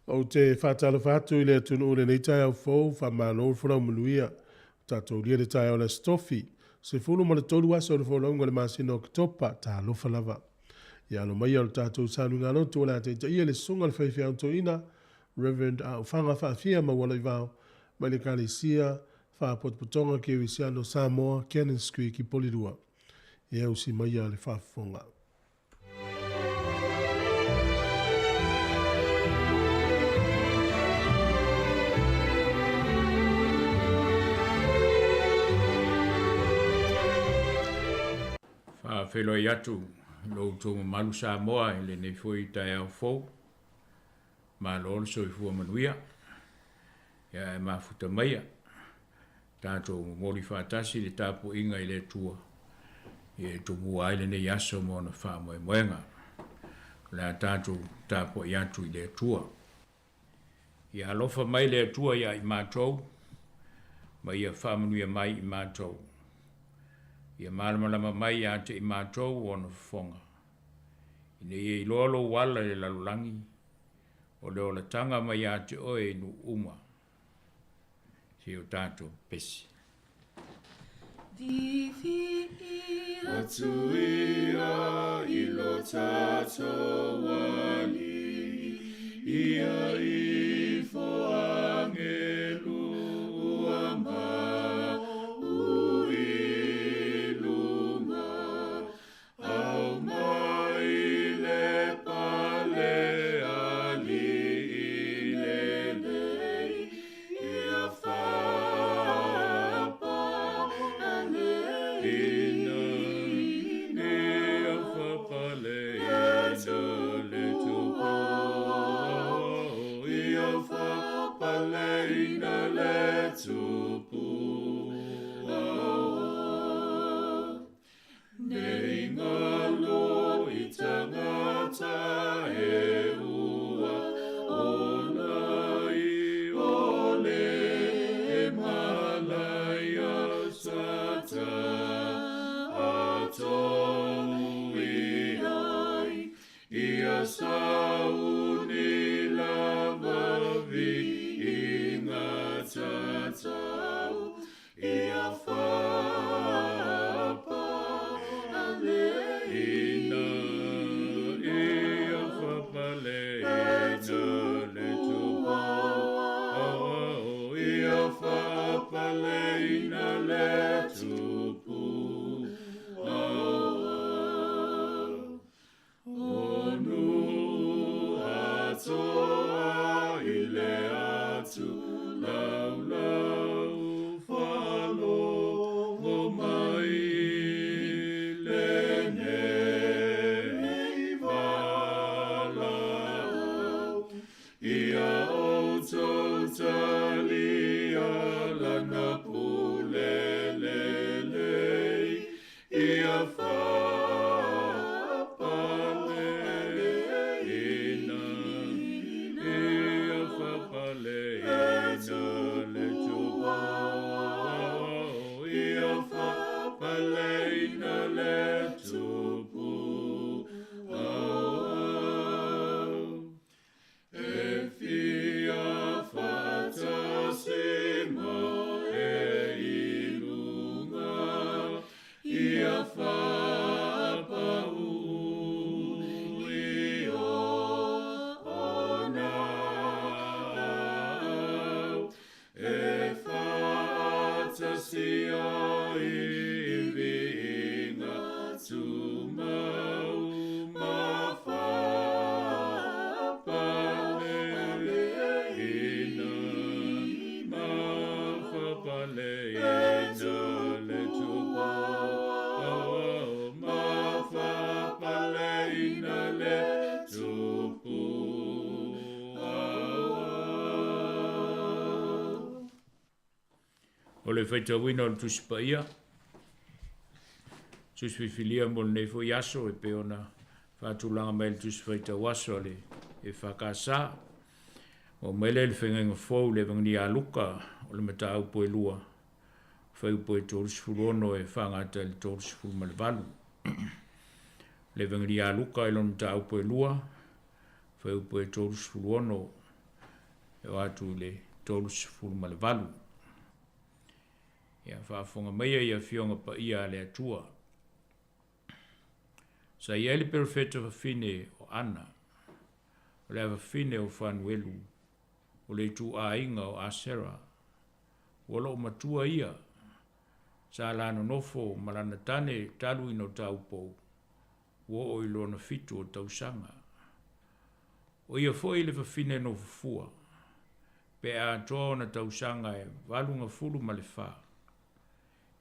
Ou te faatalofa atu i le atunuu i lenei taeao fou, faamalo le folau manuia. Ua tatou lia le taeao o le Aso Tofi, 13 aso o le folauga i le masina o Oketopa, talofa lava. Ia alo maia o le tatou saluigalotu o le a taitaia le susuga i le faifeau toeaina, Rev. Aofaga Faafia Maualaivao, mai le Ekalesia Faapotopotoga Kerisiano Samoa, Cannons Creek i Polilua. Ia usi maia le faafofoga. Faafeiloai atu i lo outou mamalu Samoa i lenei foi taeao fou. Malo le soifua manuia. Ia ae mafuta maia tatou momoli faatasi le tapuaiga i le Atua e tumua ai lenei aso ma ona faamoemoega. O le a tatou tapuai atu i le Atua. Ia alofa mai le Atua ia i matou, ma ia faamanuia mai i matou. Ia malamalama mai ia te i matou ona fofoga, ina ia iloa lou ala i le lalolagi, o le olataga mai ia te oe i nuu uma. Se o tatou pesi. Atu ia i lo tatou Alii, ia ifo agelu ua mau i luga, au mai le pale alii lelei, ia faapaleina, ia faapaleina le tupu, ia faapaleina le tupu. Nei ngalo i tangata e ua ola i ole e malaia sata atou i ai ia sauni lava vi inga tatau ia faapaleina, ia faapaleina le tupu, ia faapaleina le tupu. O nuu atoa i le atu laulau faalogo mai lenei valaau. Ia outou talia lana pule lelei, ia faapaleina, ia faapaleina le tupu, ia faapaleina le tupu. E fia faatasi ma e i luga, ia faapau i ona au, e faatasi ai i viiga tumau ma faapaleina, ma faapaleina le tupu, ma faapaleina le tupu. O le faitauina o le Tusi Paia, Tusi Filifilia mo lenei foi aso e pei ona faatulaga mai le Tusi Faitau Aso a le EFKS. O mai lea i le Feagaiga Fou i le Evagelia a Luka o le mataupu e 2, fuaiupu e 36 e faagata i le 38. Le Evagelia a Luka i lona mataupu e 2, fuaiupu e 36 E oo atu i le 38. Ia faafofoga maia i Afioga Paia a le Atua. Sa i ai le perofeta fafine o Ana, o le afafine o Fanuelu, o le ituaiga o Asera, ua loo matua ia, sa la nonofo ma lana tane talu ina o taupou, ua oo i lona 7 o tausaga. O ia foi le fafine nofofua, pe atoa ona tausaga e 84,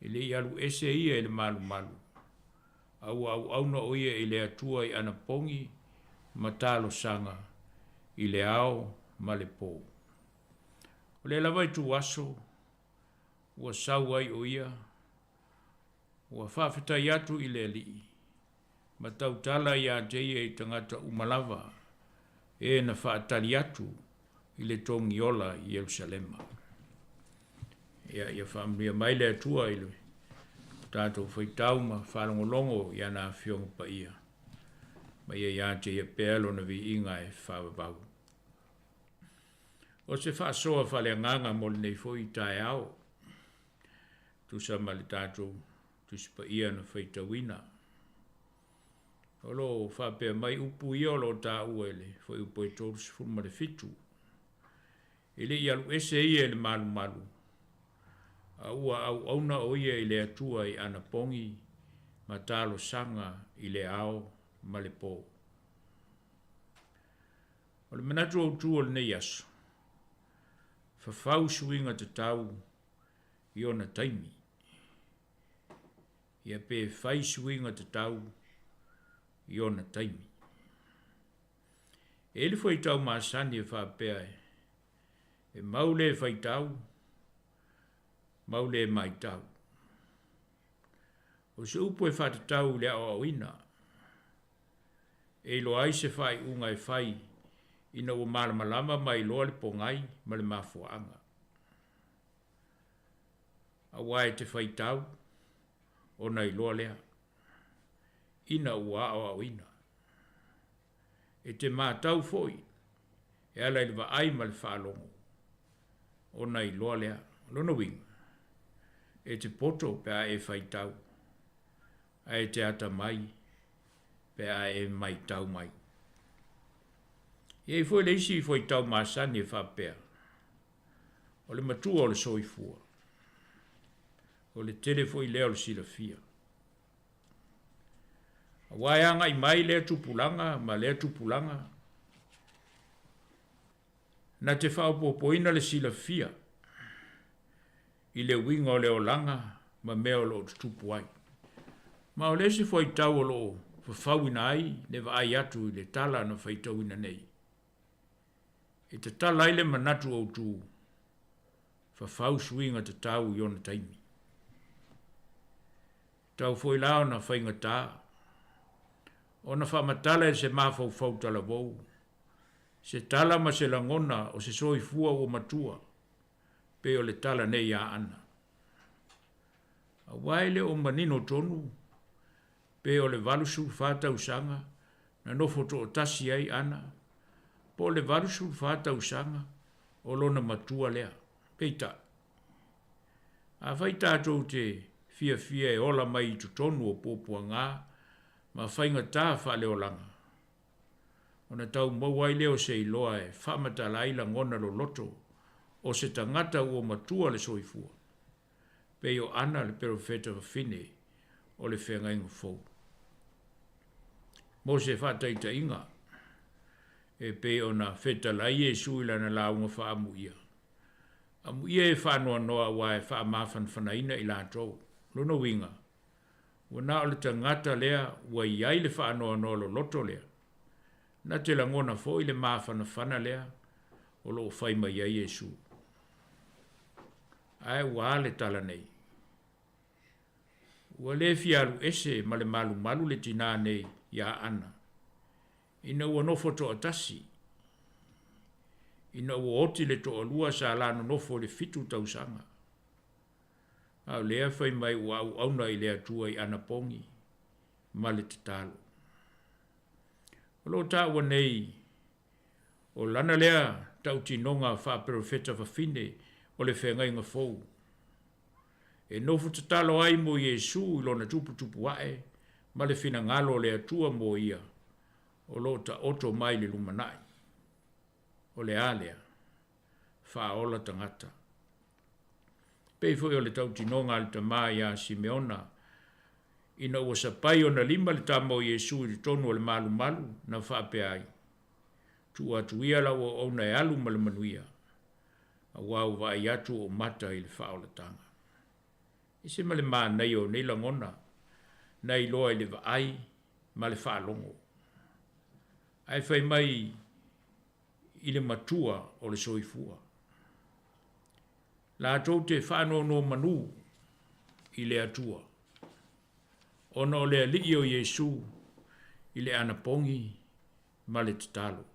e le i alu ese ia i le malumalu, a ua auauna o ia i le Atua i anapogi ma talosaga i le ao ma le po. O lea lava ituaso ua sau ai o ia, ua faafetai atu i le Alii, ma tautala ia te ia i tagata uma lava, e na faatali atu i le togiola i Ierusalema. Ia, ia faamanuia mai le Atua i le tatou faitau ma faalogologo i ana afioga paia, ma ia ia te ia pea lona viiga e faavavau. O se faasoa faaleagaga mo lenei foi taeao, tusa ma le tatou Tusi Paia na faitauina. O lo o faapea mai upu ia o lo o taua i le fuaiupu e 37. E le i alu ese ia i le malumalu, a ua auauna o ia i le Atua i anapogi ma talosaga i le ao ma le po. O le manatu autu o lenei aso, fafau suiga tatau i ona taimi. Ia pe fai suiga tatau i ona taimi. E i ai le fuaitau masani e faapea e mau le faitau, mau le matau. O se upu e faatatau i le aoaoina, e iloa ai se faaiuga e fai ina ua malamalama ma iloa le pogai ma le mafuaaga. Aua e te faitau ona iloa lea, ina ua aoaoina. E te matau foi e ala i le vaai ma le faalogo, ona iloa lea. O lona uiga, e te poto pe a e faitau, ae te atamai pe a e matau mai. E i ai foi le isi fuaitau masani e faapea, o le matua o le soifua, o le tele foi lea o le silafia. Aua e agai mai lea tupulaga ma lea tupulaga, na te faaopoopoina le silafia i le uiga o le olaga ma mea o lo o tutupu ai. Ma o le isi fuaitau o lo o fafauina ai le vaai atu i le tala na faitauina nei, e tatala ai le manatu autu, fafau suiga tatau i ona taimi. Tau foi la ona faigata, ona faamatala e se mafaufau talavou, se tala ma se lagona o se soifua ua matua, pei o le tala nei ia Ana. Aua e le o manino tonu, pe o le 84 tausaga na nofo toatasi ai Ana, po o le 84 tausaga o lona matua lea. Peitai, afai tatou te fiafia e ola mai i totonu o puapuaga ma faigata faaleolaga, ona tau maua ai lea o se iloa e faamatala ai lagona loloto o se tagata ua matua le soifua, pei o Ana le perofeta fafine o le feagaiga fou. Mo se faataitaiga, e pei ona fetalai Iesu i lana lauga faaamuia, amuia e faanoanoa aua e faamafanafanaina i latou. Lona uiga, ua na o le tagata lea ua i ai le faanoanoa loloto lea, na te lagona foi le mafanafana lea o lo o fai mai ai Iesu. Ae ua a le tala nei? Ua le fia alu ese ma le malumalu le tinā nei ia Ana, ina ua nofo toatasi, ina ua oti le toalua sa la nonofo i le 7 tausaga. A o lea fai mai ua auauna i le Atua i anapogi ma le tatalo. O lo o taua nei, o lana lea tautinoga faaperofeta fafine o le Feagaiga Fou, e nofo tatalo ai mo Iesu i lona tuputupu ae ma le finagalo o le Atua mo ia o lo o taoto mai i le lumanai. O le a lea? Faaola tagata. Pei foi o le tautinoga a le Tama ia Simeona, ina ua sapai ona lima le tama o Iesu i totonu o le malumalu, na faapea ai, Tuu atu ia lau auauna e alu ma le manuia, aua ua vaai atu ou mata i le faaolataga. E ese ma le manaia o nei lagona, na iloa i le vaai ma le faalogo. Ae fai mai i le matua o le soifua. Latou te faanonomanu i le Atua, ona o le Alii o Iesu i le anapogi ma le tatalo.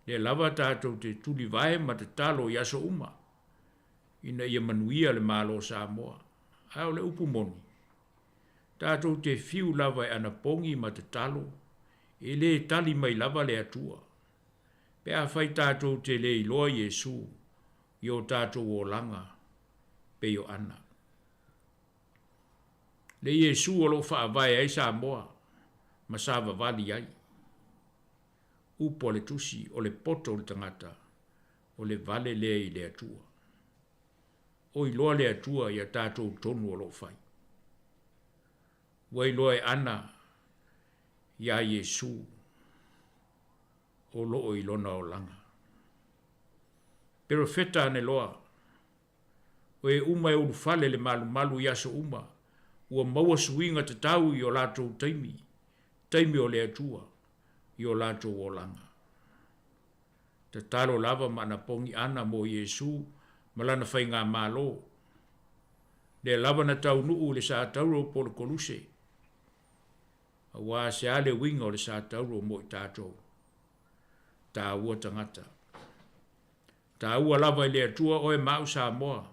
Lea lava tatou te tulivae ma tatalo i aso uma, ina ia manuia le Malo o Samoa. A o le upu moni, tatou te fiu lava e anapogi ma tatalo, e le tali mai lava le Atua, pe afai tatou te le iloa Iesu i o tatou olaga pei o Ana. Le Iesu o lo o faavae ai Samoa ma savavali ai. Upu a le Tusi, o le poto o le tagata, o le vale lea i le Atua. O iloa le Atua ia tatou tonu o lo o fai. Ua iloa e Ana iā Iesu o lo o i lona olaga. Perofeta aneloa, o e uma e ulufale le malumalu i aso uma, ua maua suiga tatau i o latou taimi, taimi o le Atua i o latou olaga. Tatalo lava ma anapogi Ana mo Iesu ma lana faigamalo. Lea lava na taunuu i le satauro po o le koluse, aua se a le uiga o le satauro mo i tatou? Taua tagata. Taua lava i le Atua oe ma au Samoa,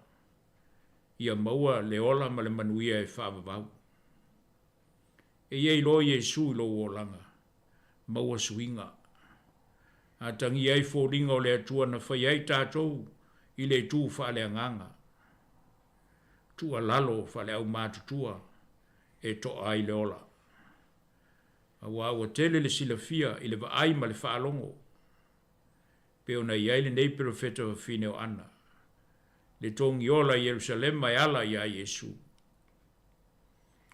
ia maua le ola ma le manuia e faavavau. E i ai loa Iesu i lou olaga, maua suiga. Atagia ai foliga o le Atua na faia ai tatou i le itu faaleagaga. Tuualalo faaleaumatutua e toa ai le ola. Aua ua tele le silafia i le vaai ma le faalogo, pei ona i ai lenei perofeta fafine o Ana, le togiola i Ierusalema e ala iā Iesu.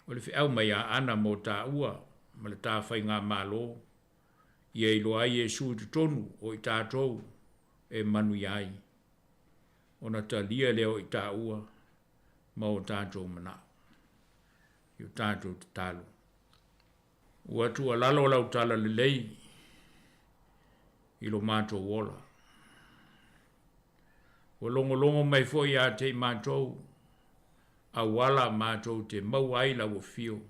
O le feau mai a Ana mo tāua ma le ta faigamalo, ia iloa ai Iesu i totonu o i tatou e manuia ai, ona talia lea o i tāua ma o tatou manao i o tatou tatalo. Ua tuualalo lau talalelei i lo matou ola. Ua logologo mai foi ia te i matou, auala matou te maua ai lau afio,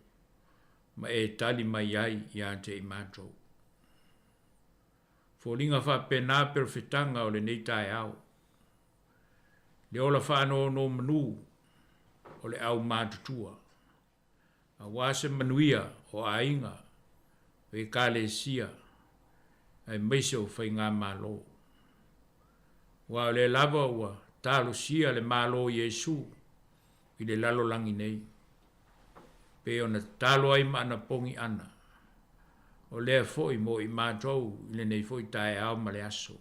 ma e tali mai ai ia te i matou. Foliga faapena perofetaga o lenei taeao. Le ola faanonomanu o le aumatutua, aua se manuia o aiga, o ekalesia, aemaise o faigamalo. Aua o lea lava ua talosia le Malo o Iesu i le lalolagi nei, pei ona tatalo ai ma anapogi Ana, o lea foi mo i matou i lenei foi taeao ma le aso.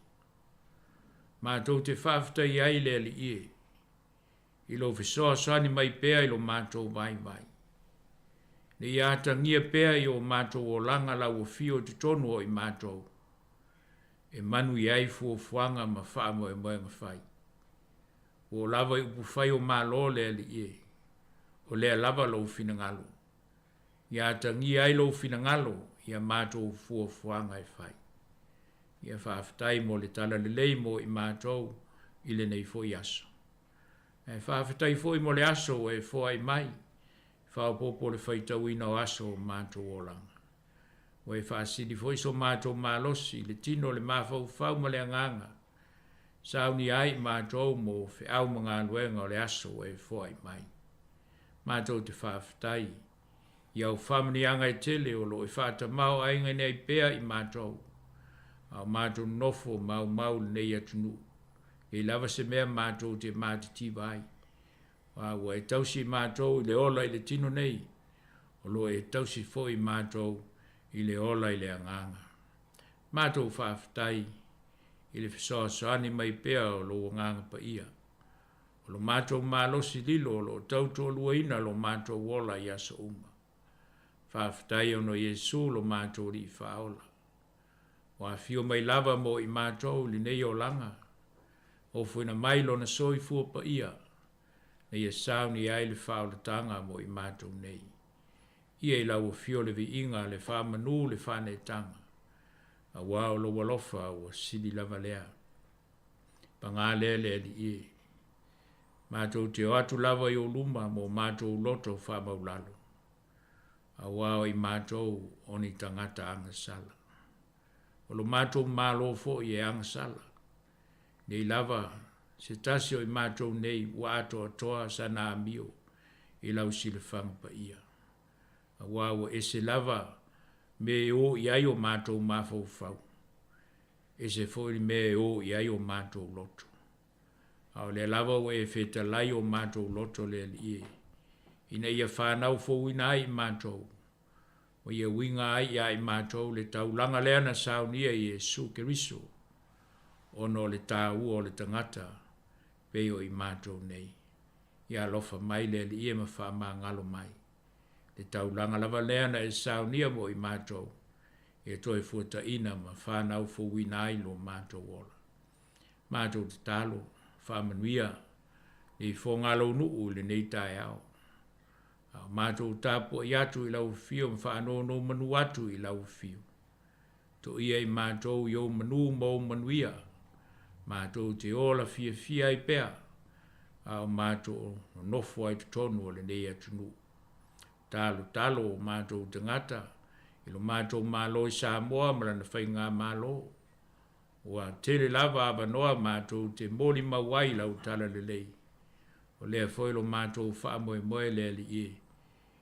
Matou te faafetai ai le Alii e, i lou fesoasoani mai pea i lo matou vaivai. Ne i atagia pea i o matou olaga lau afio i totonu o i matou, e manuia ai fuafuaga ma faamoemoega fai. Ua oo lava i upufai o Malo le Alii e, o lea lava lou finagalo. Ia atagia ai lou finagalo i a matou fuafuaga e fai. Ia faafetai mo le talalelei mo i matou i lenei foi aso. Ae faafetai foi mo le aso ua e foai mai, faaopoopo le faitauina o aso o matou olaga. Ua e faasili foi so matou malosi i le tino, le mafaufau ma le agaga, saunia ai i matou mo feau ma galuega o le aso ua e foai mai. Matou te faafetai i au faamanuiaga e tele o lo o e faatamaoaigaina ai pea i matou. A o matou nonofo maumau i lenei atunuu, nei lava se mea matou te matitiva ai. A ua e tausi i matou i le ola i le tino nei, o lo o e tausi foi i matou i le ola i le agaga. Matou faafetai i le fesoasoani mai pea o lou Agaga Paia. O lo matou malosi lilo o lo o tautoaluaina lo matou ola i aso uma. Faafetai ona o Iesu lo matou Alii Faaola. Ua afio mai lava mo i matou i lenei olaga, ofoina mai Lona soifua paia, na ia sauni ai le faaolataga mo i matou nei. Ia i lau afio le viiga, le faamanu, le faaneetaga, aua o lou alofa ua sili lava lea. Paga lea le Alii e. Matou te o atu lava i ou luma mo matou loto faamaulalo, aua o i matou o ni tagata agasala. O lo matou Malo foi e agasala. Nei lava se tasi o i matou nei ua atoatoa sana amio i lau silafaga paia, aua ua ese lava mea e o i ai o matou mafaufau, ese foi le mea e o i ai o matou loto. A o lea lava ua e fetalai o matou loto le Alii e, ina ia fanau fouina ai i matou, ma ia uiga ai ia i matou le taulaga lea na saunia i Iesu Keriso, ona o le taua o le tagata pei o i matou nei. Ia alofa mai le Alii e ma faamagalo mai. Le taulaga lava lea na e saunia mo i matou, ia toe fuataina ma fanau fouina ai lo matou ola. Matou tatalo, faamanuia nei fogalonuu i lenei taeao. A o matou tapuai atu i lau afio ma faanonomanu atu i lau afio. Toia i matou i ou manu ma ou manuia, matou te ola fiafia ai pea, a o matou nonofo ai totonu o lenei atunuu. Talotalo o matou tagata i lo matou Malo i Samoa ma lana faigamalo. Ua tele lava avanoa matou te molimau ai i lau talalelei. O lea foi lo matou faamoemoe le Alii e,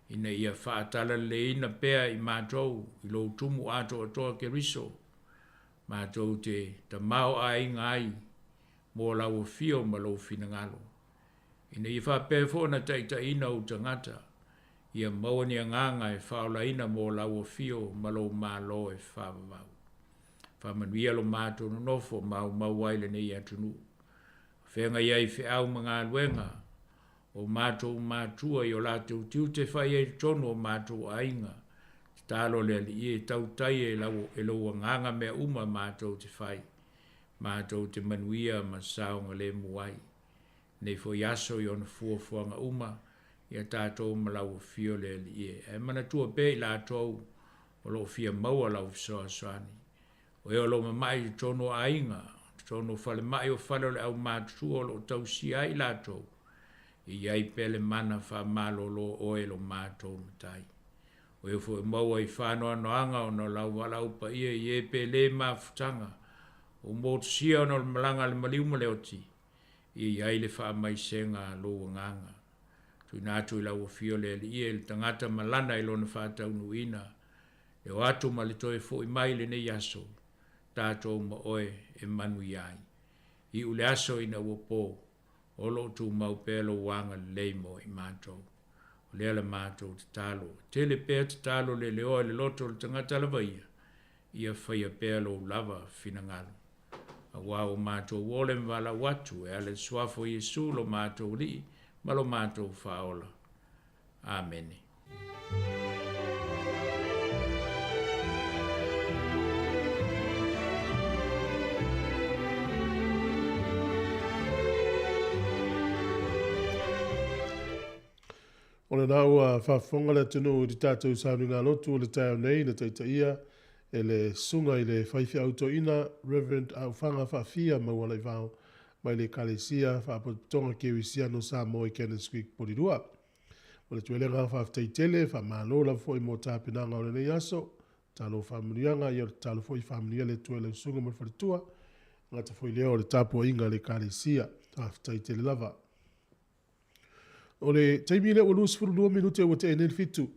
ina ia faatalaleleiina pea i matou i lou tumu atoatoa Keriso, matou te tamaoaiga ai mo lau afio ma lou finagalo, ina ia faapea foi ona taitaiina ou tagata, ia maua ni agaga e faaolaina mo lau afio ma lou Malo e faavavau. Faamanuia lo matou nonofo maumau ai lenei atunuu. Feagai ai feau ma galuega o matou matua i o latou tiute fai ai i totonu o matou aiga. Tatalo le Alii e tautai e, lau, e lou agaga mea uma matou te fai. Matou te manuia ma saogalemu ai. Nei foi aso i ona fuafuaga uma, ia tatou ma lau afio le Alii e. Ae manatua pea i latou o lo o fia maua lau fesoasoani. O e o lo o mama'i i totonu o aiga, totonu o falemai o fale o le aumatutua o lo o tausia ai i latou, ia i ai pea le mana faamalolo o oe lo matou Matai. O e foi o maua i faanoanoaga ona o lau valaau paia i e pe le mafutaga, o motusia ona o le malaga a le maliu ma le oti, ia i ai le faamaisega a lou agaga. Tuuina atu i lau afio le Alii e le tagata ma lana i lona faataunuuina, le o atu ma le toe fo'i mai i lenei aso, tatou ma oe e manuia ai. Iu le aso ina ua po, o lo o tumau pea lou agalelei mo i matou. O lea la matou tatalo, tele pea tatalo leleoa i le loto o le tagata lava ia, ia faia pea lou lava finagalo. Aua ua matou ole ma valaau atu e ala i le suafa o Iesu lo matou Alii ma lo matou Faaola. Amene. O lena ua faafofoga le atunuu i le tatou sauniga lotu o le taeao nei na taitaia e le Susuga i le Faifeau Toeaina Rev. Aufaga Faafia Maualaivao mai le Ekalesia Faapotopotoga Kerisiano Samoa i Cannons Creek, Polilua. O le tuelega faafetai tele, faamalo lava foi mo tapenaga o lenei aso. Talo faamanuiaga, ia o le tatalo foi faamanuia le Atua i lau susuga ma le faletua. Gata foi lea o le tapuaiga a le Ekalesia. Faafetai tele lava. O le taimi lea ua 22 minute ua tea nei le 7.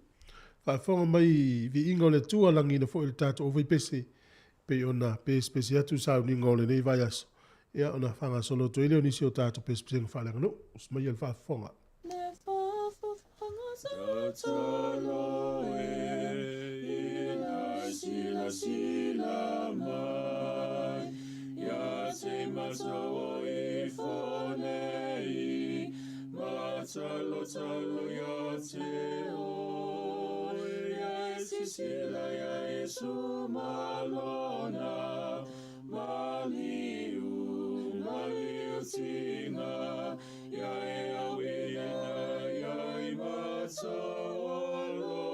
Faafofoga mai i viiga o le Atua, lagiina foi le tatou aufaipese. Pei ona pesepese atu sauniga o lenei vaiaso, ia ona faagasolo atu ai lea o nisi o tatou pesepesega faaleaganuu. Usu maia le faafofoga. Tatalo e ina silasila mai, ia te matou ifo nei, matalotalo ia te oe, ia e sisila ia Iesu malona, maliu, maliu tinga, ia e awina, ia i matalo,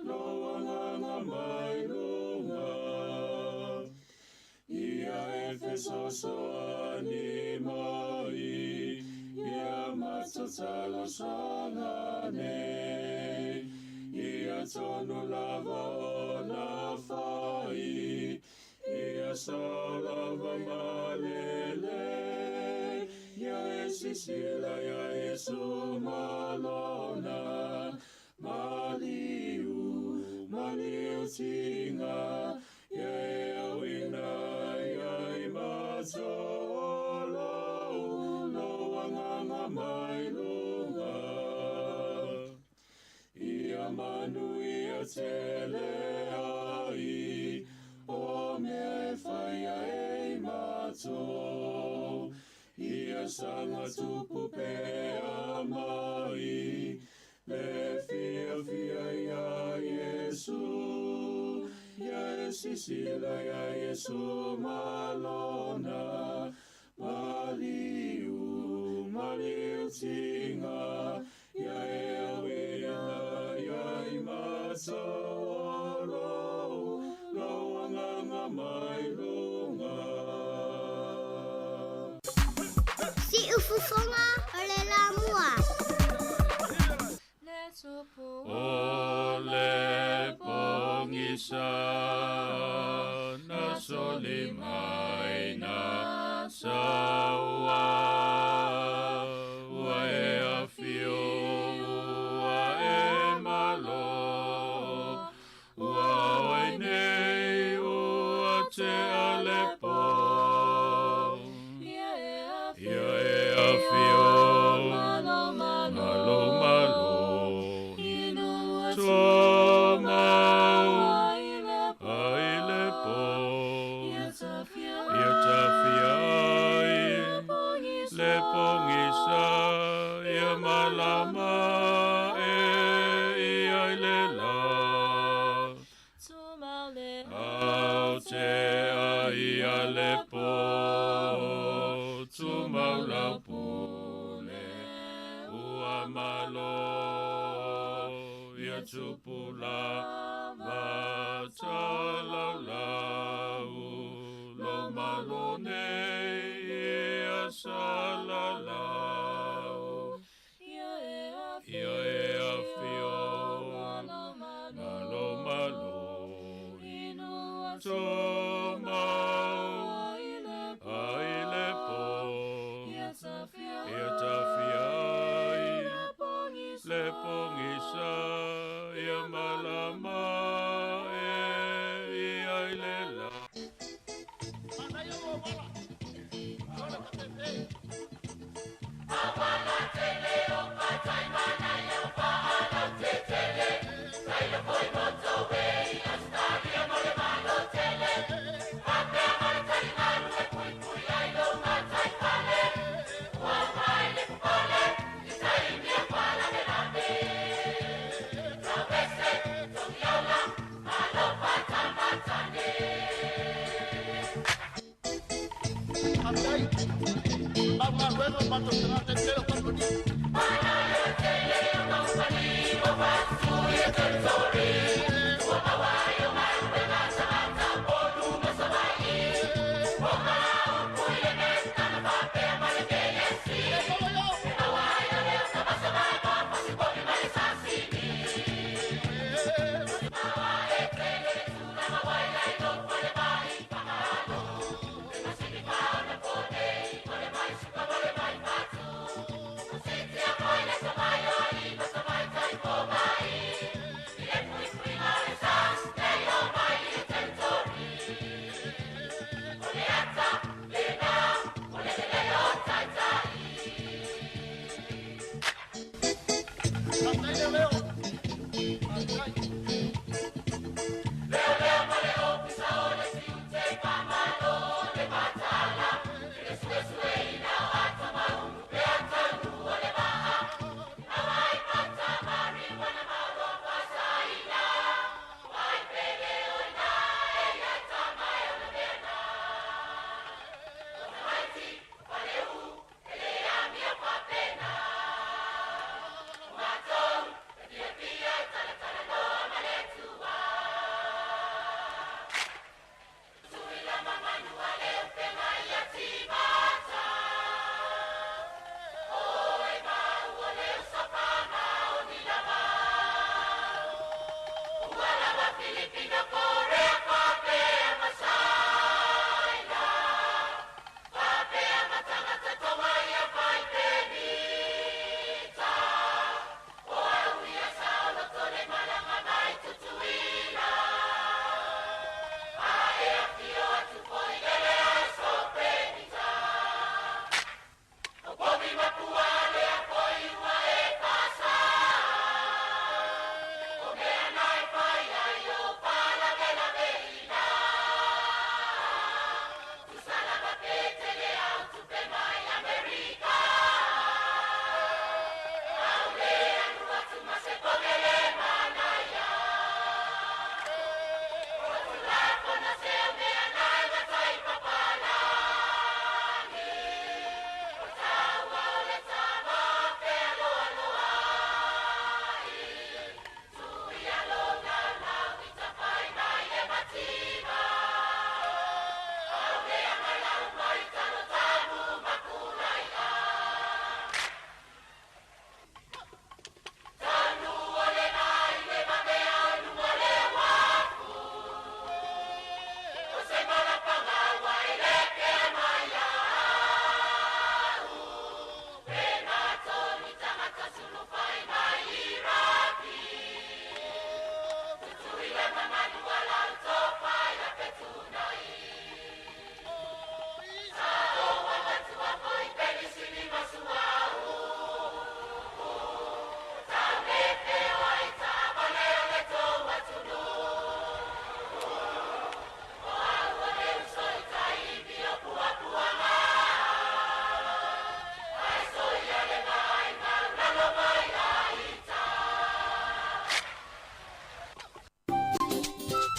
lo anganga mai lunga. Ia e fesoasoani mai, ia matatalo sanga nei, ia tonu lava o na fai, ia sao lava malele, ia e sisila ia Iesu malona, maliu, maliu tinga, ia e awina, ia i matolo, lo anganga mai lunga. Ia manu ia tele ai, o mea e whaia e i matou, ia sanga tupu pea mai, le fia fia ia Iesu, ia e sisila ia Iesu malona, maliu, maliu tinga, ia e awina, ia i matalo, lo anganga mai lunga. Siufofoga o le lamua. O le pogisa na soli mai na saua, ua e afio, ua e malo, ua oi nei, ua te alepo. Ia e Ia e afio, malo, malo, malo, malo, inu tumau, ai le po, ai le po, ia tafia, ia tafia ai, le pogisa, ia malama e ia i le la. Tumau le Au te ai a le po, tumau lau pule, ua malo, ia tupula, matalau lau, lo malo nei, ia salalau. Ia e afio, Ia e afio, malo, malo, malo, malo, inu tumau, ai le po, ai le po, ia tafia, ia tafia ai, le pogisa, le pogisa, ia malama e ia i le la.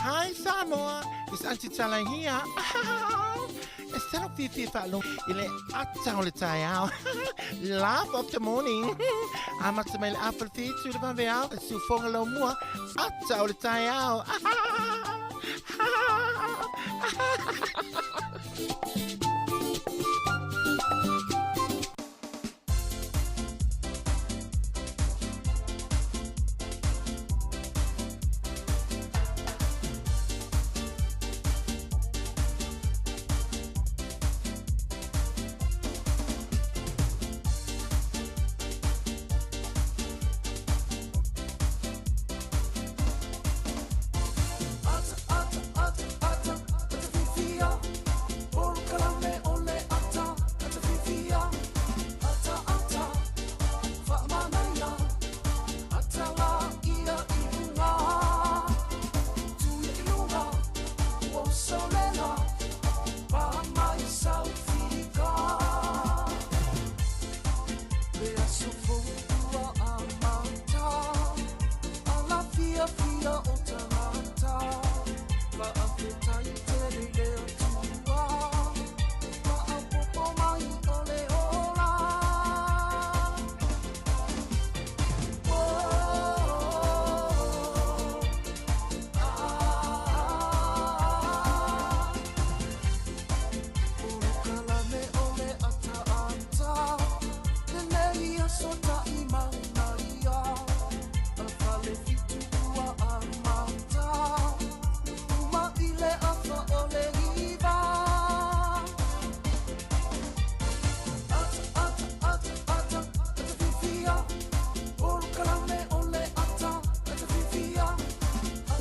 Hi Samoa, it's Auntie Tala here. E salo fifi whaalo i le ata o le taeao. Laugh of the morning. Amata mai le afa le whitu le vave ao. E sufonga lau mua. Ata o le taeao.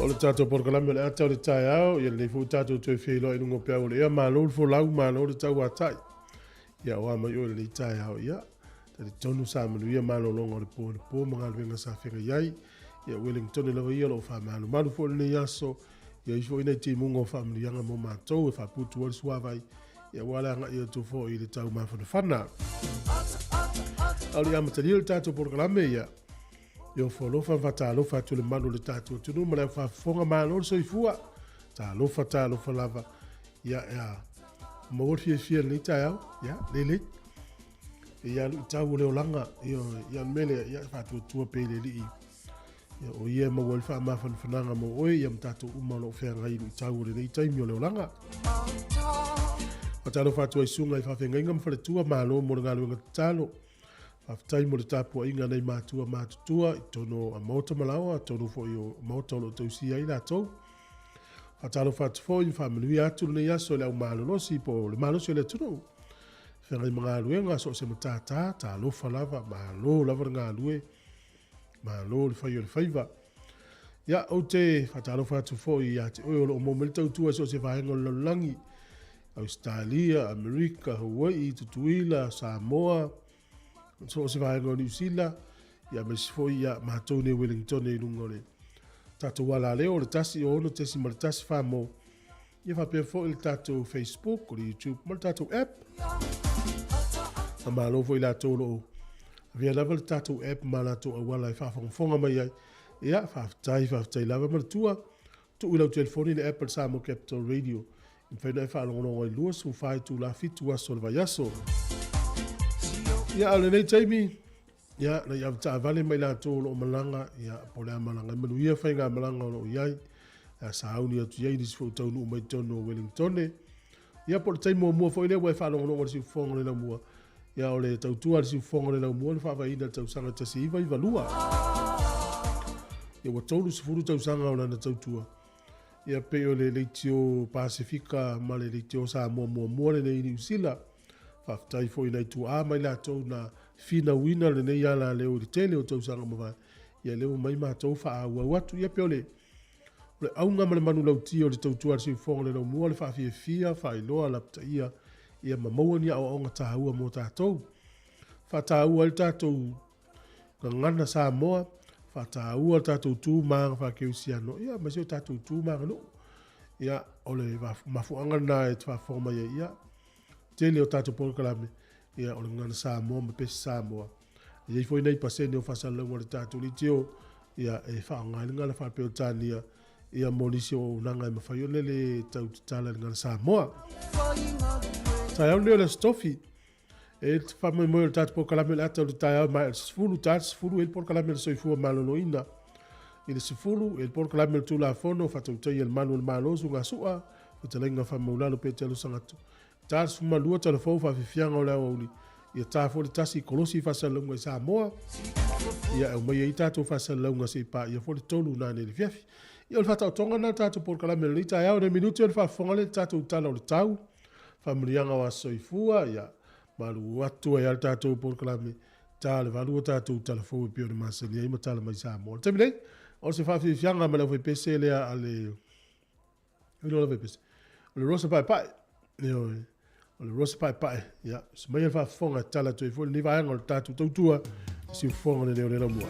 O le tatou polokalame o le ata o le taeao, ia lenei foi tatou toe feiloai i luga o peau o le ea, malo le folau, malo le tauatai. Ia oa mai oe i lenei taeao, ia talitonu sa manuia malologa o le po i le po ma galuega sa feagai ai. Ia Wellington lava ia o lo o faamalumalu foi lenei aso, ia i foi nai timuga o faamanuiaga mo matou e faaputu ai le suavai, ia aua le agai atu foi i le taumafanafana. A o le amatalia o le tatou polokalame, ia e ofo alofa ma faatalofa atu le malu o le tatou atunuu ma le au faafofoga malo le soifua. Talofa, talofa lava. Ia, ia, maua le fiafia lenei taeao. Ia, lelei. E ia luitau o le olaga. Ia, ia mele, ia faatuatua pe i le alii. Ia, o ia e maua ai le faamafanafanaga mo oe, ia ma tatou uma o loo feagai i luitau o lenei taimi o le olaga. Faatalofa atu ai susuga i faafeagaiga ma faletua, malo mo le galuega tatalo. Faafetai mo le tapuaiga a nai matua matutua i totonu o maota ma laoa, atonu foi o maota o lo o tausia ai latou. Faatalofa atu foi ma faamanuia atu lenei aso i le au malolosi po o le malosi o le atunuu. Feagai ma galuega so o se matata, talofa lava, malo lava le galue, malo le fai o le faiva. Ia, ou te faatalofa atu foi ia te oe o lo o maua mai le tautua i so o se vaega o le lalolagi, Ausetalia, Amerika, Hawaii, Tutuila, Samoa, so o se vaega o Niu Sila, ia aemaise foi ia matou nei o Wellingtone i luga o le tatou alaleo o le 106.1 Famo, ia faapea foi le tatou Facebook, o le YouTube ma le tatou app. Faamalo foi i latou o lo o avea lava le tatou app ma latou auala e faafogafoga mai ai. Ia, faafetai, faafetai lava matua. Tuu i lau telefoni le app a le Samoa Capital Radio e mafai ona e faalogologo ai 24 itula 7 aso o le vaiaso. Ia, a o lenei taimi, ia, nai avetaavale ma i latou o lo o malaga, ia, po o le a malaga ai, manuia faigamalaga o lo o i ai, a sauni atu i ai nisi foi ua taunuu mai totonu o Wellingtone. Ia, po o le taimi muamua foi lea ua e faalogologo i le siufofoga o le laumua, ia, o le tautua a le siufofoga o le laumua na faavaeina i le tausaga 1992. Ia, ua 30 tausaga o lana tautua. Ia, pei o le leitio Pasefika ma le leitio Samoa muamua lenei i Niu Sila. Faafetai foi i nai tuaa ma i latou na finauina lenei alaleo i le tele o tausaga ua mavae. Ia, lea ua omai matou faaauau atu. Ia, pei o le O le auga ma le manulauti o le tautua a le siufofoga o le laumua o le faafiafia, faailoa, lapataia, ia ma maua ni aoaoga taua mo tatou. Faataua ai le tatou gagana Samoa, faataua le tatou tu ma aga faakerisiano, ia aemaise o tatou tu ma aganuu. Ia, o le mafuaaga lena e te faafofoga mai ai, ia, tele o tatou polokalame, ia, o le gagana Samoa ma pese Samoa. E i ai foi nai pasene o faasalalauga o le tatou leitio, ia, e faaaoga ai le gala faa-Peretania, ia, mo nisi o auaunaga e mafai ona le tau tatala i le gala Samoa. Taeao lenei o le Aso Tofi, e te faamoemoe o le tatou polokalame o le ata o le taeao e maea i le 10, ta le 10 e i ai le polokalame a le Soifua Maloloina. I le 10, e i ai le polokalame o le Tulafono, Faatautaia le Malu o le Malo, Suga Sua, Fetalaiga Faamaulalo Petelo Sagatu. Ta le 12 tala fou faafiafiaga o le aoauli, ia ta foi le tasi kolosi faasalalauga i Samoa, ia e aumai ai tatou faasalalauga se i paia foi le tolu nanei i le afiafi. Ia o le faataotoga lena o le tatou polokalame o lenei taeao, nai minute ona faafofoga lea i le tatou Tala o le Tau, faamanuiaga o aso soifua, ia malu atu ai lava le tatou polokalame, ta le valu o tatou tala fou e pei ona masani ai ma tala mai Samoa. O le taimi nei, o se faafiafiaga ma le aufaipese lea a le O le Rosa Paepae. Ioe. O le Rosa Paepae. Ia, se mai le faafofoga e tala atu ai foi lenei vaega o le tatou tautua i siufofoga lenei o le laumua.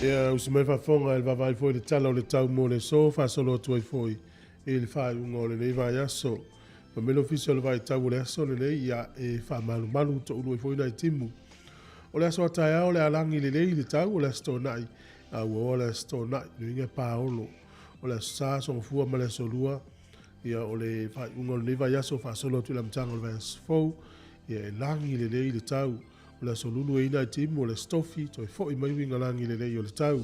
Ia, usi mai faafofoga i le vaavaai foi i le tala o le tau mo le aso, faasolo atu ai foi i le faaiuga o lenei vaiaso. Fai mai le Ofisa o le Vaitau o le aso lenei, ia, e faamalumalu toulu ai foi nai timu. O le aso a taeao o le a lagi lelei le tau, o le Aso Toonai, a ua oa le Aso Toonai, lona uiga e paolo. O le Aso Sa, Aso Gafua ma le Aso Lua, ia o le faaiuga o lenei vaiaso faasolo atu i le amataga o le vaiaso fou, ia e lagi lelei le tau. O le Aso Lulu e i ai nai timu, o le Aso Tofi, toe foi mai uiga lagi lelei o le tau.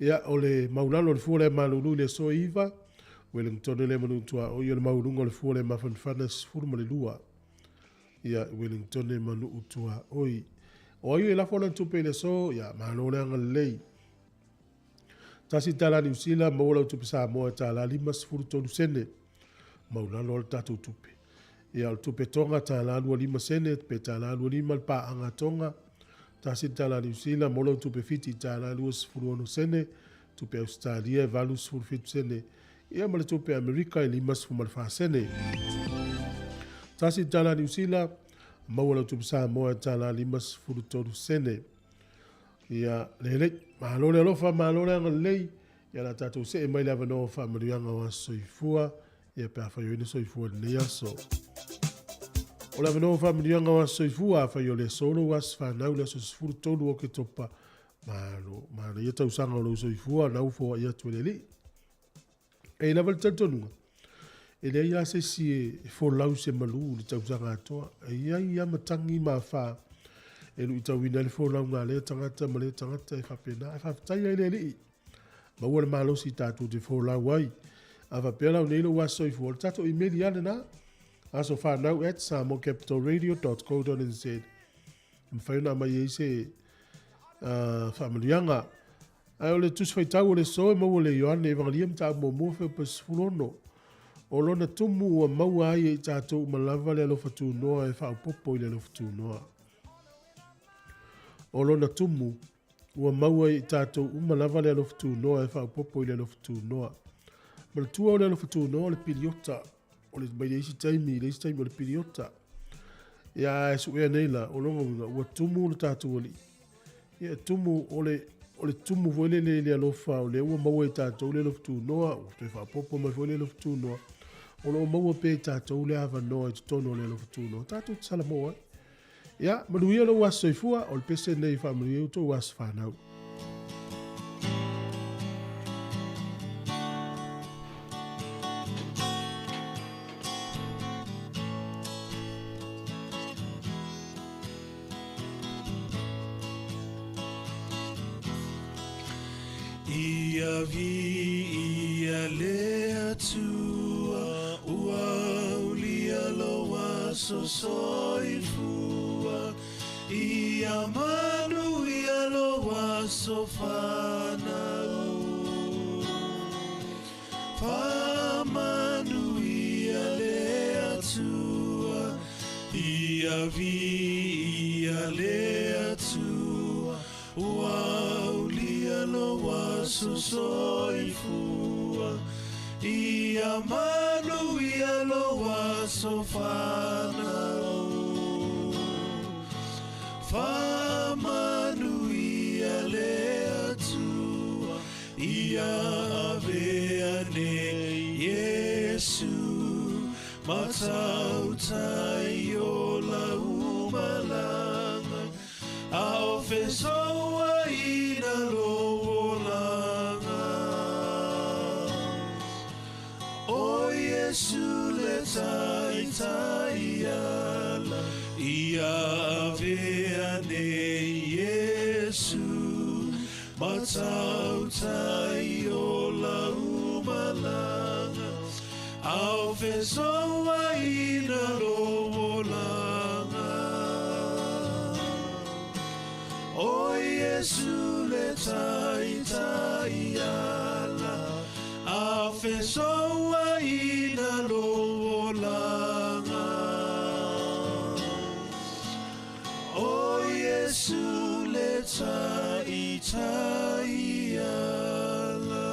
Ia, o le maulalo o le fua lea malulu i le aso e 9, Wellingtone lea ma Nuu-tuaoi, o le maualuga o le fua lea mafanafana e 12. Ia, Wellingtone ma Nuu-tuaoi. O ai e lafo lana tupe i le aso, ia, malo le agalelei. $1 Niu Sila, maua lau tupe Samoa e $1.53. Maulalo le tatou tupe. Ia, o le tupe Toga, $1.25 sene, pe $1.25 le paaga a Toga. $1 Niu Sila, maua lau tupe Fiti, $1.26 sene. Tupe Ausetalia e 87 sene. Ia ma le tupe Amerika e 54 sene. $1 Niu Sila, maua lau tupe Samoa e $1.53 sene. Ia, lelei, malo le alofa, malo le agalelei. Ia, o le a tatou see mai le avanoa o faamanuiaga o aso soifua, ia pe afai o i ai ni soifua i lenei aso. O le avanoa o faamanuiaga o aso soifua, afai o le aso lou aso fanau, le aso 13 o Oketopa, malo, manaia tausaga o lou soifua, na ua foai atu e le Alii. E i ai lava le talitonuga, e leai lava se isi e folau se malu i le tausaga atoa. E i ai lava matagi ma afa e luitauina ai le folauga a lea tagata ma lea tagata e faapena. Ae faafetai ai le Alii, maua le malosi tatou te folau ai. A faapea la o nei lou aso soifua, o le tatou imeli lava lena, asofanau@samoacapitalradio.co.nz. E mafai ona aumai ai se faamanuiaga. Ae o le Tusi Faitau o le aso e maua i le Ioane Evagelia Mataupu muamua fuaiupu 16. O lona tumu ua maua ai e i tatou uma lava le alofa tunoa e faaopoopo i le alofa tunoa. O lona tumu ua maua ai e i tatou uma lava le alofa tunoa e faaopoopo i le alofa tunoa. Manatua o le alofa tunoa o le piliota, o le mai le isi taimi i le isi taimi o le piliota. Ia ae suea nei la, o lona uiga ua tumu lo tatou Alii. Ia e tumu o le o le tumu foi lele i le alofa o lea ua maua e tatou le alofa tunoa, ua toe faaopoopo mai foi le alofa tunoa. O lo o maua pea e tatou le avanoa i totonu o le alofa tunoa, tatou te salamo ai. Ia, manuia lou aso soifua, o le pese lenei e faamanuia ai outou aso fanau. Ia viia le Atua, ua aulia lou aso soifua. Ia manuia lou aso fanau. Faamanuia le Atua, ia viia le Atua, ua aulia lou aso soifua. Ia manuia lou aso fanau. Faamanuia le Atua, ia avea nei Iesu, matautai o lau malaga, a o fesoaina lou olaga. O Iesu le taitai ala, ia avea nei Iesu, matautai o lau malaga, a o fesoaina lou olaga. O Iesu le taitai ala, a o fesoaina lou olaga. O Iesu le taitai ala.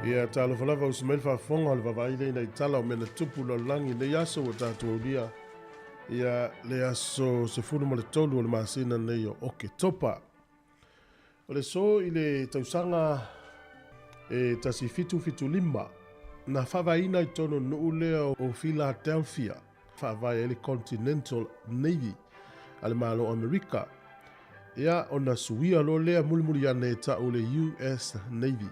Ia, talofa lava usi mai le faafofoga o le vaavaai lea ina i tala o mea na tupu lalolagi i lenei aso ua tatou aulia. Ia le aso 13 o le masina nei o Oketopa. O le aso i le tausaga e 1775, na faavaeina i totonu o le nuu lea o Philadelphia, faavae ai le Continental Navy a le Malo o Amerika. Ia, ona suia loa lea mulimuli ane e tau le US Navy.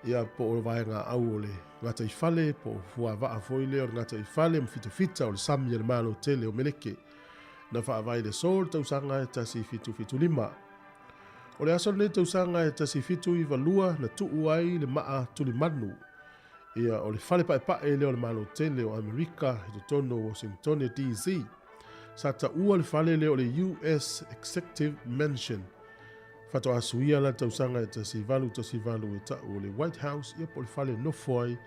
Ia, po o vaega au o le gataifale, po o fuavaa foi lea o le gataifale ma fitafita o le sami a le Malo tele o Meleke. Na faavae i le aso o le tausaga e 1775. O le aso lenei tausaga e 1792 na tuu ai le maa tulimanu. Ia, o le fale paepae lea o le Malo tele o Amerika i totonu o Washingtone DC. Sa taua le fale lea o le US Executive Mansion. Faatoa suia la le tausaga e 1818 e tau o le White House, ia po o le fale e nofo ai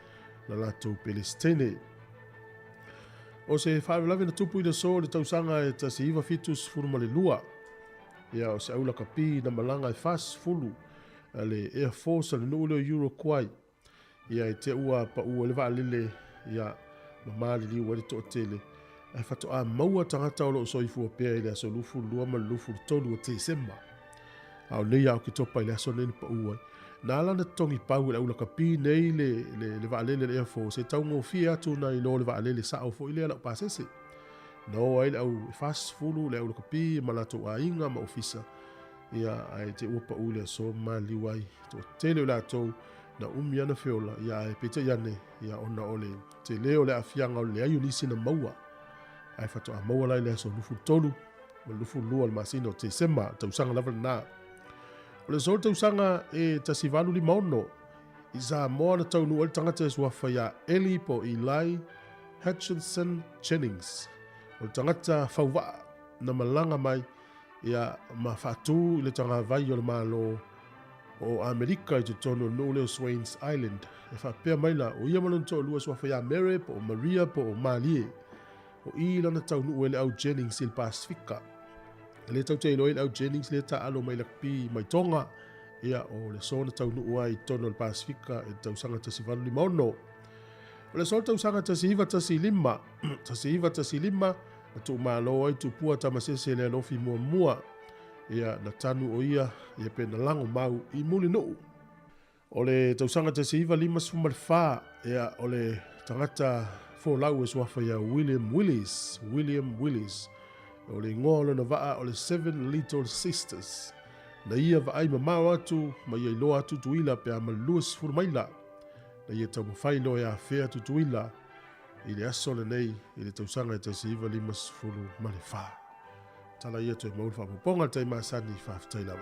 la latou Pelesitene. O se faalavelave na tupu i le aso o le tausaga e 1972, ia o se aulakapi na malaga e 40 a le Air Force a le nuu lea o Uruguay. Ia e te ua pau ai le vaalele, ia ma maliliu ai le toatele, ae faatoa maua tagata o lo o soifua pea i le aso 22 ma le 23 o Tesema. A o nei a Oketopa i le aso nei na pau ai. Na ala ona totogi pau e le aulakapi nei le, le, le vaalele le Air Force e taugofie atu nai lo le vaalele sao foi lea lau pasese. Na o ai le au e 40 le aulakapi ma latou aiga ma ofisa. Ia, ae te ua pau le aso maliu ai. Toatele o latou na umi ana feola, ia ae peitai ane, ia ona o le tele o le aafiaga o le leai o nisi na maua. Ae faatoa maua la i le aso 23 ma le 22 o le masina o Tesema, tausaga lava lena. O le aso o le tausaga e 1856, i Samoa na taunuu ai le tagata e suafa ia Eli po o Eli Hutchinson Jennings. O le tagata fauvaa na malaga mai ia ma faatu i le tagavai o le Malo o Amerika i totonu o le nuu lea o Swains Island. E faapea mai la, o ia ma lona toalua suafa ia Mere po o Maria po o Malie. O i lana taunuu ai le au Jennings i le Pasifika. E le tatou te iloa ai le au Jennings lea taalo mai lakapi mai Tonga, ia o le aso na taunuu ai i totonu o le Pasifika i le tausaga 1856. O le aso o le tausaga 1915, 1915, na tuumalo ai Tupua Tamasese le alofi muamua, ia na tanu o ia, ia pe na lago mau i Mulinuu. O le tausaga 1954, ia o le tagata folau e suafa ia William Willis, William Willis. O le igoa o lona vaa o le Seven Little Sisters. Na ia vaai mamao atu ma ia iloa atu Tutuila pe a ma le 20 maila. Na ia taumafai loa e afea Tutuila i le aso lenei i le tausaga e 1954. Tala ia toe mau le faaopoopoga le tai masani, faafetai lava.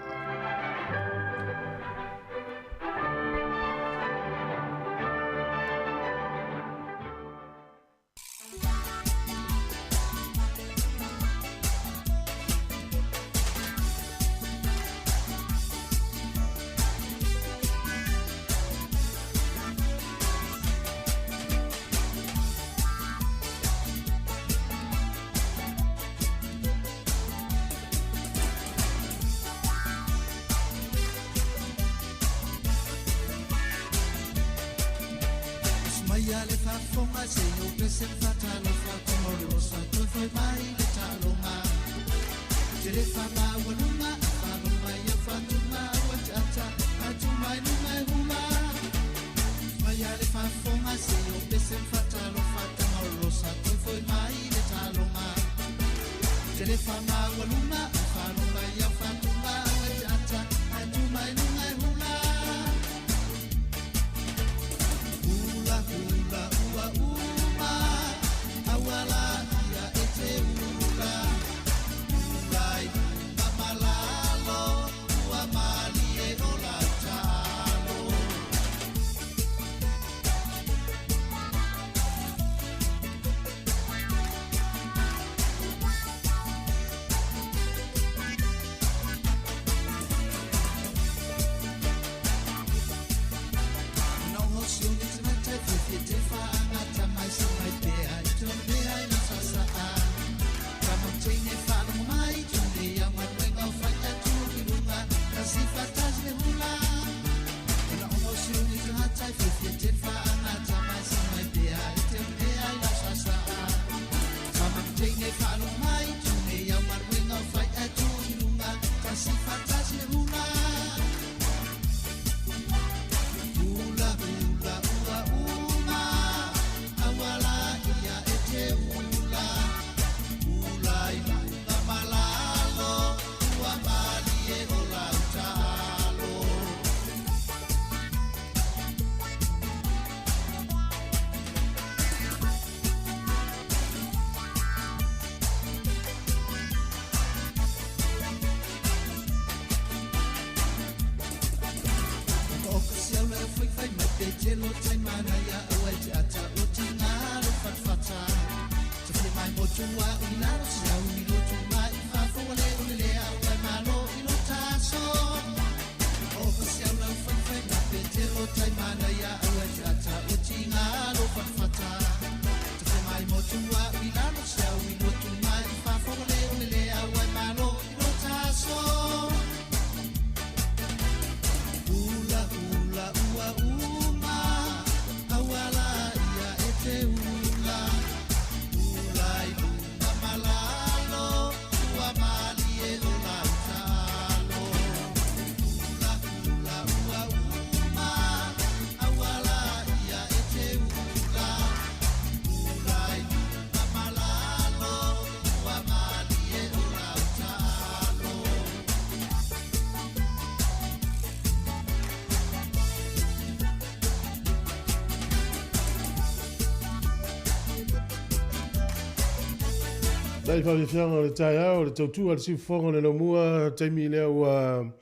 Nai faafiafiaga o le taeao, le tautua a le siufofoga o le laumua, taimi lea ua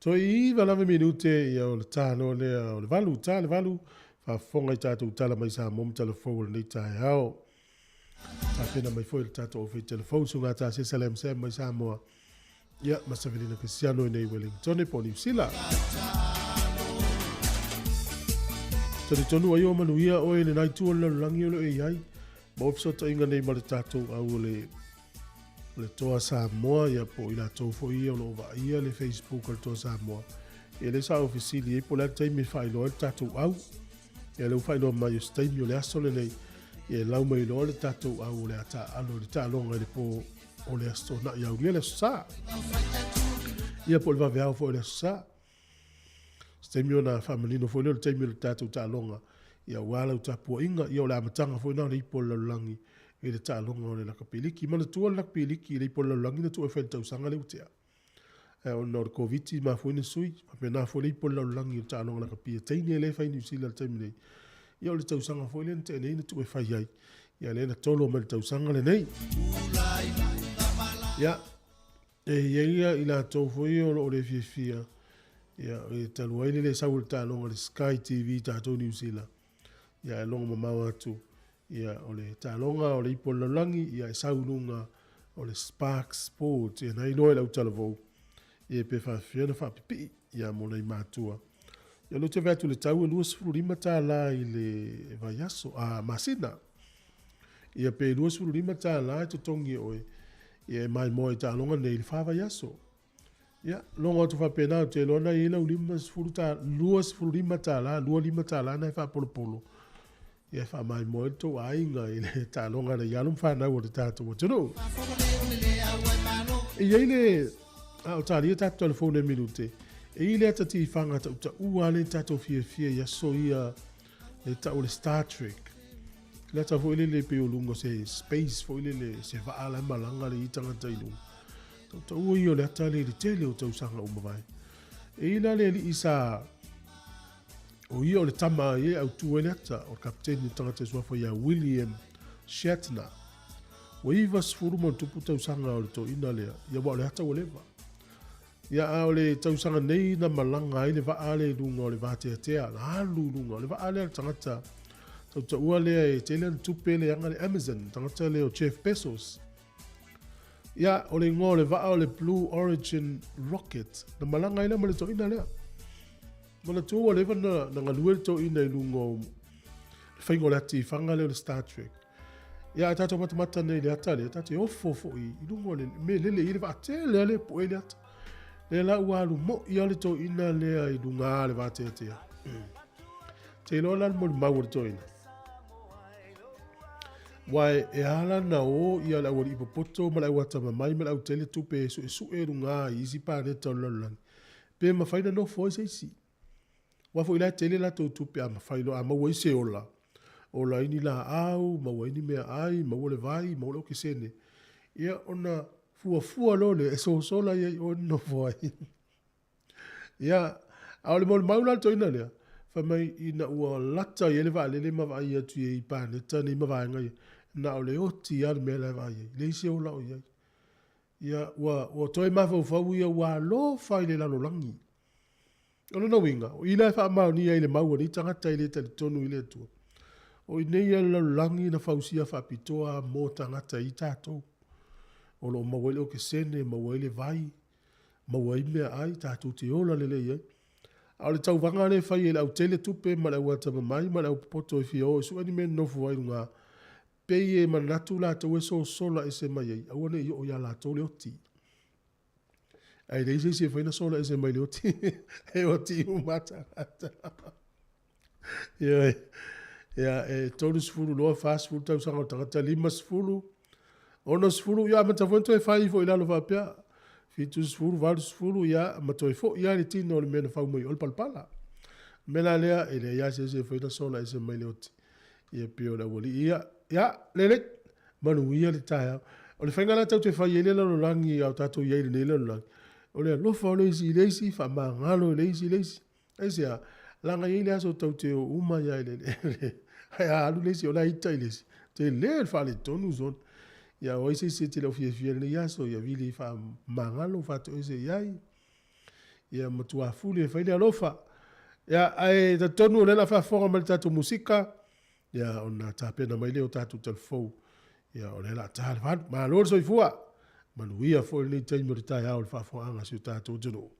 toe iva lava minute ia o le ta loa lea o le valu, ta le valu, faafofoga i tatou tala mai Samoa ma tala fou o lenei taeao. Tapena mai foi le tatou aufai telefoni suga ta se Salam Sam mai Samoa. Ia, ma Savelina Kasiano i nei Wellington po o Niu Sila. Talitonu ai o manuia oe le nai tu o le lalolagi o lo e iai. Ma o fesootaiga nei ma le tatou au o le o le Toa Samoa, ia po o i latou foi ia o lo o vaaia le Facebook a le Toa Samoa. Ia lea sa ou fesili ai po o le a le taimi e faailoa ai le tatou au. Ia lea ua faailoa mai o se taimi o le aso lenei, ia e lau mai loa le tatou au o le a taaalo i le taaloga i le po o le Aso Toonai aulia le Aso Sa. Ia po o le vaveao foi o le Aso Sa. Se taimi ona faamanino foi lea o le taimi o le tatou taaloga, ia aua lau tapuaiga, ia o le amataga foi lena o le ipu o le lalolagi i le taaloga o le lakapi liki. Manatua le lakapi liki i le ipu o le lalolagi na tuu e fai i le tausaga lea ua tea. Ae ona o le Koviti mafua ai na sui, faapena foi le ipu o le lalolagi o le taaloga lakapi a teine lea e fai i Niu Sila i le taimi nei. Ia o le tausaga foi lea na tea nei na tuu e fai ai. Ia lea na tolo mai le tausaga lenei. Ia, e i ai ia i latou foi o lo o le fiafia, ia, e talu ai le le sau o le taaloga i le Sky TV tatou i Niu Sila, ia e logo mamao atu, ia, o le taaloga o le ipu o le lalolagi, ia e sau i luga o le Spark Sports, ia na iloa e le autalavou, ia pe faafefea ona faapipii, ia mo nai matua. Ia o lea ou te vaai atu i le tau e $25 i le vaiaso, a, masina. Ia pe $25 e totogi e oe, ia e maimoa i taaloga nei i le fa vaiaso. Ia, logo atu faapena, ou te iloa na i ai lau $50, $25, $25 na e faapolopolo, ia e faamaimoa ai le tou aiga i le taaloga a nai alo ma fanau o le tatou atunuu. E i ai le, a o talia tatou telefoni e minute, e i ai le ata tifaga tautaua lea tatou fiafia i aso ia e tau o le Star Trek. Le ata foi lele pei o luga o se space foi lele, se vaa la e malaga le i tagata i luga. Tautaua ia o le ata lea i le tele o tausaga ua mavae. E i ai la le alii sa, o ia o le tama a ia e autu ai le ata, o le kapiteni o tagata i suafa ia William Shatner. Ua 90+ tausaga o le toeaina lea, ia aua o le ata ua leva. Ia a o le tausaga nei na malaga ai le vaa lea i luga o le vateatea, na alu i luga o le vaa lea a le tagata tautaua lea e tele ana tupe le aga le Amazon, tagata lea o Jeff Bezos. Ia, o le igoa o le vaa o le Blue Origin Rocket, na malaga ai la ma le toeaina lea. Manatua ua leva na, na galue le toeaina i luga o le faiga o le atifaga lea o le Star Trek. Ia, a tatou matamata nei i le ata lea, tatou te ofo foi i luga o le mea lele i le vaatele a le poe le ata. Lea la ua alu moi a le toeaina lea i luga le vateatea. Te iloa la le molimau o le toeaina. Aua e ala na o ia le aualii popoto ma le au atamamai ma le au tele tupe e suesue luga i isi paneta o le lalolagi, pe mafai na nofo ai se isi. Aua foi la e tele latou tupe a mafai loa, a maua ai se ola, ola ai ni laau, maua ai ni meaai, maua le vai, maua le okesene, ia ona fuafua loa lea e sosola ai i o e nonofo ai. Ia, a o le molimau la le toeaina lea, fai mai ina ua lata i ai le vaalele ma vaai atu i ai i paneta nei ma vaega ia, na o le oti lava le mea la e vaai ai, leai se ola o i ai. Ia, ua, ua toe mafaufau ia ua alofa i le lalolagi. O lona uiga, o i la e faamaonia ai le mau a nei tagata e le talitonu i le Atua, o i nei ia le lalolagi na fausia faapitoa mo tagata i tatou. O lo o maua ai le okesene, maua ai le vai, maua ai meaai, tatou te ola lelei ai. A o le tauvaga lea e fai e le autele tupe ma le auatamamai ma le aupopoto e fia o e sue ni mea e nonofo ai i luga, pei e manatu latou e sosola ese mai ai, aua ne i oo ia latou le oti. Ae leai se isi e fai na sola ese mai le oti. E oti uma tagata. Ioe. Ia, e 30 loa, 40 tausaga o le tagata, 50, 60, ia amata foi ona toe fai ifo i lalo faapea, 70, 80, ia, ma toe foi lava i le tino o le mea na fau mai ai, o le palapala. O le mea la lea, e leai lava se isi e fai na sola ese mai le oti. Ia pei o le aualii ia. Ia, lelei, manuia le taeao. O le faiga la tatou te fai ai le lalolagi a o tatou i ai i lenei lalolagi, o le alofa o le isi i le isi, faamagalo e le isi le isi. Aisea? Leaga e i ai le aso tatou te o uma ai lava i le eleele, ae a alu le isi o la e ita i le isi, tele le faaletonu sona. Ia o ai se isi e te le o fiafia i lenei aso, ia vili faamagalo, faatoese i ai, ia matua fuli e fai le alofa. Ia, ae talitonu o lea o le a faafofoga mai i le tatou musika, ia ona tapena mai lea o tatou talafou, ia o lea o le a ta le 8. Malo le soifua, manuia foi lenei taimi o le taeao i le faafofogaaga a si o tatou atunuu.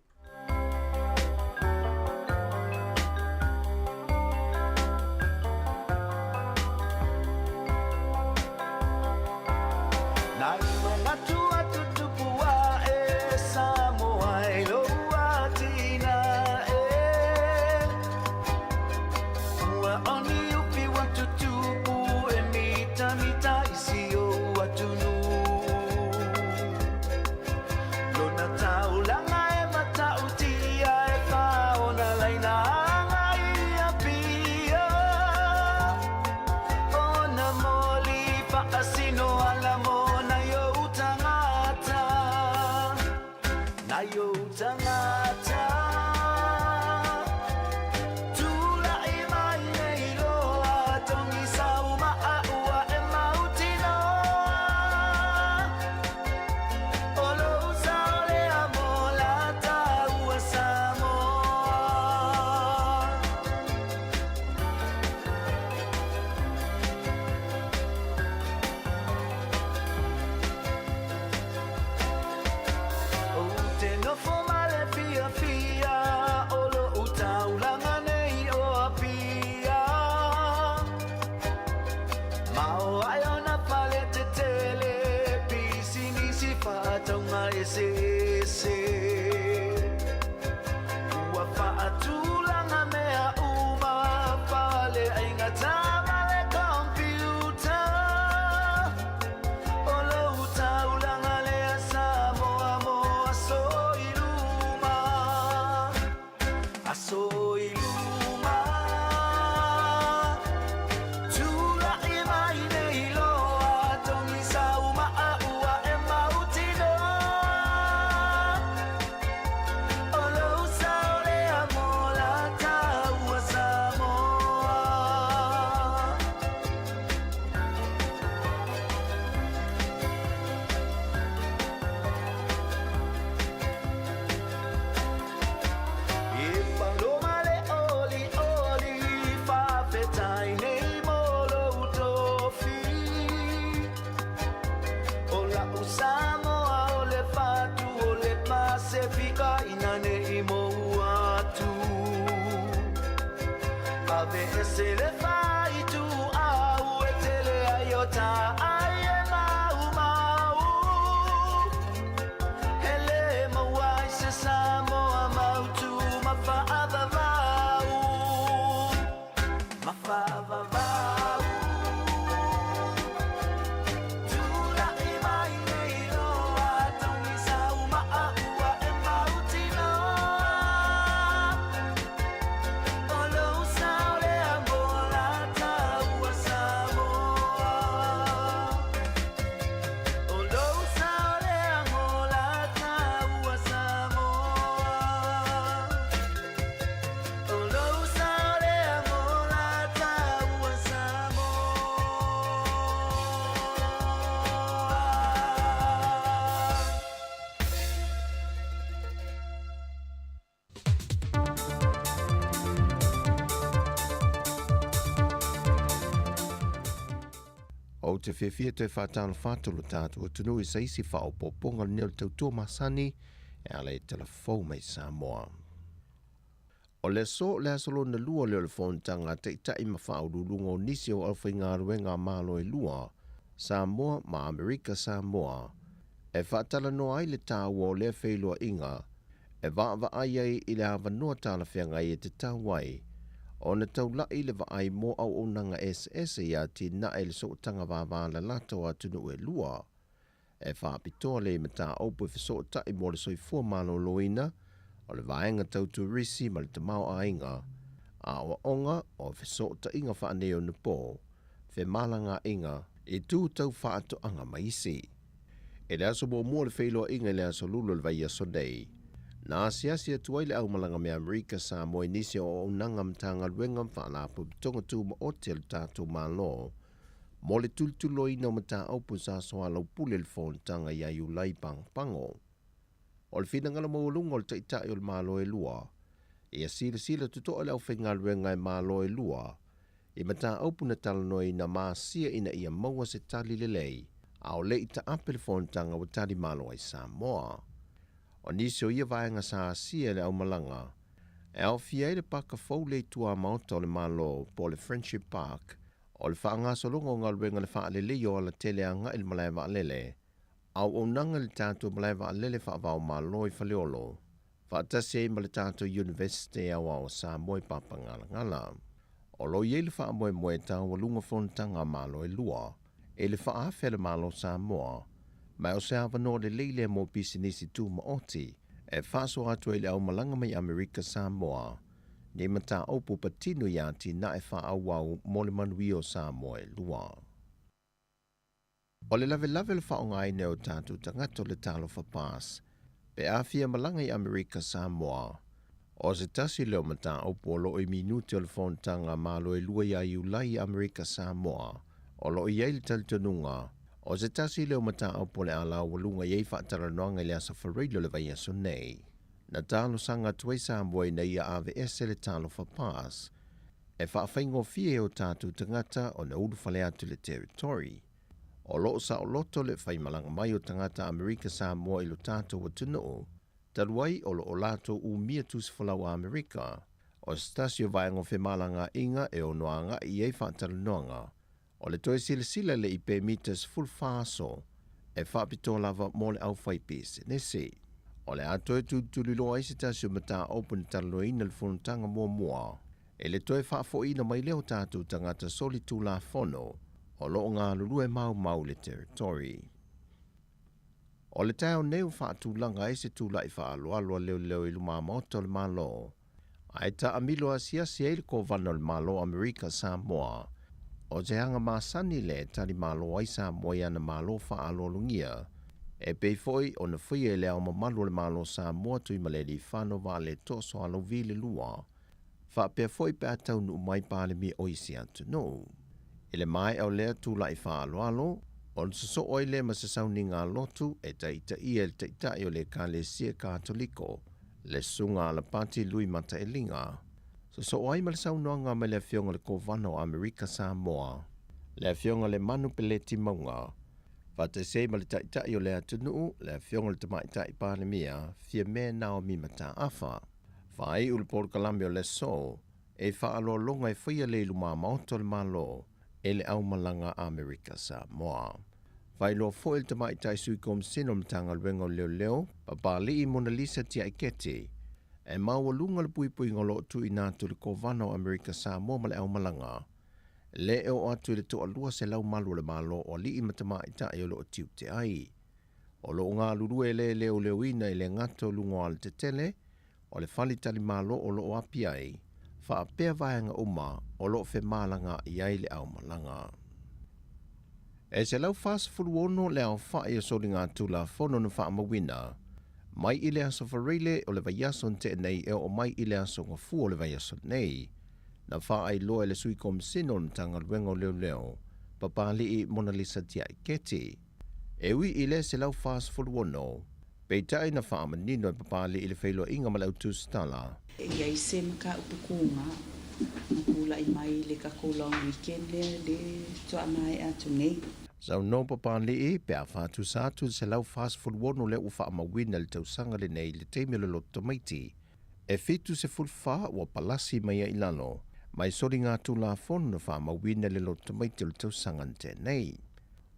Ou te fiafia toe faatalofa atu lo tatou atunuu i se isi faaopoopoga lenei o le tautua masani e ala i tala fou mai Samoa. O le aso o le aso lona lua lea o le fonotaga a Taitai ma Faauluuluga o nisi o aufaigaluega a Malo e lua, Samoa ma Amerika Samoa, e faatalanoa ai le taua o lea feiloaiga e vaavaai ai i le avanoa talafeagai e tatau ai ona taula'i le vaai mo auaunaga eseese i atinae i le sootaga vavalalata o atunuu e lua. E faapitoa le mataupu e fesootai mo le soifua maloloina o le vaega tau turisi ma le tamaoaiga, aoaoga o fesootaiga faaneionapo, femalagaaiga, itu tau faatoaga ma isi. I le aso muamua o le feiloaiga i le aso Lulu o le vaiaso nei, na asiasi atu ai le aumalaga me Amerika Samoa i nisi o auaunaga Matagaluega ma Faalapotopotoga Tumaoti a le tatou Malo mo le tulituloina o mataupu sa soalaupule i le fonotaga ia Iulai Pagopago. O le finagalo maualuga o le Taitai o le Malo e lua, ia silasila totoa le aufaigaluega e Malo e lua i mataupu na talanoaina ma asia ina ia maua se tali lelei, a o le i taape le fonotaga ua tali malo ai Samoa. O nisi o ia vaega sa asia e le aumalaga, e aofia ai le paka fou le i tuamaota o le Malo po o le Friendship Park, o le faagasologa o galuega le faaleleia o alatele agai i le malae vaalele, auaunaga i le tatou malae vaalele faava-o-Malo i Faleolo, faatasi ai ma le tatou Iunivesite Aoao o Samoa i Papagalagala. O lo o i ai le faamoemoe taualuga fonotaga a Malo e lua i le faaafe a le Malo Samoa, ma o se avanoa lelei lea mo pisinisi tumaoti e faasoa atu ai i le aumalaga mai Amerika Samoa nei mataupu patino i atinae faaauau mo le manuia o Samoa e lua. O le lavelave o le faaaogaina e o tatou tagata o le Talofa Pass pe a fia malaga i Amerika Samoa. O se tasi lea o mataupu o lo o i minute o le fonotaga a Malo e lua ia Iulai i Amerika Samoa. O lo o i ai le talitonuga, o se tasi lea o mataupu o le a laualuga i ai faatalanoaga i le aso Faraile o le vaiaso nei. Na talosaga atu ai Samoa ina ia aveese le Talofa Pass e faafaigofie e o tatou tagata ona ulufale atu i le territory. O lo o saoloto le faimalaga mai o tagata Amerika Samoa i lo tatou atunuu, talu ai o lo o latou umia tusifolau a Amerika. O se tasi o vaega o femalagaaiga e ono agai i ai faatalanoaga, o le toe silasila i le i pemita 14 aso e faapitoa lava mo le aufaipisinisi. O le a toe tulituliloa ai se tasi o mataupu na talanoaina i le fonotaga muamua i le toe faafoiina mai lea o tatou tagata solitulafono o lo o galulue maumau i le territory. O le taeao nei ua faatulaga ai se tula'i faaaloalo a leoleo i lumamaota o le Malo, ae taamilo asiasi ai le Kovana o le Malo o Amerika Samoa. O se aga masani lea e tali malo ai Samoa i ana malo faaaloalogia, e pei foi ona faia e Le Ao Mamalu o le Malo o Samoa Tuimalealiifano Vaaletoa Sualauvi le lua, faapea foi pe a taunuu mai Palemia o isi atunuu. I le maea o lea tula'i faaaloalo, ona sosoo ai lea ma se sauniga lotu e taitaia e le Taitai o le Ekalesia Katoliko, le Susuga Alapati Lui Mataeliga. Sosoo ai ma le saunoaga mai le Afioga i le Kovana o Amerika Samoa, le Afioga Lemanu Peleti Mauga, faatasi ai ma le Taitai o le atunuu, le Afioga i le Tamaitai Palemia, Fiame Naomi Mataafa. Faaiu le polokalame o le aso e faaaloaloga e faia le i lumamaota o le Malo e le aumalaga Amerika Samoa. Faailoa foi le Tamaitai Sui Komisina o le Matagaluega o Leoleo, Papali'i Monalisa Tiaiketi, e maualuga le puipuiga o lo o tuuina atu i le Kovana o Amerika Samoa ma le aumalaga le e oo atu i le toalua selau malu o le Malo o alii ma tamaitai o lo o tiute ai. O lo o galulue le leoleoina i le gata o luga o alatetele o le faletalimalo o lo o api ai, faapea vaega uma o lo o femalagaai ai le aumalaga. E 146 le aofai o soligatulafono na faamauina mai i le aso Faraile o le vaiaso na tea nei e oo mai i le aso Gafua o le vaiaso nei, na faailoa e le Sui Komisina o le Matagaluega o Leoleo, Papali'i Monalisa Tiaiketi. E ui i le 146, peitai na faamanino e Papali'i le feiloaiga ma le au tusitala. E i ai se mataupu kuga na tulai mai i le tatou long weekend lea le faatoa maea atu nei. Saunoa Papalii pe a faatusa atu i le 146 lea ua faamauina i le tausaga lenei i le taimi o le loto tamaiti e 74 ua palasi mai ai i lalo mai soligatulafono na faamauina i le loto tamaiti o le tausaga na tea nei.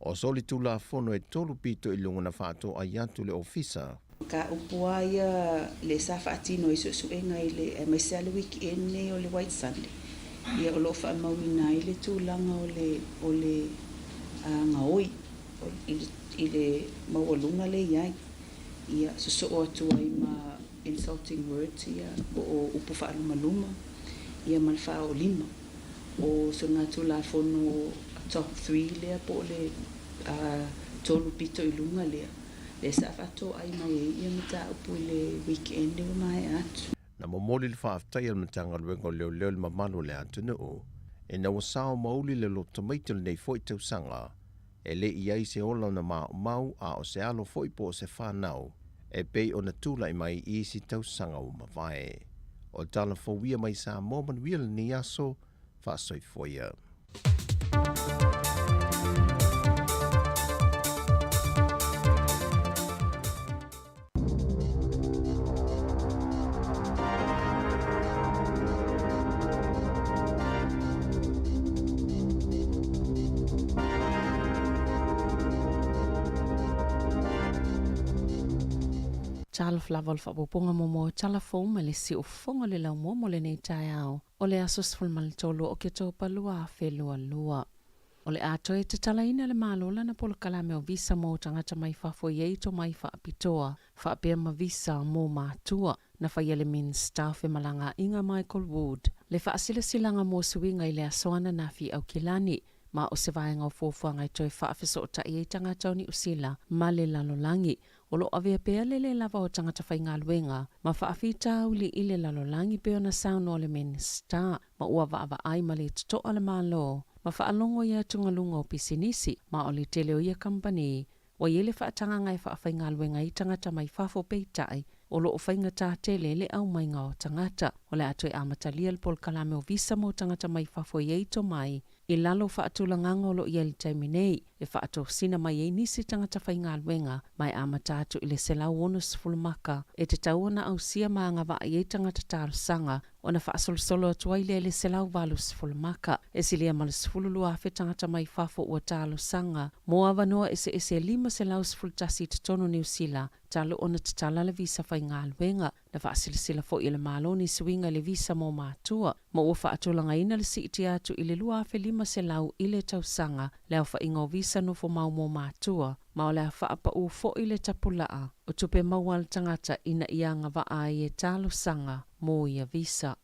O solitulafono e tolu pito i luga na faatoai atu le Ofisa. Mataupu lava ia lea sa faatino ai suesuega i le aemaise lava le weekend nei o le White Sunday, ia o lo o faamauina ai le tulaga o le o le gaoi i le maualuga lea e i ai, ia sosoo atu ai ma insulting words ia po o upu faalumaluma ia ma le faaolima. O soligatulafono top three lea po o le tolu pito i luga lea, lea sa faatoai mai ai ia mataupu i le weekend lea ua maea atu. Na momoli le faafetai a le Matagaluega o Leoleo i le mamalu o le atunuu ina ua sao mauli le loto tamaiti o lenei foi tausaga e le i ai se ola ona maumau a o se alo foi po o se fanau e pei ona tulai mai i isi tausaga ua mavae. O tala fou ia mai Samoa manuia lenei aso, faasoifua ia. Talofa lava o le faaopoopoga muamua o tala fou mai le siufofoga o le laumua mo lenei taeao o le aso 13 o Oketopa 2022. O le a toe tatalaina e le Malo lana polokalame o visa mo tagata mai fafo e i ai tomai faapitoa faapea ma visa mo matua na faia e le Minisita o Femalagaaiga Michael Wood le faasilasilaga mo suiga i le aso ananafi i Aukilani ma o se vaega o fuafuaga e toe faafesootai ai tagata o Niu Sila ma le lalolagi. O lo o avea pea le lē lava o tagata faigaluega ma faafitauli i le lalolagi pei ona saunoa le Minisita ma ua vaavaai ma le totoa le Malo ma faalogo i atugaluga o pisinisi ma o le tele o ia kamupani ua i ai le faatagaga e faafaigaluega ai tagata mai fafo peitai o lo o faigata tele le aumaiga o tagata. O le a toe amatalia le polokalame o visa mo tagata mai fafo e i ai tomai i lalo o faatulagaga o lo o i ai i le taimi nei e faatosina mai ai nisi tagata faigaluega ma e amata atu i le 160 maka e tatau ona ausia ma agavaa i ai tagata talosaga ona faasolosolo atu ai lea i le 180 maka. E silia ma le 12,000 tagata mai fafo ua talosaga mo avanoa eseese e 511 i totonu o Niu Sila talu ona tatala le visa faigaluega. Na faasilasila foi e le Malo ni suiga i le visa mo matua, ma ua faatulagaina le siitia atu i le 2,500 i le tausaga le aofaiga o visa nofomau mo matua, ma o le a faapaū foi le tapulaa o tupe maua a le tagata ina ia agavaa ai e talosaga mo ia visa.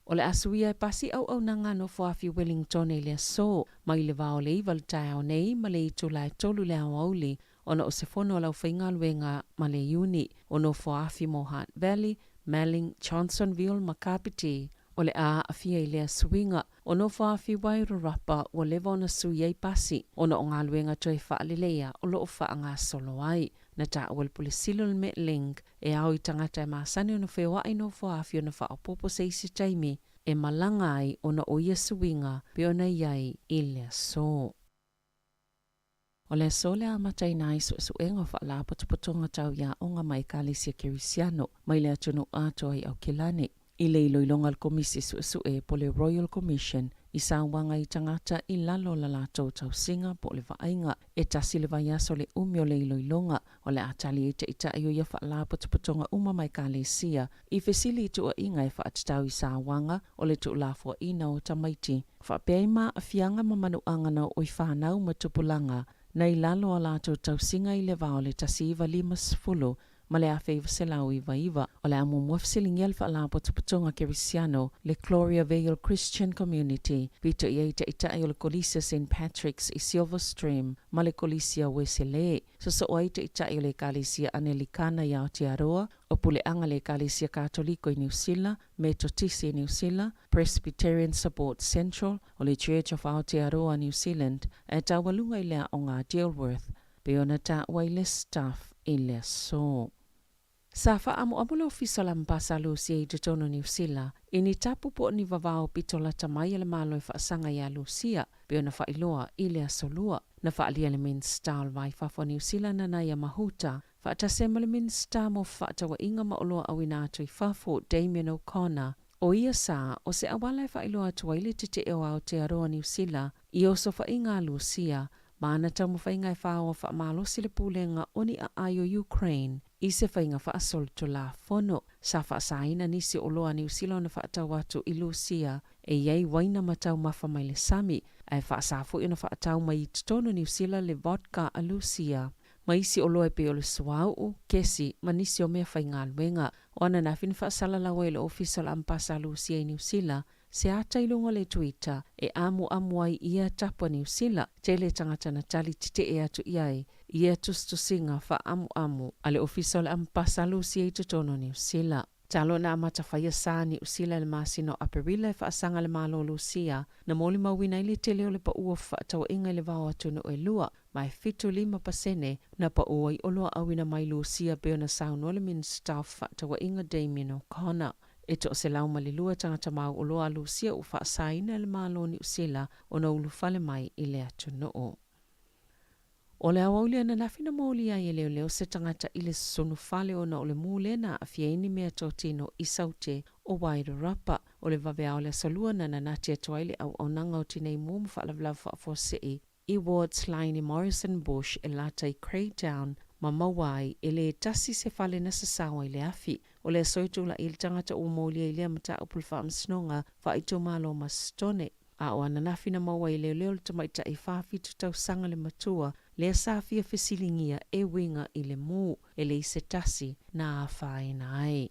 O le a suia e pasi auaunaga a Nofoafi Wellington i le aso, mai le va o le iva i le taeao nei ma le itula e tolu i le aoauli ona o se fono a le aufaigaluega ma le Iuni o Nofoafi mo Hutt Valley, Melling, Johnsonville ma Kapiti. O le a aafia i lea suiga o Nofoafi Wairarapa ua leva ona sui ai pasi ona o galuega toe faaleleia o lo o faagasolo ai. Na taua e le Pule Sili o le Metlink e ao i tagata e masani ona feoai Nofoafi ona faaopoopo se isi taimi e malaga ai ona o ia suiga pei ona i ai i le aso. O le aso le amataina ai suesuega o faalapotopotoga tau i aoga ma Ekalesia Kerisiano mai le atunuu atoa i Aukilani. I le iloiloga a le Komisi Suesue po le Royal Commission i sauaga i tagata i lalo o la latou tausiga po o le vaaiga, e tasi le vaiaso le umi o le iloiloga, o le a tali ai taitai o ia faalapotopotoga uma ma Ekalesia i fesili i tuuaiga e faatatau i sauaga o le tuulafoaiina o tamaiti faapea ai ma aafiaga ma manuaga na oo i fanau ma tupulaga na i lalo o a latou tausiga i le va o le 1950 ma le 1999. O le a muamua fesiligia le Faalapotopotoga Kerisiano, le Gloria Vale Christian Community, pito i ai taitai o le Kolisi o Saint Patrick's i Silver Stream ma le Kolisi o Ueselē. Sosoo ai taitai o le Ekalesia Anelikana i Aotearoa, o Puleaga le Ekalesia Katoliko i Niu Sila, Metotisi i Niu Sila, Presbyterian Support Central, o le Church of Aotearoa New Zealand, ae taualuga i le aoga a Dilworth, pei ona taua i le Stuff i le aso. Sa faaamoamo le Ofisa o le Amepasa a Lusia i totonu o Niu Sila i ni tapu po o ni vavao pito lata mai a le Malo e faasaga ia Lusia, pei ona faailoa i le Aso Lua. Na faaalia e le Minisita o le Va i Fafo a Niu Sila Nanaia Mahuta, faatasi ai ma le Minisita mo Fefaatauaiga ma Oloa Auina Atu i Fafo Damien O'Connor, o ia sa o se auala e faailoa atu ai le tetee o Aotearoa Niu Sila i osofaiga a Lusia ma ana taumafaiga e faoa faamalosi le pulega o ni aai o Ukraine i se faiga faasolitulafono. Sa faasaina nisi o oloa a Niu Sila ona faatau atu i Lusia e i ai uaina ma taumafa mai le sami, ae faasa foi ona faatau mai i totonu o Niu Sila le vodka a Lusia ma isi oloa e pei o le suauu, kesi ma nisi o mea faigaluega. O ananafi na faasalalau ai e le Ofisa o le Amepasa a Lusia i Niu Sila se ata i luga o le Twitter e amuamu ai ia tapu a Niu Sila, tele tagata na tali tetee atu i ai i ia tusitusiga faaamuamu a le Ofisa o le Amepasa a Lusia i totonu o Niu Sila. Talo na amata faia sa Niu Sila i le masina o Aperila e faasaga le Malo o Lusia, na molimauina ai le tele o le pau o fefaatauaiga i le va o atunuu e lua, ma e 75% na pau ai oloa auina mai Lusia pei ona saunoa le Minisita o Fefaatauaiga Damien O'Connor. E 102 tagata mauoloa a Lusia ua faasaina e le Malo o Niu Sila ona ulufale mai i le atunuu. O le aoauli ananafi na molia ai e leoleo se tagata i le susunu fale ona o le mu lea na aafia ai ni meatotino i Saute o Wairarapa. O le vaveao o le aso Lua na nanati atu ai le auaunaga o Tinei Mu ma Faalavelave Faafuasei i Wards Line i Morrison Bush e lata i Greytown ma maua ai e lē tasi se fale na sasao ai le afi. O le aso e tulaʻi ai le tagata ua molia i lea mataupu i le Faamasinoga Faaitumalo ma Stone. A o ananafi na maua ai e leoleo le tamaitai 47 tausaga le matua lea sa fia fesiligia e uiga i le mu, e leai se tasi na afaina ai.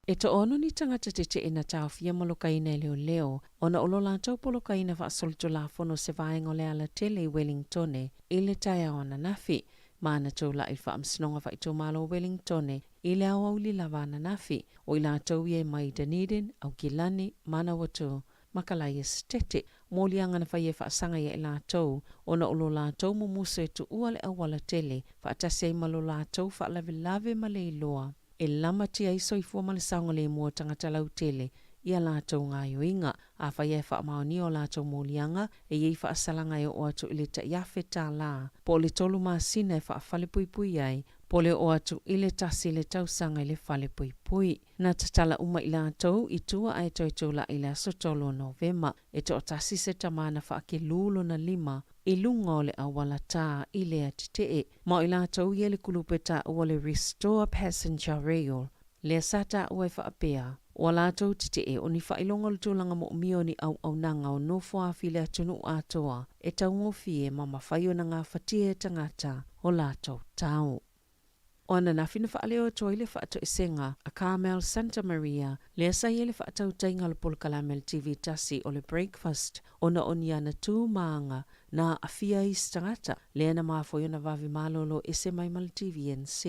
E toaono ni tagata tetee na taofia ma lokaina e leoleo ona o lo latou polokaina faasolitulafono se vaega o le alatele i Wellingtone i le taeao ananafi. Ma na tulaʻi i le Faamasinoga Faaitumalo o Wellingtone i le aoauli lava ananafi, o i latou ia e mai Dunedin, Aukilani, Manawatu, ma Kalaia Setete. Moliaga na faia e faasaga ia i latou ona o lo latou mumuso e tuua le auala tele faatasi ai ma lo latou faalavelave ma le iloa e lamatia ai soifua ma le saogalemu o tagata lautele i a latou gaoioiga. Afai e faamaonia o latou moliaga, e i ai faasalaga e oo atu i le $1,000 po o le tolu masina e faafalepuipui ai, po o le oo atu i le tasi le tausaga i le falepuipui. Na tatala uma i latou i tua ae toe tulaʻi i le aso 3 o Novema. E toatasi se tama na faakelū lona lima i luga o le auala tā i lea tetee. Ma o i latou ia le kulupu e taua o le Restore Passenger Rail, lea sa taua e faapea, o a latou tetee o ni faailoga o le tulaga moomia o ni auaunaga o nofoafi i le atunuu atoa e taugofie ma mafai ona gafatia e tagata o latou tau. O ananafi na faaleo atu ai le faatoesega a Carmel Santa Maria, lea sa i ai le faatautaiga o le polokalame a le TV tasi o le Breakfast ona o ni ana tu ma aga na aafia ai isi tagata, lea na mafua ai ona vave malolo ese mai ma le TVNZ.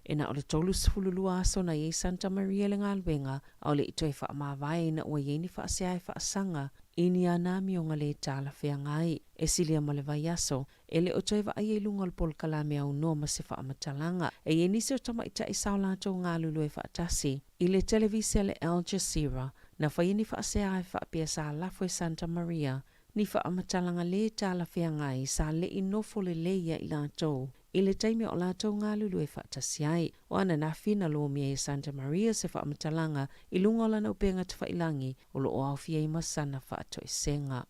E na o le 32 aso na i ai Santa Maria i le galuega, a o le i toe faamavae ina ua i ai ni faasea e faasaga i ni ana amioga lē talafeagai. E silia ma le vaiaso, e le o toe vaaia i luga o le polokalame aunoa ma se faamatalaga. E i ai nisi o tamaitai sa o latou galulue faatasi i le televise a le Al Jazeera na faia ni faasea e faapea sa lafo e Santa Maria ni faamatalaga lē talafeagai sa le i nofo lelei ia i latou i le taimi o latou galulue faatasi ai. O ananafi na lomia ai e Santa Maria se faamatalaga i luga o lana upega tafailagi o lo o aofia ai ma sana faatoesega.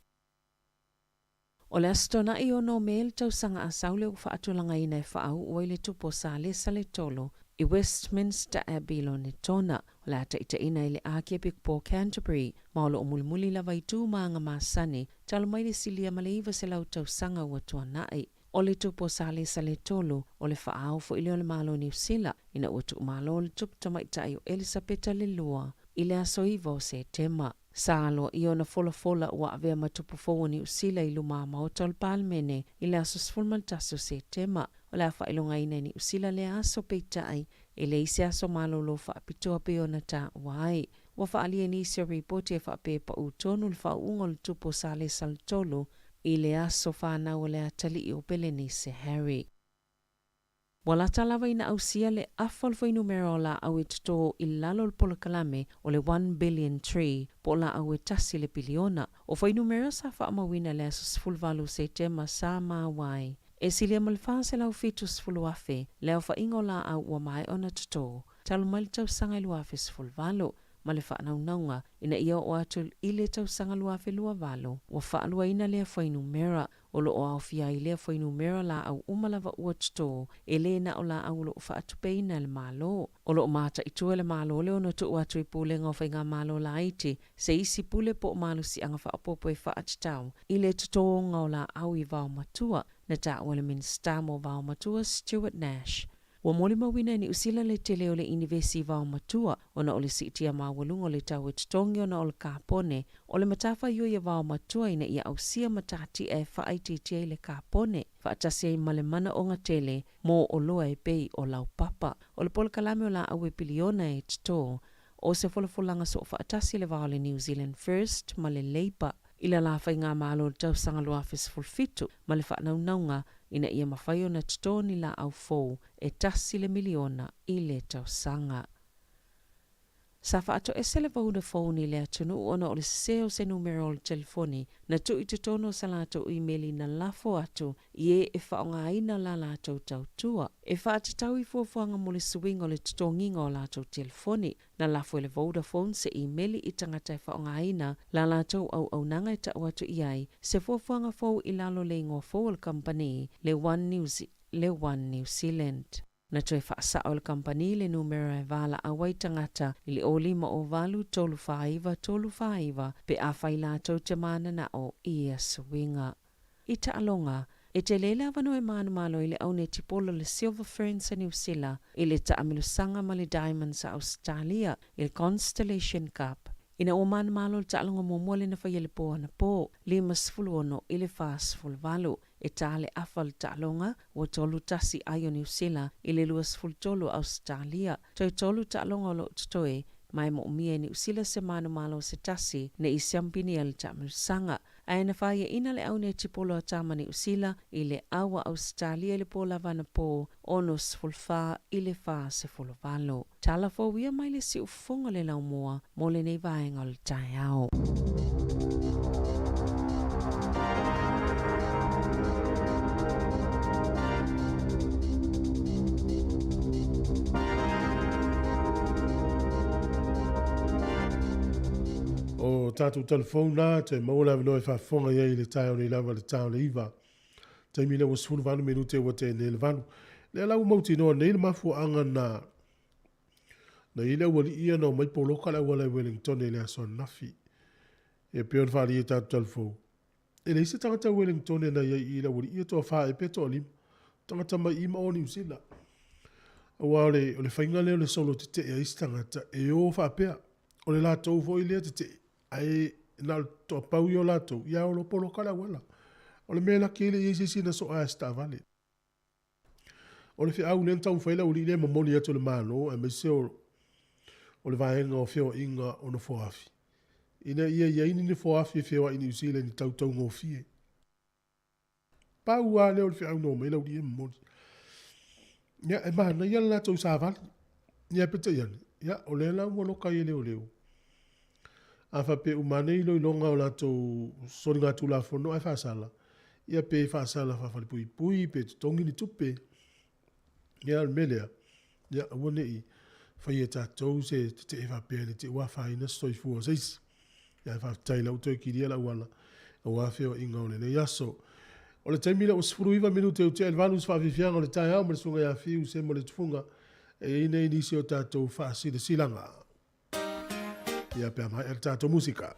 O le Aso Toonai 6 Me le tausaga a Saule ua faatulagaina e faauu ai le tupu o Salesa le Tolo i Westminster Abbey i Lonetona. O le a taitaiina ai le Akiepikopo o Canterbury ma o lo o mulimuli lava i tu ma aga masani talu mai le silia ma le 900 tausaga ua tuanai. O le tupu o Salesa le Tolo, o le faaao foi lea o le Malo o Niu Sila ina ua tuumalo le tupu tamaitai o Elisapeta le Lua i le aso 9 o Setema. Sa aloaia ona folafola ua avea ma tupu fou o Niu Sila i luma maota o le Palemene i le aso 11 o Setema. O le a faailogaina e Niu Sila lea aso peitai e leai se aso malolo faapitoa pei ona taua ai. Ua faaalia i nisi o ripoti e faapea e paū tonu le faauuga o le tupu o Salesa le Tolu i le aso fanau o le atalii o Pelenise Harry. Ua lata lava ina ausia le afa o le fuainumera o laau e toto i lalo o le polokalame o le One Billion Tree po o laau e tasi le piliona. O fuainumera sa faamauina i le aso 18 o Setema sa maua ai e silia ma le 470,000 le aofaiga o laau ua maea ona toto talu mai le tausaga e 2018 ma le faanaunauga ina ia oo atu i le tausaga 2028 ua faaluaina lea fuainumera. O lo o aofia ai lea fuainumera laau uma lava ua toto, e le na o laau o lo o faatupeina e le Malo. O lo o mataitu e le Malo le ono tuu atu i Pulega o Faigamalo Laiti se isi pule po o malosiaga faaopoopo e faatatau i le totoga o laau i vaomatua, na taua e le Minisita mo Vaomatua Stuart Nash. Ua molimauina e Niusila le tele o le inivesi vaomatua ona o le siitia maualuga o le tau e totogi ona o le kapone. O le matafaioi a vaomatua ina ia ausia matatia e faaitiitia ai le kapone, faatasi ai ma le manaoga tele mo oloa e pei o laupapa. O le polokalame o laau e piliona e toto, o se folafolaga soofaatasi le va o le New Zealand First ma le Labour i le la faigamalo o le tausaga 2017 ma le faanaunauga ina ia mafai ona toto ni laau fou e tasi le miliona i le tausaga. Sa faatoese le Vodafone i le atunuu ona o le sese o se numera o le telefoni na tuu i totonu o sa latou imeli na lafo atu i e e faaaogaina la latou tautua e faatatau i fuafuaga mo le suiga o le totogiga o latou telefoni. Na lafo e le Vodafone se imeli i tagata e faaaogaina la latou auaunaga e tau atu i ai se fuafuaga fou i lalo o le igoa fou o le kamupani, le One New le One New Zealand. Na toe faasao e le kamupani le numera e valaau ai tagata i le 05 08 349 349 pe afai latou te mananao i ia suiga. I taaloga, e tele le avanoa e manumalo ai le au netipolo le Silver Ferns a Niu Sila i le taamilosaga ma le Diamonds a Ausetalia i le Constellation Cup. Ina ua manumalo le taaloga muamua lea na faia i le po anapo, 56 i le 48, e ta le afa o le taaloga, ua 3-1 ai o Niu Sila i le 23 a Ausetalia. Toe tolu taaloga o lo o totoe, ma e moomia e Niu Sila se manumalo se tasi ne i siampinia le taamilosaga. Ae na faiaina le au netipolo a Tama Niu Sila i le au a Ausetalia i le po lava anapo, 64 i le 48. Tala fou ia mai le siufofoga o le laumua mo lenei vaega o le taeao. O tatou telefone na, toe maua le avanoa e faafofoga i ai i le taeao nei lava i le ta o le iva. Taimi lea ua 18 minute ua te'e le valu. Lea la ua mautinoa nei le mafuaaga na na i ai le aualii ia na omai poloka le auala i Wellington i le aso ananafi. E pei ona faaalia i tatou talafou, e leai se tagata Wellington na i ai i le aualii ia toafa ea pe toalima, tagata mai i ma o Niu Sila. Aua o le, o le faiga lea o le solo tetee a isi tagata, e o faapea, o le latou foi lea tetee, ae na o le toapau ia o latou, ia o lo poloka le auala. O le mea e laki ai le i ai se isi na soa e se taavale. O le feau lea na taumafai le aualii lea e momoli atu e le Malo aemaise o, o le vaega o feoaiga o nofoafi, ina ia i ai ni nofoafi e feoai i Niu Sila i ni tau taugofie. Pau lava lea o le feau na omai le aualii e momoli. Ia, e manaia le latou savali. Ia, peitai ane, ia, o lea la ua loka ai e leoleo. A faapea uma ane iloiloga o latou soligatulafono ae faasala, ia pe faasala faafalepuipui pe totogi ni tupe. Ia o le mea lea, ia aua ne i faia e tatou se tetee faapea ne i te i ua afaina se soifua o se isi. Ia ae faafetai la ua toe kilia le auala aua feoaiga o lenei aso. O le taimi lea ua 19 minute ua tea i le valu i se faafiafiaga o le taeao ma le susuga ia Fiu Semo Letufuga e i ai nei nisi o tatou faasilasilaga. Ia pe a maea le tatou musika.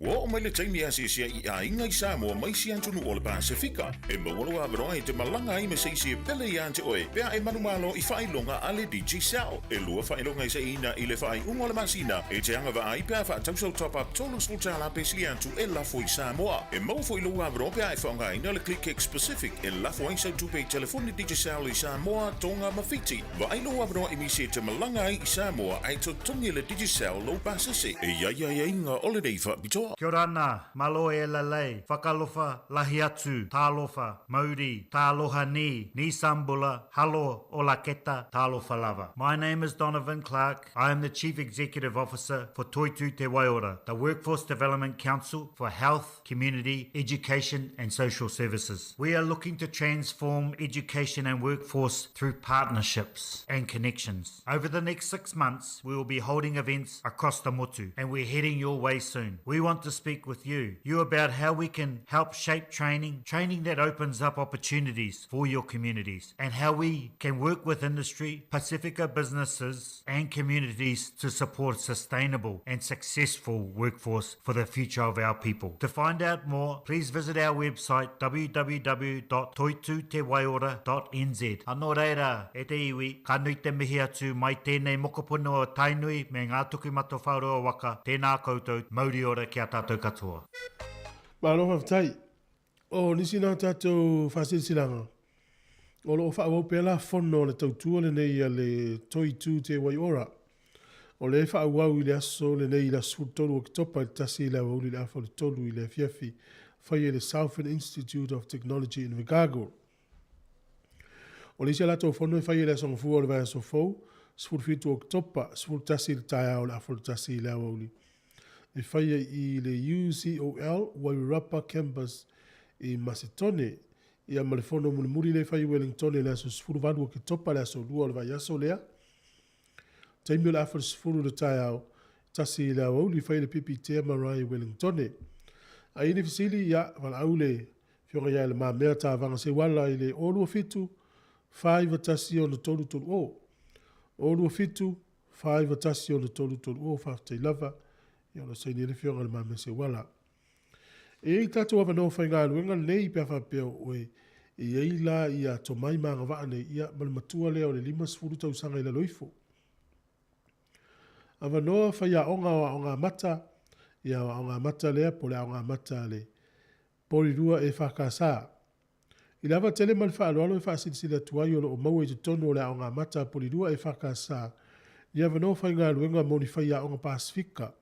Ua oo mai le taimi e asiasi ai i aiga i Samoa ma isi atunuu o le Pasefika. E maua lou avanoa e te malaga ai me se isi e pele iā te oe pe a e manumalo i faailoga a le Digicel. E lua faailoga e saiina i le faaiuga o le masina e te agavaa ai pe a faatau sau top-up $30 pe sili atu e lafo i Samoa. E maua foi lou avanoa pe a e faaaogaina le ClickX Pacific e lafo ai sau tupe i telefoni Digicel i Samoa, Tonga ma Fiti. Vaai lou avanoa e misi e te malaga ai i Samoa ae totogi e le Digicel lou pasese. E i ai aiaiga o lenei faapitoa. Kia ora ana, malo e lalei, whakalofa, lahi atu, tālofa, mauri, tāloha ni, ni sambula, halo, ola keta, tālofa lava. My name is Donovan Clark. I am the Chief Executive Officer for Toitu Te Waiora, the Workforce Development Council for Health, Community, Education and Social Services. We are looking to transform education and workforce through partnerships and connections. Over the next 6 months, we will be holding events across the motu, and we're heading your way soon. We want to speak with you, you about how we can help shape training, training that opens up opportunities for your communities, and how we can work with industry, Pacifica businesses, and communities to support sustainable and successful workforce for the future of our people. To find out more, please visit our website www.toitutewaiora.nz. Anō reira, e te iwi, ka nui te mihi atu mai tēnei mokopuna o Tainui me ngā Tokimatawhaorua waka, tēnā koutou, mauri ora ki a tātou katoa. Malo faafetai. O nisi na tatou faasilasilaga, o lo o faaauau pea la fono a le tautua lenei a le Toitū Te Waiora. O lea e faaauau i le aso lenei i le aso 13 Oketopa i le 1 i le aoauli i le afa o le 3 i le afiafi, faia i le Southern Institute of Technology Invercargill. O le isi a latou fono e faia i le aso Gafua o le vaiaso fou, 17 Oketopa, 11 i le taeao o le afa o le 1 i le aoauli. E faia i le UCOL Wairarapa Campus i Masetone. Ia ma le fono mulimuli lea e fai i Wellingtone i le aso 18 Oketopa, le aso Lua o le vaiaso lea. Taimi o le afa i le 10 i le taeao, 1 i le aoauli, fai i le Pipitea Marae i Wellingtone. A i ai ni fesili, ia, valaau le Afioga ia Le Mamea Tavaga Seuala i le 027 491 6330. 027 491 6330. Faafetai lava. Ia o lo o saini ai le Afioga ia Le Mamea Seuala. E i ai tatou avanoa faigaluega lenei pe a faapea o oe e i ai la ia tomai ma agavaa nei, ia ma le matua lea o le 50 tausaga i lalo ifo. Avanoa faiaoga o Aoga Amata, ia o Aoga Amata lea po o le Aoga Amata a le Porirua EFKS. I le ava tele ma le faaaloalo e faasilasila atu ai o lo o maua i totonu o le Aoga Amata a Polilua EFKS ni avanoa faigaluega mo ni faiaoga Pasefika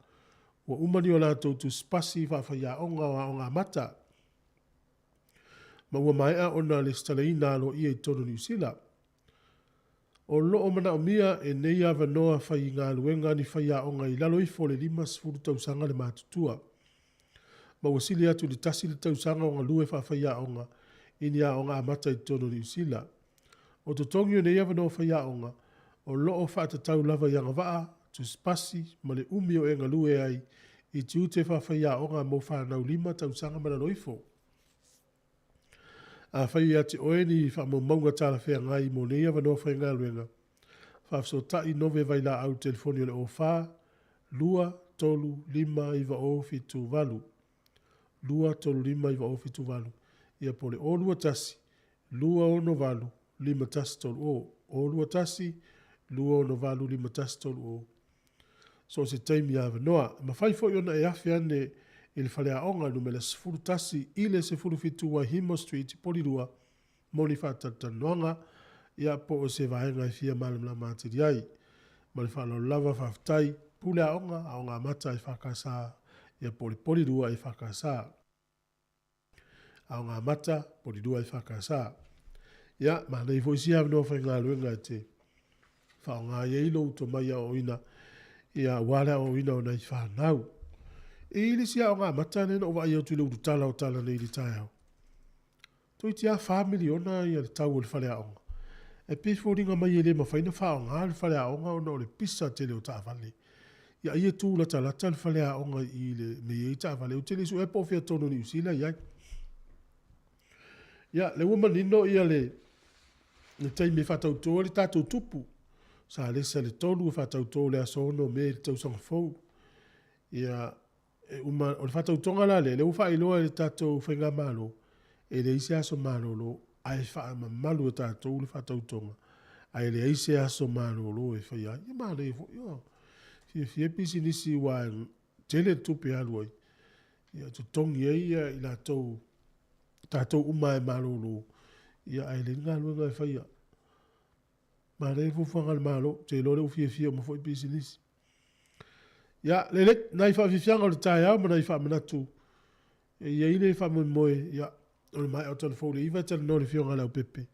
ua uma ni o latou tusipasi faafaiaoga o Aoga Amata ma ua maea ona lesitalaina aloaia i totonu o Niu Sila. O lo o manaomia e nei avanoa faigaluega ni faiaoga i lalo ifo o le 50 tausaga le matutua. Ma ua sili atu i le tasi le tausaga o galue faafaiaoga i ni aoga amata i totonu o Niu Sila. O totogi o nei avanoa faiaoga, o lo o faatatau lava i agavaa, tusipasi, ma le umi o e galue ai i tiute faafaiaoga mo fanau lima tausaga ma lalo ifo. Afai o ia te oe ni faamaumauga talafeagai mo nei avanoa faigaluega, faafesootai nove vailaau i le telefoni o le 04 2 3 5 9 0 7 8. 2 3 5 9 0 7 8. Ia po o le 021 268 5130. 021 268 5130. So o se taimi avanoa. E mafai foi ona e afe ane i le faleaoga numera 11 i le 17 Waihimo Street, Porirua, mo ni faatalatalanoaga, ia po o se vaega e fia malamalama atili ai. Ma le faaaloalo lava, faafetai. Pule Aoga, Aoga Amata EFKS, ia po o le Porirua EFKS. Aoga Amata, Porirua EFKS. Ia, manaia foi sia avanoa faigaluega e te faaaoga ai ai lou tomai aoaoina, ia aua le aoaoina o nai fanau. E i ai le isi aoga amata lea na ou vaai atu i le ulutala o tala nei i le taeao. Toeitiiti lava $4 miliona le tau o le faleaoga. E pei e foliga mai e le mafai ona faaaoga le faleaoga ona o le pisa tele o taavale. Ia ai e tu latalata le faleaoga i le mea e i ai taavale. Ou te le i suea po o fea tonu o Niu Sila e i ai. Ia, lea ua manino ia le, le taimi e faatauto ai le tatou tupu. Sa lesa le 3 e faatauto i le aso 6 Me i le tausaga fou. Ia, E uma, o le faatautoga la lea, lea ua faailoa e le tatou Faigamalo, e leai se aso malolo, ae faamamalu e tatou le faatautoga, ae leai se aso malolo e faia ai. Ia manaia foi, ioe. Fiafia pisinisi aua e tele le tupe e alu ai, ia totogi ai ia i latou, tatou uma e malolo, ia ae leai ni galuega e faia. Manaia le fuafuaga a le Malo, ou te iloa o lea ua fiafia uma foi pisinisi. Ia, lelei, nai faafiafiaga o le taeao ma nai faamanatu e i ai le faamoemoe, ia, o le maea o tala fou le 9 e talanoa le Afioga ia Leaupepe,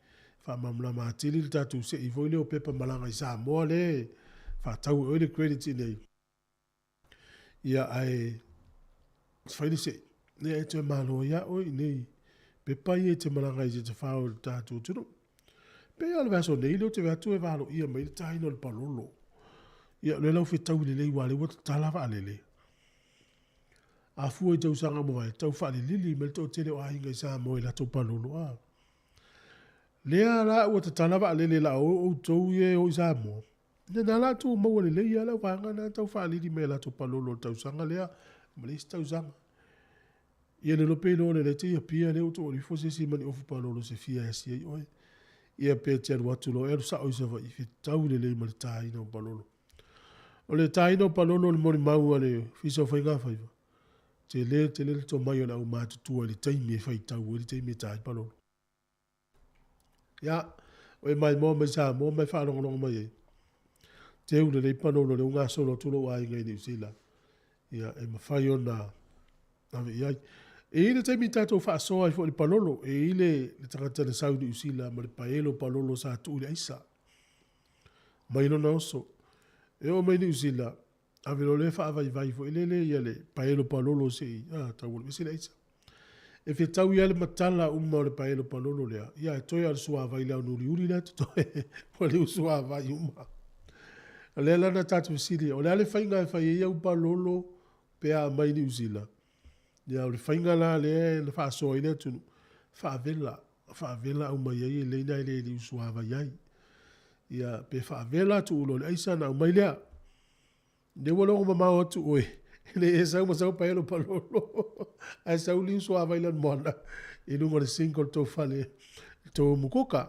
faamalamalama atili le tatou sei foi lea o pepa malaga i Samoa lea e faatau e oe le credit i inei. Ia, ae fai le sei, ia e toe malo ai lava oe i nei pepa ia e te malaga ai i te tafao i le tatou atunuu. Pei lava o le vaiaso nei lea ou te vaai atu e valoia mai le taina o le palolo. Ia o lea la ua fetaui lelei aua o lea ua tatala vaalele. A fua i tausaga ua mavae, tau faalilili mai le toatele o aiga i Samoa i latou palolo. A lea la ua tatala vaalele la o outou ia e o i Samoa, ia na la tou maua lelei lava le auvaega lena e tau faalili mai e latou palolo o le tausaga lea ma le isi tausaga. Ia le iloa pe iloa lelei te i Apia lea ua tuu ifo se isi ma ni ofu palolo se fia e asi ai oe. Ia pe te alu atu loa e alu sao i Savaii fetaui lelei ma le taina o palolo. O le taina o palolo o le molimau a le Ofisa o Faigafaiva, tele tele le tomai o le aumatutua i le taimi e faitau ai le taimi e ta ai palolo. Ia, o e maimoa mai Samoa ma e faalogologo mai ai, teu lelei palolo lea ua gasolo atu lou aiga i Niu Sila, ia, e mafai ona ave i ai. E i ai le taimi tatou faasoa ai foi i le palolo, e i ai le, le tagata na sau i Niu Sila ma le paelo palolo sa tuu i le aisa, mai lona oso. E oo mai Niu Sila, ave loa lea faavaivai foi lele ia le paelo palolo se i, a, tau alu ese le aisa. E fetaui ai le matala uma o le paelo palolo lea, ia e toe a o le suavai le aonuliuli lea totoe, ua liu suavai uma. O lea la na tatou fesili, o le a le faiga e fai ai au palolo pe a aumai i Niu Sila? Ia o le faiga la lea na faasoa ai le atunuu, faavela, faavela aumai ai e lelei ona e le liu suavai ai. Ia pe faavela tuu loa i le aisa ona aumai lea. Lea ua logo mamao atu oe, e le e sau ma sau paelo palolo, ae sau liu suavai lanumoana i luga o le sink o le tou fale, le tou umukuka.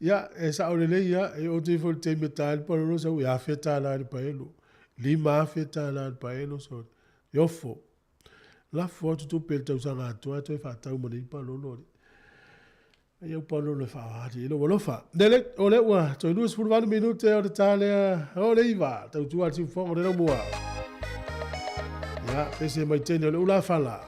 Ia, e sao lelei lava, e oo atu foi i le taimi e ta ai le palolo sau e $1,000 i le paelo, $5,000 i le paelo, sole, e ofo. Lafo atu tupe i le tausaga atoa ae toe faatau ma nei palolo alii. Ai au palolo e faaaoga i lou alofa. Lele, o lea ua toe 28 minute o le ta lea o le 9, tautua a le siufofoga o le laumua. Ia, pese mai tene o le ulafala.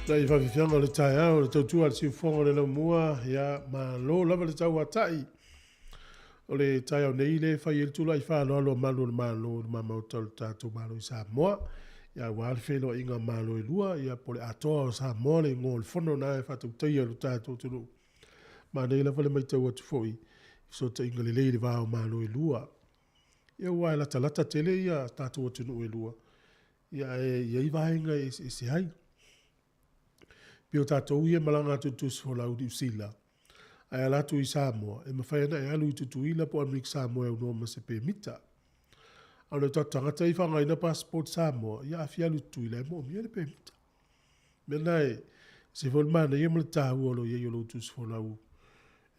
Na i whawhiwhianga o le taeao, le tautua a le siufofoga o le laumua, ia malo lava le tauatai. O le taeao nei le fai ai le tula'i faaaloalo a Malu o le Malo i le mamaota o le tatou Malo i Samoa, ia aua le feiloaiga a Malo e lua, ia po o le Atoa o Samoa le igoa o le fono na e faatautaia e lo tatou atunuu. Manaia lava le matau atu foi i fesootaiga lelei i le va o Malo e lua. Ia aua e latalata tele ia tatou atunuu e lua, ia ae i ai vaega e eseese ai. Pei o tatou ia e malaga atu i le tusifolau i Niu Sila, ae ala atu i Samoa, e mafai ona e alu i Tutuila po o Amerika Samoa e aunoa ma se pemita. A o nai o tatou tagata ia e faaaogaina passport Samoa, ia a fia alu i Tutuila e moomia le pemita. O le mea lena e ese foi le manaia ma le taua o lo o i ai o lou tusifolau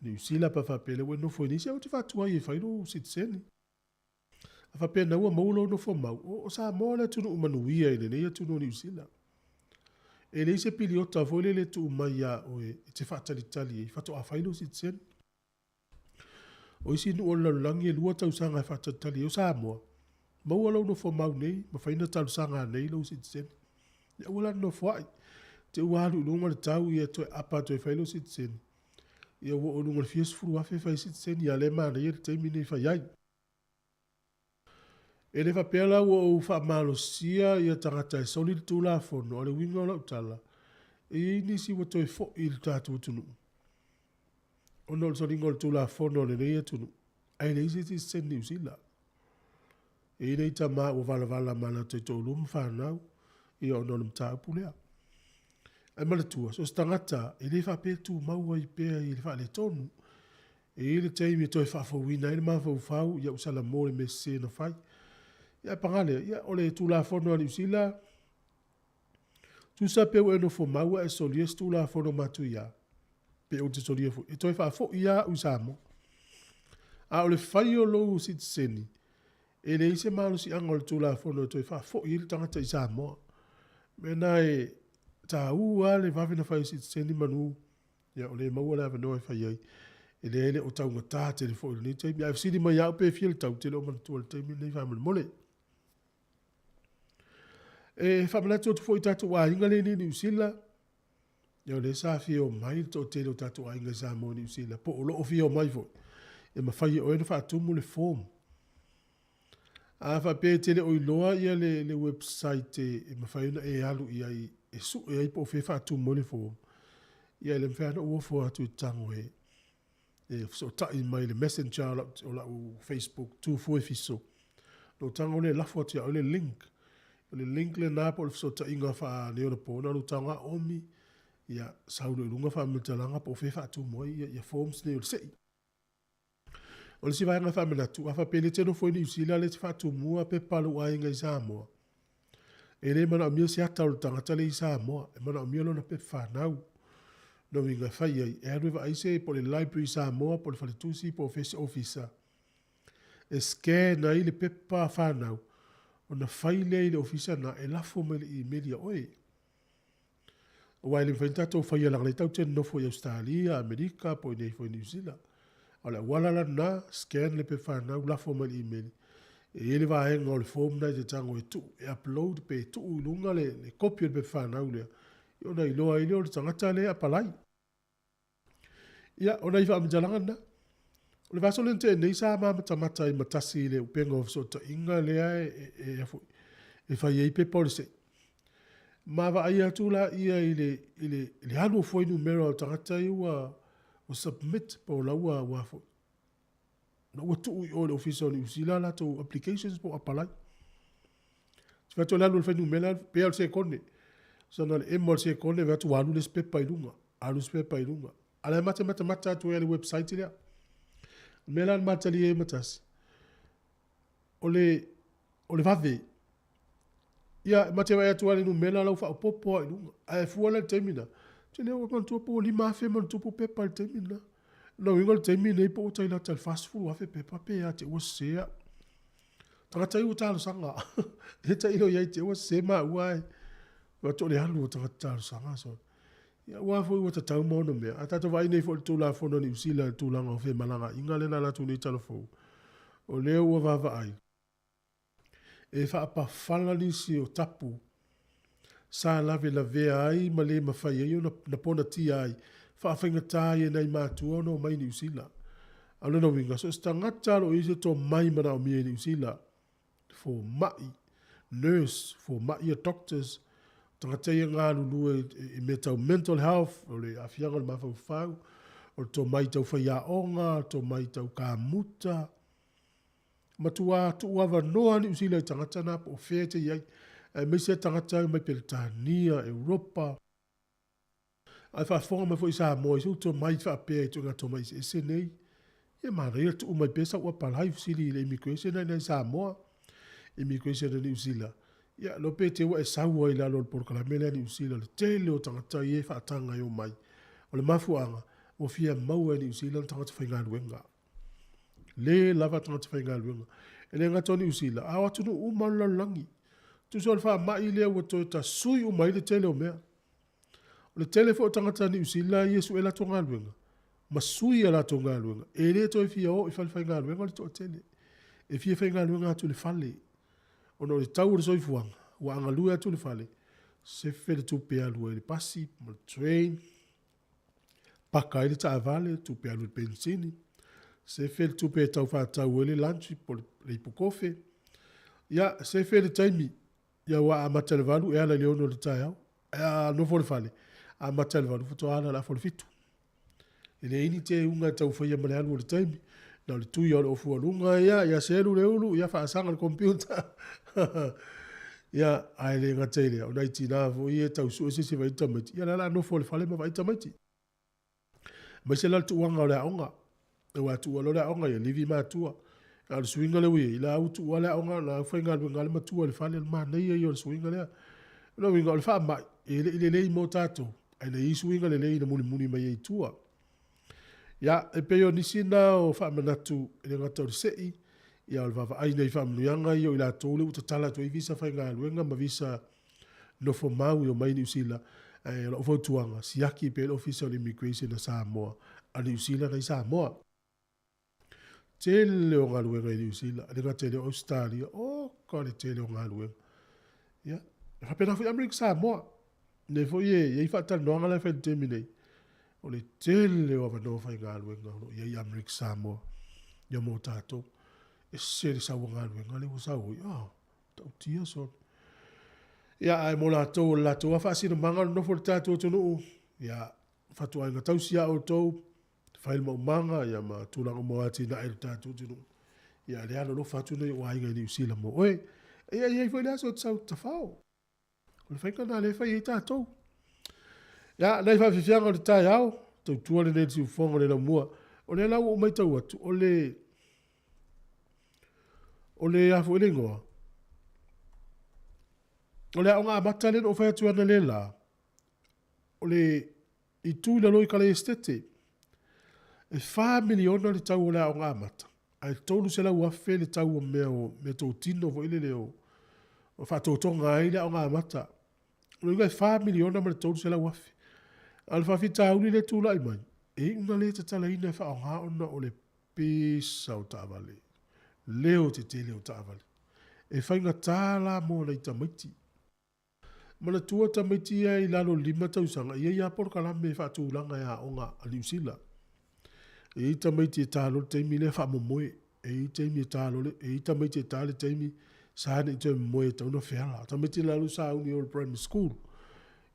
Niu Sila pe a faapea o lea ua e nofo i inei, se aua e te faatuai e fai lou sitiseni. A faapea na ua maua lou nofo mau, o Samoa le atunuu manuia i lenei atunuu o Niu Sila. E leai se piliota foi lele e tuu mai ia oe e te faatalitali ai faatoa fai lou sitiseni. O isi nuu o le lalolagi e 2 tausaga e faatalitali ai. O Samoa, maua lou nofo mau nei, mafai ona talosaga nei lou sitiseni. Ia aua la le nofoai. Te i ua alu i luga le tau ia toe apa atu e fai lou sitiseni. Ia ua oo i luga o le fia sefulu afe e fai ai sitiseni, a o lea e manaia le taimi lenei e fai ai. E le faapea la ua ou faamalosia ia tagata e soli le Tulafono, a o le uiga o lau tala, e i ai nisi ua toe foi i le tatou atunuu ona o le soliga o le Tulafono a lenei atunuu, ae leai se isi sitiseni Niu Sila. E i ai nai tama ua valavala ma latou taitoalua ma fanau, ia ona o le mataupu lea. Ae manatua, so o se tagata, e le faapea e tumau ai pea i le faaletonu. E i ai le taimi e toe faafouina ai le mafaufau, ia ua salamo i le mea sese na fai. Ia ae paga lea, ia o le Tulafono a Niu Sila, tusa pe ua e nofo mau ae e solia se Tulafono matuia, pe ou te solia foi, e toe faafoi lava au i Samoa. A o le fai o lou sitiseni, e leai se malosiaga o le Tulafono e toe faafoi ai le tagata i Samoa. O le mea lena e taua lava le vave ona fai o sitiseni manu ia o lea e maua le avanoa e fai ai. E leai e le o taugata tele foi i lenei taimi. A e fesili mai ia au pe fia le tau, ou te le o manatua i le taimi lenei faamolemole. E faamanatu atu foi i tatou aiga lea i Niu Sila, ia o lea sa fia omai le toatele o tatou aiga i Samoa i Niu Sila, po o lo o fia omai foi, e mafai e oe ona faatumu le form. A faapea e te le o iloa ia le, le website e, e mafai ona e alu i ai e sue ai po o fea e faatumu ai le form, ia e le mafai lava ona ou ofo atu e tago e, e fesootai mai i le messenger o lau, o lau Facebook, Tufue Fiso. Ona ou tago lea e lafo atu ia oe le link. O le link lena po o le fesootaiga faaneionapo, na o lou tago lava omi, ia sau loa i luga faamatalaga po o fea e faatumu ai ia, ia forms nei o le sei. O le isi vaega e faamanatu, a faapea e te nofo i Niu Sila lea e te faatumua pepa a lou aiga i Samoa, e le manaomia se ata o le tagata lea i Samoa, e manaomia lona pepa fanau. Lona uiga e fai ai, e alu e vaai se po o le library i Samoa po o le faletusi po o fea se ofisa e scan ai le pepa fanau ona fai lea i le ofisa lena e lafo mai le email ia oe. Aua e le mafai ona tatou faia leaga o lea tatou te nonofo i Ausetalia, Amerika po o i inei foi i Niu Sila. A o le auala la lena, scan le pepa fanau, lafo mai i le email. E i ai le vaega o le form lena e te tago e tuu, e upload pe tuu i luga le, le kopi o le pepa fanau lea, ona iloa ai lea o le tagata lea e apalai. Ia, o nai faamatalaga na. O le vaiaso lea na tea nei sa ma matamata ai ma tasi i le upega o fesootaiga lea e, e, e, e fai ai pepa o le sei. Ma vaai atu la ia i le, i le, i le alu o fuainumera o tagata ia ua, ua submit po o la ua, ua foi. Na ua tuu i o i le Ofisa o Niu Sila latou applications po o apalai. Se fai atu o le alu o le fuainumera pe o le sekone. Sana le ema o le sekone vaai atu ua alu le isi pepa i luga, alu isi pepa i luga. A o la e mate matamata atu ai i le website lea. O le mea la na matalia ai ma tasi, o le, o le vave. Ia, ma te vaai atu lava i le numera la ua faaopoopo lava i luga. Ae fua la i le taimi lena, ou te le o manatua po ua 5,000 ma ona tupu pepa i le taimi lena. O lona uiga o le taimi lenei po ua tai lata i le 40,000 pepa pe a te i ua sese au. Tagata ia ua talosaga. E tailo i ai te i ua sese maua ae vaai atu o le alu o tagata talosaga. So, ia aua foi ua tatau ma ona mea. A tatou vaai nei foi i le Tulafono a Niu Sila i le tulaga o femalagaaiga lea na alu atu nei tala fou, o lea ua vaavaai, e faapafala nisi o tapu sa lavelavea ai ma le mafai ai ona na ponatia ai faafaigata ai e nai matua ona omai i Niu Sila. A o lona uiga, so o se tagata o lo o i ai se tomai manaomia i Niu Sila, fomai, nurse, fomai ia doctors, tagata ia galulue i mea tau mental health, o le aafiaga o le mafaufau, o le tomai tau faiaoga, tomai tau kamuta, Matua tuu avanoa Niu Sila i tagata na po o fea e te i ai, aemaise a tagata e omai Peretania, Europa, ae faafofoga mai foi Samoa i se uto mai faapea i ituaiga tomai eseese nei. Ia manaia le tuu mai pea sau apalai fesili i le immigration na i Samoa. Immigration a Niu Sila, ia, lo pe te ua e sau ai i lalo o le polokalame lea a Niu Sila, le tele o tagata ia e faataga e omai. O le mafuaaga, ua fia maua e Niu Sila ni tagata faigaluega. Le lava tagata faigaluega. E le gata o Niu Sila, a o atunuu uma o le lalolagi. Tusa o le faamai lea ua toe tasui uma ai le tele o mea. O le tele foi o tagata Niu Sila ia e sue latou galuega, ma sui a latou galuega, e le toe fia o i falefaigaluega le toatele. E fia faigaluega atu i le fale, ona o le tau o le soifuaga, ua a galue atu i le fale, sefe le tupe e alu ai i le pasi ma le train, paka ai le taavale, tupe alu i le penisini, sefe le tupe e tau faatau ai le lunch po o le ipu kofe. Ia, sefe le taimi, ia ua amata i le 8 e ala i le 6 o le taeao. Ae a nofo i le fale, amata i le 8 faatoa ala i le afa o le 7. E leai ni teuga e tau faia ma le alu o le taimi, na o le tui lava o le ofu aluga ia, ia selu le ulu, ia faasaga le computer. Ia, ae le gata i lea, o nai tina foi ia e tau sue se isi e vaai tamaiti, ia o lea o le a nofo i le fale ma vaai tamaiti. Aemaise la le tuuaga o le aoga. Aua a tuua loa le aoga, ia livi matua. A o le suiga lea ua i ai, la ua tuua le aoga, la ua faigaluega lava le matua i le fale, o le manaia ia o le suiga lea. O lona uiga, o le faamai, e le i lelei mo tatou, ae na i ai suiga lelei na mulimuli mai ai i tua. Ia, e pei o nisi na o faamanatu e le gata o le sei, ia o le vaavaai i nai faamanuiaga ia o i latou lea ua tatala atu ai visa faigaluega ma visa nofo mau e omai i Niu Sila, ae o lau fautuaga, siaki pea le Ofisa o le Immigration a Samoa, a Niu Sila na i Samoa. Tele o galuega i Niu Sila, e le gata i lea o Ausetalia, oka le tele o galuega. Ia, e faapena foi Amerika Samoa. O lea foi e i ai faatalanoaga la e fai i le taimi nei, o le tele o avanoa faigaluega o lo o i ai i Amerika Samoa, ia mo tatou. E ese le sau o galuega lea ua sau ai, ah, Matautia sole. Ia, ae mo latou o le latou lava faasinomaga o le nofo i le tatou atunuu, ia, fatuaiga tausi a outou, fai le maumaga, ia, ma tulaga uma o atinae o le tatou atunuu. Ia, le alolofa atu nai ou aiga i Niu Sila mo oe. Ia, e i ai foi le aso e te sau e te tafao. O le faiga lena lea e fai ai tatou. Ia, nai faafiafiaga o le taeao, tautua lenei i le siufofoga o le laumua. O lea la ua ou matau atu, o le, o le a foi le igoa, o le aoga amata lea na ou fai atu analeila, o le itu i lalo i Kalaesetete, e $4 miliona le tau o le aoga amata, ae $300,000 le tau o mea o meatotino foi lele o faatotoga ai le aoga amata. O lona uiga e $4 miliona ma le $300,000. A o le faafitauli lea e tulai mai, e iu ina le tatalaina e faaaoga ona o le pisa o taavale, leo tetele o taavale. E faigata la mo nai tamaiti. Manatua tamaiti ia i lalo o le 5 tausaga, e i ai lava polokalame e faatulaga e aoga a Niu Sila. E i ai tamaiti e ta loa le taimi lea faamomoe. E i ai taimi e ta loa le, e i ai tamaiti e ta le taimi sa ne i toe momoe e tatau ona feala. O tamaiti la ua sauni o le primary school.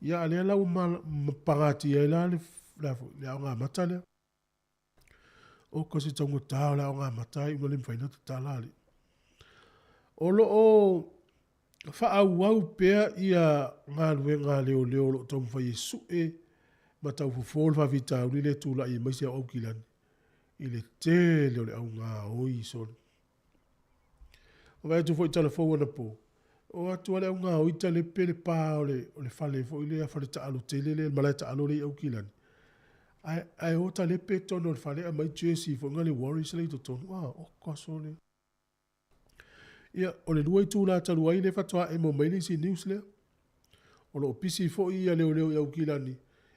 Ia a lea la ua pagatia ai la le, le aoga amata lea. Oka se taugata o le aoga amata ai ua le mafai ona tatala alii. O lo o faaauau pea ia galuega a leoleo o lo o taumafai e sue ma taufofo le faafitauli lea e tulai aemaise o Aukilani i le tele o le au gaoi sole. Vaai atu foi i tala fou anapo, o atu lava le au gaoi talepe le pa o le, o le fale foi lea, fale taalo tele lea, le malae taalo lea i Aukilani. Ae, ae o talepe totonu o le fale aumai jersey foi na le Warriors lea i totonu. Ah, oka sole. Ia, o le 2 itula talu ai lea faatoa emo mai le isi news lea. O lo o pisi foi ia leoleo i Aukilani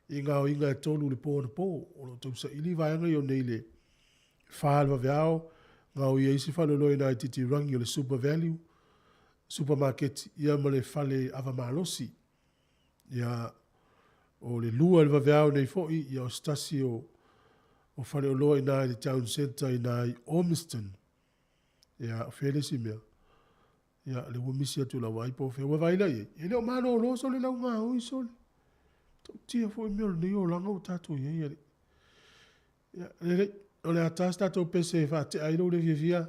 i gaoiga e 3 i le po anapo. O lo o tausaili vaega ia o nei le 4 i le vaveao, gaoia ai se faleoloa i ina i Titirangi o le Super Value, Supamaketi, ia ma le fale ava malosi. Ia, o le 2 i le vaveao nei foi, ia o se tasi o, o faleoloa i ina i le town centre i ina i Ormiston. Ia, o fea le isi mea? Ia, lea ua misi atu i lau vaai po o fea. Ua vaai la i ai, e le o malolo sole lau gaoi sole. Tautia foi mea o lenei olaga ua tatou i ai alii. Ia, lelei, o le a ta se tatou pese e faatea ai lou le fiafia,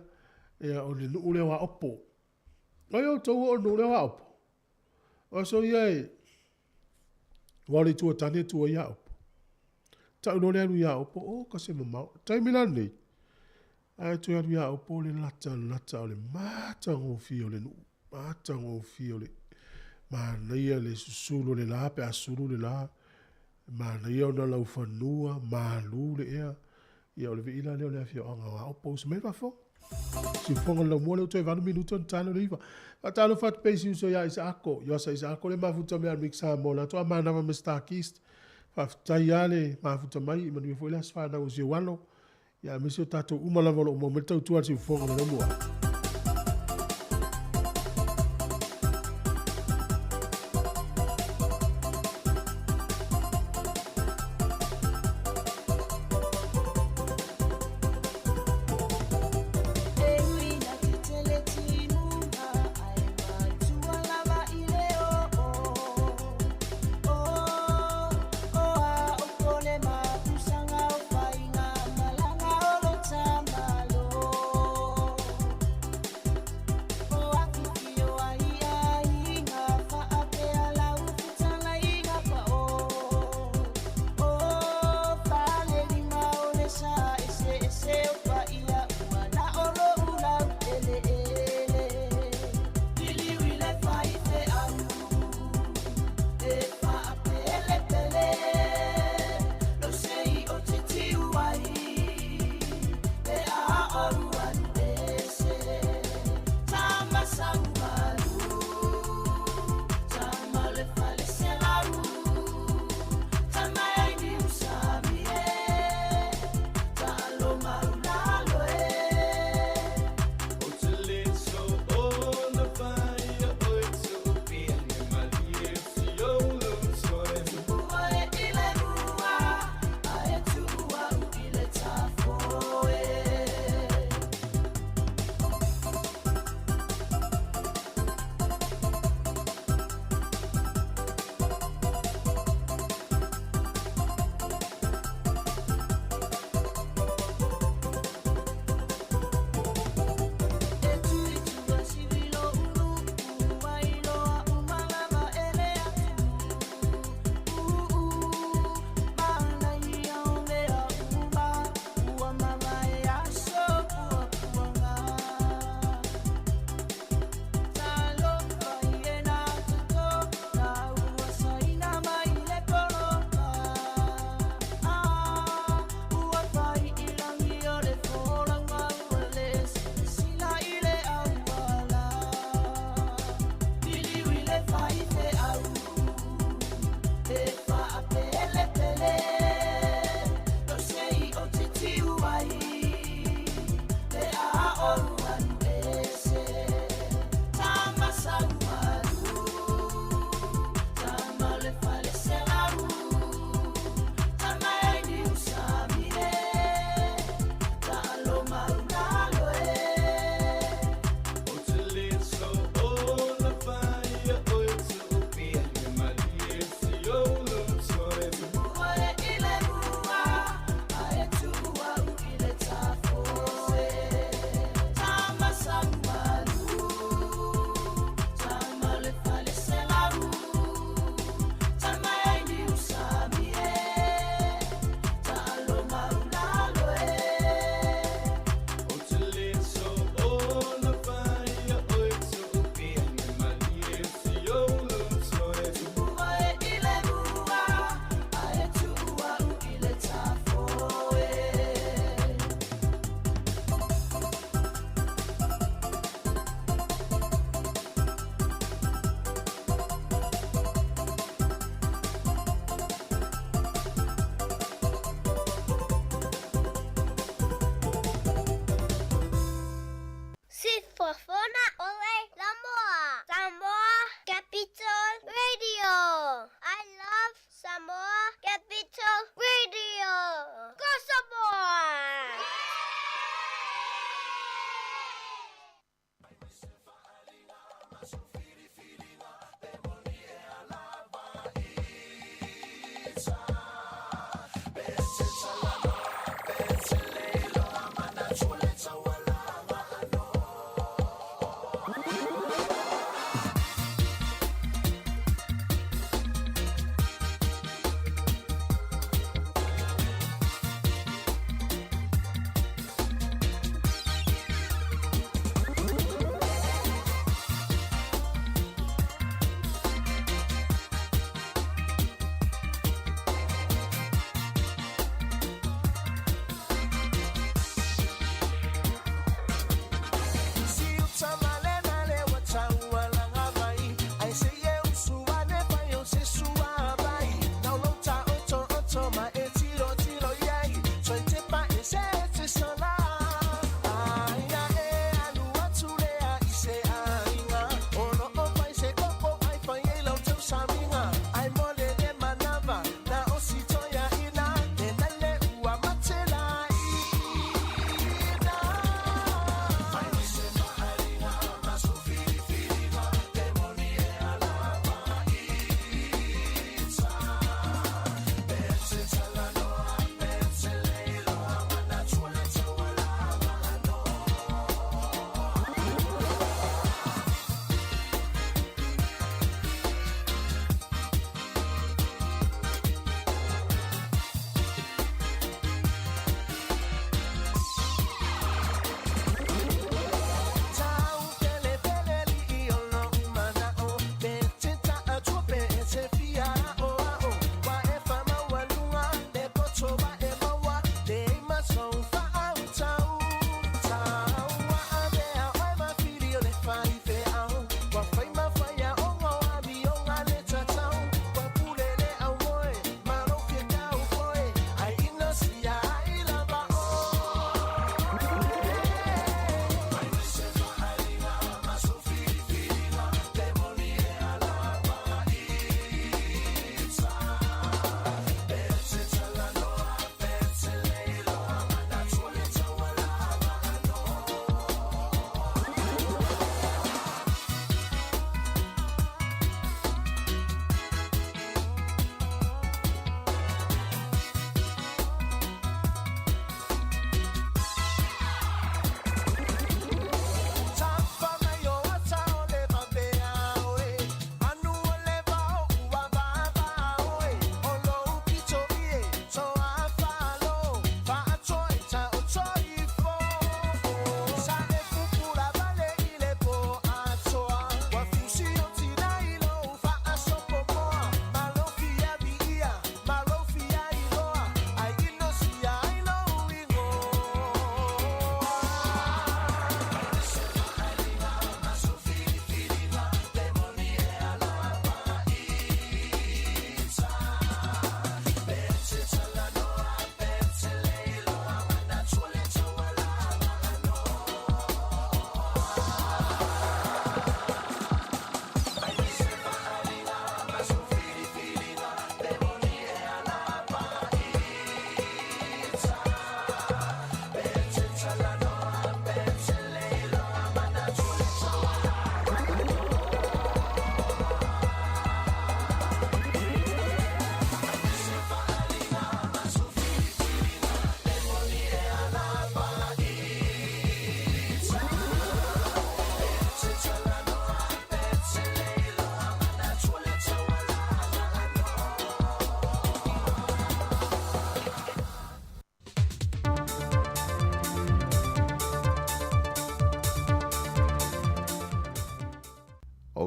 ia, o le nuu lea o Aopo. O ai outou o le nuu lea o Aopo? O aso ia e, aua o le itu a tane e tu ai Aopo. Tau loa le alu i Aopo, oka se mamao. O le taimi la lenei, Ae toe alu i Aopo le latalata o le matagofie o le nuu, matagofie o le manaia le susulu o le la pe a sulu le la, manaia ona laufanua, malu le ea. Ia o le viiga lea o le afioaga o Aopo. Uso mai le faafofoga. Siufofoga le laumua lea ua toe 8 minute ona ta lea o le 9. Faatalofa atu pea i si uso ia Isaako, Iosa Isaako le mafuta mai Amerika Samoa la toa manava ma Starkist. Faafetai lava le mafuta mai, manuia foi le aso fanau o si ou alo. Ia aemaise o tatou uma lava o lo o maua mai le tautua a le siufofoga o le laumua.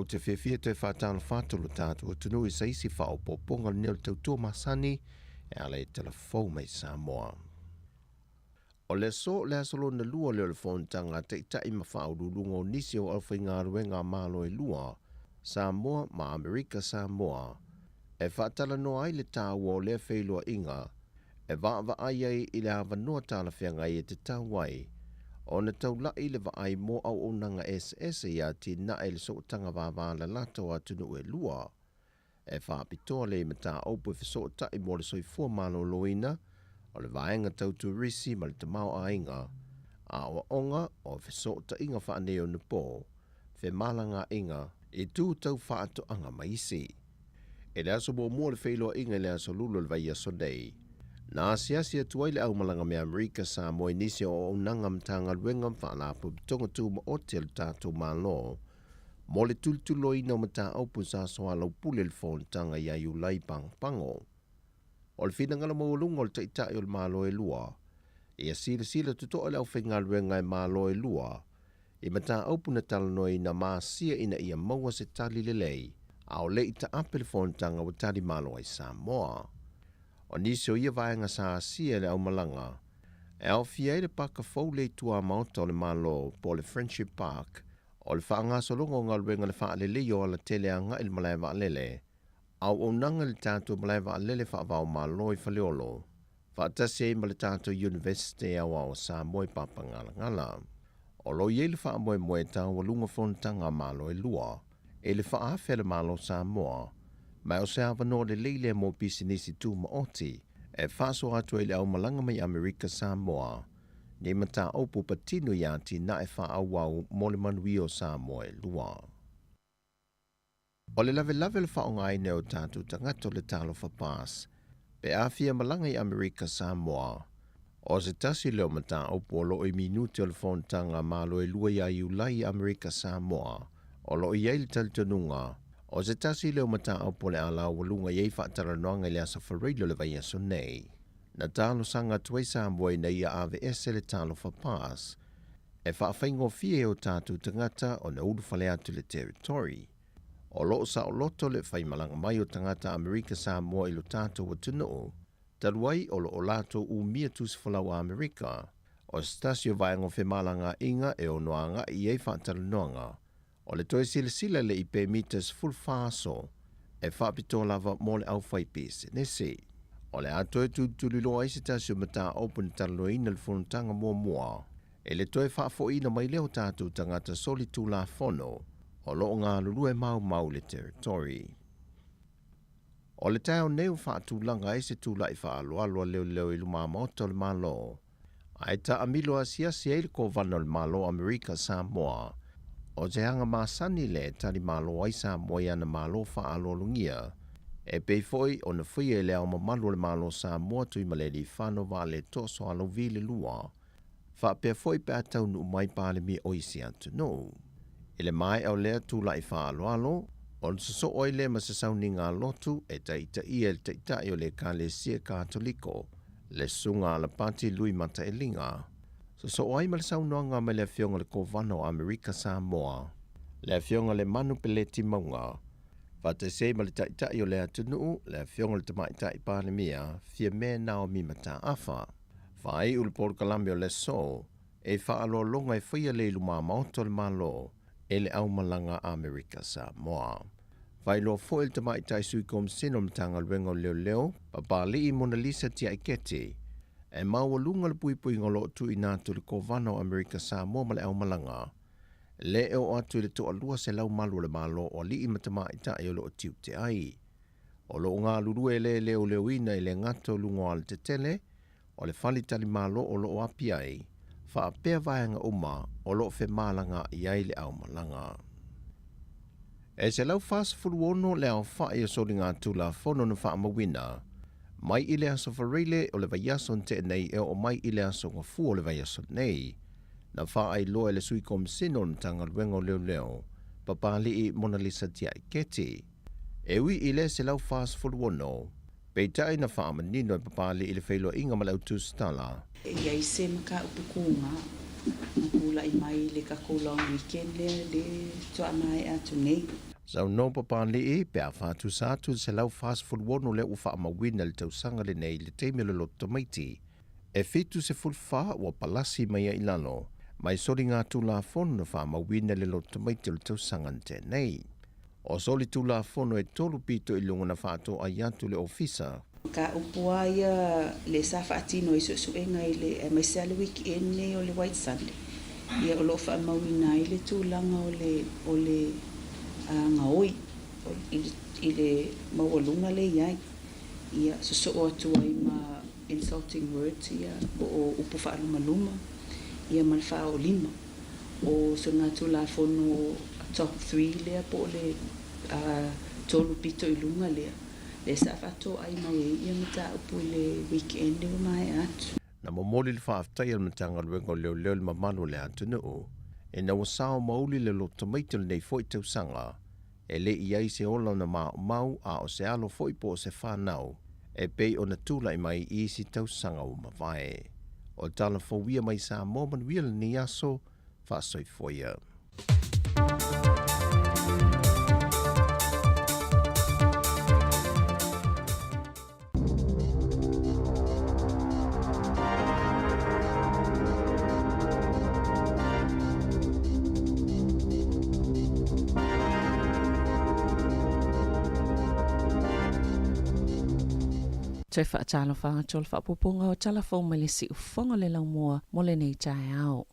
te fiafia toe faatalofa atu lo tatou atunuu i se isi faaopoopoga lenei o le tautua masani e ala i tala fou mai Samoa. O le aso le aso lona lua lea o le fonotaga a Taitai ma Faauluuluga o nisi o aufaigaluega a Malo e lua, Samoa ma Amerika Samoa, e faatalanoa ai le taua o lea feiloaiga e vaavaai ai i le avanoa talafeagai e tatau ai ona taula'i le vaai mo auaunaga eseese i atinae i le sootaga vavalalata o atunuu e lua. E faapitoa lea i mataupu e fesootai mo le soifua maloloina, o le vaega tau turisi ma le tamaoaiga, aoaoga, o fesootaiga faaneionapo, femalagaaiga, itu tau faatoaga ma isi. I le aso muamua o le feiloaiga i le aso Lulu o le vaiaso nei, na asiasi atu ai le aumalaga me Amerika Samoa i nisi o auaunaga Matagaluega ma Faalapotopotoga Tumaoti a le tatou Malo mo le tulituloina o mataupu sa soalaupule i le fonotaga ia Iulai Pagopago. O le finagalo maualuga o le Taitai o le Malo e lua, ia silasila totoa le aufaigaluega e Malo e lua i mataupu na talanoaina ma asia ina ia maua se tali lelei, a o le i taape le fonotaga ua tali malo ai Samoa. O nisi o ia vaega sa asia e le aumalaga, e aofia ai le paka fou lea i tuamaota o le Malo po o le Friendship Park, o le faagasologa o galuega le faaleleia o alatele agai i le malae vaalele, auaunaga i le tatou malae vaalele faava-o-Malo i Faleolo, faatasi ai ma le tatou Iunivesite Aoao o Samoa i Papagalagala. O lo o i ai le faamoemoe e taualuga fonotaga a Malo e lua i le faaafe a le Malo o Samoa, ma o se avanoa lelei lea mo pisinisi tumaoti e faasoa atu ai i le aumalaga mai Amerika Samoa ni mataupu patino i atinae faaauau mo le manuia o Samoa e lua. O le lavelave o le faaaogaina e o tatou tagata o le Talofa Pass pe a fia malaga i Amerika Samoa. O se tasi lea o mataupu o lo o i minute o le fonotaga a Malo e lua ia Iulai i Amerika Samoa. O lo o i ai le talitonuga, o se tasi lea o mataupu o le a laualuga i ai faatalanoaga i le aso Faraile o le vaiaso nei. Na talosaga atu ai Samoa ina ia aveese le Talofa Pass e faafaigofie ai o tatou tagata ona ulufale atu i le territory. O lo o saoloto le faimalaga mai o tagata Amerika Samoa i lo tatou atunuu, talu ai o lo o latou umia tusifolau a Amerika. O se tasi o vaega o femalagaaiga e ono agai i ai faatalanoaga, o le toe silasila i le i pemita 14 aso e faapitoa lava mo le aufaipisinisi. O le a toe tulituliloa ai se tasi o mataupu na talanoaina i le fonotaga muamua i le toe faafoiina mai lea o tatou tagata solitulafono o lo o galulue maumau i le territory. O le taeao nei ua faatulaga ai se tula'i faaaloalo a leoleo i lumamaota o le Malo, ae taamilo asiasi ai le Kovana o le Malo o Amerika Samoa. O se aga masani lea e tali malo ai Samoa i ana malo faaaloalogia, e pei foi ona faia e Le Ao Mamalu o le Malo o Samoa Tuimalealiifano Vaaletoa Sualauvi le lua, faapea foi pe a taunuu mai Palemia o isi atunuu. I le maea o lea tula'i faaaloalo, ona sosoo ai lea ma se sauniga lotu e taitaia e le Taitai o le Ekalesia Katoliko, le Susuga Alapati Lui Mataeliga. Sosoo ai ma le saunoaga mai le Afioga i le Kovana o Amerika Samoa, le Afioga Lemanu Peleti Mauga, faatasi ai ma le Taitai o le atunuu, le Afioga i le Tamaitai Palemia, Fiame Naomi Mataafa. Faaiu le polokalame o le aso e faaaloaloga e faia le i lumamaota o le Malo e le aumalaga Amerika Samoa. Faailoa foi le Tamaitai Sui Komisena o le Matagaluega o Leoleo, Papali'i Monalisa Tiaiketi, e maualuga le puipuiga o lo o tuuina atu i le Kovana o Amerika Samoa ma le aumalaga le e oo atu i le toa-200 malu o le Malo o alii ma tamaitai o lo o tiute ai. O lo o galulue le leoleoina i le gata o luga o alatetele o le faletalimalo o lo o api ai, faapea vaega uma o lo o femalagaai ai le aumalaga. E 146 le aofai o soligatulafono na faamauina mai i le aso Faraile o le vaiaso na tea nei e oo mai i le aso Gafua o le vaiaso nei, na faailoa e le Sui Komisena o le Matagaluega o Leoleo, Papali'i Monalisa Tiaiketi. E ui i le 146, peitai na faamanino e Papali'i le feiloaiga ma le au tusitala. E i ai se mataupu kuga na tulai mai i le tatou long weekend lea le faatoa maea atu nei. Saunoa Papalii pe a faatusa atu le 146 lea ua faamauina i le tausaga lenei i le taimi o le loto tamaiti, e 74 ua palasi mai ai i lalo mai soligatulafono na faamauina i le loto tamaiti o le tausaga na tea nei. O solitulafono e tolu pito i luga na faatoai atu le Ofisa. Mataupu lava ia lea sa faatino ai suesuega i le aemaise lava le weekend nei o le White Sunday, ia o lo o faamauina ai le tulaga o le o le gaoi i le maualuga lea e i ai, ia sosoo atu ai ma insulting words ia po o upu faalumaluma ia ma le faaoolima. O soligatulafono top three lea po o le tolu pito i luga lea, lea sa faatoai mai ai ia mataupu i le weekend ua maea atu. Na momoli le faafetai a le Matagaluega o Leoleo i le mamalu o le atunuu ina ua sao mauli le loto tamaiti o lenei foi tausaga e le i ai se ola ona maumau a o se alo foi po o se fanau e pei ona tulai mai i isi tausaga ua mavae. O tala fou ia mai Samoa manuia lenei aso, faasoifua ia. Toe faatalofa atu o le faaopoopoga o tala fou mai le siufofoga o le laumua mo lenei taeao.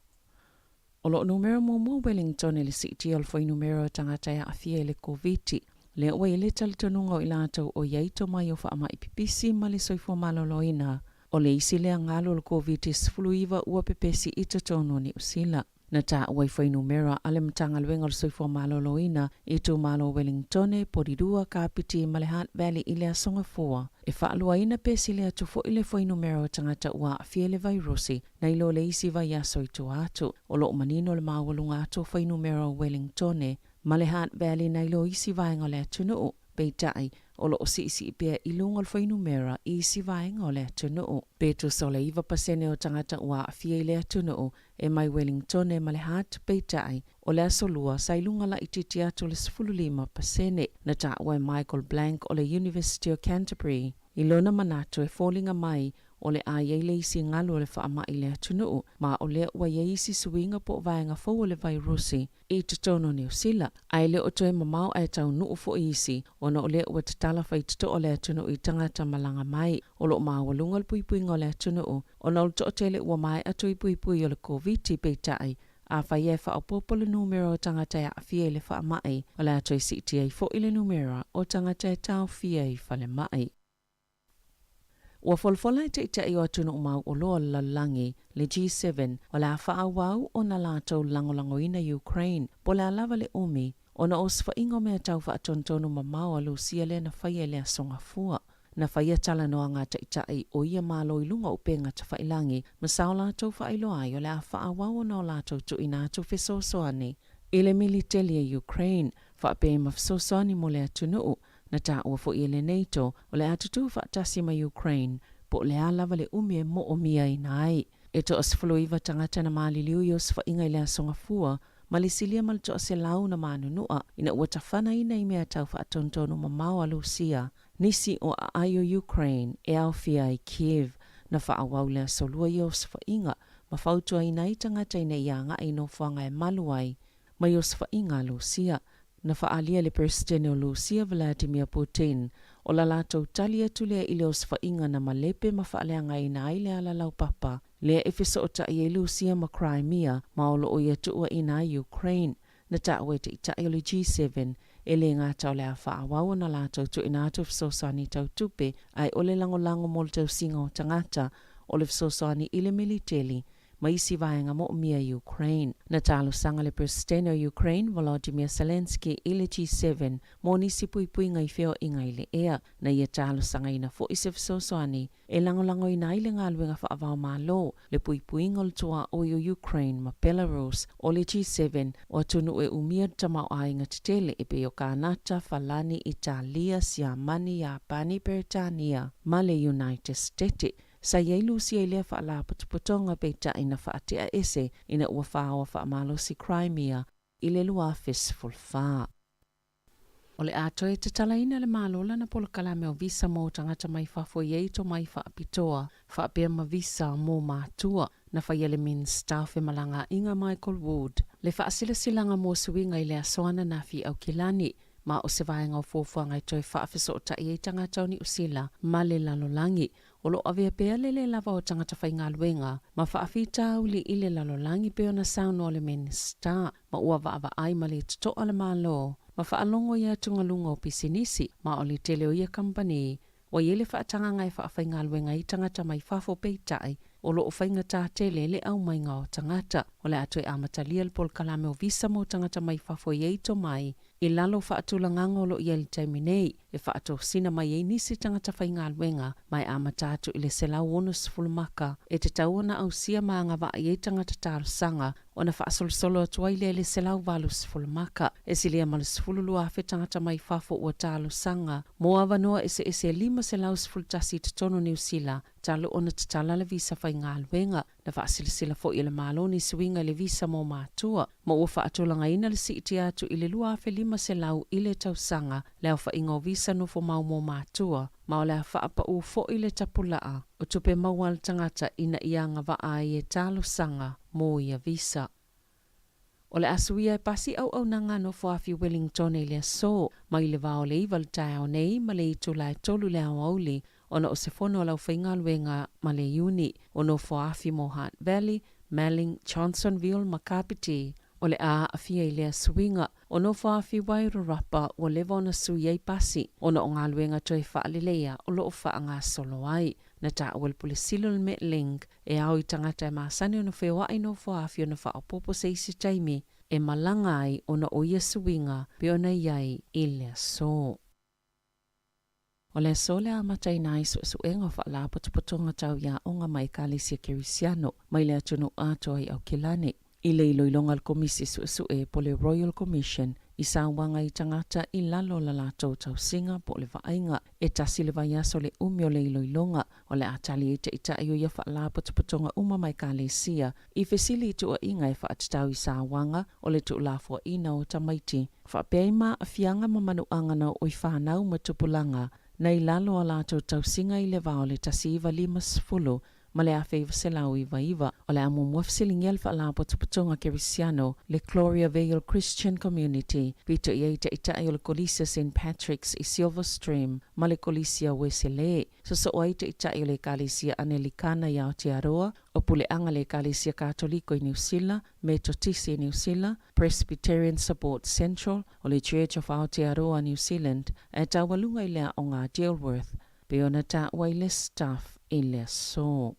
O lo o numera muamua Wellington i le siitia o le fuainumera o tagata e aafia i le Koviti. Lea ua i ai le talitonuga o i latou o i ai tomai o faamai pipisi ma le soifua maloloina. O le isi lea galu o le Koviti-19 ua pepesi i totonu o Niu Sila. Na taua i fuainumera a le Matagaluega o le Soifua Maloloina i itumalo o Wellingtone, Porirua, Kapiti ma le Hutt Valley i le Aso Gafua. E faaluaina pe sili atu foi le fuainumera o tagata ua aafia i le vairusi nai lo le isi vaiaso i tua atu. O lo o manino le maualuga atu o fuainumera o Wellingtone ma le Hutt Valley nai lo isi vaega o le atunuu. Peitai, o lo o siisii pea i luga o le fuainumera i isi vaega o le atunuu. Pe tusa o le 9% o tagata ua aafia i le atunuu e mai Wellingtone ma le Hutt, peitai, o le Aso Lua, sa i luga laitiiti atu o le 15%. Na taua e Michael Blank o le University o Canterbury i lona manatu e foliga mai o le a i ai le isi galu o le faamai i le atunuu, ma o lea ua i ai isi suiga po o vaega fou o le vairusi i totonu o Niu Sila, ae le o toe mamao ae taunuu foi isi ona o lea ua tatala faitotoa le atunuu i tagata malaga mai. O lo o maualuga le puipuiga o le atunuu ona o le toatele ua maea tui puipui o le Koviti, peitai, afai e faaopoopo le numera o tagata e aafia i le faamai, o le a toe siitia ai foi le numera o tagata e taofia i falemai. Ua folafola e taitai o atunuu mauoloa o le lalolagi, le G7, o le a faaauau ona latou lagolagoina Ukraine, po o le a lava le umi, ona o osofaiga o mea tau faatonutonu mamao a Lusia lea na faia i le Aso Gafua. Na faia talanoaga a taitai o ia Malo i luga o upega tafailagi ma sa o latou faailoa ai o le a faaauau ona o latou tuuina atu fesoasoani i le militeli a Ukraine faapea ma fesoasoani mo le atunuu. Na taua foi e le NATO o le a tutū faatasi ma Ukraine po o le a lava le umi e moomiaina ai. E toa-19 tagata na maliliu i osofaiga i le Aso Gafua ma le silia ma le toaselau na manunua ina ua tafanaina i mea tau faatonutonu mamao a Lusia nisi o aai o Ukraine e aofia ai Kiev. Na faaauau le Aso Lua ia osofaiga ma fautuaina ai tagata ina ia agai i nofoaga e malu ai mai osofaiga a Lusia. Na faaalia e le Peresetene o Lusia Vladimir Putin o la latou tali atu lea i le osofaiga na malepe ma faaleagaina ai le ala laupapa lea e fesootai ai Lusia ma Crimea ma o lo o ia tuuaina ai Ukraine. Na taua e taitai o le G7 e le gata o le a faaauau ona latou tuuina atu fesoasoani tau tupe ae o le lagolago mo le tausiga o tagata o le fesoasoani i le militeli ma isi vaega moomia i Ukraine. Na talosaga le Peresetene o Ukraine, Volodymyr Zelenskyy i le G7 mo nisi puipuiga i feoaiga i le ea. Na ia talosagaina foi se fesoasoani e lagolagoina ai le galuega faava-o-Malo, le puipuiga o le tuaoi o Ukraine ma Belarus. O le G7, o atunuu e umia le tamaoaiga tetele e pei o Kanata, Falani, Italia, Siamani, Iapani, Peretania ma le United State. Sa i ai Lusia i lea faalapotopotoga peitai na faatea ese ina ua faoa faamalosi Crimea i le 2014. O le a toe tatalaina e le Malo lana polokalame o visa mo tagata mai fafo e i ai tomai faapitoa faapea ma visa mo matua. Na faia e le Minisita o Femalagaaiga Michael Wood le faasilasilaga mo suiga i le aso ananafi i Aukilani, ma o se vaega o fuafuaga e toe faafesootai ai tagata o Niu Sila ma le lalolagi. O lo o avea pea le lē lava o tagata faigaluega ma faafitauli i le lalolagi pei ona saunoa le Minisita, ma ua vaavaai ma le totoa le Malo ma faalogo i atugaluga o pisinisi, ma o le tele o ia kamupani ua i ai le faatagaga e faafaigaluega ai tagata mai fafo peitai o lo o faigata tele le aumaiga o tagata. O le a toe amatalia le polokalame o visa mo tagata mai fafo e i ai tomai i lalo o faatulagaga o lo o i ai i le taimi nei e faatosina mai ai nisi tagata faigaluega ma e amata atu i le 160 maka e tatau ona ausia ma agavaa i ai tagata talosaga ona faasolosolo atu ai lea i le 180 maka. E silia ma le 12,000 tagata mai fafo ua talosaga mo avanoa eseese e 511 i totonu o Niu Sila talu ona tatala le visa faigaluega. Na faasilasila foi e le Malo ni suiga i le visa mo matua, ma ua faatulagaina le siitia atu i le 2,500 i le tausaga le aofaiga o visa nofomau mo matua, ma o le a faapaū foi le tapulaa o tupe maua a le tagata ina ia agavaa ai e talosaga mo ia visa. O le a suia e pasi auaunaga a Nofoafi Wellington i le aso, mai le va o le 9 le taeao nei ma le itula e 3 le aoauli, ona o se fono a le aufaigaluega ma le Iuni o Nofoafi mo Hutt Valley, Melling, Johnsonville ma Kapiti. O le a aafia i lea suiga o Nofoafi Wairarapa ua leva ona sui ai pasi ona o galuega toe faaleleia o lo o faagasolo ai. Na taua e le Pule Sili o le Metlink e ao i tagata e masani ona feoai Nofoafi ona faaopoopo se isi taimi e malaga ai ona o ia suiga pei ona i ai i le aso. O le aso le amataina ai suesuega o faalapotopotoga tau i aoga ma Ekalesia Kerisiano mai le atunuu atoa i Aukilani. I le iloiloga a le Komisi Suesue po le Royal Commission i sauaga i tagata i lalo o la latou tausiga po o le vaaiga, e tasi le vaiaso le umi o le iloiloga, o le a tali ai taitai o ia faalapotopotoga uma ma Ekalesia i fesili i tuuaiga e faatatau i sauaga o le tuulafoaiina o tamaiti Faapea i maafiaga ma manuaga na oo i fanau ma tupulaga na i lalo o a latou tausiga i le va o le 1950 ma le 1999. O le a muamua fesiligia le Faalapotopotoga Kerisiano, le Gloria Vale Christian Community, pito i ai taitai o le Kolisi o Saint Patrick's i Silver Stream ma le Kolisi o Ueselē. Sosoo ai taitai o le Ekalesia Anelikana i Aotearoa, o Puleaga le Ekalesia Katoliko i Niu Sila, Metotisi i Niu Sila, Presbyterian Support Central o le Church of Aotearoa New Zealand e taualuga i le aoga a Dilworth, pei ona taua i le Stuff i le aso.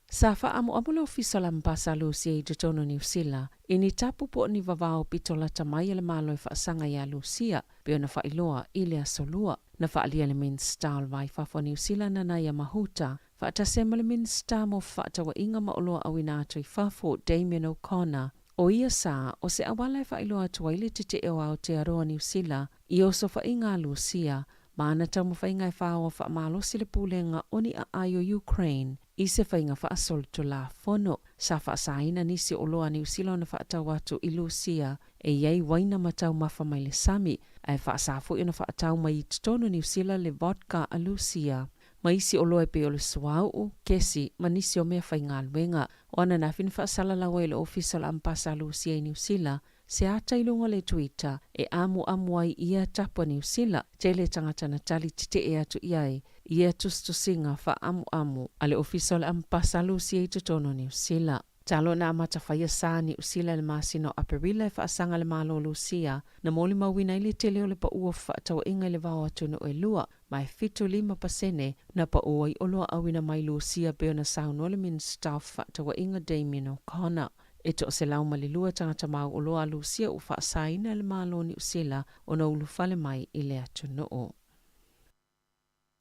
Sa faaamuamu le Ofisa o le Amepasa a Lusia i totonu o Niu Sila i ni tapu po o ni vavao pito lata mai a le Malo e faasaga iā Lusia, pei ona faailoa i le Aso Lua. Na faaalia e le Minisita o le Va i Fafo a Niu Sila Nanaia Mahuta faatasi ai ma le Minisita mo Fefaatauaiga ma Oloa Auina Atu i Fafo Damien O'Connor, O ia sa, o se auala e faailoa atu ai le tetee o Aotearoa Niu Sila i osofaiga a Lusia ma ana taumafaiga e faoa faamalosi le pulega o ni aai o Ukraine i se faiga faasolitulafono. Sa faasaina nisi o oloa a Niu Sila ona faatau atu i Lusia e i ai uaina ma taumafa mai le sami, ae faasa foi ona faatau mai i totonu o Niu Sila le vodka a Lusia ma isi oloa e pei o le suauu, kesi ma nisi o mea faigaluega. O ananafi na faasalalau ai le Ofisa o le Amepasa a Lusia i Niu Sila se ata i luga o le Twitter e amuamu ai ia tapu a Niu Sila, tele tagata na tali tetee atu i ai ia tusitusiga faaamuamu a le Ofisa o le Amepasa a Lusia i totonu o Niu Sila. Talo na amata faia sa Niu Sila i le masina o Aperila e faasaga le Malo o Lusia na molimauina ai le tele o le paʻu o fefaatauaiga i le va o atunuu e lua, ma e 75% na paʻu ai oloa auina mai Lusia pei ona saunoa le Minisita o Fefaatauaiga Damien O'Connor. E 102 tagata mau oloa a Lusia ua faasaina e le Malo o Niu Sila ona ulufale mai i le atunuu.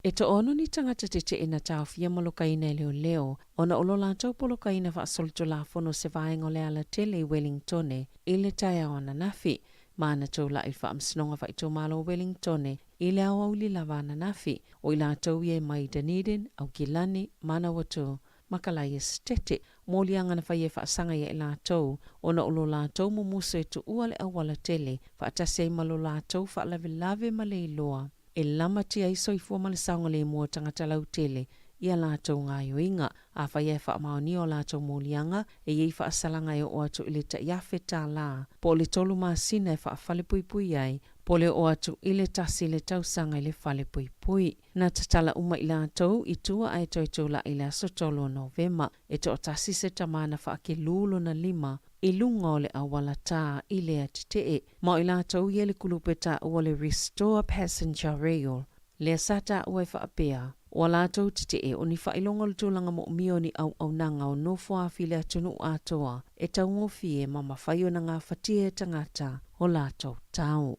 E toaono ni tagata tetee na taofia ma lokaina e leoleo ona o lo latou polokaina faasolitulafono se vaega o le alatele i Wellingtone i le taeao ananafi. Ma ana tulaʻi i le Faamasinoga Faaitumalo o Wellingtone i le aoauli lava ananafi, o i latou ia e mai Dunedin, Aukilani, Manawatu, ma Kalaia Setete. moliaga na faia e faasaga ia i latou ona o lo latou mumusu e tuua le auala tele faatasi ai ma lo latou faalavelave ma le iloa e lamatia ai soifua ma le saogalemu o tagata lautele i a latou gaoioiga. Afai e faamaonia o latou moliaga, e i ai faasalaga e oo atu i le tai $1,000 po o le 3 masina e faafalepuipui ai, po o le oo atu i le 1 le tausaga i le falepuipui. Na tatala uma i latou i tua ae toe tulai i le aso 3 o Novema. E toatasi se tama na faakelū lona lima i luga o le auala tā i lea tetee, ma o i latou ia le kulupu e taua o le Restore Passenger Rail, lea sa taua e faapea, o a latou tetee o ni faailoga o le tulaga moomia o ni auaunaga o nofoafi i le atunuu atoa e taugofie ma mafai ona gafatia e tagata o latou tau.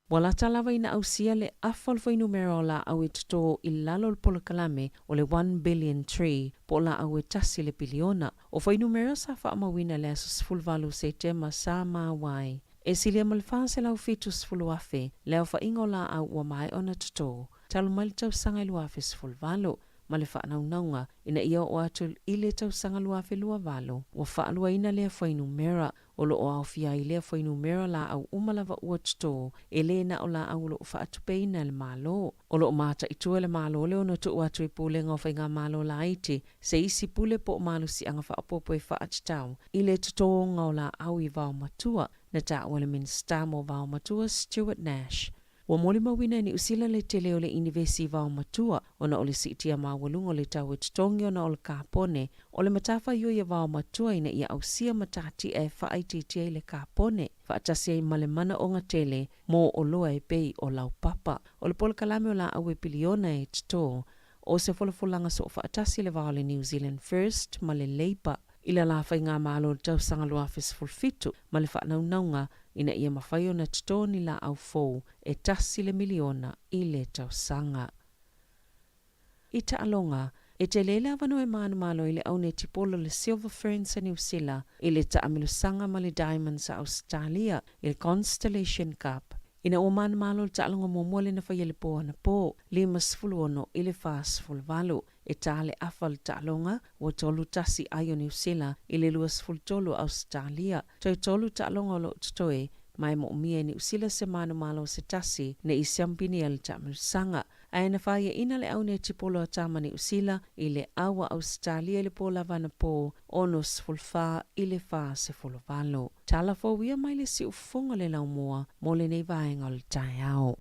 Ua lata lava ina ausia le afa o le fuainumera o laau e totō i lalo o le polokalame o le One Billion Tree po o laau e tasi le piliona. O fuainumera sa faamauina i le aso 18 o Setema sa maua ai e silia ma le 470,000 le aofaiga o laau ua maea ona totō talu mai le tausaga i 2018 ma le faanaunauga ina ia oo atu i le tausaga 2028 ua faaluaina lea fuainumera. O lo o aofia ai lea fuainumera laau uma lava ua totō, e le na o laau o lo o faatupeina e le Malo. O lo o mataitu e le Malo le ono tuu atu i Pulega o Faigamalo Laiti se isi pule po o malosiaga faaopoopo e faatatau i le totōga o laau i vaomatua, na taua e le Minisita mo Vaomatua Stuart Nash. Ua molimauina e Niu Sila le tele o le inivesi i vaomatua ona o le siitia maualuga o le tau e totogi ona o le kapone. O le matafaioi a vaomatua ina ia ausia matatia e faaitiitia ai le kapone, faatasi ai ma le manaoga tele mo oloa e pei o laupapa. O le polokalame o laau e piliona e totō, o se folafolaga soofaatasi le va o le New Zealand First ma le Labour i le la faigamalo i le tausaga 2017 ma le faanaunauga ina ia mafai ona totō ni laau fou e tasi le miliona i le tausaga. I taaloga, e tele le avanoa e manumalo ai le au netipolo le Silver Ferns a Niu Sila i le taamilosaga ma le Diamonds a Ausetalia i le Constellation Cup ina ua manumalo le taaloga muamua lea na faia i le po anapō, 56 i le 48. E tā le afa o le taaloga, ua 3-1 ai o Niu Sila i le 23 o Ausetalia. Toe tolu taaloga o lo o totoe, ma e moomia e Niu Sila se manumalo o se tasi ne i siampinia le taamilosaga. Ae na faiaina le au netipolo a tama Niu Sila i le au a Ausetalia i le po lava anapō, 64 i le 48. Tala fou ia mai le siufofoga o le laumua mo lenei vaega o le taeao.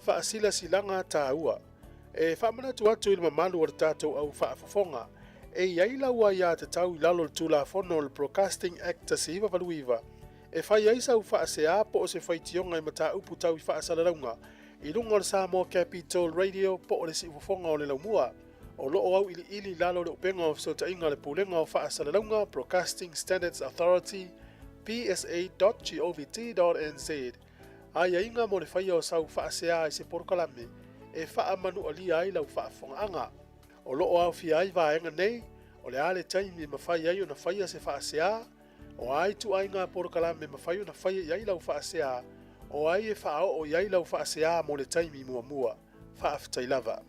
Faasilasilaga taua. E faamanatu atu i le mamalu o le tatou au faafofoga, e i ai lau aiatatau i lalo o le Tulafono o le Broadcasting Act 1989 e fai ai sau faasea po o se faitioga i mataupu tau i faasalalauga i luga o le Samoa Capital Radio po o le Siufofoga o le Laumua. O lo o auiliili i lalo o le Upega o Fesootaiga a le Pulega o Faasalalauga, Broadcasting Standards Authority, psa.govt.nz. Aiaiga mo le faia o sau faasea i se polokalame e faamanualia ai lau faafofogaaga. O lo o aofia ai vaega nei, o le a le taimi e mafai ai ona faia se faasea, o a ituaiga polokalame e mafai ona faia i ai lau faasea, o ai e faaoo i ai lau faasea mo le taimi muamua. Faafetai lava.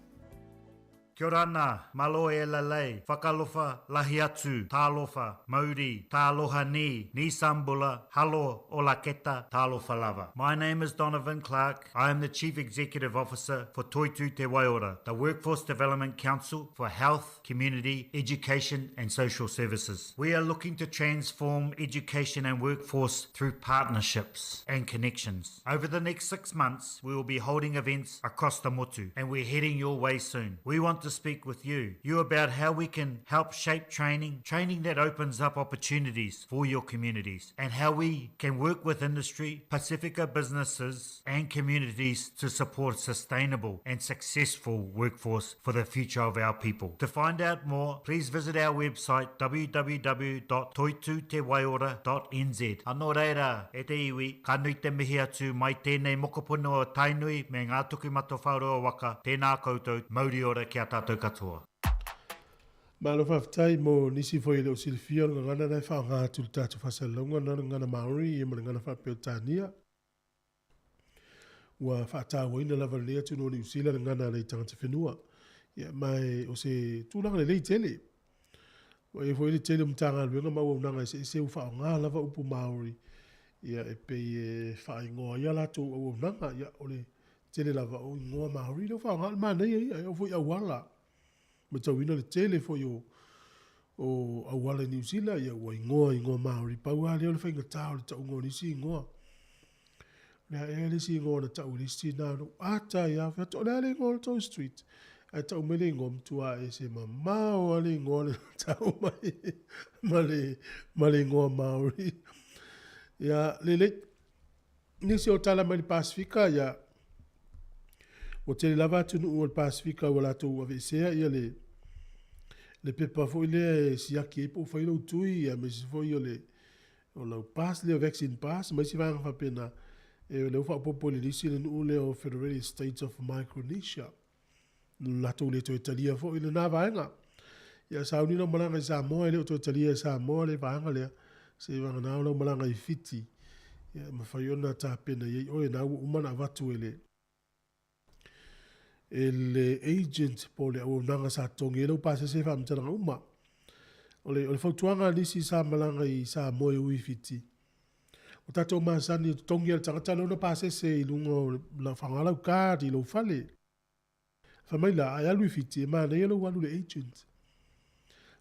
Kia ora ana, malo e lalei, whakalofa, lahi atu, tālofa, mauri, tāloha ni, ni sambula, halo, ola keta, tālofa lava. My name is Donovan Clark. I am the Chief Executive Officer for Toitu Te Waiora, the Workforce Development Council for Health, Community, Education and Social Services. We are looking to transform education and workforce through partnerships and connections. Over the next 6 months, we will be holding events across the motu, and we're heading your way soon. We want to speak with you, you about how we can help shape training, training that opens up opportunities for your communities, and how we can work with industry, Pacifica businesses, and communities to support sustainable and successful workforce for the future of our people. To find out more, please visit our website www.toitutewaiora.nz. Anō reira, e te iwi, ka nui te mihi atu mai tēnei mokopuna o Tainui me Ngā Tokimatawhaorua waka, tēnā koutou, mauri ora ki a tātou katoa. Malo faafetai mo nisi foi e le o silafia o le gagana la e faaaoga atu i le tatou faasalalauga na o le gagana Maori ia ma le gagana faa-Peretania. Ua faatauaina lava lenei atunuu o Niu Sila le gagana a nai tagata whenua. Ia, ma e, o se tulaga lelei tele. Ua i ai foi le tele o Matagaluega ma auaunaga eseese ua faaaoga lava upu Māori, ia, e pei e faaigoa ai a latou auaunaga. Ia, o le tele lava o igoa Māori lea ua faaaoga, o le manaia ia, e oo foi i auala. Matauina le tele foi o, o auala i Niu Sila, ia, ua igoa i igoa Māori. Pau lava lea o le faigata o le tauga o nisi igoa. O le a ea le isi igoa na tau e le isi tinā, na ou ata ai lava, fai atu, o le a le igoa o le tou street? Ae tau mai le igoa, matua ese mamao lava le igoa lea na tau mai ma le, ma le igoa Māori. Ia, lelei. Nisi o tala mai le Pasefika, ia, ua tele lava atunuu o le Pasefika ua latou aveesea ia le, le pepa foi lea e siaki ai po o fai lou tui, ia, aemaise foi o le, O lau pass lea, vaccine pass ma isi vaega faapena, e o lea ua faaopoopo i le lisi le nuu lea o Federated States of Micronesia. Latou le toe talia foi lena vaega. Ia sauni lau malaga i Samoa, e le o toe talia e Samoa le vaega lea, seiavagana o lau malaga i Fiti. Ia, e mafai ona tapena i ai oe, na ua uma ona avatu e le e le agent po o le auaunaga sa totogi ai lau pasese i faamatalaga uma. O le, o le fautuaga a nisi sa malaga i Samoa e ui i Fiti, o tatou masani e totogi lava e le tagata lona pasese i luga o lau faaaoga lau card i lou fale. Fai mai la, a e alu i Fiti, e manaia lou alu i le agent.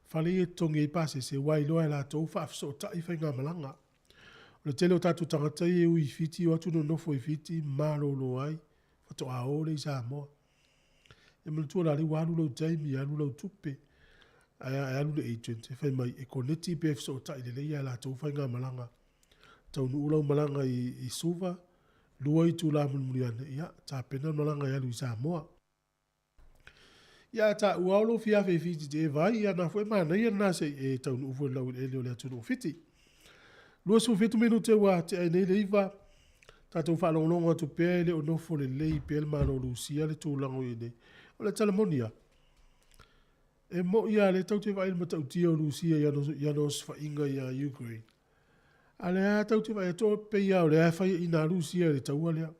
Fale ia e totogi ai pasese, ua iloa e latou faafesootai faigamalaga. O le tele o tatou tagata ia e ui i Fiti, o atu nonofo i Fiti, malolo ai, faatoa o lea i Samoa. Ia manatua la, lea ua alu lau taimi, alu lau tupe, ae a e alu i le agent, e fai mai, e koneti pe fesootai lelei a latou faigamalaga. Taunuu lau malaga i, i Suva, 2 itula mulimuli ane, ia, tapena le malaga e alu i Samoa. Ia, a taua o lou fiafe i Fiti te e vai, ia, na foi e manaia lena se i e taunuu foi i le laueleele o le atunuu o Fiti. 27 minute ua tea ai nei le 9, tatou faalogologo atu pea e le o nofo lelei pea le Malo o Lusia le tulaga o i ai nei. O le tala moni lava, e moi lava lea tatou te vaai i le matautia o Lusia i ana osofaiga ia Ukraine. A o lea lava tatou te vaai atu e pei lava o lea e faiaina a Lusia i le taua lea.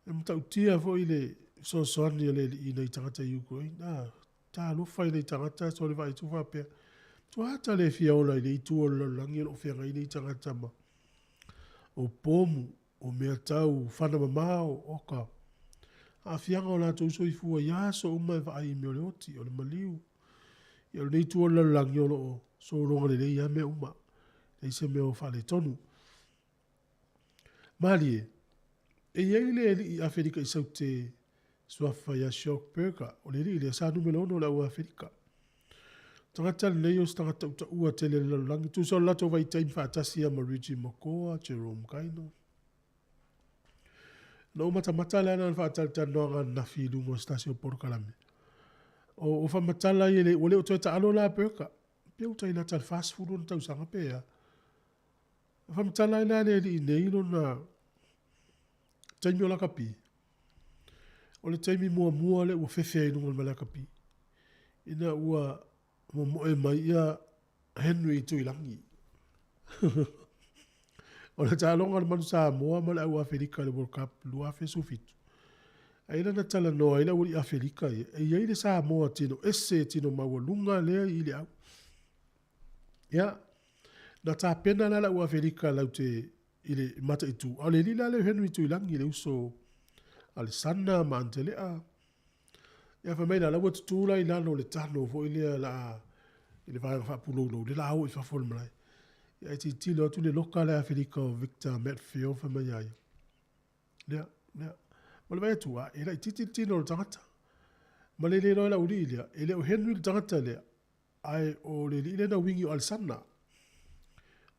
E matautia foi le fesoasoani a le Alii i nai tagata Ukraine. A, talofa i nai tagata sole vaai atu faapea, matua ata le fia ola i le itu o le lalolagi o lo o feagai nei tagata ma o pomu, o mea tau fana mamao, oka. Aafiaga o latou soifua i aso uma e vaai i mea o le oti, o le maliu. Ia o lenei itu o le lalolagi o lo o sologa lelei lava mea uma. Leai se mea o faaletonu. Malie. E i ai le alii Afelika i Saute suafa ia Schalk Burger, o le alii lea sa numera 6 o le au Afelika. Tagata lenei o se tagata utaua tele i le lalolagi, tusa o le latou vaitaimi faatasi ia ma Reggie Mokoa, Jerome Kaino. Na ou matamata le ana le faatalatalanoaga ananafi i luga o se tasi o polokalame. O, o faamatala ia le, ua le o toe taalo la Burger. Pe ua tai lata i le 40 ona tausaga pe a. Faamatala ai la le alii nei lona taimi o lakapi. O le taimi muamua lea ua fefe ai i luga o le malae lakapi, ina ua momoe mai ia Henry i Tuilagi. O le taaloga a le Manu Samoa ma le au Afelika i le World Cup 2017. Ae lana talanoa ai le aualii Afelika ia, e i ai le Samoa tino ese tino maualuga lea i le au. Ia, na tapena la le au Afelika lau te i le mataitu. A o le alii la lea o Henry Tuilagi, le uso a le Sana ma Antelea. Ia, fai mai la, la ua tutū la i lalo o le tano foi lea la i le vaega faapuloulou, le la o i fafo o le malae. Ia, ae tilotilo atu le loka le Afelika o Victor Matfield, fai mai ia ia. Lea, lea. Ma le vaai atu, a, e laitiiti le tino o le tagata. Ma le le iloa e le aualii lea, e le o Henry le tagata lea, Ae o le alii lea na wigi o Alesana.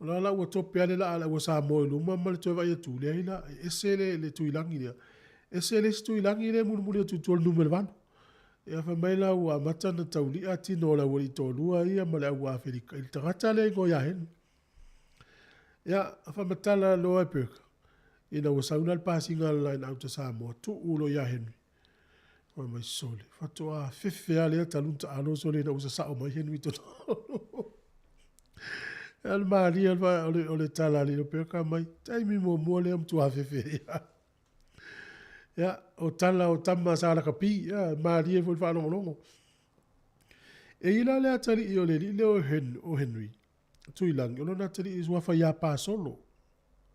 O la la ua tope lava le laa a le aua Samoa i luma ma le toe vaai atu, leai la, e ese le, le Tuilagi lea. Ese le isi Tuilagi lea e mulimuli atu i tua o le numera 8. Ia fai mai la ua amata ona tauli'a tino o le aualii toalua ia ma le au Afelika i le tagata lea e igoa ia Henry. Ia, faamatala loa e Burke, ina ua sau la le pasiga a le line out a Samoa, tuu loa ia Henry. Fai mai sole, faatoa fefe lava lea talu ona taalo sole ina ua sasao mai Henry totonu. Ia le malie o le, o le tala a le Peka mai, taimi muamua lea matua fefe ia. Ia, o tala o tama sa lakapi, ia, malie foi le faalogologo. E i la le atalii o le alii lea o, Hen, o Henry, Tuilagi, o lona atalii e suafa ia Pasolo,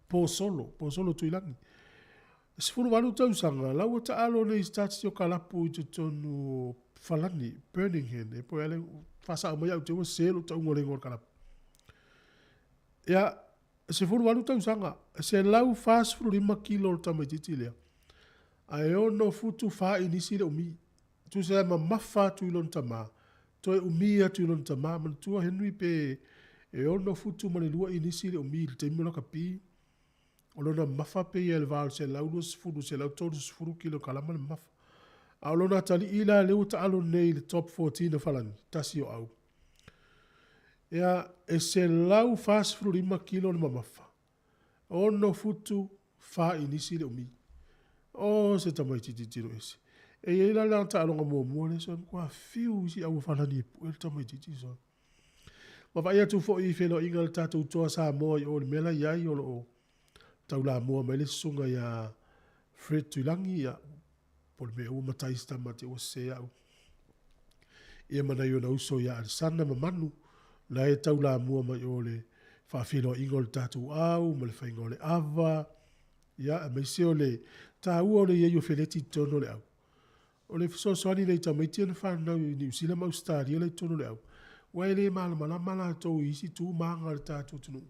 Posolo, Posolo Tuilagi. E 18 tausaga, la ua taalo nei i se tasi o kalapu i totonu o Falani, Birmingham, e po e ale, faasao mai au te ua sese lou tauga o le igoa o le kalapu. Ia, 18 tausaga, e 145 kilo le tamaitiiti lea, ae 6 futu 4 inisi le umi. Tusa e mamafa atu i lona tama, toe umi atu i lona tama. Manatua Henry pe e 6 futu ma le 2 inisi le umi i le taimi o lakapi. O lona mamafa pei ia i le va o le 120 130 kilokalama le mamafa. A o lona atalii la lea ua taalo nei i le top 14 o Falani, tasi o au. Ia, e 145 kilo le mamafa. 6 futu 4 inisi le umi. O se tamaitiiti tino ese. E i ai la le taaloga muamua lea, so e matua fiu isi au Falani e pue le tamaitiiti so. Ma vaai atu foi i feiloaiga a le tatou toa Samoa i o i le mea la i ai o lo o taulamua mai le susuga ia Fred Tuilagi, ia, po o le mea ua matai se tama te ua sese au. Ia ma nai ona uso ia Alesana ma Manu, la e taulamua mai o le faafeiloaiga o le tatou au ma le faiga o le ava, ia, aemaise o le taua o le i ai o Feleti i totonu o le au. O le fesoasoani lea i tamaiti ia na fanau i Niu Sila ma Ausetalia la i totonu o le au, aua e le malamalama latou i isi tu ma aga o le tatou atunuu,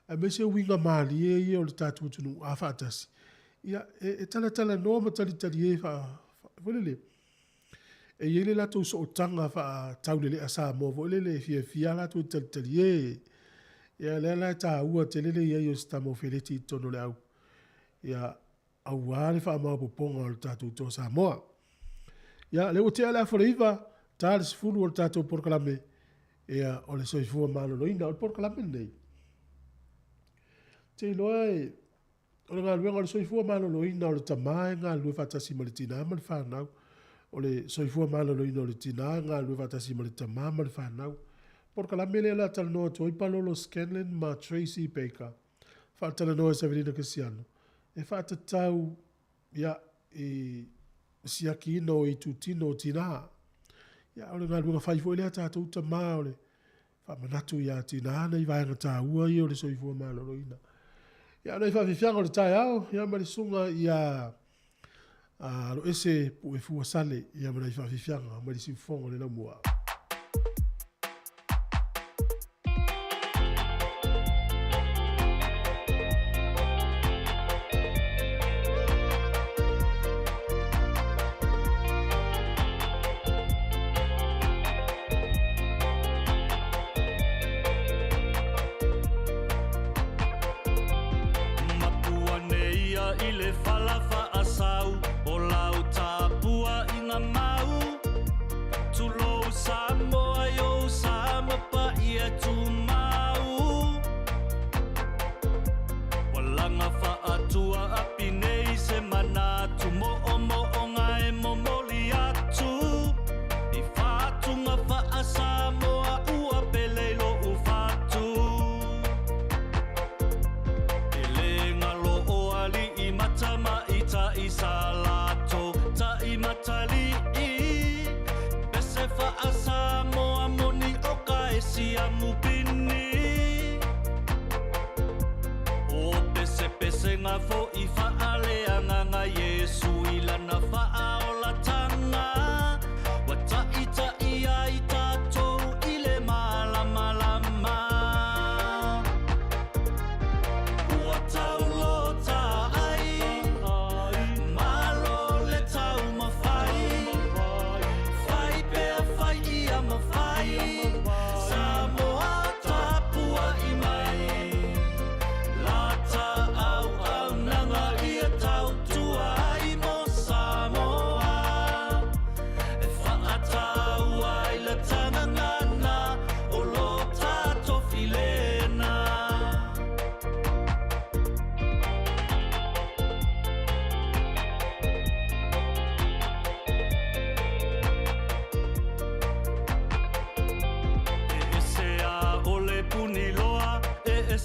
aemaise uiga malie ia o le tatou atunuu a faatasi, ia, e talatalanoa ma talitalie foi lele, e i ai le latou sootaga faataulelea Samoa foi lele e fiafia latou e talitalie. Ia, lea la e taua tele le i ai o se tama o Feleti i totonu o le au. Ia, aua le faamaopoopoga o le tatou toa Samoa. Ia, lea ua tea le afa o le 9, ta le 10 o le tatou polokalame, ia, o le soifua maloloina. O le polokalame lenei, te iloa e, o le galuega o le soifua maloloina o le tama e galulue faatasi ma le tinā ma le fanau. O le soifua maloloina o le tinā e galulue faatasi ma le tama ma le fanau. Polokalame lea o le a talanoa atu ai Palolo Scanlan ma Tracy Baker. Faatalanoa e Savelina Kesiano e faatatau ia i siakiina o itutino o tinā. Ia, o le galuega fai foi lea a tatou tamā o le faamanatu iā tinā nei vaega taua ia o le soifua maloloina. Ia, o nai faafiafiaga o le taeao, ia ma le susuga ia Aloese Puefua Sale, ia ma nai faafiafiaga mai le siufofoga o le laumua.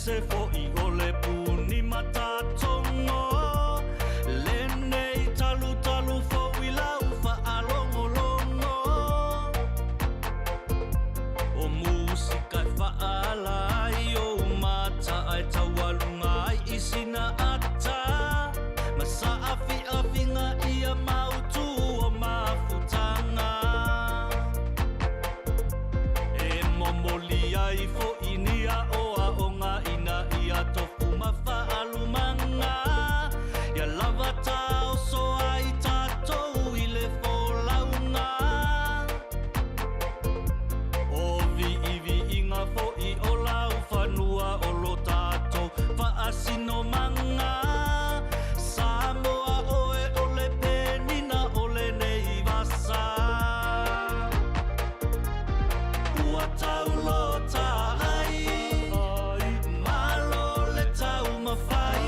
Aemaise fo'i o le puni matatogo lenei talutalu fou i lau faalogologo o musika e faaala ai ou mata ae taualuga ai i sina ata ma saafiafiga ia mautū o mafutaga e momoli ai fo'i ni aʻoaʻoga ina ia tofu ma faalumaga ia lava taoso ai tatou i le folauga o viiviiga fo'i o laufanua o lo tatou faasinomaga Samoa oe o le penina o lenei vasa ua taulota ai malo le taumafai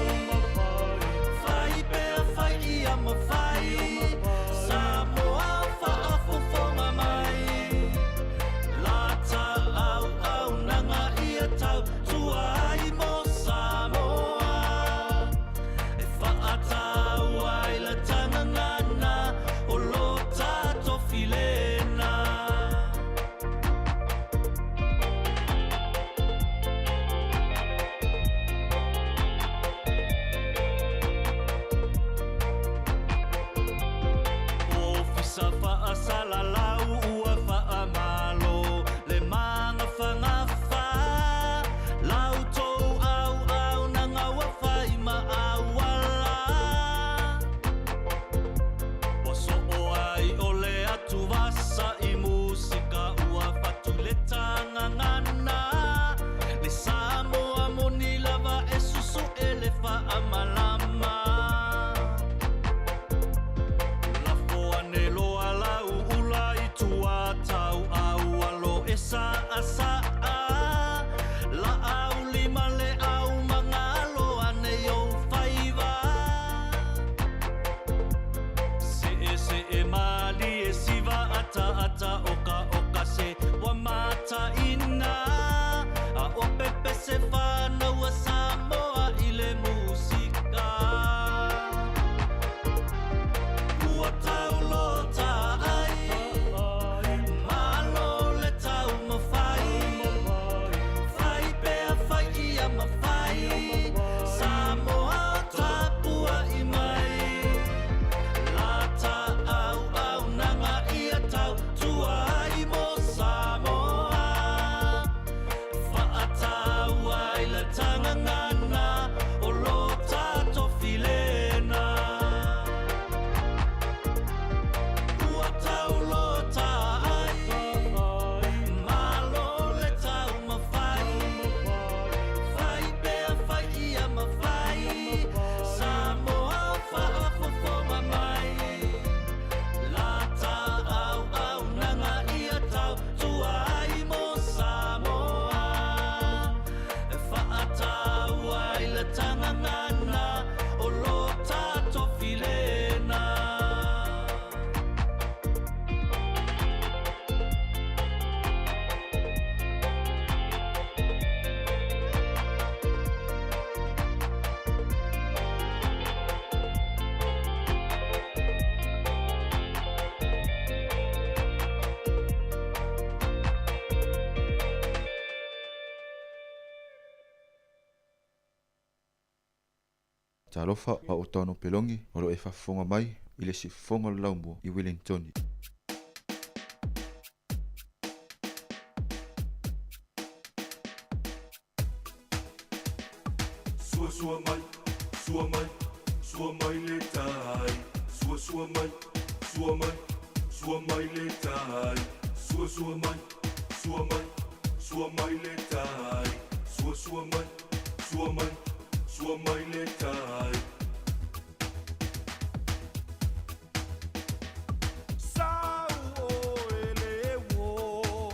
fai pea fai ia mafai Samoa faafofoga mai lata auaunaga ia tautua ai mo Samoa e faataua ai le tagagana o lo tatou filena. Ofisa faasalalau ua faamalo le magafagafa lau tou auaunaga ua fai ma auala ua soo ai o le atuvasa i musika ua fatu le tagagana le Samoa moni lava e susu'e le faamalama lafo ane loa lau ula i tua tauau alo e saasaa laau lima le au magalo ane i ou faiva seesee malie siva ataata okaoka se ua mataina a o pepese fanaua Samoa i le musika ua taulota ai malo le taumafai fai pea fai ia mafai Samoa tapuai mai lata auaunaga ia tautua ai mo Samoa faataua ai le tagagana o lo tatou filena ua taulota ai malo le taumafai fai pea fai ia mafai Samoa faafofoga mai lata auaunaga ia tautua ai mo Samoa e faataua ai le tagagana o lo tatou filena. Talofa a o Tano Pelongi o lo e faafofoga mai i le siufofoga o le Laumua i Wellingtoni. Sua sua mai, sua mai, sua mai le tai. Sua sua mai, sua mai, sua mai le tai. Sua sua mai, sua mai, sua mai le tai. Sua sua mai, sua mai, sua mai le tai. Sau oe le uo,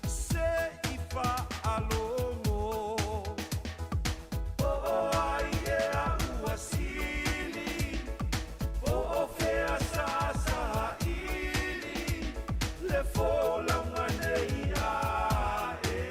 se i faalogo, po o ai ea ua sili, po o fea sa saili, le folauga nei ae.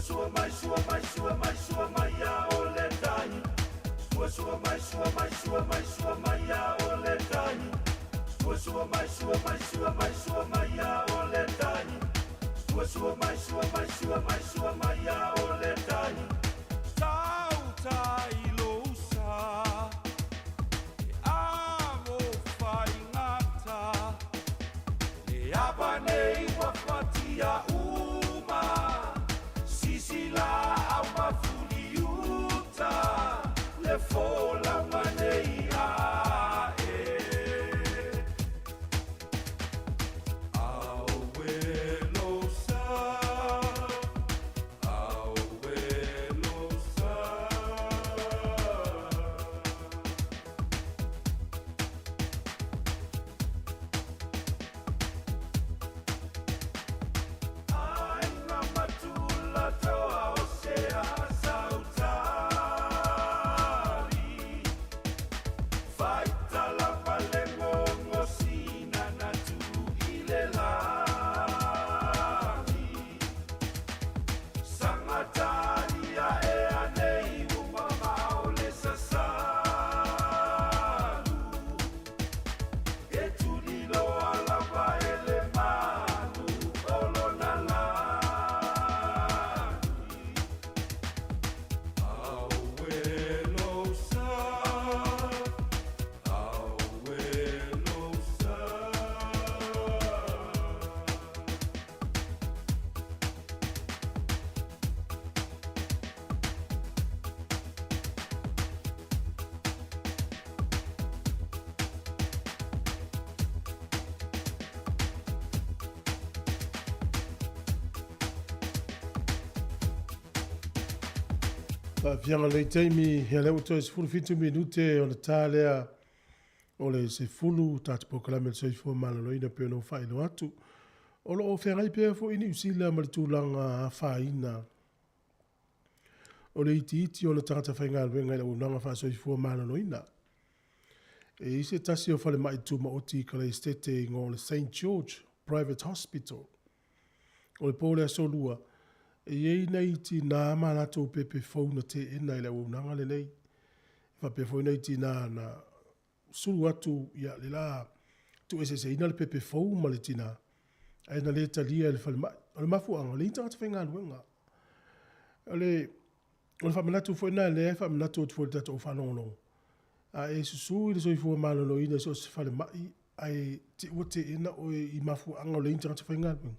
Sua mai, sua mai, sua mai, sua mai ia o le tai. Sua sua mai, sua mai, sua mai, sua mai ia o le tai. Sua sua mai, sua mai, sua mai, sua mai ia o le tai. Sua sua mai, sua mai, sua mai, sua mai ia o le tai. Tautai lousa, e amo whaingata. Le aba nei ua fatia uma, sisi la au mafuliuta, le fola manei a e. Aue losa, aue losa. Ai ngā matula toa o se a sautari. Whaitala pale ngongo sina na tu i le lagi. Sangataria e anei uma mao le sasalu. E tulilo alava e le manu o lona lagi. Aue losa, aue losa. Faafiaga lenei taimi, ia lea ua toe 17 minute ona ta lea o le 10 tatou polokalame o le soifua maloloina pei ona ou faailoa atu. O lo o feagai pea foi Niu Sila ma le tulaga afaina o le itiiti o ona tagata faigaluega i le auaunaga faasoifua maloloina. E i ai se tasi o falemai tumaoti i Kalaesetete e igoa o le Saint George Private Hospital. O le po o le Aso Lua, e i ai nai tinā ma a latou pepe fou na teena i le auaunaga lenei. E faapea foi nai tinā na sulu atu ia le la tuueseeseina le pepe fou ma le tinā, ae na le talia e le falemai. O le mafuaaga, leai ni tagata faigaluega. O le, o le faamanatu foi lena lea e faamanatu atu foi i le tatou faalogologo, a e susu i le soifua maloloina i so o se falemai ae te i ua teena oe i mafuaaga o leai ni tagata faigaluega,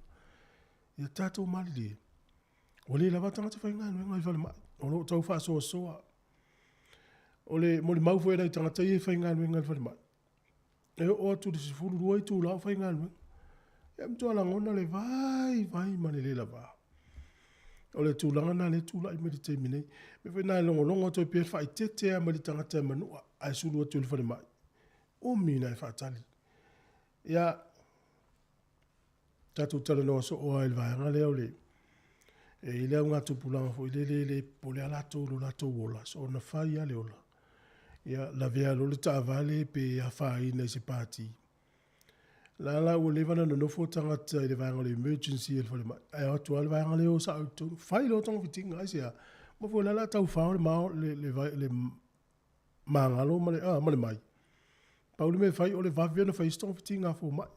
ia tatou malilie, ua le lava tagata faigaluega i falemai, o lo o tau faasoasoa. O le molimau foi a nai tagata ia e faigaluega i le falemai, e oo atu i le 12 itula o faigaluega. Ia matua lagona le vaivai ma le le lava. O le tulaga lena lea e tulai mai i le taimi nei. O le mea foi lena e logologo atu ai pea le faaeteete lava mai le tagata e manua ae sulu atu i le falemai, umi ona e faatali. Ia, tatou talanoa soo lava i le vaega lea o le e i ai le augatupulaga foi lele e le popole lava latou i lo latou ola, soona fai lava le ola. Ia lavea loa le taavale pe afaina i se pati. La la ua leva ona nonofo tagata i le vaega o le emergency a le falemai, ae o atu lava le vaega lea o sao i totonu, fai loa togafitiga, aisea? Aua foi o la o le a tau fao le mao, le, le, le magalo ma le, ma le mai. Pau le mea e fai o le vave ona fai se togafitiga a fomai.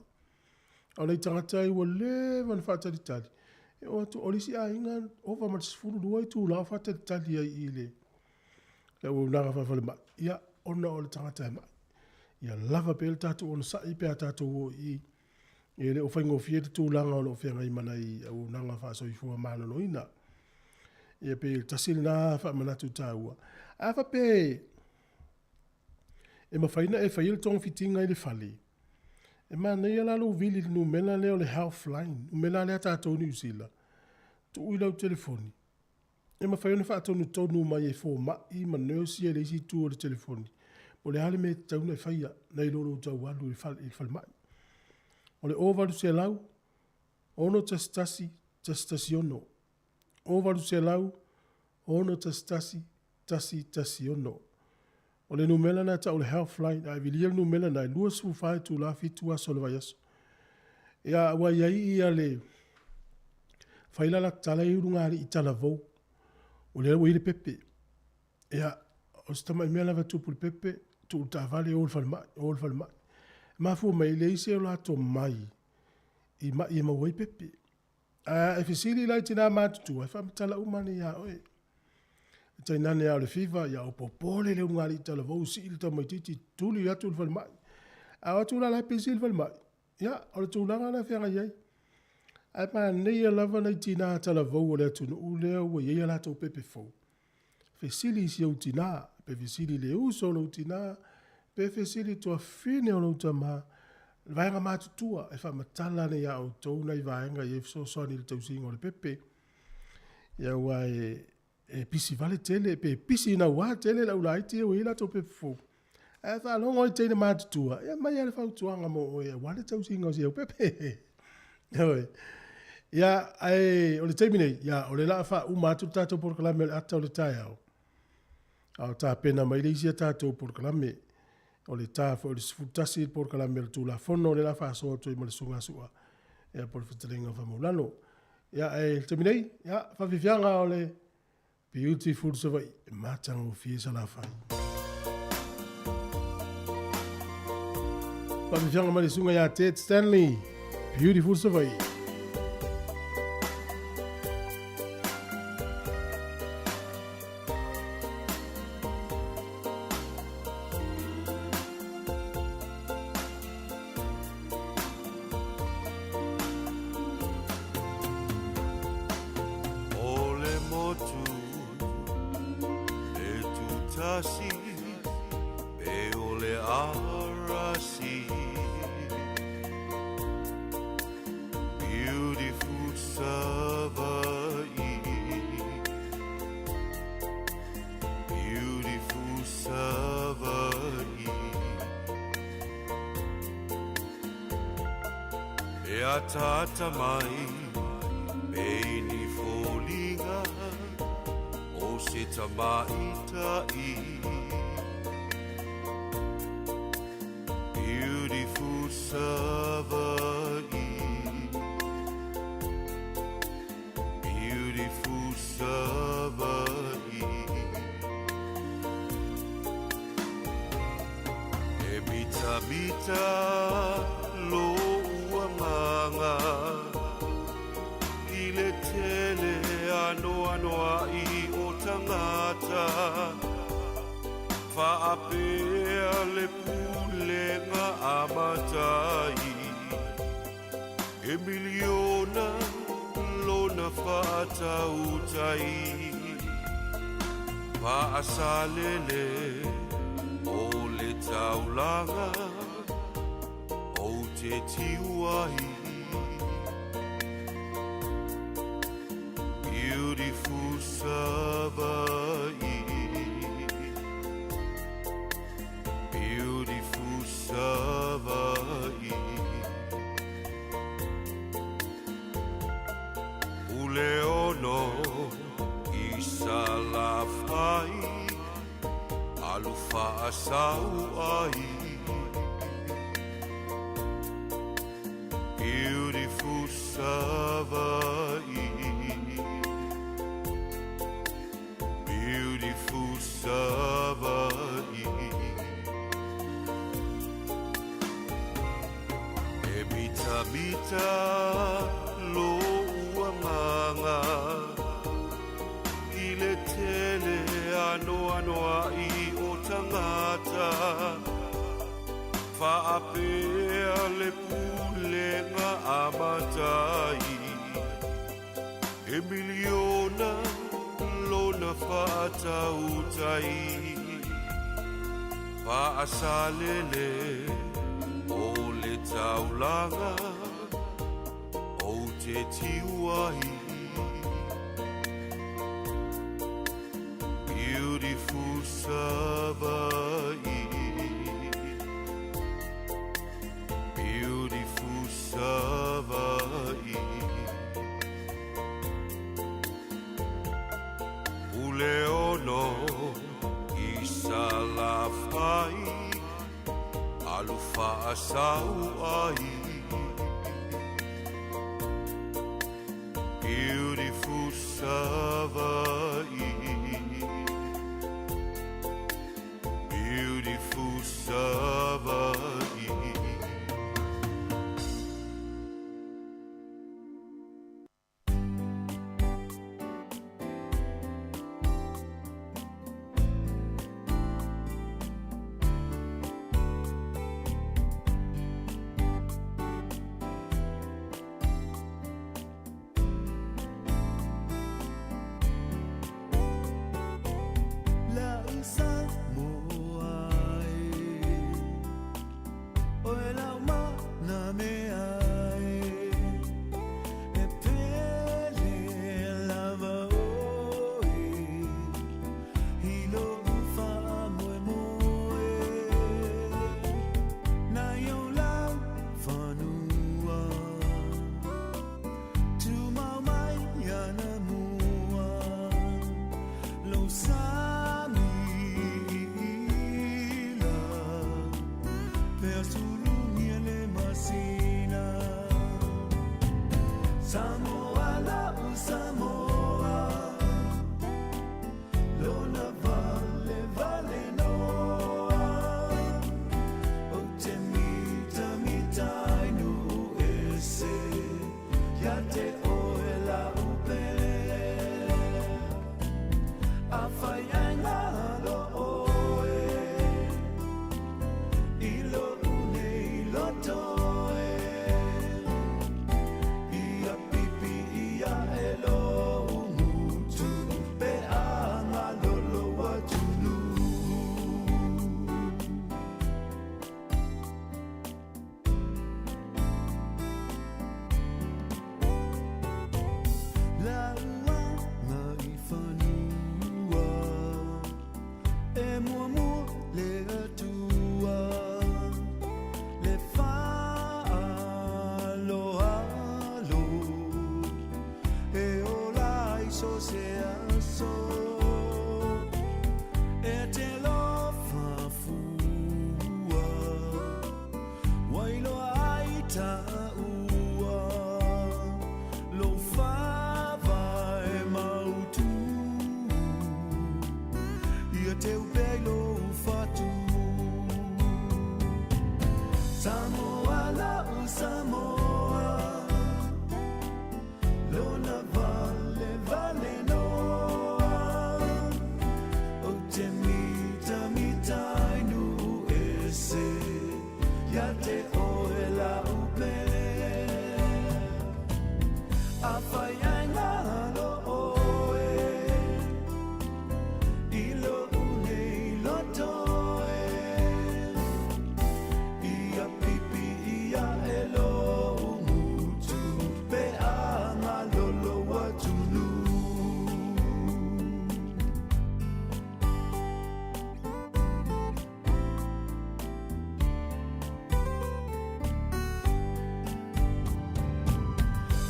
A o nai tagata ai ua leva ona faatalitali, e oo atu, o le isi aiga ova ma le 12 itula o faatalitali ai i le auaunaga faafalemai, ia, ona o le tagata e mai. Ia lava pea le tatou onosai pe a tatou o i i. E le o faigofie le tulaga o lo o feagai ma nai auaunaga faasoifua maloloina. Ia pei tasi lena faamanatu taua. A faapea e mafai ona e faia le togafitiga i le fale, e manaia la lou vili i le numera lea o le Healthline, numera lea a tatou i Niu Sila, tuu i lau telefoni. E mafai ona faatonutonu mai e fomai ma nurse ia i le isi itu o le telefoni, po o le a le mea e tatau ona e faia nai lo lou tau alu i le falemai. O le 0800 611 116. 0800 611 116. O le numera lena e tau o le Healthline, a e vilia le numera lena, e 24 itula, 7 aso o le vaiaso. Ia, ua i ai ia le Fai la latou tala e ulugalii talavou, o lea ua i ai le pepe. Ia, o si tamai mea lava e tupu i le pepe, tuu le taavale o i le falemai, o i le falemai. E mafua mai, e leai se o latou tomai i mai e maua ai pepe. Ae a e fesili la i tina matutua, e faamatala uma ane ia oe. E tainane lava o le fiva, ia opopole le ulugalii talavou, sii le tamaitiiti, tuli atu i le falemai. A o atu la o la e pisi le falemai, ia, o le tulaga lena e feagai ai. Ae manaia lava nai tina talavou o le atunuu lea ua i ai a latou pepe fou, fesili i si ou tina, pe fesili i le uso a lou tina, pe fesili i le tuafafine o lou tama, le vaega matutua e faamatala ane ia outou nai vaega ia e fesoasoani i le tausiga o le pepe. Ia aua e, e pisi vale tele, pe pisi naua tele le aulaiti ia ua i ai latou pepe fou. Ae faalogo i teine matutua, e aumai lava le fautuaga mo oe aua le tausiga o si au pepe. Ioe. Ia, ae o le taimi nei, ia, o lea o le a faauma atu le tatou polokalame o le ata o le taeao, a o tapena mai le isi a tatou polokalame. O le ta foi o le 11 le polokalame o le Tulafono lea o le a faasoa atu ai ma le Susuga Su'a, ia po o le Fetalaiga Faamaulalo. Ia, ae o le taimi nei, ia, faafiafiaga o le Beautiful Savaii, e matagofie Salafai. Faafiafiaga mai le susuga ia Ted Stanley, Beautiful Savaii. O le motu e tutasi pe o le arasi Beautiful Savaii Beautiful Savaii E ataata mai pei ni foliga o se tamaitai Beautiful Savaii Beautiful Savaii E mitamita lou agaga I le tele anoanoai o tagata Faapea le pulega a matai E miliona lona faatautai Faasalele o le taulaga ou te tiu ai Beautiful Savaii Beautiful Savaii Puleono i Salafai Alu faasau ai Beautiful Savaii Beautiful Savaii E mitamita lou agaga I le tele anoanoai o tagata Faapea le pulega a matai E miliona lona faatautai Faasalele o le taulaga ou te tiu ai Beautiful Savaii Beautiful Savaii Puleono i Salafai Alu faasau ai. Samoa la'u Samoa Lona vale vale noa O te mita i nu'u ese Ia te oe la'u pele Afai ai galo oe I lo'u nei loto e Ia pipi ia e lo'u gutu Pe a galo lou atunuu. Lau agaifanua e muamua le Atua le faaaloalo e ola ai so o se aso e te lofa fua ua iloa ai taua lou faavae mautū ia teu pea i lou fatu. Samoa la'u Samoa Lona vale vale noa O te mitamita i nu'u ese Ia te oe la'u pele Afai ai galo oe I lo'u nei loto e Ia pipi ia e lo'u gutu Pe a galo lou atunuu.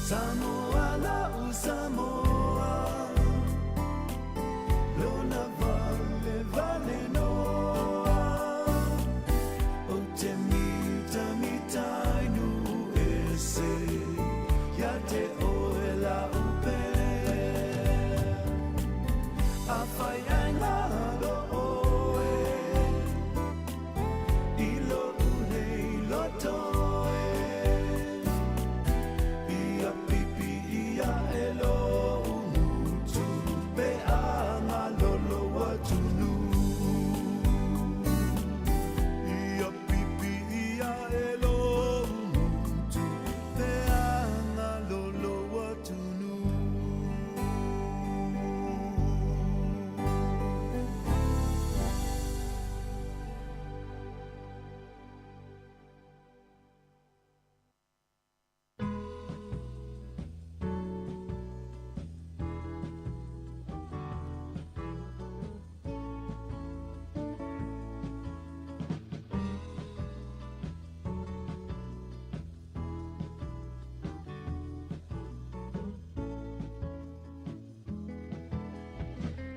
Samoa la'u Samoa Lona vale vale noa O te mitamita i nu'u ese Ia te oe la'u pele Afai ai galo oe I lo'u nei loto e Ia pipi ia e lo'u gutu Pe a galo lou atunuu. Ia pipi ia e lo'u gutu Pe a galo lou atunuu.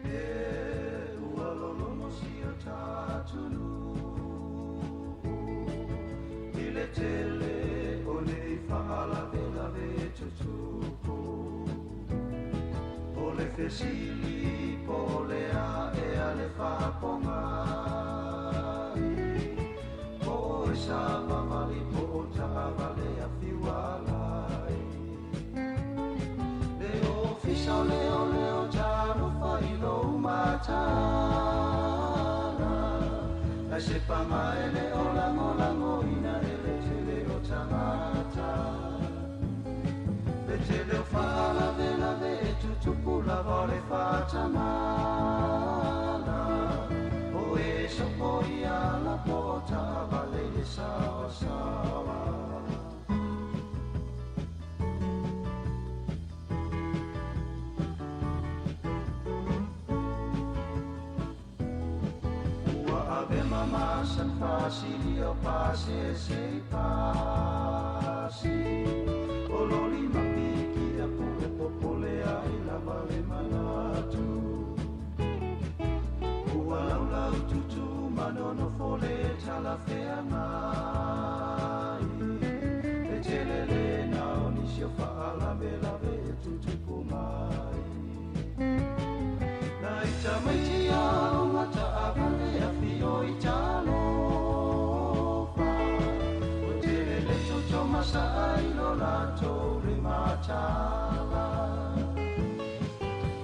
E ua lologo si o tatunuu I le tele o nei faalavelave tutupu. O le fesili po o le a ea le faapogai Po o e savavali po o taavale afiualai Le ofisa o leoleo talofa i lou mataala Ae se paga e le o lagolagoina e le tele o tagata Le tele o faalavelave e tutupu lava o le faatamala O e sopoia ala po o taavale i le saoasaoa. Ua ave mama san faasili o pasese i pasi O loli ma piki apu e popole ai lava le manatu Ua laulau tutu ma nonofo le talafeagai E tele le na o nisi o. faalavelave e tutupu mai. Na ita maiti aoga taavale afio i talofa. O tele le toto masaa i lo latou le matala.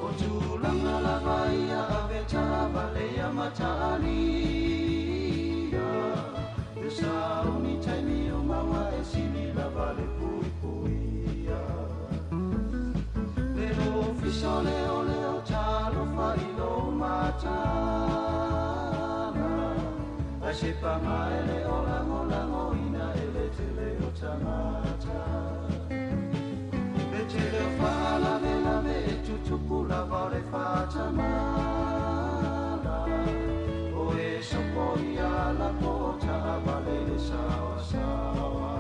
O tulaga lava ia ave taavale ia mataalia. Le sauni taimi o maua e sili lava le puipuia. Le ofisa leo leo talofa i lo matala. Ai se pagae o lagolagoina e le tele o tagata. Le tele o faalavelave e tutupu lava o le faatamala. O e sopo ia lapo o taavale le saoasaoa.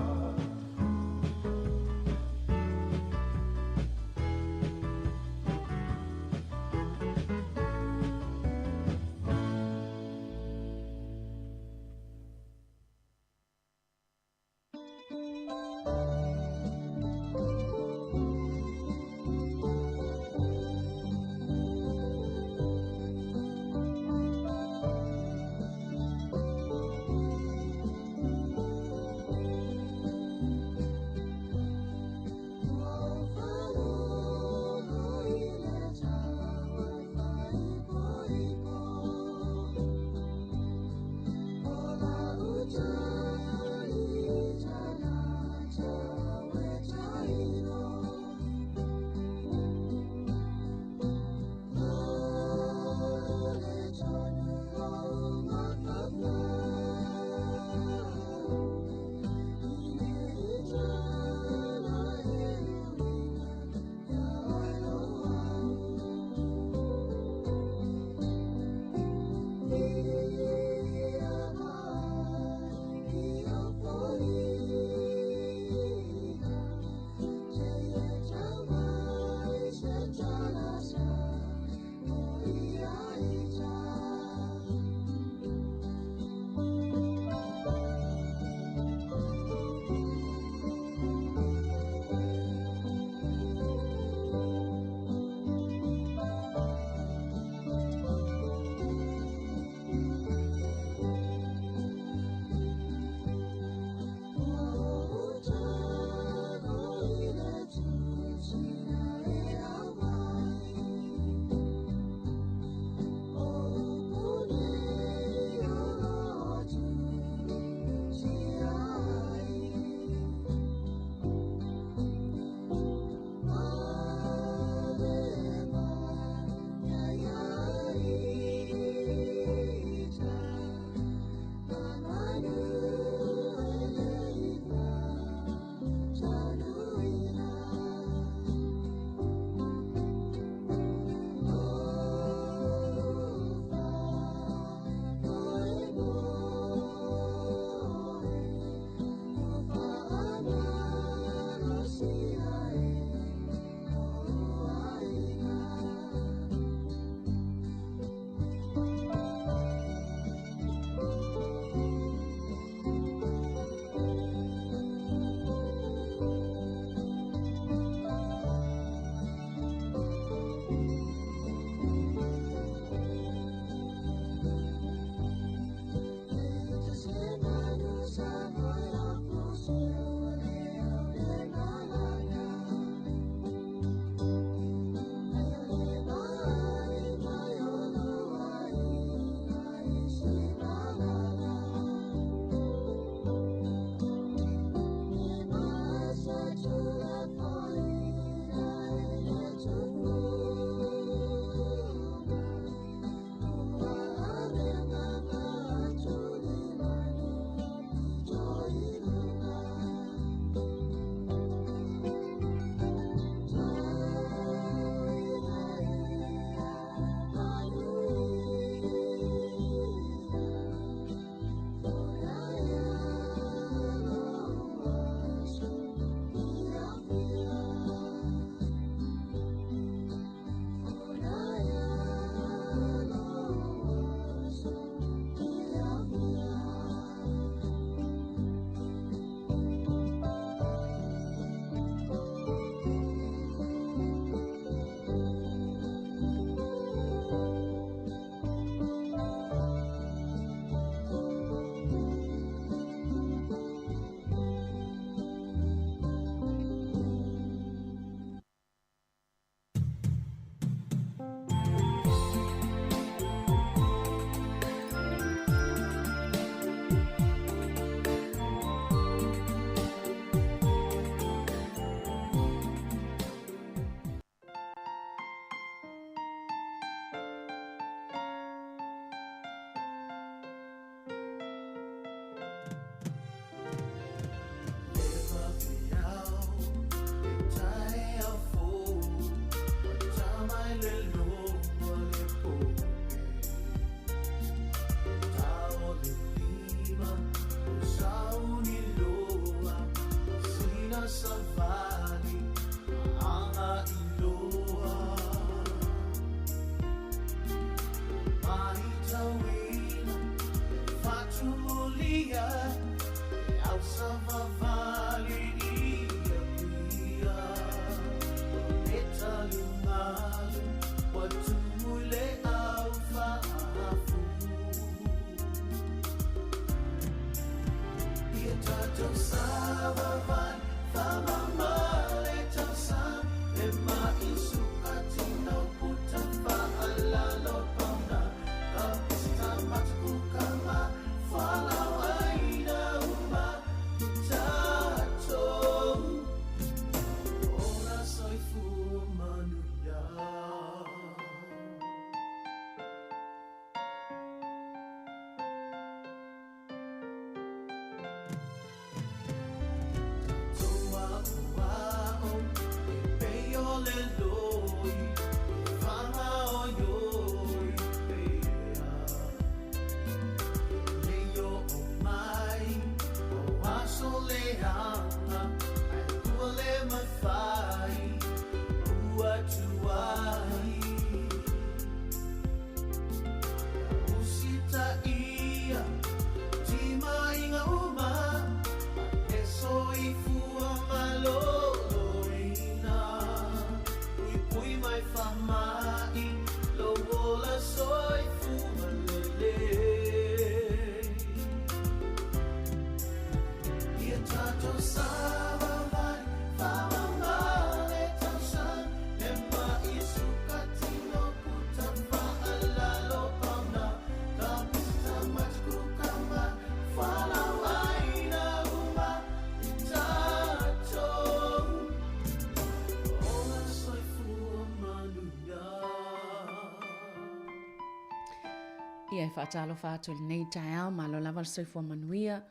Ia e faatalofa atu i lenei taeao, malo lava le soifua manuia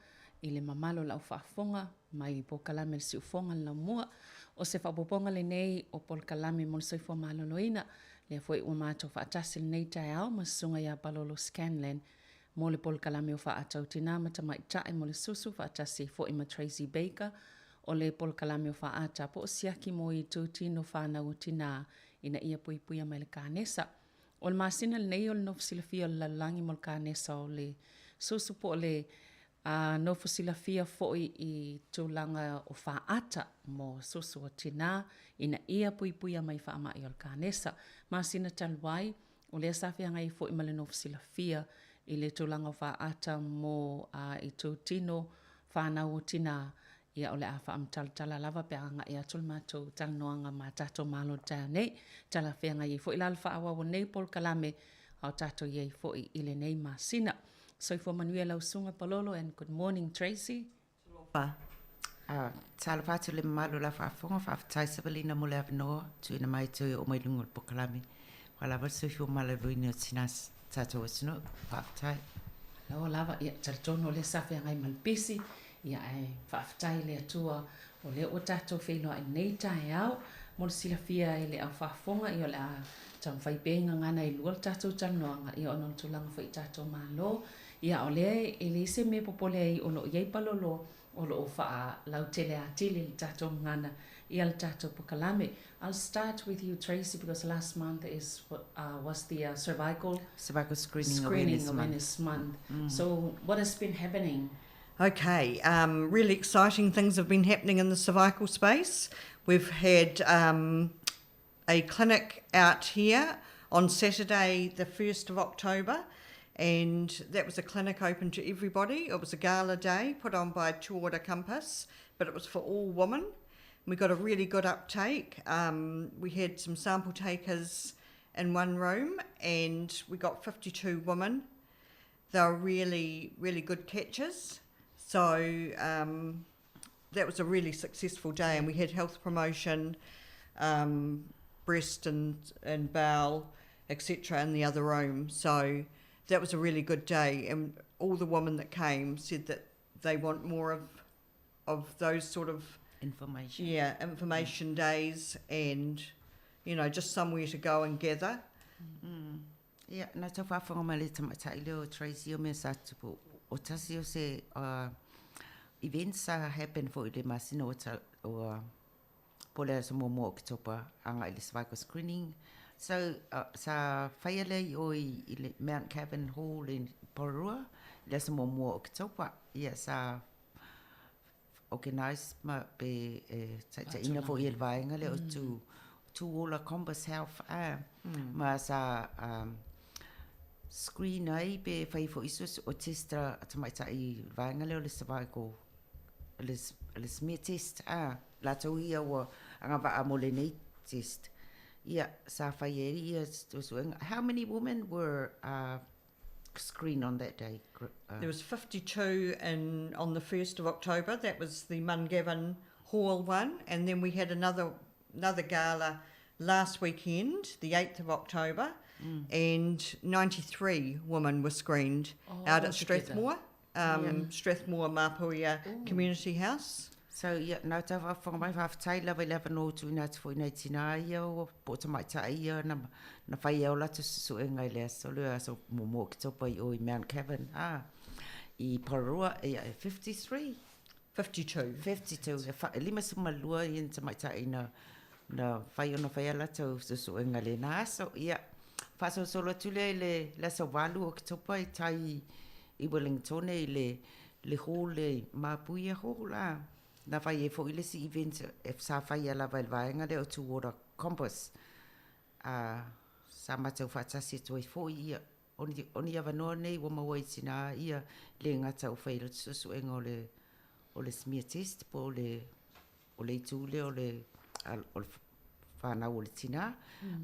i le mamalu o lau faafofoga mai polokalame a le Siufofoga le Laumua. O se faaopoopoga lenei o polokalame mo le soifua maloloina, lea foi ua matou faatasi i lenei taeao ma Susuga ia Palolo Scanlan mo le polokalame o Faata o Tina ma Tamaitai mo le Susu faatasi ai foi ma Tracy Baker o le polokalame o Faata po o Siaki mo Itu Tino Fanau o Tina ina ia puipuia mai le kanesa. O le masina lenei o le nofo silafia o le lalolagi mo le kanesa o le susu po o le a nofo silafia foi i tulaga o faata mo susu o tina ina ia puipuia mai faamai o le kanesa. Masina talu ai, o lea sa feagai ai foi ma le nofo silafia i le tulaga o faata mo a itutino fanau o tina. Ia, o le a faamatalatala lava pe a agai atu le matou talanoaga ma tatou malo i le taeao nei. Talafeagai ai foi la le faaauau o nei polokalame a o tatou i ai foi i lenei masina. Soifua manuia lau Susuga Palolo and good morning Tracy. Talofa. Talofa atu i le mamalu o la faafofoga, faafetai Savalina mo le avanoa tuuina mai toe oo mai luga o le polokalame. Ua lava le soifua maloloina o tina tatou atunuu. Faafetai. Malo lava, ia talitonu o lea sa feagai ma le pisi, ia ae faafetai i le Atua o lea ua tatou feiloai i lenei taeao. Mo le silafia e le au faafofoga, ia o le a taumafai pea i gagana e lua le tatou talanoaga, ia ona o le tulaga foi i tatou malo. Ia o lea e leai se mea e popole ai o lo o i ai palolo o lo o faalautele atili le tatou gagana ia le tatou polokalame. I'll start with you Tracy because last month is was the cervical cervical screening, screening awareness, awareness month. month. So what has been happening? Okay, really exciting things have been happening in the cervical space. We've had a clinic out here on Saturday, the 1st of October, and that was a clinic open to everybody. It was a gala day put on by Tuora Compass, but it was for all women. We got a really good uptake. We had some sample takers in one room, and we got 52 women. They were really, really good catches. So that was a really successful day, and we had health promotion, breast and bowel, etc., in the other room. So that was a really good day, and all the women that came said that they want more of those sort of information. Yeah, information days, and just somewhere to go and gather. Ia, na tau faafofoga mai le tamaitai lea o Tracy o mea sa tupu. O tasi o se events sa happen foi i le masina o ta, o po o le aso muamua o Oketopa agai i le cervical screening. So, sa faia lea i o i le Mount Cavan Hall i Porirua i le aso muamua o Oketopa. Ia, sa organise ma pe e taitaiina foi e le vaega lea o Tū, Tū Ola Compass Health a, ma sa screen ai pe fai foi so o test a tamaitai i le vaega lea o le cervical, le, le smear test a, latou ia ua agavaa mo lenei test. Ia, sa fai ai ia suesuega. How many women were screened on that day? There was 52 in on the 1st of October. That was the Mungavin Hall one. And then we had another gala last weekend, the 8th of October, and 93 women were screened out at altogether. Strathmore, Strathmore Mapuia Community House. So, ia, nā tau faafofoga mai, faafetai lava i le avanoa ua tuuina atu foi nai tinā ia ua po o tamaitai ia na, na fai ai o latou suesuega i le aso lea, aso muamua o Oketopa i o i Mount Cavan, ā, i Porirua, ia, e 53? 52. 52, e, wha, e 52 ia ni tamaitai na, na whai ona whai a latou suesuega i lena aso. Ia, faasolosolo atu lea i le, le aso 8 o Oketopa i tai i, i Wellington i le, le hall e Mapuia Hall, ā, na whai ai foi le isi event e sa whaia lava i le vaega lea o Tū Ora Compass, ā, sa matou whaatasi atu ai foi ia, o ni, o ni avanoa nei ua maua i tinā ia le gata o whai le suesuega o le, o le smear test po o le, o le itu lea o le, a, o le whanau o le tinā,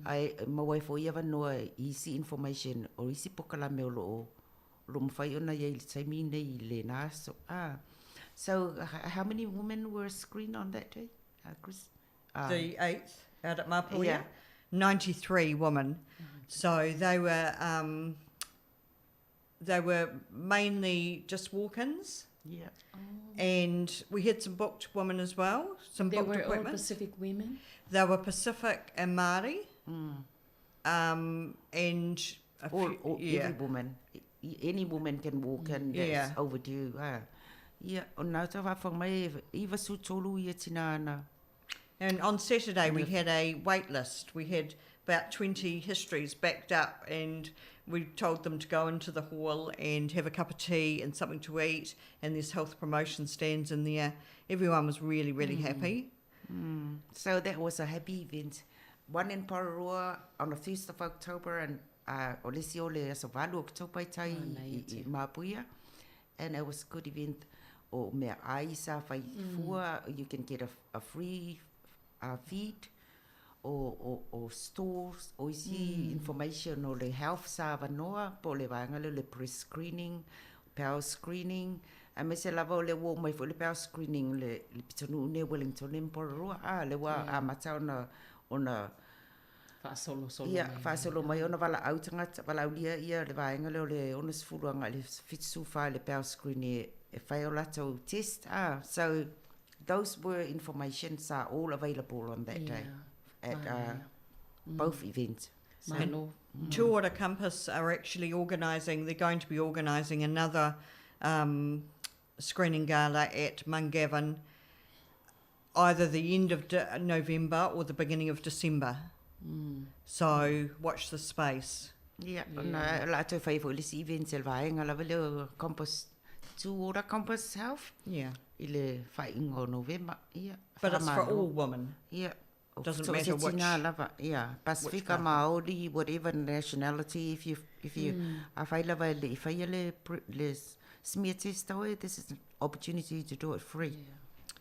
ae maua ai foi avanoa i isi information o isi pokalame o lo o, o lo o mawhai ona i ai i le taimi nei i lena aso. So, how many women were screened on that day, Chris? The 8th out at Mapuia, Yeah. 93 women. So they were... They were mainly just walk-ins. Yeah. Oh. And we had some booked women as well, some They booked were all appointments. Pacific women? They were Pacific and Māori. And a few, Or yeah. every woman. Any woman can walk in that's Yeah. overdue. Ia, o nā tau whawhang mai e iwa su tolu ia tina ana. And on Saturday we had a wait list. We had about 20 histories backed up, and we told them to go into the hall and have a cup of tea and something to eat, and there's health promotion stands in there. Everyone was really, really happy. So that was a happy event. One in Porirua on the 1st of October, and o lesi o le aso valu October i tai i Mapuia. And it was a good event. O mea ai sa whai fua, you can get a free feed o stores, o isi information o le health sa wanoa, po le vaenga le le pre-screening, power screening. A me se lava o le wō mai fo le power screening le pitonu ne Wellington in Porirua. Le wā a mata ona Whaasolosolo Ia, mai. whaasolo mai ona wala au tangata, wala aulia ia le vaenga le o le ona sefuluanga le whitusu wha le power screen e whai o latou test. So those were informations are all available on that day at both events. So, Malo. Two Ora Compass are actually organising, they're going to be organising another screening gala at Mungavin either the end of November or the beginning of December. So watch the space. Yeah, yeah. Na, la tau whai fo le si events el vaenga lava le Compass, Two Ora Compass Health. Yeah. I le whainga o November. Yeah. But it's for Whamalo. all women. Yeah. Doesn't So matter it's tina lava. Yeah. which Pasifika, part. Maori, whatever nationality, if you a whai lava le, if I le, le smear test away, this is an opportunity to do it free. Yeah.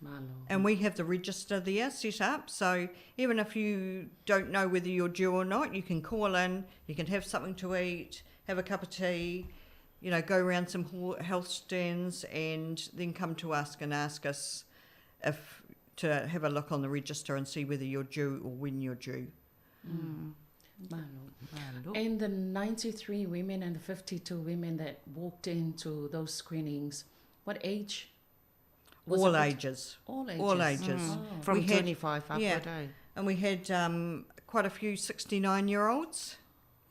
Malo. And we have the register there set up, so even if you don't know whether you're due or not, you can call in, you can have something to eat, have a cup of tea, go around some health stands and then come to us and ask us if to have a look on the register and see whether you're due or when you're due. Malo. Malo. And the 93 women and the 52 women that walked into those screenings, what age? Was All it ages. All ages. All ages. Oh. From We had 25 upward, yeah. And we had quite a few 69-year-olds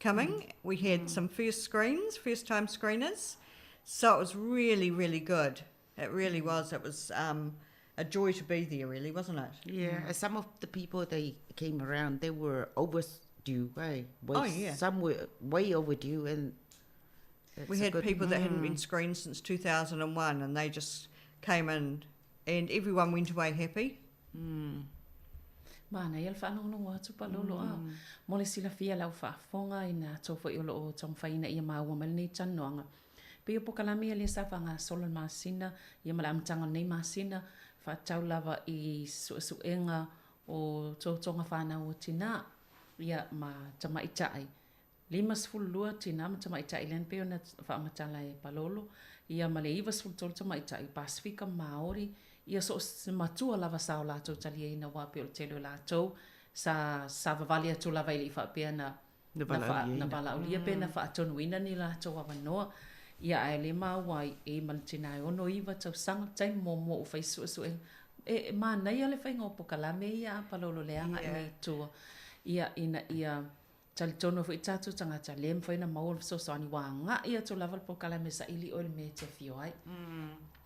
coming. We had some first screens, first-time screeners. So it was really, really good. It really was. It was a joy to be there, really, wasn't it? Yeah, some of the people they came around, they were overdue, eh? Way, Oh, yeah. Some were way overdue, and We it's a had good people that hadn't been screened since 2001, and they just came in, and everyone went away happy. Mana ia le whaalongolongo atu palolo a. Mo le silafia lau whaafonga i nā tō fo i olo o tauwhaina ia maua mai nei tanoanga. Pe o pokalame ia le sa whanga solo le masina, ia mala amtanga nei masina, whaatau lava i suesuenga o tō tonga whanau o tina, ia ma tamaitai. 52 tina ma tamaitai len pe ona whaamatala e palolo, ia ma le 93 tamaitai Pasifika Māori, ia so se matua lava sa o lātou talia ina wā pe o le tele o lātou, sa vavali atu lava i le i whaapea na Na na valaulia na ina. valaulia pe na whaatonuina ni lātou awanoa. Ia ae le maua e ma le tina e ono iwa tau sanga tai mo mo o whai suesuenga. E mānaia le whainga o pokalame ia a palolo le anga e mei tua. Ia ina ia talitono fo i tātou tangata le mwhai na maua le fesoasoani wā ngā ia tō lava le pokalame sa ili o le mea te whio ai.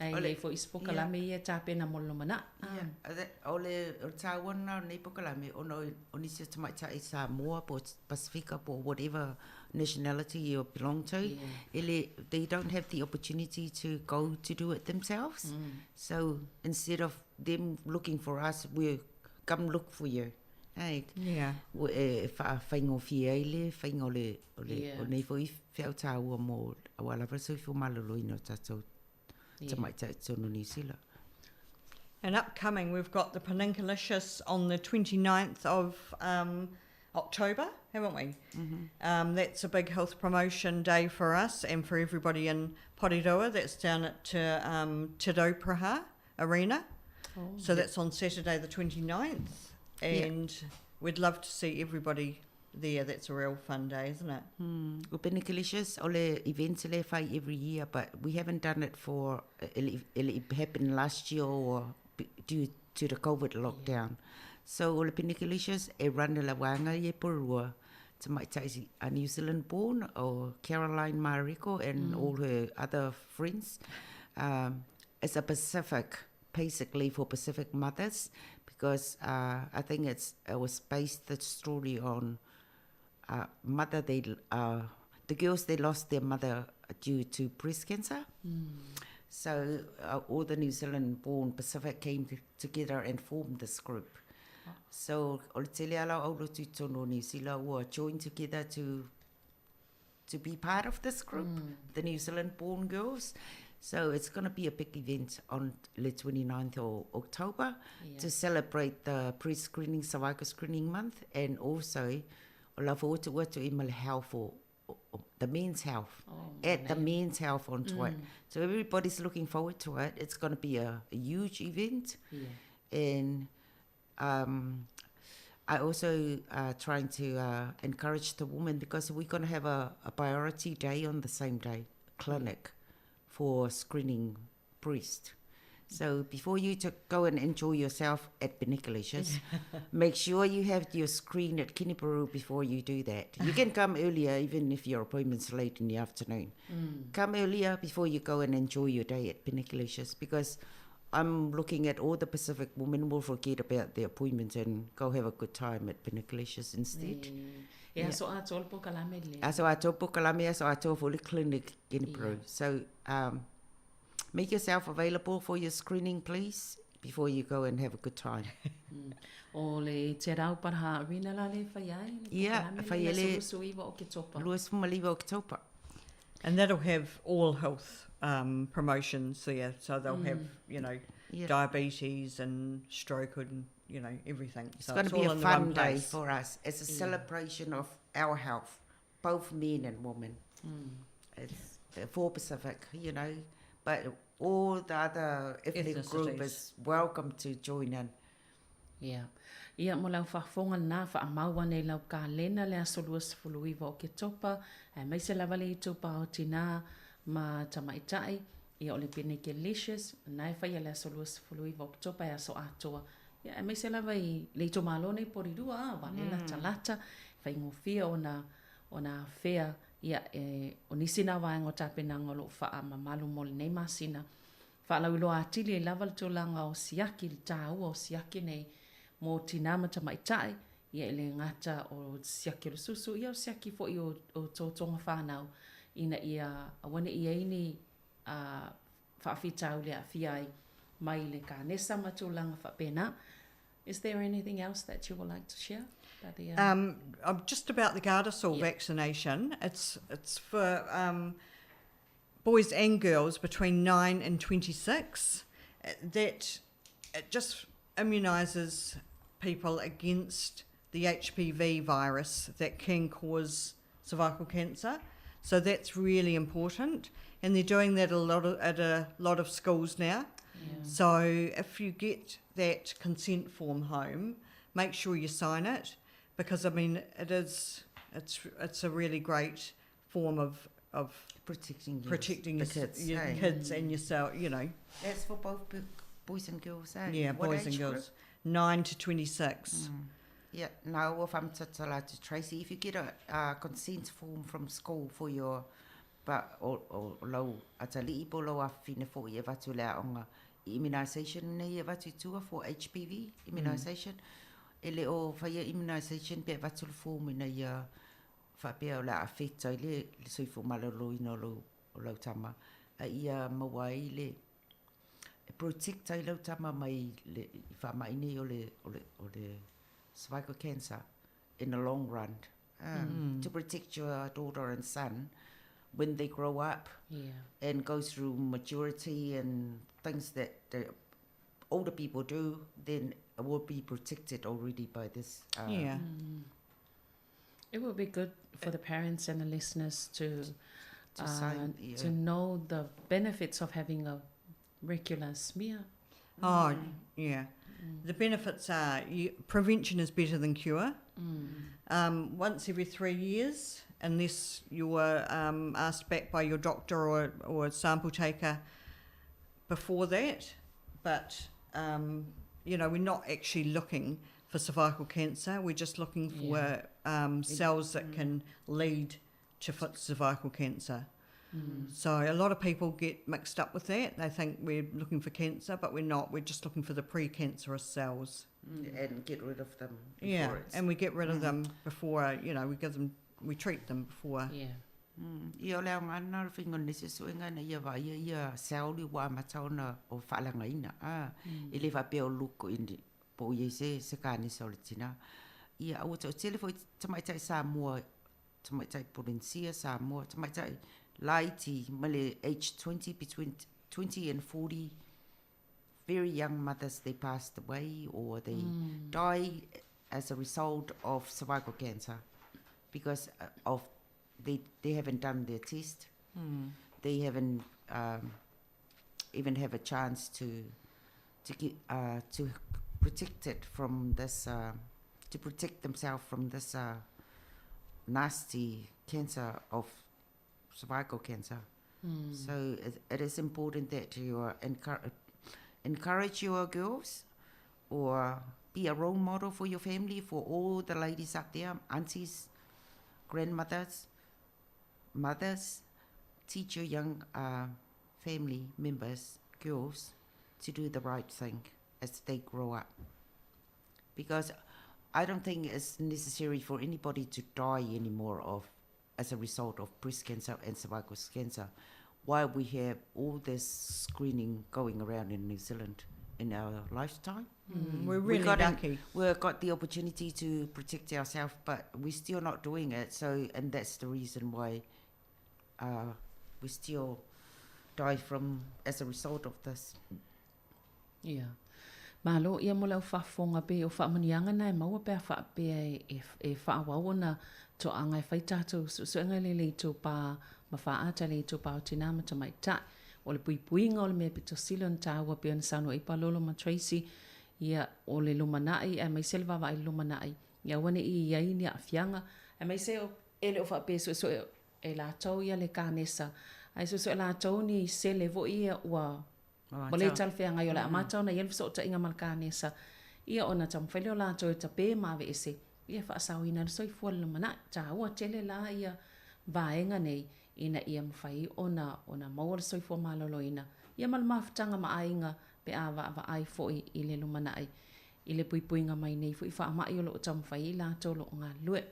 Ai le fo isi pokalame ia tāpena mo le mana. Yeah. O le o tāwana o nei pokalame, ono o nisi o tamaitai Samoa, po Pasifika, po whatever nationality you belong to, ele, they don't have the opportunity to go to do it themselves. So instead of them looking for us, we come look for you. Hey. Yeah. Ua e whaingofie ai le whainga o le, o le, o nei foi whiau tāua mō awa lava soifua maloloina o tātou tamaitai tonu New Zealand. And upcoming, we've got the Peninkalicious on the 29th of October, haven't we? That's a big health promotion day for us and for everybody in Porirua. That's down at Te Rauparaha Arena. Oh. So that's on Saturday the 29th. And we'd love to see everybody there. That's a real fun day, isn't it? Mm. O Benicalicious, o le event le fai every year, but we haven't done it for, it, it happened last year or due to the COVID lockdown. Yeah. So o le Benicalicious, e run le wanga ye porua tamaitai a New Zealand born or Caroline Mariko and mm. all her other friends. Um, it's a Pacific, basically for Pacific mothers, because uh, I think it's it was based the story on uh, mother they uh, the girls they lost their mother due to breast cancer. Mm. So uh, all the New Zealand born Pacific came together and formed this group. So o le tele ala o aulotu i totonu o Niu Sila ua join together to to be part of this group, mm. the New Zealand born girls. So it's going to be a big event on the 29th of October yeah. to celebrate the pre-screening, cervical screening month, and also o la fo atu atu i ma le health o the men's health oh, at the men's health on mm. So everybody's looking forward to it. It's going to be a, a huge event. Yeah. And um, I also uh, trying to uh, encourage the women because we're going to have a, a priority day on the same day clinic for screening breast. So before you to go and enjoy yourself at Benicolicious, make sure you have your screen at Kinniparu before you do that. You can come earlier even if your appointment's late in the afternoon. Mm. Come earlier before you go and enjoy your day at Benicolicious because I'm looking at all the Pacific women will forget about their appointments and go have a good time at Benicolicious instead. Mm. Yeah, so ato po kalame le. So ato po kalame so ato for the clinic Kinniparu. Yeah. So um make yourself available for your screening, please, before you go and have a good time. Mm. O le te rau paraha arena la le whai ai? Yeah, whai ele. Suiwa o ke topa. Luasumaliwa o ke topa. And that'll have all health um, promotions there. So they'll mm. have, you know, yeah. diabetes and stroke and, you know, everything. It's so going to be a fun day for us. It's a yeah. celebration of our health, both men and women. Mm. It's for Pacific, you know, but all the other ethnic group is welcome to join in. Yeah. Ia mo lau faafofoga lena faamau ane i lau kalena le aso 29 o Oketopa, aemaise lava le itupa o tinā ma tamaitai, ia o le Benekelicious, lena e faia le aso 29 o Oketopa e aso atoa. Ia aemaise lava i le itumalo nei Porirua, a valela mm. talata, faigofie ona ona afea ia e o nisi na vaega o tapenaga o loo faamamalu mo lenei masina. Faalauiloa atili ai lava le tulaga o siaki, le taua o siaki nei mo tinā ma tamaitai, ia e le gata o siaki o le susu, ia o siaki foi o, o totoga whanau, ina ia aua ne i ai ni uh, faafitauli e aafia ai mai le kanesa ma tulaga faapena. Is there anything else that you would like to share? About the, um, um, just about the Gardasil yeah. vaccination. It's it's for um, boys and girls between 9 and 26. Uh, that it just immunises people against the HPV virus that can cause cervical cancer. So that's really important. And they're doing that a lot of, at a lot of schools now. Yeah. So if you get that consent form home, make sure you sign it because I mean it is it's it's a really great form of of protecting your, protecting your, kids, your eh? kids and yourself, you know. That's for both boys and girls, eh? Yeah, what boys and girls. Group? 9 to 26. Mm. Yeah, no, if I'm to to Tracy, if you get a uh, consent form from school for your but o, o lau atalii po lau afafine fo'i e avatu le aoga i immunisation nei e avatu i tua for HPV immunisation. Mm. E le o faia immunisation pe avatu le form ina ia faapea o le a affect ai le, le soifua maloloina o lou, o lau tama. A ia maua ai le e protect ai lau tama mai le i faamai nei o le, o le, o le cervical cancer in the long run. Um, mm. To protect your daughter and son when they grow up yeah. and go through maturity and things that the older people do, then it will be protected already by this. Uh, yeah. Mm. It will be good for the parents and the listeners to to, uh, sign, yeah. to know the benefits of having a regular smear. Oh, yeah. The benefits are you, prevention is better than cure. Once every 3 years, unless you're asked back by your doctor or a sample taker before that. But, you know, we're not actually looking for cervical cancer. We're just looking for cells that can lead to cervical cancer. So a lot of people get mixed up with that. They think we're looking for cancer, but we're not. We're just looking for the precancerous cells. And get rid of them before Yeah, it's and we get rid of them before, you know, we give them, we treat them before. Ia o le aoga lena o le faiga o lenei suesuega ina ia vaaia ia cell ua amata ona o faalagaina a. E le faapea o look in po o i ai se se kanesa o le tina. Ia aua toatele foi tamaitai Samoa, tamaitai Polenisia Samoa, tamaitai laiti mai le age 20 between 20 and 40 very young mothers they passed away or they die as a result of cervical cancer because of they haven't done their test. They haven't even have a chance to get to protect it from this to protect themselves from this nasty cancer of cervical cancer. So it is important that you encourage your girls or be a role model for your family, for all the ladies out there, aunties, grandmothers, mothers. Teach your young family members, girls, to do the right thing as they grow up. Because I don't think it's necessary for anybody to die anymore of as a result of breast cancer and cervical cancer, while we have all this screening going around in New Zealand in our lifetime. We're really lucky. We've got the opportunity to protect ourselves, but we're still not doing it. And that's the reason why we still die from as a result of this. Yeah. Malo ia mo lau faafofoga pe o faamanuiaga na e maua pe a faapea e, e, e faaauau ona toaga e fai tatou suesuega i le itupa ma faaata le itupa o tinā ma tamaitai. O le puipuiga o le mea pito sili ona taua pei ona saunoa ai Palolo ma Tracy, ia o le lumanai aemaise le vaavaai i le lumanai, ia aua nei i ai ni aafiaga, aemaise e le o faapea e suesue e latou ia le kanesa, ae suesue e latou ni sele foi ia ua Ua le talafeagai o le amata ona i ai le fesootaiga ma le kanesa, ia ona taumafai lea o latou e tape ma aveese, ia e faasaoina ai le soifua i le lumanai. Taua tele la ia vaega nei ina ia mafai ona ona maua le soifua maloloina, ia ma le mafutaga ma aiga pe a vaavaai foi i le lumanai i le puipuiga mai nei foi faamai o lo o taumafai ai latou o lo o galulue.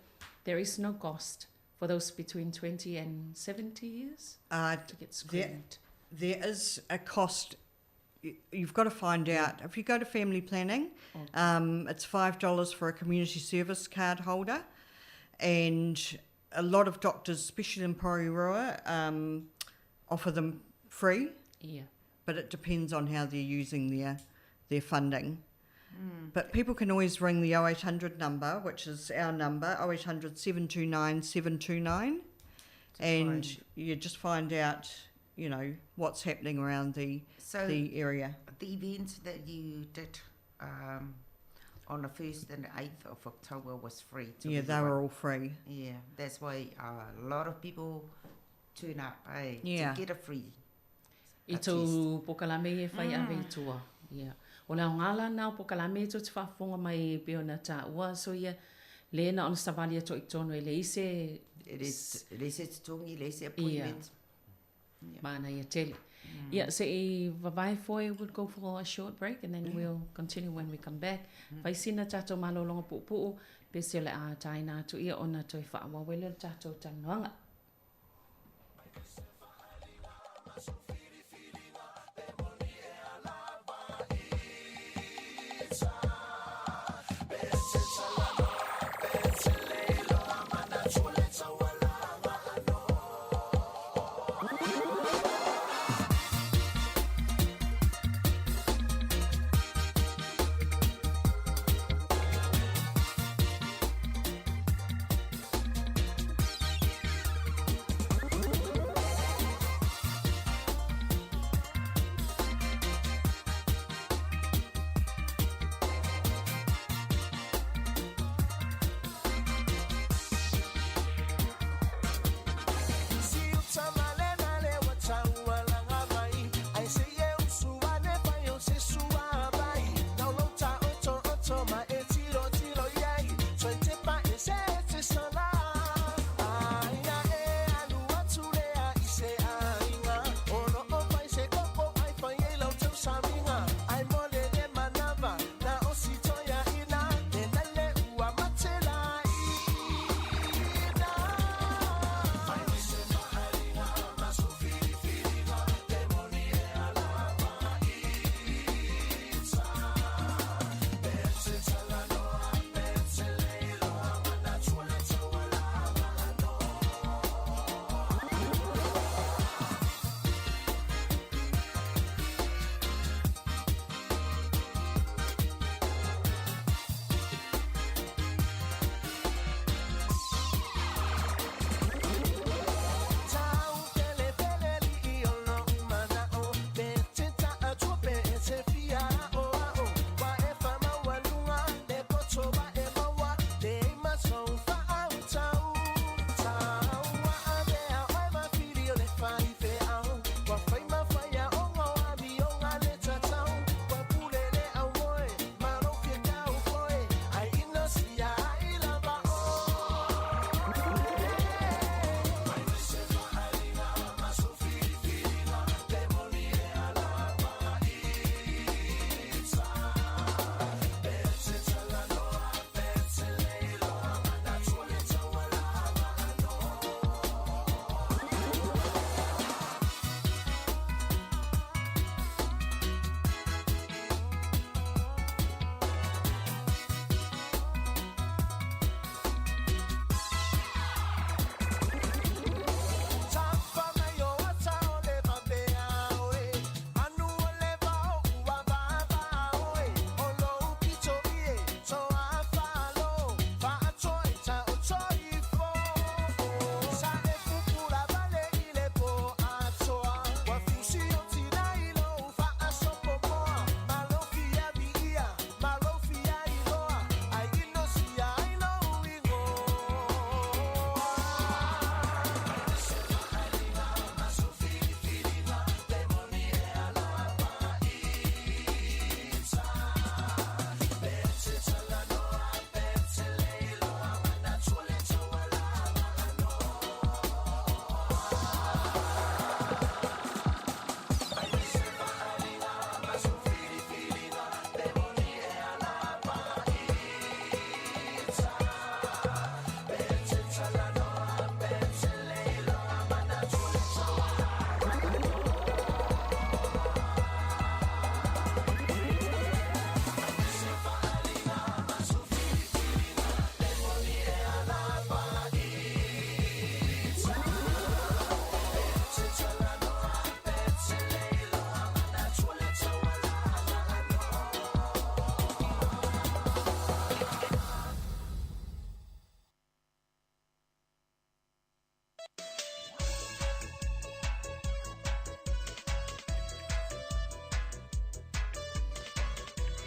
There is no cost for those between 20 and 70 years to get screened. There is a cost. You've got to find out. If you go to family planning, it's $5 for a community service card holder. And a lot of doctors, especially in Porirua, offer them free. But it depends on how they're using their funding. But people can always ring the 0800 number, which is our number, 0800 729 729. And find. you just find out, what's happening around the So the area. The event that you did on the 1st and 8th of October was free to Yeah, they everyone. were all free. Yeah, that's why a lot of people turn up, to get a free I tou pokalame e fai ave i tua. Yeah. O le aoga la na o pokalame e tou te faafofoga mai e pei ona taua so ia le na ona savali atu ai i totonu e leai se E leai se totogi, leai se appointment. Yeah. Manaia tele. Ia, se i vavae foe, we'll go for a short break and then we'll continue when we come back. Fai sina tatou malologa puupuu, pe se o le a taina atu ia ona toe faaauau ai lea o le tatou talanoaga.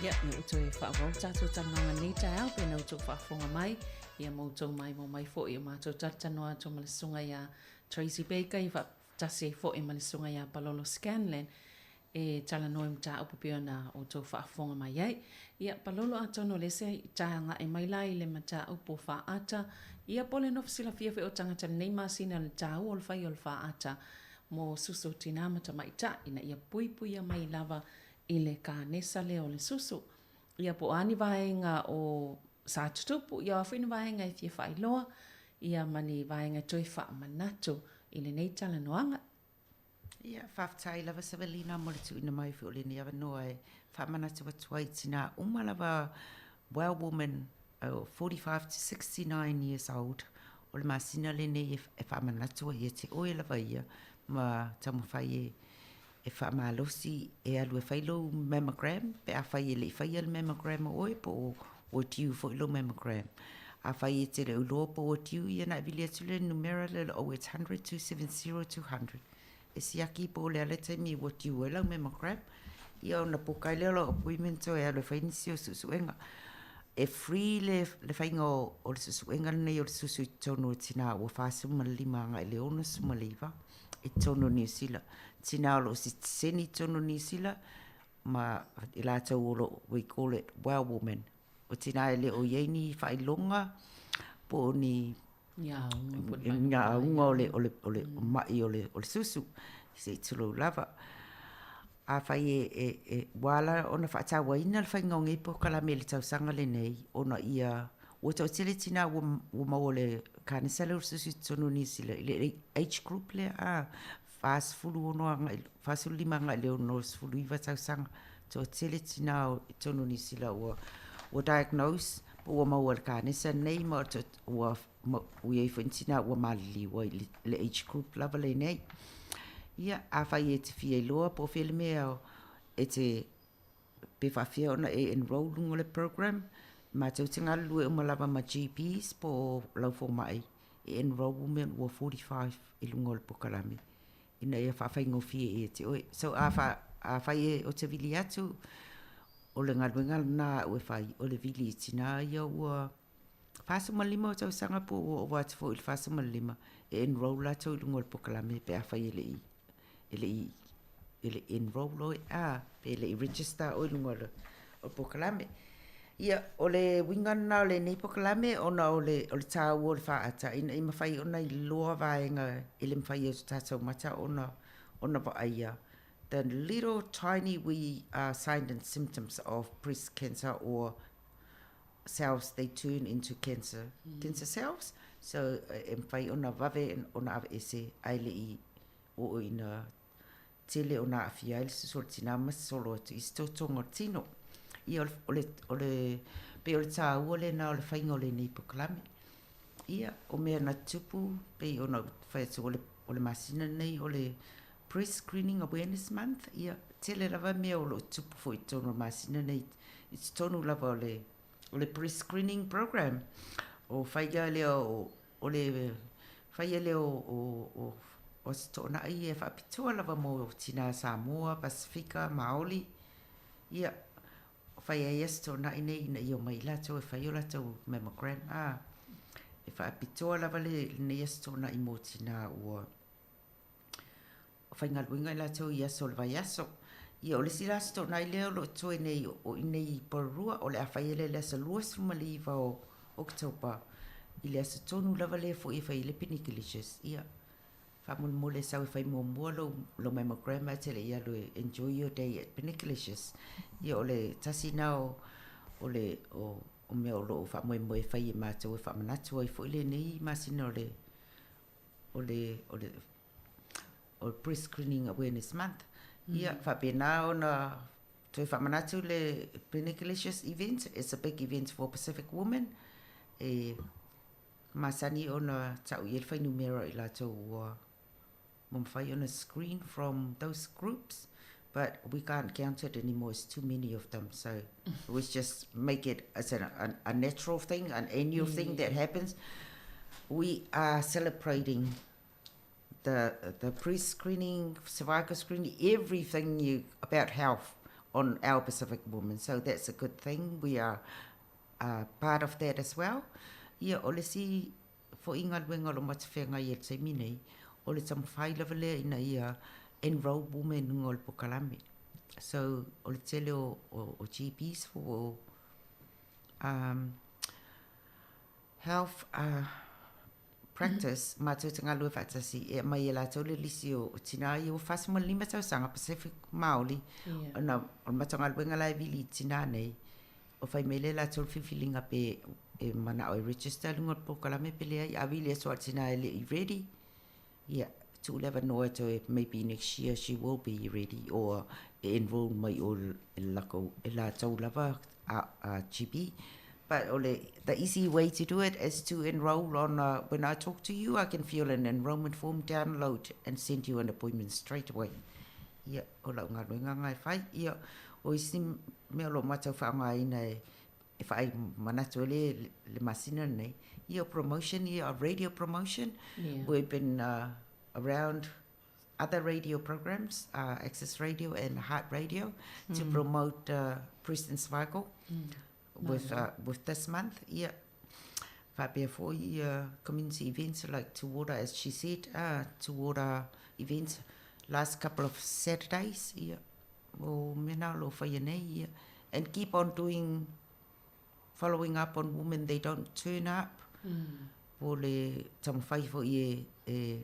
Ia, me ua toe faaauau le tatou talanoaga i lenei taeao pe na outou faafofoga mai, ia ma outou maimoa mai foi i o matou talatalanoa atu ma le susuga ia Tracy Baker ia faatasi ai foi ma le susuga ia Palolo Scanlan e talanoa i mataupu pei ona outou faafofoga mai ai. Ia, Palolo, atonu o lea se i ta agai mai la i le mataupu o faata, ia po o le nofo silafia foi o tagata i lenei masina i le taua o le fai o le faata mo susu o tinā ma tamaitai ina ia puipuia mai lava i le kanesa lea o le susu. Ia po o a ni vaega o sa tutupu, ia o a foi ni vaega e fia faailoa, ia ma ni vaega e toe faamanatu i lenei talanoaga. Ia, faafetai lava Savelina mo le tuuina mai foi o lenei avanoa e faamanatu atu ai i tinā uma lava well woman 45 to 69 years old o le masina lenei e faamanatu ai ia te oe lava ia ma taumafai e e faamalosi e alu e fai lou mammogram pe afai e le i faia le mammogram o oe po o ua due foi lou mammogram. Afai e te le o iloa po ua due ia ona e vili atu lea i le numera lea o le 0800 270 200 e siaki po o le a le taimi ua due ai lau mammogram ia ona book ai lea o lau appointment e alu e fai nisi o suesuega. E free le, le faiga o, o le suesuega lenei o le susu i totonu o tinā ua 45 agai i le 69 i totonu o Niu Sila. Tinā o lo o sitiseni i totonu o Niu Sila ma i latou o lo o, we call it well women. O tinā e le o i ai ni faailoga po o ni Ni auga o le, o le, o le ma'i o le, o le susu, se i tulou lava. Afai e, e, e, ua ala ona faatauaina le faiga o nei polokalame i le tausaga lenei, ona ia, ua toatele tinā ua, ua maua i le kanesa lea o le susu i totonu o Niu Sila, i le age group lea, a, 46 agai, 45 agai i le 69 tausaga. Toatele tinā i totonu o Niu Sila ua, ua diagnose, po ua maua i le kanesa nei ma ua, ua i ai foi ni tinā ua maliliu ai i le age group lava lenei. Ia, afai e te fia iloa po o fea le mea e te, pe faafefea ona e enroll luga o le program, matou te galulue uma lava ma GPs po o lau fomai e enroll women ua 45 i luga o le polokalame ina ia faafaigofie ia te oe. So a fa, afai e o te vili atu, o le galuega lena aʻu e fai, o le vili i tinā ia ua 45 o tausaga po ua ova atu foi i le 45 e enroll latou i luga o le polokalame pe afai e le i e le i e le i enroll oe a pe le i register oe i luga o le o le polokalame. Ia, o le uiga lena o lenei polokalame ona o le o le taua o le faata ina ia mafai ona iloa vaega e le mafai e o tatou mata ona ona vaaia the little tiny wee signs and symptoms of breast cancer or cells they turn into cancer cancer cells so e mafai ona vave ona aveese ae le i oo ina tele ona aafia ai le susu o le tinā ma sosolo atu i se totoga o le tino. Ia o le, o le, pei o le tāua lena o le faiga o lenei polokalame. Ia, o mea na tupu, pei ona ou fai atu o le, o le masina lenei o le Breast Screening Awareness Month, ia, tele lava mea o lo o tupu foi i totonu o le masina lenei, i totonu lava o le, o le Breast Screening Program. O faia lea o, o le faia lea o, o, o, o Aso Toonai ia e faapitoa lava mo tinā Samoa, Pasifika, Māori, ia, fai ai Aso Toonai nei ina ia omai latou e fai o latou mammogram, ā, e faapitoa lava lenei Aso Toonai mo tinā ua faigaluega i latou i aso o le vaiaso. Ia, o le isi la Aso Toonai lea o lo o totoe nei o i nei i Porirua, o le a fai ai lea i le aso 29 o Oketopa, i le aso tonu lava lea foi e fai ai le Pinikalicious. Ia, faamolemole sau e fai muamua lou, lou mammogram ae te le i alu e enjoy your day at Pinikalicious. Ia, o le tasi lena o, o le, o, o mea o lo o faamoemoe e fai e matou e faamanatu ai foi lenei masina o le, o le, o le, o le Breast Screening Awareness Month. Ia, faapena ona toe faamanatu le Pinikalicious event, it's a big event for Pacific women, e masani ona tau i ai le fuainumera o i latou ua mafai ona screen from those groups, but we can't count it anymore, it's too many of them, so we just make it as a, a, a natural thing, an annual thing that happens. We are celebrating the the pre-screening, cervical screening, everything you about health on our Pacific women. So that's a good thing. We are uh, part of that as well. Ia, o le isi fo'i galuega o lo matafeagai i le taimi nei, o le taumafai lava lea ina ia enroll women i luga o le polokalame. So, o le tele o, o, o GPs po o um, health uh, practice, matou te galue faatasi e aumai e latou le lisi o, o tinā ia ua 45 tausaga Pacific Māori, yeah. ona o le matou galuega la e vili i tinā nei, o fai mai lea latou le filifiliga pe e manao e register i luga o le polokalame pe leai, a vili atu lava i le tina e le i ready, ia, tuu le avanoa e toe maybe next year she will be ready or e enroll mai o e lakou, e latou lava a, a GP. But o le, the easy way to do it is to enroll on a, when I talk to you, I can fill an enrollment form, download and send you an appointment straight away. Ia, o lau galuega lena e fai. Ia, o isi mea o lo o matou faaaogaina e, e whaai manatu ai le, le masina lenei, ia o promotion, ia o radio promotion. Yeah. We've been uh, around other radio programs, uh, Access Radio and Heart Radio, mm. to promote uh, breast and cervical mm. with, uh, with this month. Yeah. Faapea foi ia community events like Tuora, as she said, uh, Tuora events last couple of Saturdays. Yeah. O mea na o lo o faia nei, ia. And keep on doing, following up on women they don't turn up. Mm. Po le taumafai foi e, e,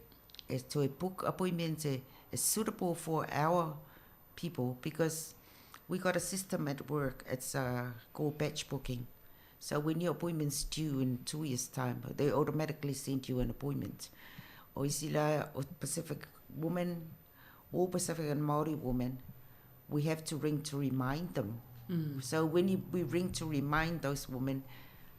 e toe book appointments e, e suitable for our people because we got a system at work, it's uh, called batch booking. So when your appointment's due in two years' time, they automatically send you an appointment. O isi la, o Pacific women, all Pacific and Māori women, we have to ring to remind them. Mm. So when you, we ring to remind those women,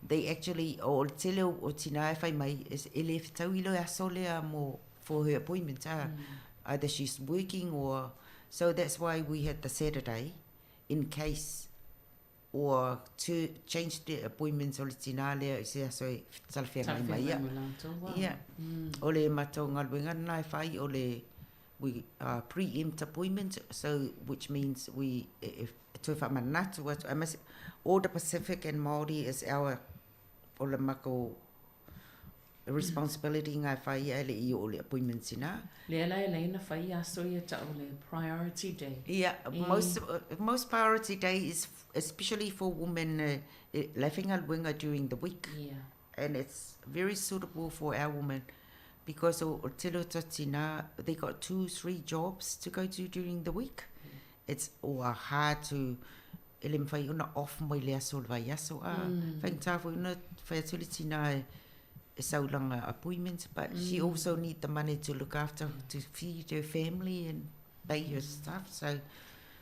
they actually, o le tele o, o tina e whai mai, e le whitau i le aso lea mo, for her appointment. Ah. Mm. Either she's working or, so that's why we had the Saturday, in case or to change the appointments o le tinā lea i se aso e talafeagai mai ia. Ia. Mm. O le matou galuega lena e whai o le we uh, preempt appointment, so which means we e, e toe whaamanatu atu, I must, all the Pacific and Māori is our o le mako responsibility ngā whai ia le i o le appointment sina. Lea la e lei na whai aso ia ta o le priority day. Yeah, e. most uh, most priority day is especially for women uh, laughing at winga during the week. Yeah. And it's very suitable for our women because o, o tele o they got two, three jobs to go to during the week. Mm. It's or hard to e le mawhai ona off mai le aso le vai aso a mm. whaingata foi ona whai atu le tina e, e saulanga appointments but mm. she also need the money to look after to feed her family and pay her stuff so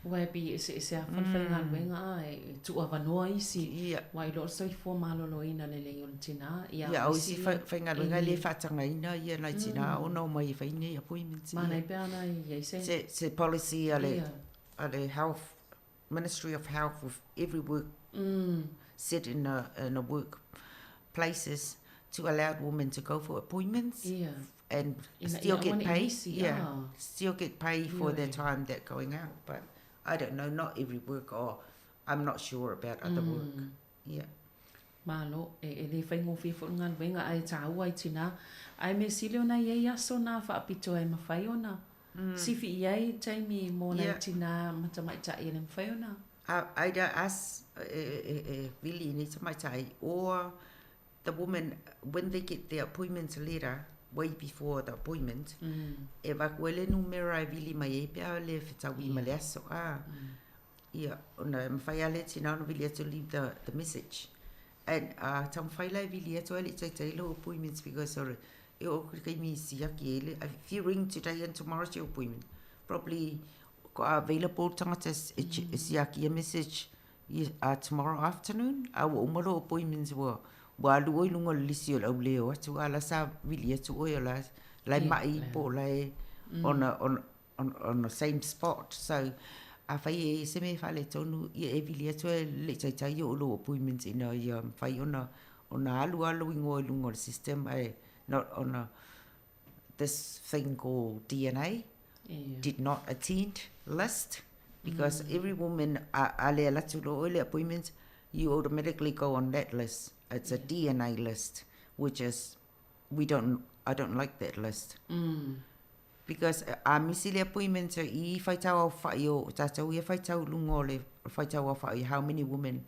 Ua e pi e se e se a whai mm. galuega a e tuu avanoa isi. Yeah. Wa i lo soifua maloloina lelei o le tinā. Ia, ia o isi whai le whaatangaina ia nai tinā mm. ona o mai e whai nei appointments. Mānai pea ana i ei se. Se, se policy a le, yeah. a le health Ministry of Health with every work mm. set in a, in a work places to allow women to go for appointments yeah. and still get paid. Yeah, still get paid for their time that going out. But I don't know, not every work or I'm not sure about other mm. work. Yeah. Malo, e, e le whaingōwhie fo ngā wenga ai tāua i tina. Ai me sile ona i ei aso nā whaapito ai mawhai ona. Mm. Sifi i ai taimi mō nai yeah. tina matamaitai e le mawhai ona. Uh, either us, e, e, e, Vili ni tamaitai, or the woman, when they get their appointment letter, way before the appointment, mm. e vaku ele numera e vili mai e pea le whitaui yeah. ma le aso. Ah. Mm. Ia, ona e mawhai ale tina ona vili atu leave the, the message. And uh, taumawhai la e vili atu ale taitai lo appointments because or, e o kai mi siaki ele. If you ring today and tomorrow's your appointment, probably ko available tangata e, mm. e siaki a message uh, tomorrow afternoon. A ua uma lo appointments ua ua alu oi lunga le lisi o le au leo atu a la sa vili atu oi o la lai mai po lai mm. on a, on on, on the same spot. So, a whai e se me whale tonu, ia e vili atu e le taitai o lo appointments ina ia whai ona, ona alu alu ingoa i lunga o le system e not ona this thing called DNA, yeah. did not attend list, because mm. every woman, a le alatu lo oile appointment, you automatically go on that list. It's yeah. a DNA list, which is, we don't, I don't like that list. Mm. Because a misi le appointment i whaitau au whai o tātou ia whaitau lunga o le whaitau au whai, how many women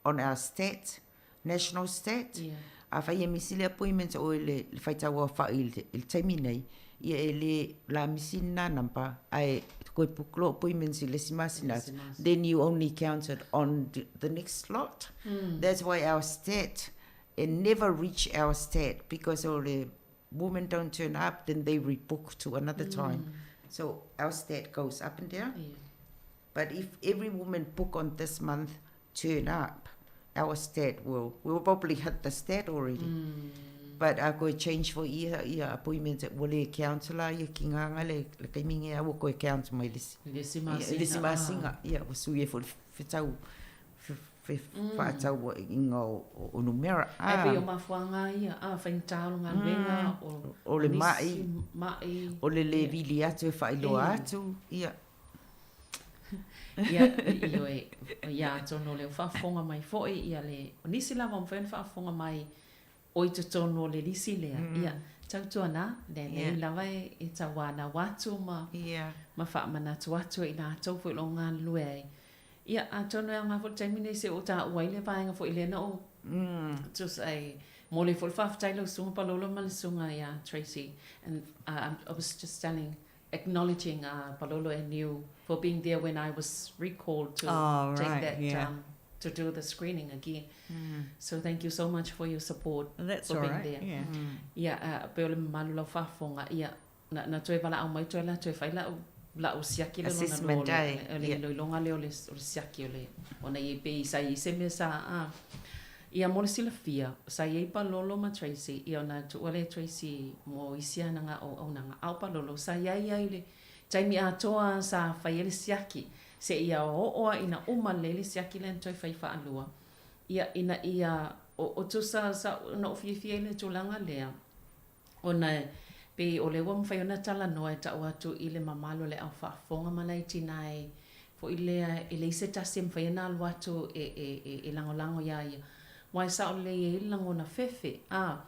on our stat, national stat. Yeah. A whai e misi le appointment o le, le whaitau au whai i le taimi nei, ia e le la misi nā nampa, ai koe puklo appointments i le si masina, then you only counted on the next slot. Mm. That's why our stat, it never reach our stat because all the women don't turn up, then they rebook to another mm. time. So our stat goes up and down. Yeah. But if every woman book on this month turn up, our stat will we'll probably hit the stat already. Mm. But a koe change for ia ia appointment ua le count la ia ki ngā ngā le le taimi nge ua koe count mai le le si masinga le si masinga ia ua sui e fo fetau whaatau i ngā o numera. Ai pei o mafuaga ia, a faigata o le galuega, o o le mai, mai, o le le vili atu e whailoa atu, ia. Ia, ioe, ia atonu o lea ua faafofoga mai foi ia le, o nisi lava ua mafai ona faafofoga mai o i totonu o le lisi lea, ia, tautuana, lelei lava e tauanau atu ma, ma faamanatu atu e i latou foi o lo o galulue ai. Ia, atonu e aoga foi le taimi nei se i ou taua ai le vaega foi lea na ou tusa ai, momoli foi le faafetai i lau Susuga Palolo ma le Susuga ia Tracy, and I was just telling acknowledging uh, Palolo and you for being there when I was recalled to oh, take right, that yeah. um, to do the screening again. Mm. So thank you so much for your support. That's for all being right. there. Yeah. Mm. Yeah, uh, pe o le mamalu lau faafofoga ia na, na toe valaau mai toe la toe fai lau lau siaki le lona lua o le iloiloga lea o le, o le siaki o le ona i pei sa i se mea sa a Ia mo le silafia, sa i ai Palolo ma Tracy, ia ona tuua lea e Tracy mo isi ana auaunaga, a o Palolo, sa i ai ia i le taimi atoa sa fai ai le siaki, seia oo a ina uma lelei le siaki lea na toe fai faalua. Ia, ina ia, o, o tusa sa, na ou fiafia i le tulaga lea, ona pei o lea ua mafai ona talanoa e tau atu i le mamalu o le au faafofoga ma nai tina e foi lea e leai se tasi e mafai ona alu atu e, e, e, e lagolago iā ia. Aua e sao lelei ai le lagona fefe, a,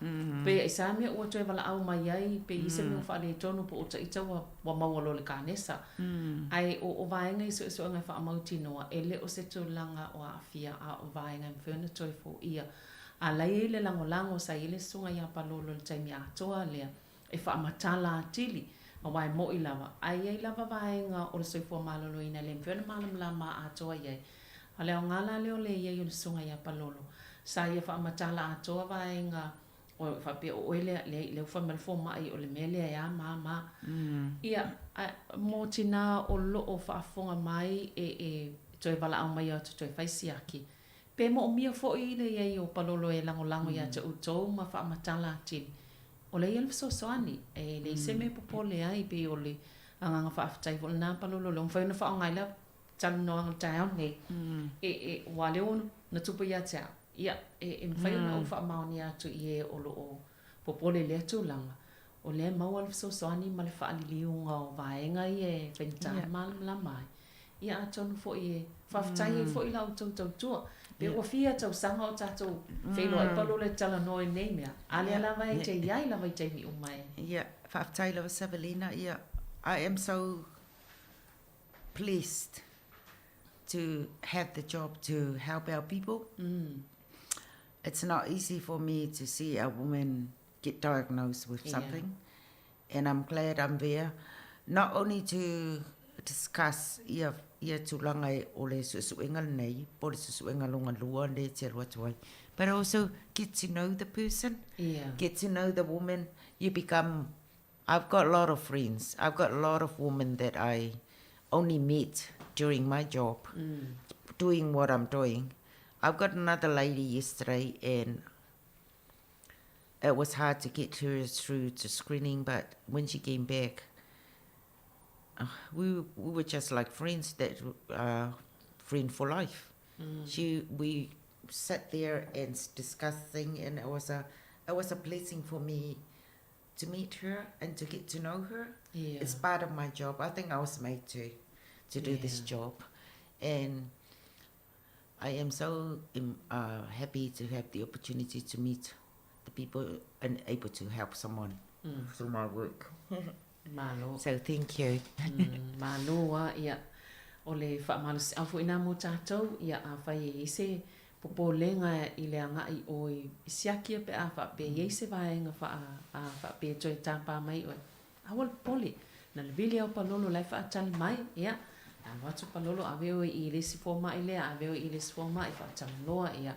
pe i sa mea ua toe valaau mai ai, pe i se mea ua faaletonu po o ita ua, ua maua loa i le kanesa. Ae o, o vaega i suesuega e faamautinoa, e le o se tulaga o aafia, a o vaega e mafai ona toe foia. A la i ai le lagolago sa i ai le susuga iā Palolo i le taimi atoa lea e faamatala atili, aua e moʻi lava, ae i ai lava vaega o le soifua maloloina e le mafai ona malamalama atoa i ai. A o le aoga la lea o le i ai o le susuga iā Palolo, sa ia faamatala atoa vaega o faapea o oe lea, leai, lea ua fai mai le fomai o le mea lea e a ma a ma a. Ia, a mo tinā o loo faafofoga mai e, e toe valaau mai atu toe fai siaki, Pe moomia foi le i ai o Palolo e lagolago iā te outou ma faamatala atili. O lea ia le fesoasoani, e leai se mea e popole ai, pei o le agaga faafetai foi lenā Palolo, lea ua mafai ona faaaoga ai le talanoaga i le taeao lenei, e, e, aua o lea ua na tupu ia te au, ia, e, e mafai ona ou faamaonia atu i e o lo o popole i lea tulaga, o lea e maua le fesoasoani ma le faaliliuga o vaega ia e faigata ona malamalama ai. Ia atonu foi e faafetai ai foi la outou tautua. Pe ua fia tausaga o tatou feiloai Palolo e talanoa i nei mea, a lea lava e te i ai lava i taimi uma e. Ia, faafetai lava Savelina, ia, I am so blessed to have the job to help our people. It's not easy for me to see a woman get diagnosed with something. And I'm glad I'm there, not only to discuss ia, ia tulaga e, o le suesuega lenei, po o le suesuega longa lua lea e te alu atu ai, but also get to know the person, Yeah. get to know the woman. You become, I've got a lot of friends. I've got a lot of women that I only met during my job, doing what I'm doing. I've got another lady yesterday and it was hard to get her through to screening, but when she came back, we, we were just like friends that uh, friend for life. Mm. She we sat there and discussed thing, and it was a it was a blessing for me. to meet her and to get to know her. Yeah. It's part of my job. I think I was made to to do this job. And I am so um, happy to have the opportunity to meet the people and able to help someone mm. through my work. Malo. So thank you. mm, malo a ia. O le whaamalosiau foi nā mo tātou, ia a whai e ise popolenga i le agai i ʻoe i siaki pe a faapea i ai se vaega faa a faapea e toe tāpā mai ʻoe. Aua le popole, na le vili au palolo la e faatali mai, ia, alu atu palolo ave ʻoe i le isi fomaʻi lea, ave ʻoe i le isi fomaʻi faatalanoa, ia.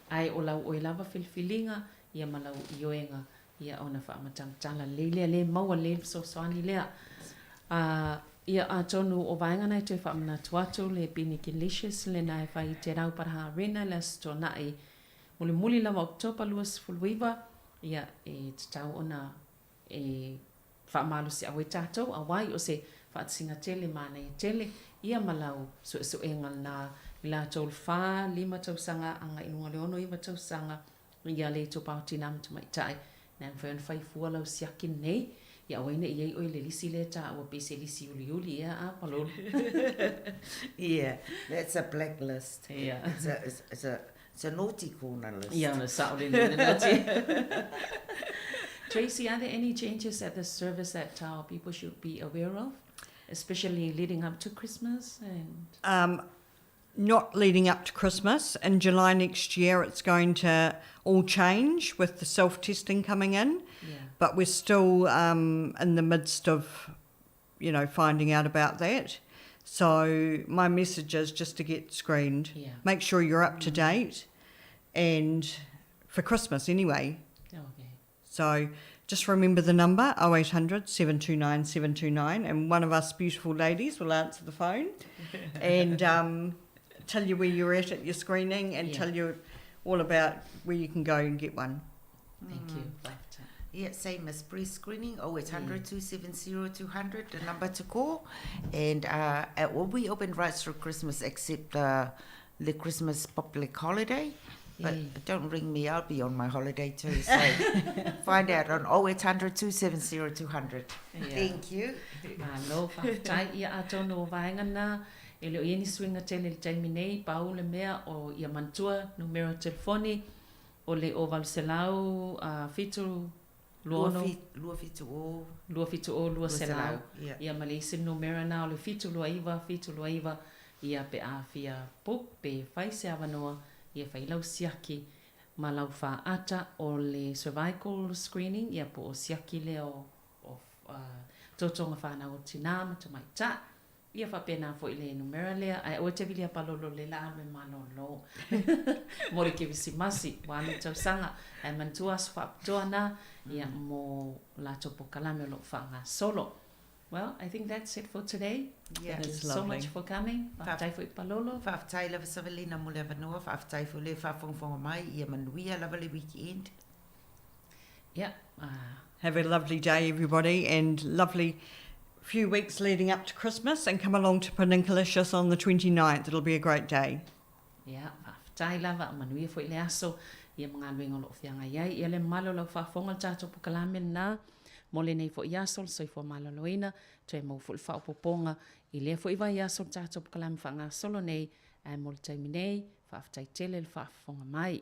Ae o lau ʻoe lava filifiliga, ia ma lau ioega, ia ona faamatalatala lelei lea, lē maua lelei le fesoasoani lea. A ia atonu o vaega na e toe faamanatu atu le Pinikalicious lena e fai i Te Rauparaha Arena i le Aso Toonai mulimuli lava o Oketopa 29, ia e tatau ona e faamalosiau ai tatou auā i o se faatasiga tele manaia tele ia ma lau suesuega lena i latou le fa lima tausaga agai i luga o le ono iva tausaga ia le itupa o tinā ma tamaitai na e mafai ona fai fua lau siaki lenei ia aua ai ne i ai oe i le lisi lea e taua pei se lisi uliuli ea a Palolo. Yeah, that's a blacklist. Yeah. It's a, it's, it's a, it's a naughty corner list. Ia, ona sao le le naughty. Tracy, are there any changes at the service that our people should be aware of, especially leading up to Christmas and Um, not leading up to Christmas. In July next year, it's going to all change with the self testing coming in. Yeah. But we're still um, in the midst of, you know, finding out about that. So my message is just to get screened. Yeah. Make sure you're up to date, and for Christmas anyway. Okay. So just remember the number 0800 729 729, and one of us beautiful ladies will answer the phone and um, tell you where you're at at your screening and Yeah. tell you all about where you can go and get one. Thank you. Yeah, same as pre-screening, 0800 270 200, the number to call. And it will be open right through Christmas except the Christmas public holiday. But Yeah. don't ring me, I'll be on my holiday too. So find out on 0800 270 200. Yeah. Thank you. Malo, faafetai ia atonu o vaega na e le o i ai ni suiga tele i le taimi nei, pau le mea o ia manatua numera o telefoni o le o 800 uh, 7 26 270 270 200. Yeah. Ia ma le isi numera na o le 729 729 ia pe a fia book pe fai se avanoa ia fai lau siaki ma lau faaata o le cervical screening ia po o siaki lea o, o uh, totoga fanau o tinā ma tamaitai. Ia faapena foi le numera lea, ae aua e te vilia palolo le la alu e malōlō. Mo le Kerisimasi, ua alu tausaga, ae manatua aso faapitoa na, ia mo latou polokalame o lo o faagasolo. Well, I think that's it for today. Yeah. Thank you That's so lovely. much for coming. Faafetai foi Palolo. Faafetai lava Savelina mo le avanoa, faafetai foi le faafogafoga mai, ia manuia lava le weekend. Yeah. Have a lovely day, everybody, and lovely few weeks leading up to Christmas. And come along to Peninkalicious on the 29th. It'll be a great day. Ia, faafetai lava, manuia foi le aso, ia ma galuega o lo o feagai ai. Ia le mamalu o lau faafofoga le tatou polokalame lena mo lenei foi aso, le soifua maloloina, toe maua foi le faaopoopoga i lea foi vaiaso le tatou polokalame faagasolo nei, ae mo le taimi nei, faafetai tele le faafofoga mai.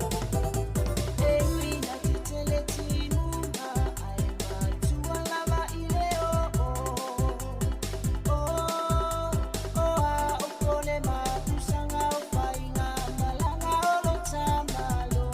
E ui na tetele timuga ae matua lava i le oo. O, o a o kone mapusaga o faiga malaga o lo tamalo.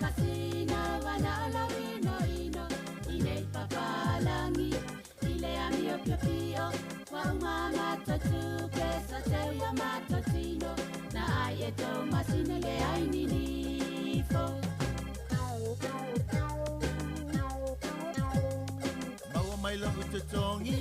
kasino wana o lou inoino i nei papalagi i le amio piopio ua uma matou tupe sa teu ia matou tino na ai e tou masina le ai ninifo. Maua mai lau totogi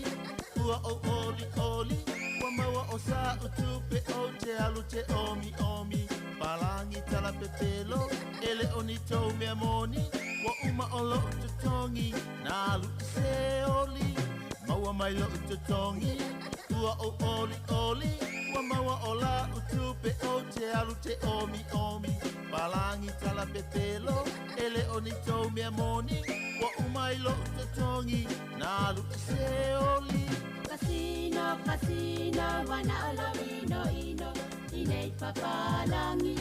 ua ou olioli ua maua o sa'u tupe ou te alu te omiomi palagi talapepelo e le o ni tou mea moni ua uma o lo'u totogi na alu i se oli. Maua mai lo'u totogi ua ou olioli ua maua o la'u tupe ou te alu te omiomi palagi talapepelo e le o ni tou mea moni ua uma i lo'u totogi na alu i se oli. Kasino, kasino, wana o lou inoino i nei papalagi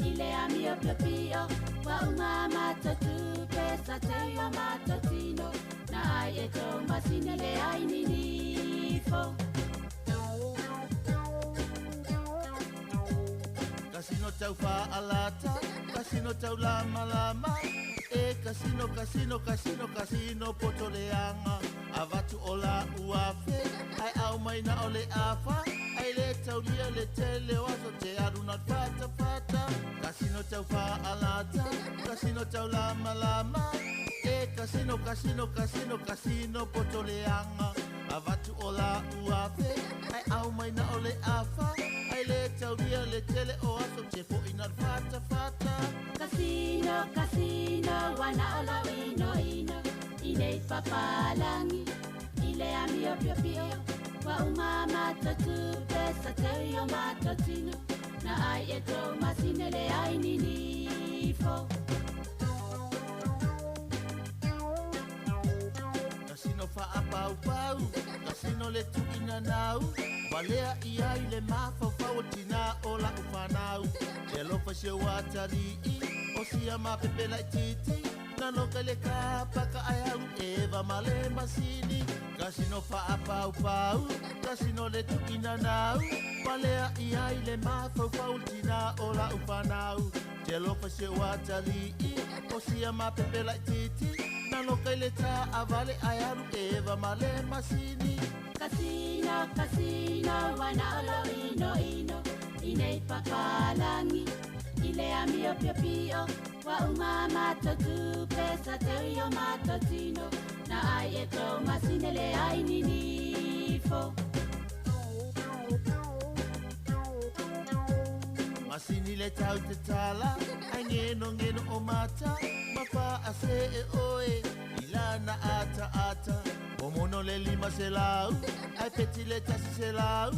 i le amio piopio ua uma matou tupe sa teu ia matou tino na ai e tou masina le ai ninifo. Kasino tau fa'alata, kasino tau lamalama e kasino, kasino, kasino, kasino poto leaga avatu o la'u afe ae au mai na o le afa ai le taulia le tele o aso te alu na fatafata. Kasino tau fa'alata, kasino tau lamalama e kasino, kasino, kasino, kasino poto leaga avatu o la'u afe ae au mai na o le afa ai le taulia le tele o aso te fo'i na fatafata. Kasino, kasino, wana o lou inoino i nei papalagi i le amio piopio ua uma matou tupe sa teu ia matou tino na ai e tou masina le ai ninifo. Kasino fa'apaupau, kasino le tu'inanau valea i ai le mafaufau o tinā o la'u fanau te alofa si ou atali'i o sia mapepe la'ititi na loka i le kapaka ae alu eva ma le masini. Kasino fa'apaupau, kasino le tu'inanau valea i ai le mafaufau o tinā o la'u fanau te alofa si ou atali'i o sia mapepe la'ititi na loka i le ta'avale ae alu eva ma le masini. Kasino, kasino, wana o lou inoino i nei papalagi i le amio piopio ua uma matou tupe sa teu ia matou tino na ai e tou masina le ai ninifo. Masini le tau te tala ai ngeno ngeno o mata ma fa'ase e oe i lana ata ata momono le lima se lau ai peti le tasi se lau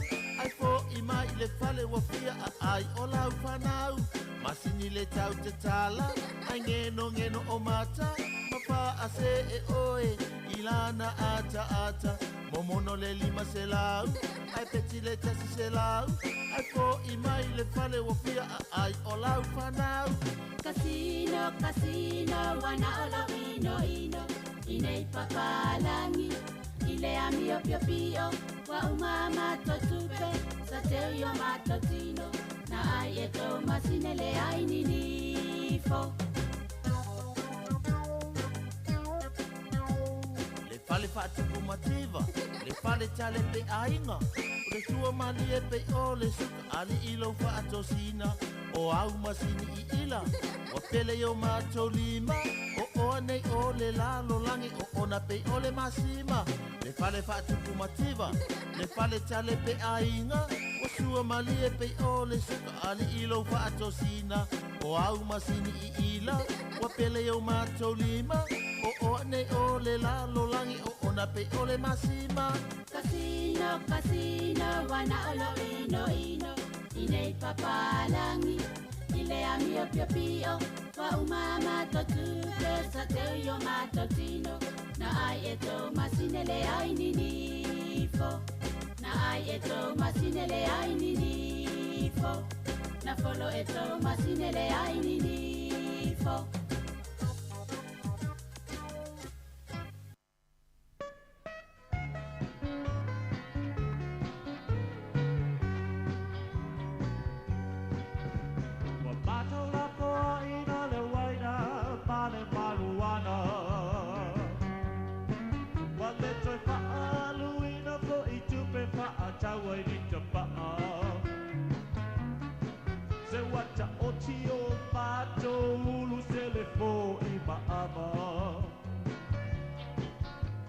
ai fo'i mai i le fale ua fia a'ai o lau fanau. Masini le tau te tala ai ngeno ngeno o mata ma fa'ase e oe i lana ata ata momono le lima se lau ai peti le tasi se lau ai fo'i mai i le fale ua fia a'ai o lau fanau. Kasino, kasino, wana o lou inoino i nei papalagi i le amio piopio ua uma matou tupe sa teu ia matou tino na ai e tou masina le ai ninifo. Le fale fa'atupu mativa, le fale tale pe aiga o le sua malie pei o le suka ali'i lou fa'atosina o au masini i ila ua pele i o matou lima o oa nei o le lalolagi o ona pei o le masima. Le fale fa'atupu mativa, le fale tale pe aiga ua sua malie pei o le suka ali'i lou fa'atosina o au masini i ila ua pele i o matou lima o oa nei o le lalolagi o ona pei o le masima. Kasino, kasino, wana o lou inoino i nei papalagi i le amio piopio ua uma matou tupe sa teu ia matou tino na ai e tou masina le ai ninifo na ai e tou masina le ai ninifo na folo e tou masina le ai ninifo. Ua matou lafoaʻina le uaina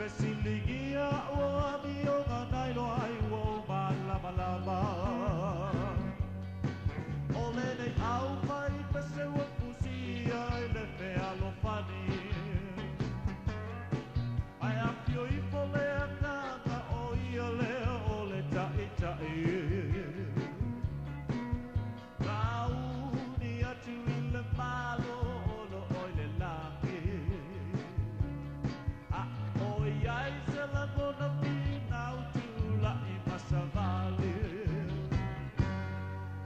Fesiligia ua amioga nailoa ai ua o malamalama. O lenei au fai pese ua fusia i le fealofani. Ae afio ifo le Agaga o ia lea o le Taitai. Sauni atu i le Malo o loo i le lagi. A o iai se lagona finau tula'i ma savali.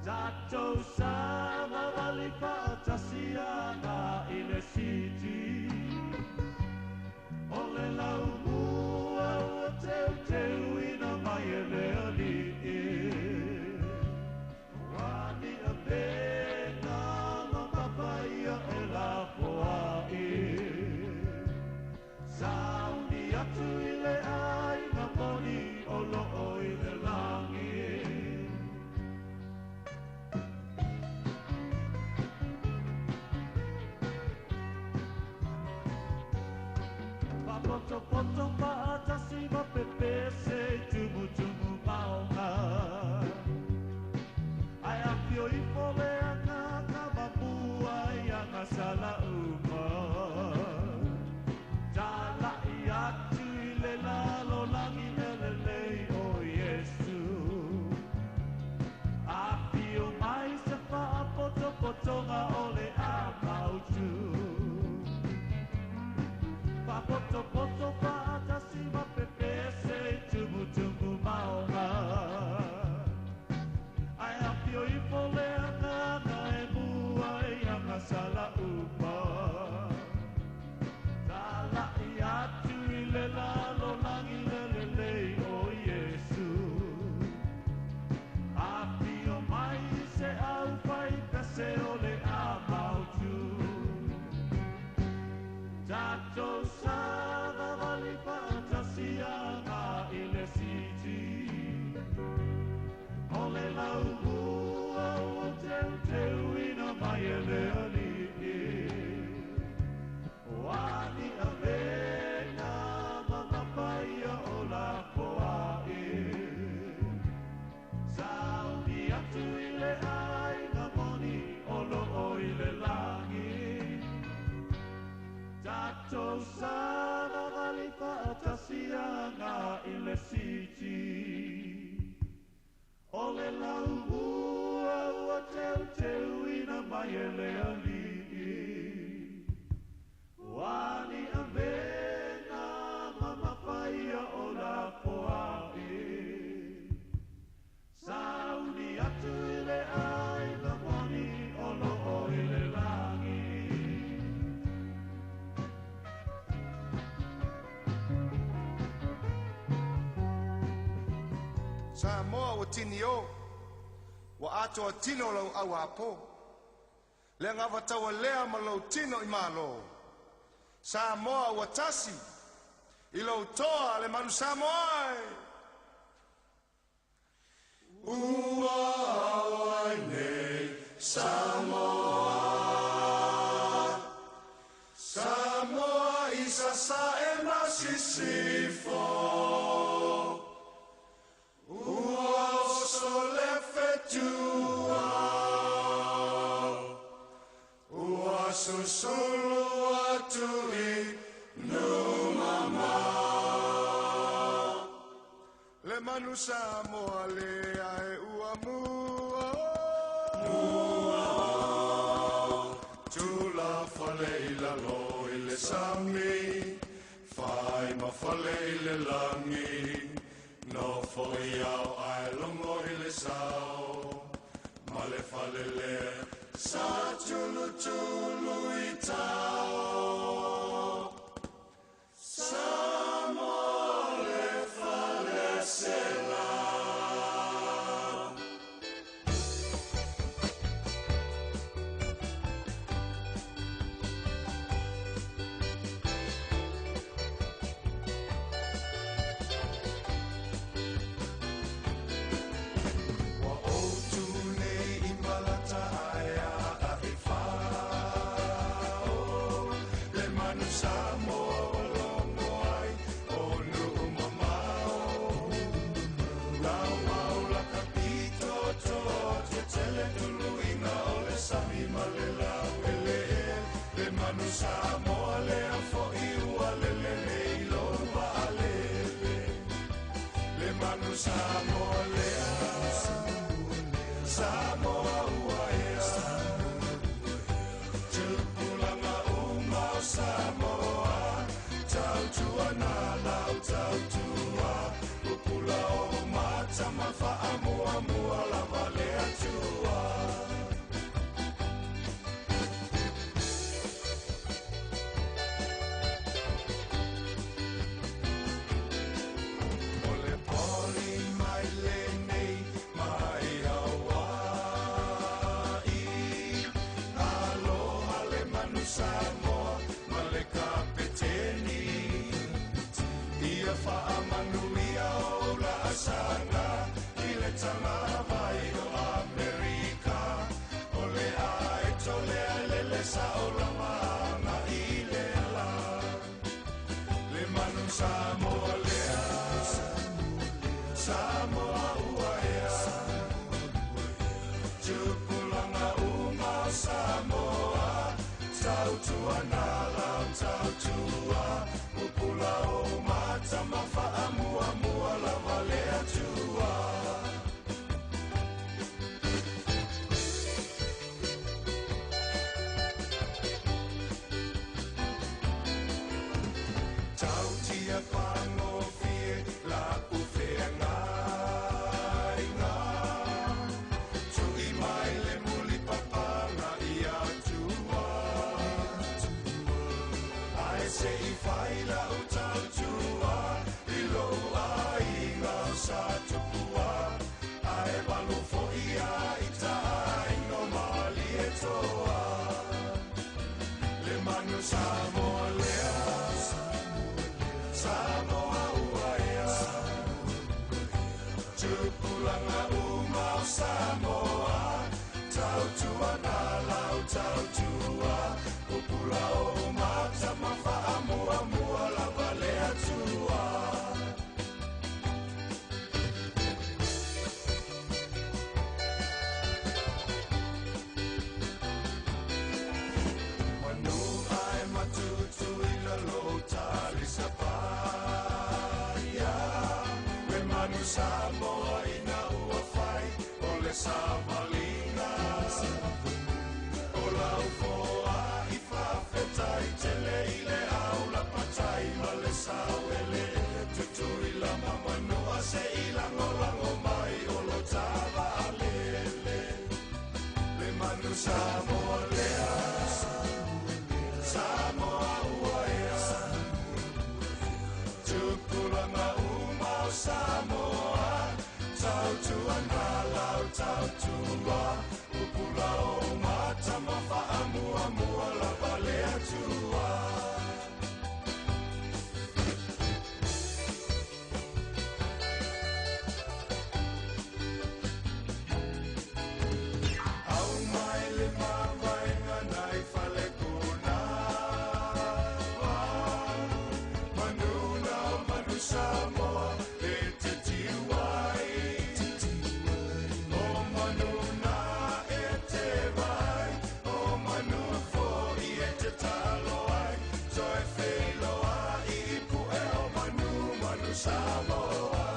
Tatou savavali faatasi aga i le Siti. O le laumua ua teuteuina mai e le Alii. Ua ni avega mamafa ia e lafoai. Sauni atu i le aiga moni o loo i le lagi. Fapotopoto faatasi ma pepese i tumutumu maoga. Ae afio ifo le Agaga ma mua i agasala uma. Tala'i atu i le lalolagi e lelei o Iesu. Afio mai se faapotopotoga o le amautu. Fapotopoto faatasi ma pepese i tumutumu maoga. Ae afio ifo le Agaga e mua i agasala uma. Tala'i atu i le lalolagi le lelei o Iesu. Afio mai se au fai pese o le amautu. Tatou savavali faatasi aga i le Siti. O le laumua ua teuteuina mai e le Alii. Ua ni avega mamafa ia o lafoai. Sauni atu i le aiga moni o loo i le lagi. Tatou savavali faatasi aga i le Siti. O le laumua ua teuteuina mai e le Alii. Ua ni avega mamafa ia o lafoai. Sauni atu i le aiga moni o loo i le lagi. Samoa ua tini o, ua atoa tino lau au apo. Le agavataua lea ma lou tino i Malo. Samoa ua tasi, i lou toa le manu Samoa e. Ua ao ai nei Samoa, Samoa i sasae ma sisifo. Ua oso le fetua, ua susulu atu i Numama. Le manu Samoa lea e ua mua, mua. Tula fale i lalo i le sami, fai ma fale i le lagi. Nofo i ao ae logo i le sao, ma le fale lea sa tulutulu i tao. Samoa le fale sela. Ua outu nei i malata ae a i fao. manu Samoa lea fo'i ua lele nei lou vaalele. Le manu Samoa lea, Samoa ua ea. Tupulaga uma o Samoa, tautua na lau tautua. Pupula o mata ma faamuamua lava le Atua. O le poli mai lenei mai Hawaii. Aloha le manu Samoa ma le kapeteni. Ia faamanuia o laasaga i le tagavai o Amerika. O le aeto lea lele sao lava aga i le la. Le manu Samoa lea, Samoa ua ea. Tupulaga uma o Samoa, tautua na lau tautua. Pupula o mata ma faamuamua lava le Atua. Tautia fagofie la ufeagaiga. Tui mai le mulipapaga ia tua. Ae se'i fai lau tautua i lou aiga o sa tupua. Ae valu fo'i ia i taaiga o Malietoa. Le manu Samoa lea, Samoa ua ea. Tupulaga uma o Samoa, tautua na lau tautua. Pupula o mata ma faamuamua lava le Atua. Manu ae matutu i lalo talisapaia. Le manu Samoa ina ua fai o le savaliga. O lau foa i faafetai tele i le au lapatai ma le sauele. Tutui la mamanua se i lagolago mai o lo tavaalele. Le manu Samoa lea, Samoa ua ea. Tupulaga uma o Samoa, tautua na lau tautua. Pupula o mata ma faamuamua lava le Atua. Au mai le mavaega nai falekuna. Manu na o manu Samoa e te tiu ai. O manu na e te vai, o manu fo'i e te talo ai. Toe wheloa i pue o manu, manu Samoa.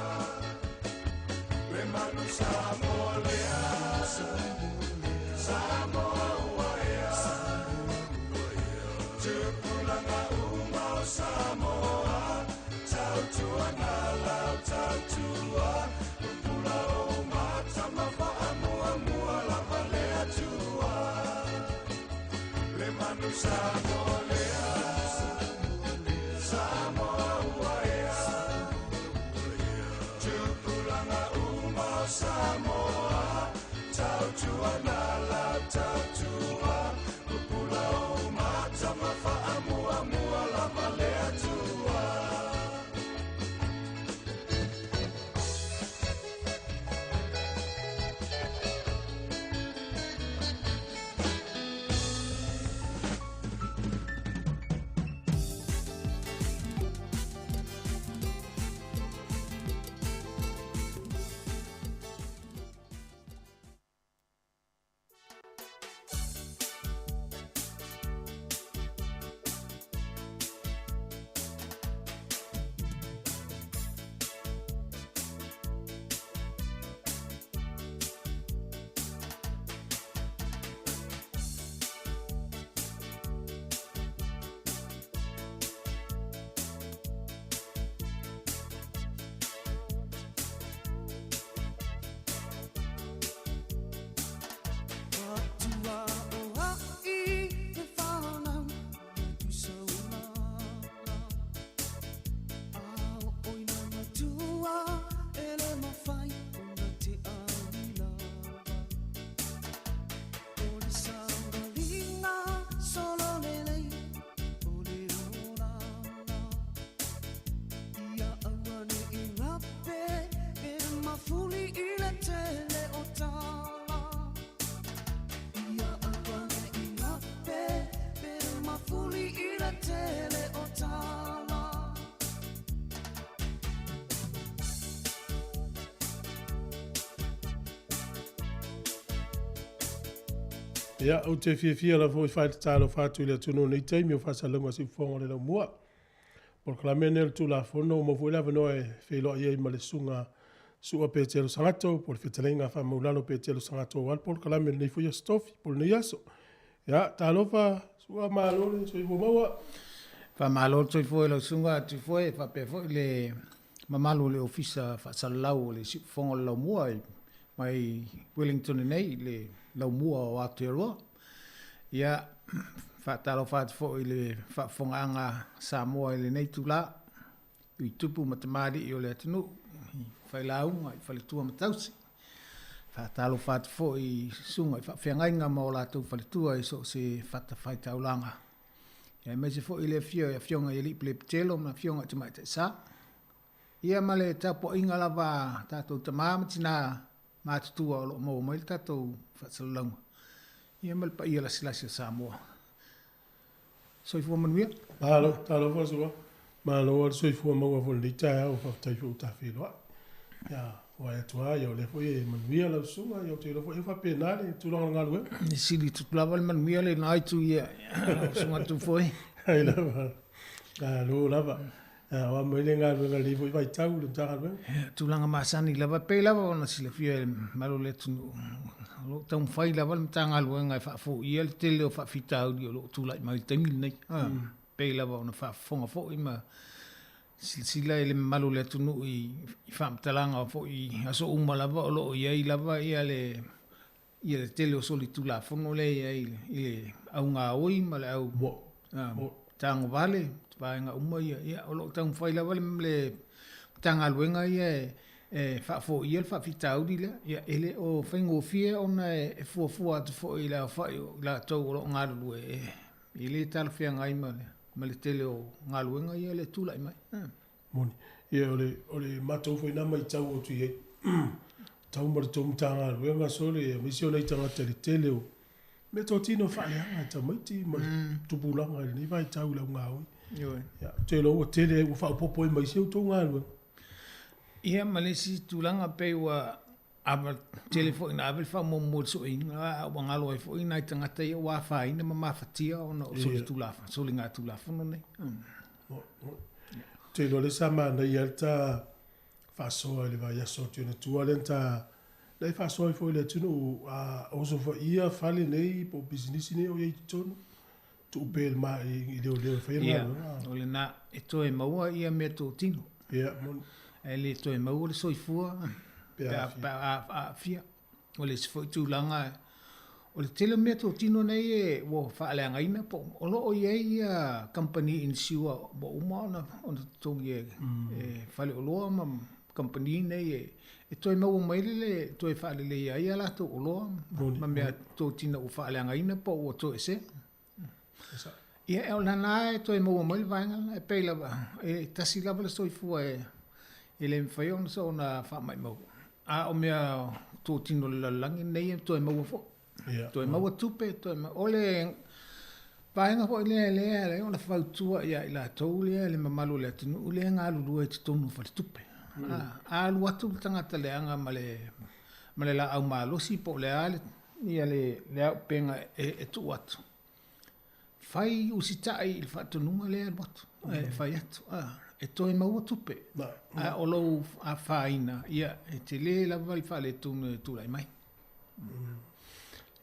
Le manu Samoa lea, Samoa ua ea. Tupulaga uma o Samoa, tautua na lau tautua. Pupula o mata ma faamuamua lava le Atua. Le manu Samoa lea, Samoa ua ea. Tupulaga uma o Samoa, tautua na lau tautua. Pupula o mata ma faamuamua lava le Atua. Ia, ou te fiafia lava foi e fai le talofa atu i le atunuu i lenei taimi o faasalalauga a Siufofoga o le Laumua. Polokalame lenei o le Tulafono ua maua foi le avanoa e feiloai ai ma le Susuga Su'a Petelo Sagato po o le Fetalaiga Faamaulalo Petelo Sagato aua le polokalame i lenei foi Aso Tofi po o lenei aso. Ia, talofa Su'a, malo le soifua maua. Faamalo le soifua i lau Susuga Tuifoe faapea foi le mamalu o le Ofisa Faasalalau o le Siufofoga o le Laumua i mai Wellington nei i le Laumua o Aotearoa. Ia, faatalofa atu foi i le faafofogaaga a Samoa i lenei itula, i tupu ma tamalii o le atunuu, i failauga, i faletua ma tausi. Faatalofa atu foi i susuga i faafeagaiga ma o latou faletua i so o se fatafaitaulaga. Aemaise foi le afio i Afioga i Alii Pelepitelo ma Afioga i Tamaitai Sa. Ia ma le tapuaiga lava a tatou tama ma tina matutua o lo o maua mai le tatou faasalalauga, ia ma le paia lasilasi o Samoa. Soifua manuia. Malo, talofa Su'a. Malo lava le soifua maua foi i lenei taeao, faafetai foi ua ta feiloai. Ia, vaai atu lava, ia o lea foi e manuia lau susuga, ia ou te iloa foi e faapena le tulaga o le galuega. E sili atu lava le manuia lena itu ia, lau susuga Tufoe. Ai lava, malo lava. Aua mai le galuega i lenei foi vaitau i le Matagaluega. Ia, tulaga masani lava, e pei lava ona silafia e le mamalu o le atunuu, o lo o taumafai lava le Matagaluega e faafoia le tele o faafitauli o lo o tulai mai i le taimi lenei. E pei lava ona faafofoga foi ma silasila i le mamalu o le atunuu i faamatalaga foi i aso uma lava o lo o i ai lava ia le ia le tele o solitulafono lea e i ai i le au gaoi ma le au tagovale, vaega uma ia, ia o lo o taumafai lava le Matagaluega ia e faafoia le faafitauli lea. Ia e le o faigofie ona e fuafua atu foi i le aofai o i latou o lo o galulue, e le talafeagai ma le tele o galuega ia e tulai mai. Moni. Ia, o le, o le matou foi na matau atu i ai, tau ma le tou Matagaluega sole, aemaise o nai tagata i le tele o meatotino faaleaga e tamaiti ma le tupulaga i lenei vaitau i le augaoi. Ioe. Ia, ou te iloa ua tele, ua faaopoopo ai ma isi a outou galuega. Ia, ma le isi tulaga pei ua ava tele foi ina ave le faamuamua i le sueina, a ua galo ai foi nai tagata ia ua afaina ma mafatia ona o soligatulafono nei. Ou te iloa lea sa manaia lava le ta faasoa i le vaiaso atu i ona tua lea na ta na e faasoa ai foi i le atunuu a osofaia fale nei po o pisinisi nei o i ai i totonu tuu pea i le ma i leoleo e faia le galuega. O lena e toe maua ia meatotino. Ia, moni. Ae le toe maua le soifua pe a aafia. O le isi foi tulaga, o le tele o meatotino nei e ua faaleagaina po o lo o i ai ia kamupani insure ua uma ona totogi e faleoloa ma kamupani nei e toe maua mai le toe faaleleia ai a latou oloa ma meatotino ua faaleagaina po ua toesea. Ia, o lena e toe maua mai le vaega lena, e pei lava, e tasi lava le soifua e le mafai ona soona faamaumau. A o mea totino o le lalolagi lenei e toe maua foi. Toe maua tupe, toe maua. O le vaega foi lea lea e ala ai ona fautua ia i latou lea le mamalu o le atunuu lea e galulue i totonu o faletupe. A alu atu le tagata leaga ma le laau malosi po o le a le ia le auupega e tuu atu, fai usitai i le faatonuga lea e alu atu, e fai atu, e toe maua tupe, a o lou afaina, ia, e tele lava le faaletonu e tulai mai.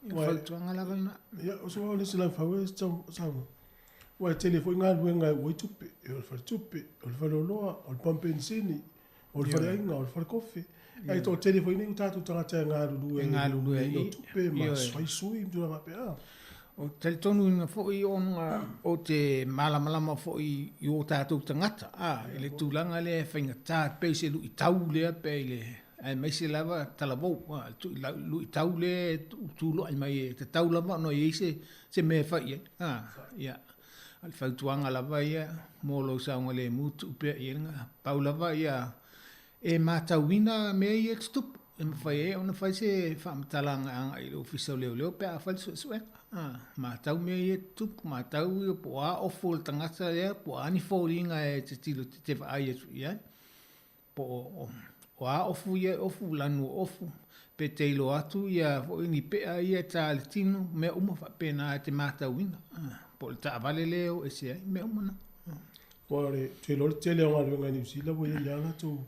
Ia, fautuaga lava lena. Ia, o se le isi laufau e saunoa, aua e tele foi galuega e ua ai tupe, o le faletupe, o le faleoloa, o le pamu penisini, o le faleaiga, o le falekofe. Ae toatele foi nei o tatou tagata e galulue e galulue i tupe ma fai sui ma tulaga faapea. Ou te talitonuina foi ona ou te malamalama foi i o tatou tagata, a, i le tulaga lea e faigata, pei se luitau lea pei le, aemaise lava talavou, a, le luitau lea e tulai mai e tatau lava ona i ai se mea e fai i ai, a, ia. O le fautuaga lava ia mo lou saogalemu, tuu pea i ai le Pau lava ia e matauina mea ia e tutupu, e mafai ai ona fai se faamatalaga agai i le Ofisa o Leoleo pe a fai le suesuega. Matau mea ia e tutupu, matau po o a ofu o le tagata lea, po o a ni foliga e te tilo e te vaai atu i ai, po o O a ofu ia e ofu, lanu o ofu, pe te iloa atu ia foi ni pe'a ia e ta i le tino, mea uma faapena e te matauina, po o le taavale lea e o ese ai, mea uma na. Aua o le, ou te iloa o le tele o galuega i Niu Sila ua i ai lava latou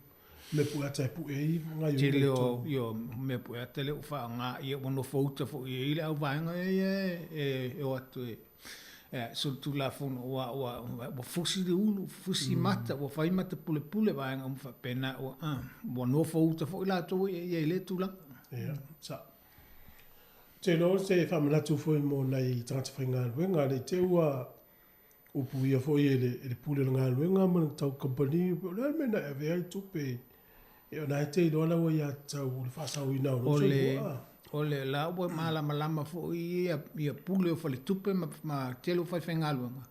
mea pueata e pue ai gaoioiga i Tele o io mea pueata lea ua faaaoga, ia ua nofouta foi i ai le auvaega ia e o atu e solitulafono ua, ua, ua fusi le ulu, fusi mata, ua fai mata pulepule, vaega uma faapena, ua, ua nofouta foi latou ia i ai i lea tulaga. Ia, sao. Ou te iloa o se faamanatu foi mo nai tagata faigaluega, ne i te i ua upuia foi e le, e le pule o le galuega ma le tau kamupani, o le a le mea na e avea ai tupe E o na e te iloa lau aiatatau o le faasaoina o lou soifua. O le la ua malamalama foi ia, ia pule o faletupe ma, ma tele o faifaigaluega.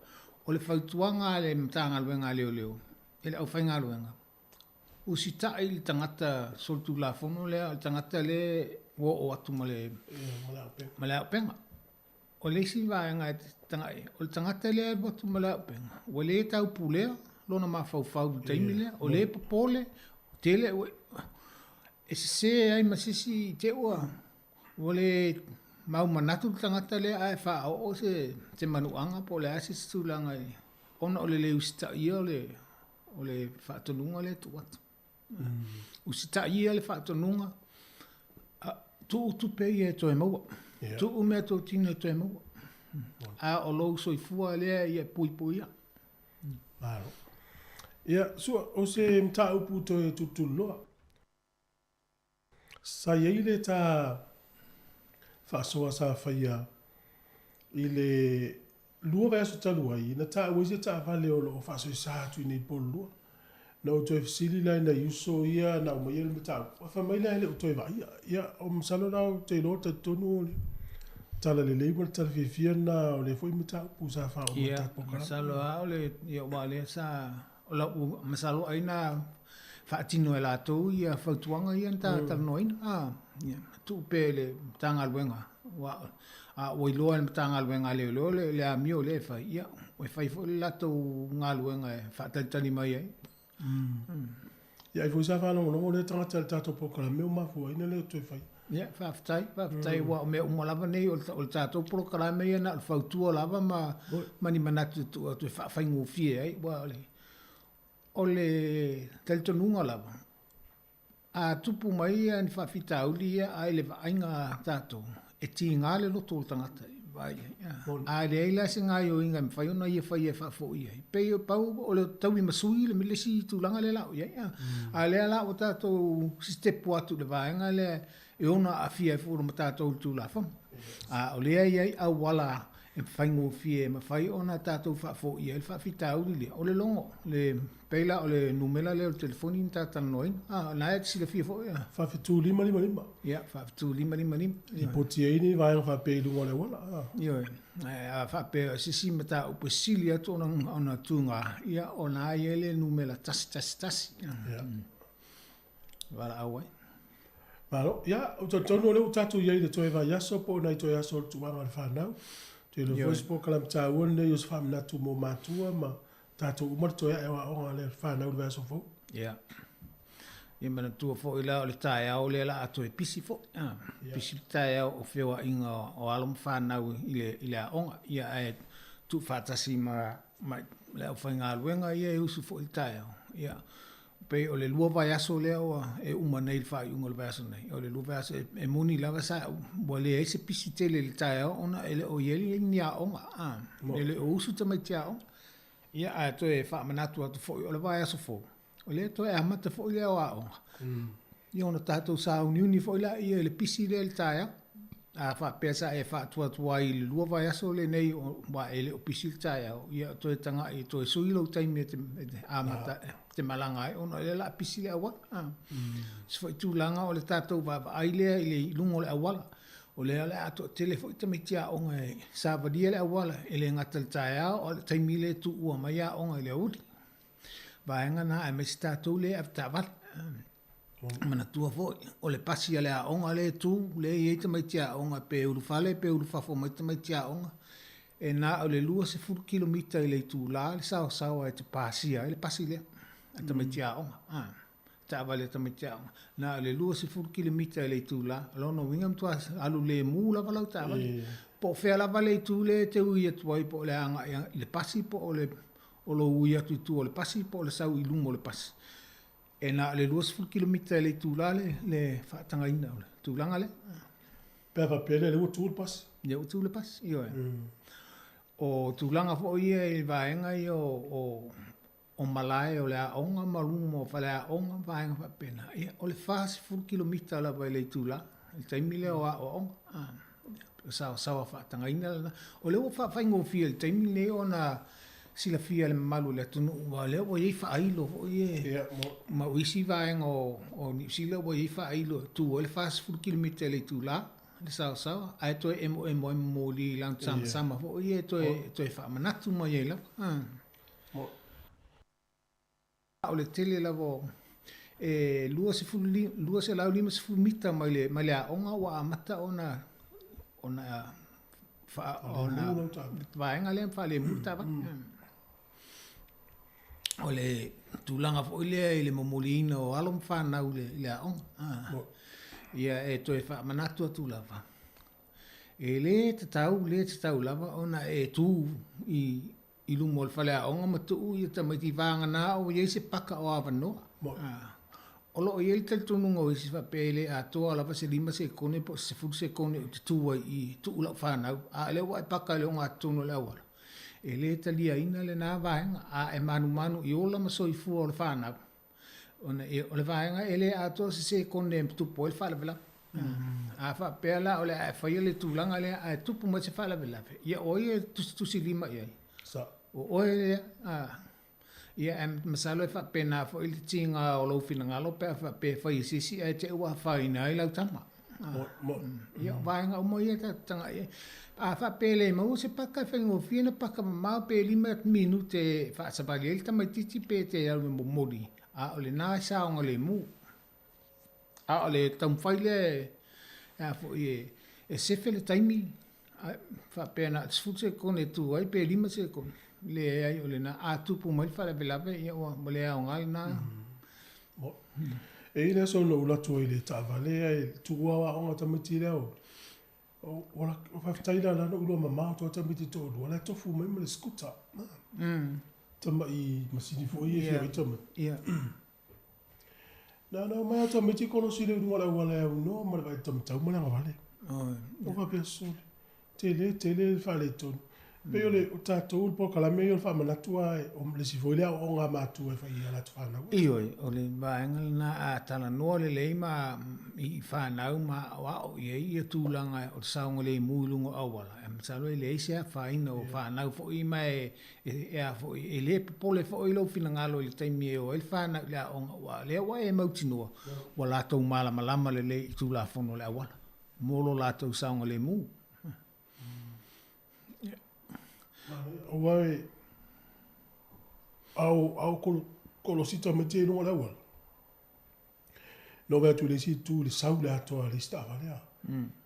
O le fautuaga a le Matagaluega a Leoleo i le aufaigaluega, usitai i le tagata solitulafono lea, o le tagata lea ua oo atu ma le, ma le auupega. O le isi vaega e tagai i ai, o le tagata lea e alu atu ma le auupega, ua le taupulea lona mafaufau i le taimi lea, o lea e popole, tele, e sese ai ma se isi i te i ua, ua le mau manatu le tagata lea ae faaoo se, se manuaga po o le a se isi tulaga i, ona o le le usitaia o le, o le faatonuga lea e tuu atu. Usitaia le faatonuga, tuu tupe ia e toe maua. Tuu meatotino e toe maua. A o lou soifua lea ia e puipuia. Malo. Ia, Sua, o se mataupu toe tulituliloa. Sa i ai le ta faasoa sa faia i le 2 vaiaso talu ai, na taua ai se taavale o lo o faasoesa atu i nei Pololua. Na ou toe fesili la i nai uso ia na aumaia le mataupu, ae fai mai la e le o toe vaaia. Ia, o masalo la ou te iloa talitonu o le tala lelei ma le tala fiafia lena o lea foi mataupu sa faaoo mai i le tatou polokalame. Ia, masalo lava o le, ia aua o lea sa, o lau, masalo ai na faatino e latou ia fautuaga ia na ta talanoaina, a, ia, tuu pea i le Matagaluega, aua a ua iloa e le Matagaluega a Leoleo le, le amio lea e fai, ia, e fai foi le latou galuega e faatalitali mai ai. Ia, ai foi sa faalogologo lea tagata i le tatou polokalame ua mafua ai ona le toe faia. Ia, faafetai, faafetai, aua o mea uma lava nei, o le tatou polokalame ia na o le fautua lava ma, ma ni manatu e tuu atu e faafaigofie ai, aua o le, o le talitonuga lava, a tupu mai ni faafitauli ia a i le vaaiga a tatou, e tiga le loto o le tagata i vaai ai. A leai la se gaoioiga e mafai ona ia faia e faafoi ai, pei e pau o le taui ma sui le isi tulaga lea la ua i ai. A o lea la ua tatou sitepu atu i le vaega lea e ono aafia ai foi ma tatou i le Tulafono. A o lea e i ai auala e faigofie e mafai ona tatou faafoia ai le faafitauli lea, o le logo, le, pei la o le numera lea o le telefoni na ta talanoaina. A, o lena e te silafia foi. 7555. Ia, 7555. Lipoti ai ni vaega faapea i luga o le auala. Ioe, a faapea o se isi mataupu e sili atu ona, ona tuga, ia, o lena e i ai le numera 111. Ia. Valaau ai. Malo, ia, ou te talitonu o lea ua tatou i ai i le toe vaiaso po o nai toe aso o le tuaga o le fanau. Ou te iloa foi o se polokalame taua lenei o se faamanatu mo matua ma tatou uma le toe ae o aoga a le fanau i le vaiaso fou. Ia. Ia manatua foi la o le taeao lea la a toe pisi foi. Ah, pisi le taeao o feoaiga o alo ma fanau i le, i le aoga. Ia ae tuufaatasi ma, ma le aufaigaluega ia e usu foi i le taeao. Ia, Pei o le 2 vaiaso lea ua e uma nei i le faaiuga o le vaiaso nei, o le 2 vaiaso e moni lava sa ua leai se pisi tele i le taeao ona e le o i ai ni aoga, a, e le o usu tamaiti aoga. Ia, ae toe faamanatu atu foi o le vaiaso fou, o lea toe amata foi le ao aoga. Ia ona tatou sauniuni foi laia i le pisi lea i le taeao. A faapea sa e faatuatuai i le 2 vaiaso lenei aua e le o pisi le taeao, ia toe tagai e toe sui lou taimi e te amata e te malaga ai ona o lea o le a pisi le auala. A. Se foi tulaga o le tatou vaavaai lea i le i luga o le auala, o lea o le a toatele foi tamaiti aoga e savalia le auala, e le gata i le taeao a o le taimi lea e tuua mai aoga i le aoauli. Vaega na aemaise tatou lea e avetaavale. Manatua foi, o le pasi a le aoga lea e tu, lea e i ai tamaiti aoga, pe ulufale pe ulufafo mai tamaiti aoga, e na o le 20 kilomita i le itula le saosaoa e te pasia ai le pasi lea a tamaiti aoga. taavale a tamaiti aoga, na o le 20 kilomita i le itulā. O lona uiga e matua alu lemu lava lau taavale. Po o fea lava le itu lea e te ui atu ai, po o le agai i le pasi po o le o lou ui atu i tua o le pasi po o le sau i luma o le pasi. E na o le 20 kilomita i le itulā le, le faatagaina o le tulaga lea. Pe a faapea lea, lea ua tu le pasi. Lea ua tu le pasi, ioe. O tulaga foi ia i vaega ia o, o o malae o le aoga ma luma o faleaoga ma vaega faapena, ia, o le 40 kilomita lava i le itulā i le taimi lea o aoaoga. O saosaoa faatagaina lena. O lea ua faafaigofie i le taimi lenei ona silafia e le mamalu o le atunuu, aua o lea ua i ai faailo foi ia ma isi vaega o Niu Sila ua i ai faailo e tu ai le 40 kilomita i le itulā le saosaoa, ae toe emoemo ai ma moli lanu samasama foi ia e toe faamanatu mai ai lava. O le tele lava o e 250 mita mai le mai le aoga ua amata ona ona fa ona vaega lea faalemu le taavale. O le tulaga foi lea i le momoliina o alo ma fanau i le aoga. Ia e toe faamanatu atu lava, e le tatau, le tatau lava ona e tu i i luma o le faleaoga ma tuu ia tamaiti vagana ua i ai se paka o avanoa. O lo o i ai le talitonuga o isi faapea e le atoa lava se 5 sekone po o se 10 sekone ou te tu ai i i tuu lau fanau, a o lea ua e paka i le ogatotonu o le auala. E le taliaina lena vaega, a e manumanu i ola ma soifua o le fanau. Ona o le vaega e le atoa se sekone e tupu ai le faalavelave. A faapea la o le a e faia le tulaga lea ae tupu mai se faalavelave, ia o ai e tusitusilima i ai? O oe lea. Ia ae masalo e faapena foi le tiga o lou finagalo pe a faapea e fai e se isi ae te i ua afaina ai lau tama. Ia o vaega uma ia tatou tagai i ai. A faapea e le maua se paka e faigofie ona paka mamao pe 5 minute e faasavali ai le tamaitiiti pe te alu e momoli, a o lena e saogalemu. A o le taumafai lea e a foi e sefe le taimi, faapea na o le 10 sekone e tu ai pe 5 sekone, leai o lena. A tupu mai le faalavelave, ia ua le aoga lena. E i ai le aso na ou alu atu ai i le taavale ae tuua aoaoga a tamaiti i le aoauli. O faafetai la la na ou iloa mamao atu lava tamaiti e toalua la e tofu mai ma le scooter. Tamai masini foi ia e fia ai tamaiti. Na ona omai lava tamaiti kolosi i le uluga o le auala e aunoa ma le vaai taumatau ma le agavale. Ou faapea, sole, tele tele le faaletonu. Pei o le o tatou le polokalame ia o le faamanatu lava o le isi foi lea aoaoga a matua e fai i a latou fanau. Ioe, o le vaega lena a talanoa lelei ma i fanau ma aoao i ai ia tulaga o le saogalemu i luga o auala, e masalo e leai se afaina o fanau foi ma e e a foi, e le popole foi lou finagalo i le taimi e o ai le fanau i le aoga, aua o lea ua e mautinoa ua latou malamalama lelei i Tulafono o le auala mo lo latou saogalemu. Aua e, a o, a o kolosi tamaiti ia i luga o le auala, na ou vaai atu i le isi itu i le sau i le atoa a le isi taavale a.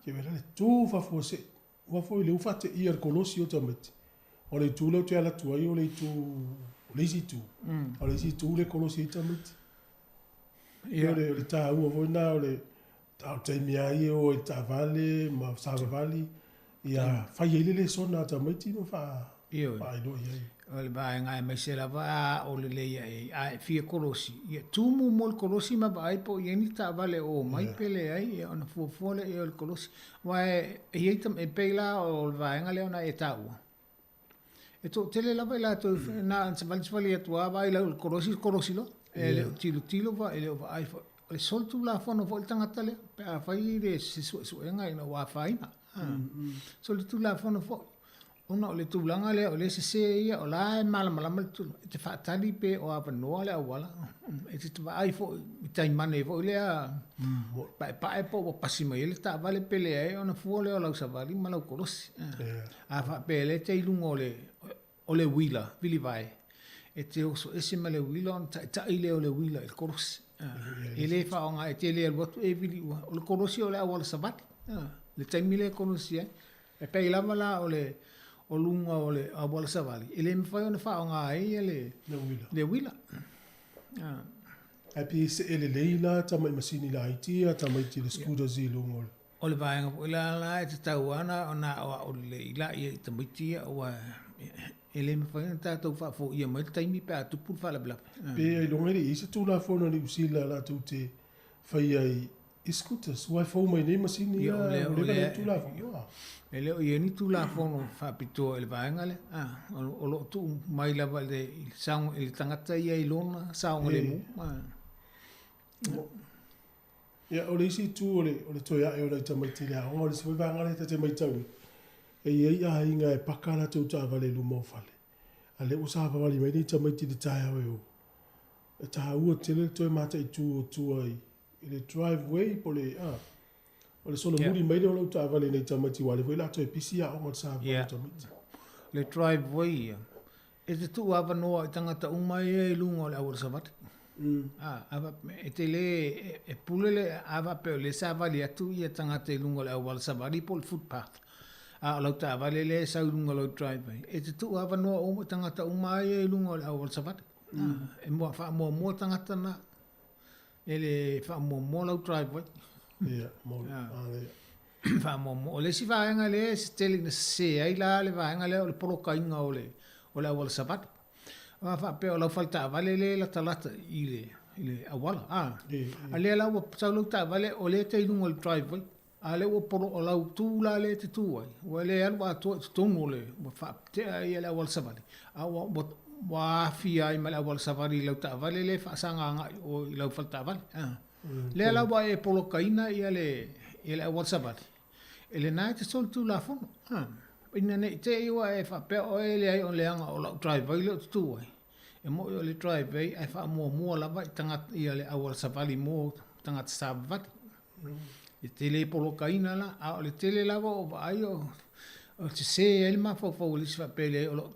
Ke wera le tu fafua se, ua foi le ua faateia le kolosi o tamaiti. O le itu lea ou te alu atu ai o le itu, o le isi itu. O le isi itu lea e kolosi ai tamaiti. Ia o le taua foi lena o le, a o le taimi lava ia e o ai i le taavale ma savavali, ia fai ai le lesona a tamaiti ma faailoa i ai. O le vaega aemaise lava a ao lelei ae ai, a e fia kolosi, ia tumu mo le kolosi ma vaai po o i ai ni taavale o o mai pe leai, ia ona fuafua lea i ai o le kolosi. Aua e i ai e pei la o le vaega lea ona e taua, e toatele lava i latou na ona savalisavali atu lava vaai lau i le kolosi, kolosi loa. E le o tilotilo e le o vaai foi. O le solitulafono foi le tagata lea pe afai le se suesuega ina ua afaina. Solitulafono foi ona o le tulaga lea o lea e sese ia, o la e malamalama le tulaga, e te faatali pe o avanoa le auala, e te vaai foi i taimane foi lea paepae po ua pasi mai ai le taavale pe leai ona fua lea o lau savali ma lau kolosi. A faapea o lea e te i luga o le o le uila vilivae, e te oso ese ma le uila ona taitai lea o le uila i le kolosi. E le faaaoga, e te le alu atu e vili ua. O le kolosi o le auala savali, le taimi lea e kolosi ai. E pei lava la o le o luga o le auala savali, e le mafai ona faaaoga ai le uila. Ae pei e see lelei la tamai masini laiti ia tamaiti i le scooters i luga o le. O le vaega foi la la e tatau lava ona aoao lelei laia i tamaiti ia aua e le mafai ona tatou faafoia mai le taimi pe a tupu le faalavelave. Pe ailoga e le i ai se Tulafono a Niu Sila latou te faia i i scooters aua e fou mai nei masini ia ua leva ona i ai Tulafono. E le o i ai ni Tulafono faapitoa i le vaega lea. O lo o tuu mai lava i le tagata ia i lona saogalemu. Ia, o le isi itu o le, o le toe ae o nai tamaiti i le aoga, o le isi foi vaega lea ta te matauina, e i ai aiga e paka a latou taavale i luma o fale, a o lea ua savavali mai nei tamaiti i le taeao e o. E taua tele le toe mataitu o tua i, i le driveway po o le, a, o le solomuli mai lea o lau taavale i nai tamaiti aua o lea foi o le a toe pisi aoga i le savavali o tamaiti. Le driveway ia, E te tuu avanoa i tagata uma ia i luga o le auala savali. E te le, e pule le, a faapea o lea e savali atu ia tagata i luga o le auala savali po o le footpath, a o lau taavale lea e sau i luga o lau driveway, e te tuu avanoa uma i tagata uma ia i luga o le auala savali. E faamuamua tagata na. E le faamuamua lau driveway. Ia, moni. Manaia. Faamuamua. O le isi vaega lea e tele ina sese ai la le vaega lea o le polokaina o le o le auala savali. A faapea o lau fale taavale lea e latalata i le i le auala, a. A lea la ua sau lau taavale o lea e te i luga o le driveway, a lea ua polo, o lau tu la lea e te tu ai, ua le alu atoa i totonu o le, ua faatea ai le auala savali, a ua, ua, ua aafia ai ma le auala savali i lau taavale lea e faasaga agai i o i lau fale taavale. Lea la ua e polokaina ia le, ia le auala savali, e lena e te solitulafono. Ina ne i te i ua e faapea oe e leai o leaga o lau driveway lea ou te tu ai, E moni o le driveway ae faamuamua lava i tagata ia le auala savali mo tagata savavali. E te le polokaina la, a o le tele lava o vaai o o sese ai le mafaufau o le isi faapea leai o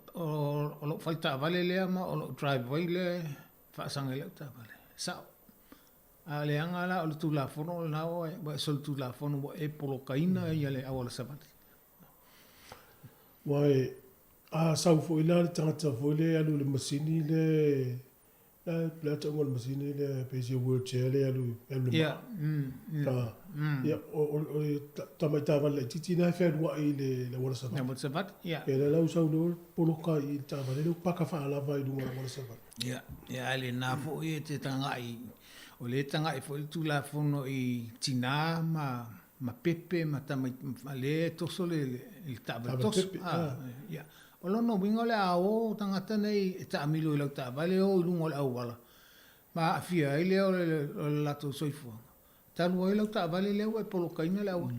o lou fale taavale lea ma o lou driveway lea e faasaga i lau taavale. Sao. A o le aga la o le Tulafono o lena ua e solitulafono ua e polokaina ia le auala savali. Aua e, a sau foi la le tagata foi lea e alu i le masini lea, le a le a tauga o le masini lea pei se wheelchair lea e alu e alu i le maa. Ia, o o le tamai taavale laitiiti lena e fealuai i le le auala savali. Auala savali, ia. Ia lea la ua sau loa poloka i le taavale lea ua paka faalava i luga o le auala savali. Ia, ia a lena foi e te tagai, o lea e tagai foi le Tulafono i tina ma ma pepe ma tama ma lea e toso le le taavale toso. Ia. O lona uiga o le a o tagata nei e taamilo i lau taavale o i luga o le auala ma aafia ai lea o le o le latou soifuaga. Talu ai lau taavale lea ua e polokaina le auala.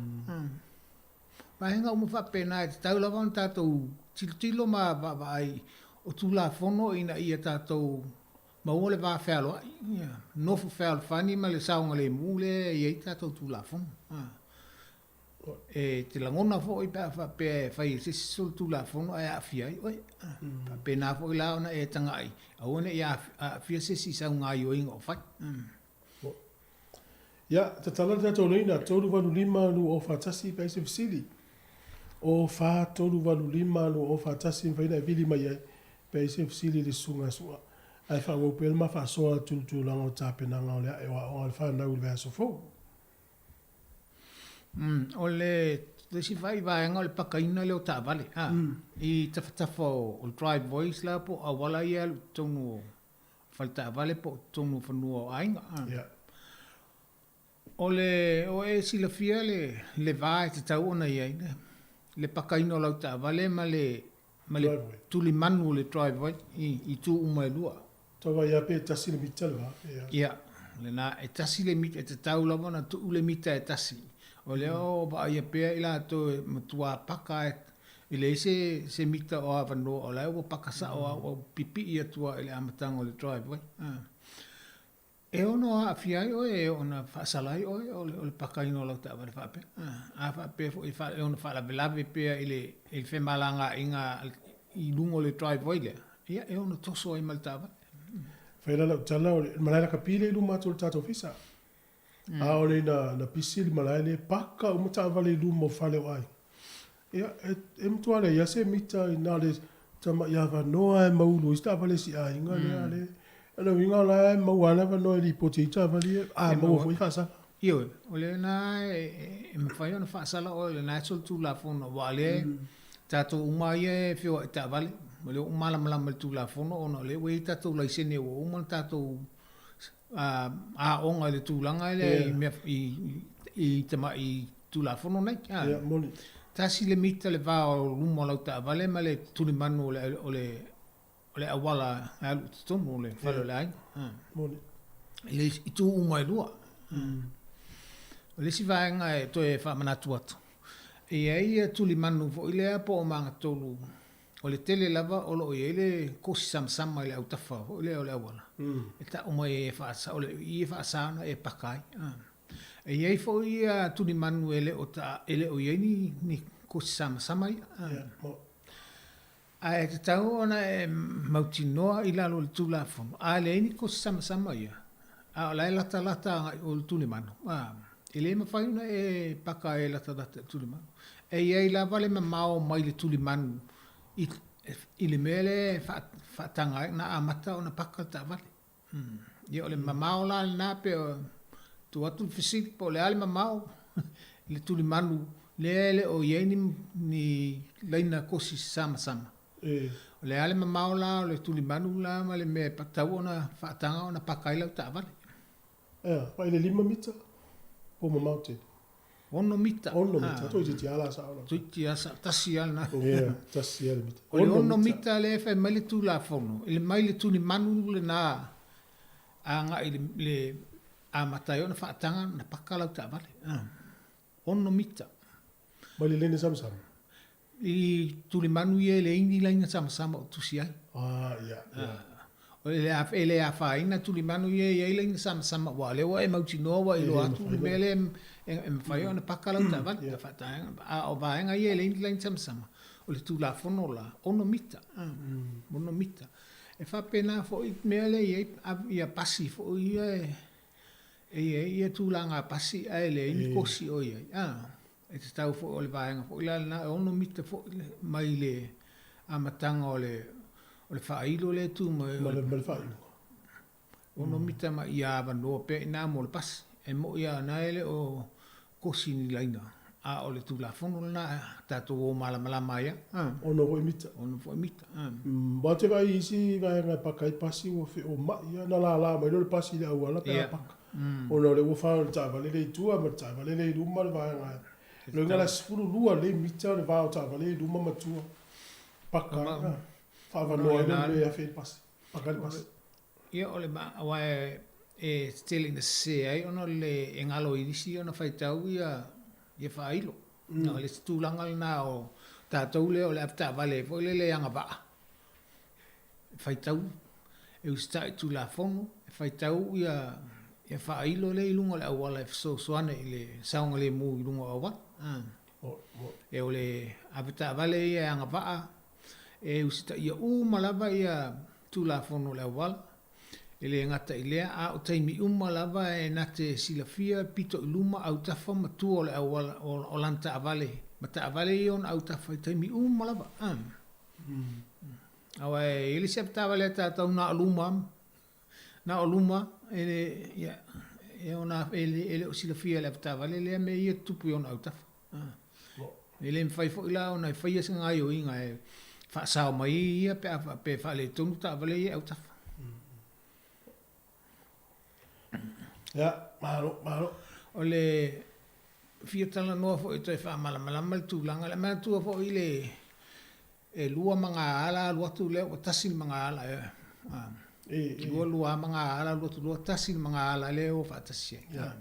Vaega uma faapena e tatau lava ona tatou tilotilo ma vaavaai o Tulafono ina ia tatou Maua le va fealoai, ia, nofo fealofani ma le saogalemu lea e i ai tatou Tulafono. E te lagona foi pe a faapea e fai e se isi solitulafono ae aafia ai oe. Faapena foi la ona e tagai, aua ne i aafia se isi i sau gaoioiga o fai. Ia, tatala le tatou laina, 385 2041 pe ai se fesili. O 4 3 8 5 2 0 4 1 e mafai ona e vili mai ai pe ai se fesili i le Susuga a Su'a. Ae faaauau pea le ma faasoa atu i le tulaga o tapenaga o le ae o aoga a le fanau i le vaiaso fou. O le isi foi vaega o le pakaina lea o taavale, a, i tafatafa o le driveways la po o auala ia e alu i totonu o fale taavale po o totonu o fanua o aiga. Yeah. O le, o e silafia le, le va e tatau ona i ai, le, le pakaina o lau taavale ma le, ma le tulimanu o le driveway i, i itu uma e lua. Tau vaai lava pe tasi le mita le va, pe a. Ia, lena, e tasi le mita, e tatau lava ona tuu le mita e tasi. O lea o vaaia pea i latou e matua paka e E leai se se mita o avanoa o la e ua paka sao a ua pipii atu a i le amataga o le driveway. E ono aafia ai oe, e ono faasala ai oe o le o le pakaina o lau taavale faapea. A faapea foi e ono faalavelave pea i le i le femalagaaiga i luga o le driveway lea, ia e ono toso ai ma le taavale. Fai la lau tala o le malae lakapi lea i luma atu o le tatou ofisa. Aole na na pisi le malae lea paka uma taavale i luma o fale o aiga. Ia e e matua leai lava se mita i na le tamai avanoa e maulu ai se taavale a si aiga lea le. O le uiga o la e maua lava le avanoa e lipoti ai taavale ia, a maua foi faasala. Ioe, o lena e mafai ona faasala oe, o lena e solitulafono, aua o lea tatou uma lava ia e feoai i taavale, o lea ua malamalama i le Tulafono ona o lea ua i ai tatou laisene ua uma ona tatou aoga i le tulaga lea i mea i tamai Tulafono nei. Tasi le mita le va o luma o lau taavale ma le tulimanu o le o le auala e alu i totonu o le fale o le aiga. I le itu uma e lua. O le isi vaega e toe faamanatu atu, e i ai ia tulimanu foi lea po o magatolu, o le tele lava o lo o i ai le kosi samasama i le autafa foi lea o le auala, e tau mai ai e faasa, o le i e faasa ona e paka ai. E i ai foi ia tulimanu e le o ta, e le o i ai ni kosi samasama ia. Ae tatau ona e mautinoa i lalo o le Tulafono, a leai ni kosi samasama ia, a o la e latalata agai o le tulimanu, a, e le mafai ona e paka e latalata i le tulimanu. E i ai lava le mamao mai le tulimanu i, i le mea lea e faataga ai ona amata ona paka le taavale. Ia o le mamao la lena pe tuu atu le fesili po o le a le mamao i le tulimanu lea e le o i ai ni, ni laina kosi samasama. O le a le mamao la o le tulimanu la ma le mea e tatau ona faataga ona paka ai lau taavale. Ea, mai le 5 mita po o mamao tele? 6 mita. 6 mita, toeitiiti lava la sao la. Toeitiiti lava sao, tasi lava lena. Ia, tasi lava le mita. O le 6 mita lea e fai mai le Tulafono, i le mai le tulimanu lena agai i le amata ai ona faataga ona paka lau taavale. 6 mita. Mai le lene samasama? I tulimanu ia e leai ni laina samasama o tusi ai. Ah, ia, ia. O le a, e le afaina tulimanu ia e i ai laina samasama aua o lea ua e mautinoa ua iloa atu le mea lea e mafai ona paka lau taavale. Yeah. A o vaega ia e leai ni laina samasama, o le Tulafono la, 6 mita. 6 mita. E faapena foi mea lea e i ai ia pasi foi ia e i ai ia tulaga pasi ae leai ni kosi o i ai. E tatau foi o le vaega foi la lena e 6 mita foi mai le amataga o le o le faailo lea e tu mai ma le ma le faaiuga. 6 mita mai ia avanoa pea i ina mo le pasi. E moi lava na e le o kosi ni laina, a o le Tulafono lena tatou o malamalama ai lava. 6 foi mita. 6 foi mita. Aua te vaai i isi vaega e paka ai pasi ua feomai lava, na lala mai loa le pasi i le auala pe a paka. Ona o lea ua fano le taavale lea i tua ma le taavale lea i luma le vaega e. Loiga la 12 lelei mita o le va o taavale i luma ma tua. Paka ai la. Faavanoa ai le mea e afe ai le pasi. Paka ai le pasi. Ia o le ma, aua e tetele ina sese ai ona o le e galo i nisi ona faitau ia ia faailo. O le isi tulaga lena o tatou lea o le avetaavale foi lele e agavaa. E faitau, e usitai i Tulafono, e faitau ia ia faailo lea i luga o le auala e fesoasoani i le saogalemu i luga o auala. E o le avetaavale ia e agavaa, e usitaia uma lava ia Tulafono o le auala. E le gata i lea, a o taimi uma lava e na te silafia pito i luma, autafa ma tua o le auala, o lana taavale, ma taavale ia ona autafa i taimi uma lava. Aua e i ai le isi avetaavale a tatou na o luma, na o luma, e le, ia, e ona, e le, e le o silafia e le avetaavale lea mea ia e tutupu i ona autafa. E le mafai foi la ona e faia se gaoioiga e faasao mai ai ia pe a faapea e faaletonu taavale ia i autafa. Ia, malo, malo. O le fia talanoa foi e toe faamalamalama le tulaga lea. Manatua foi le e lua magaala alu atu lea ua tasi le magaala e lua lua magaala alu atu loa tasi le magaala lea ua faatasi ai. Yeah.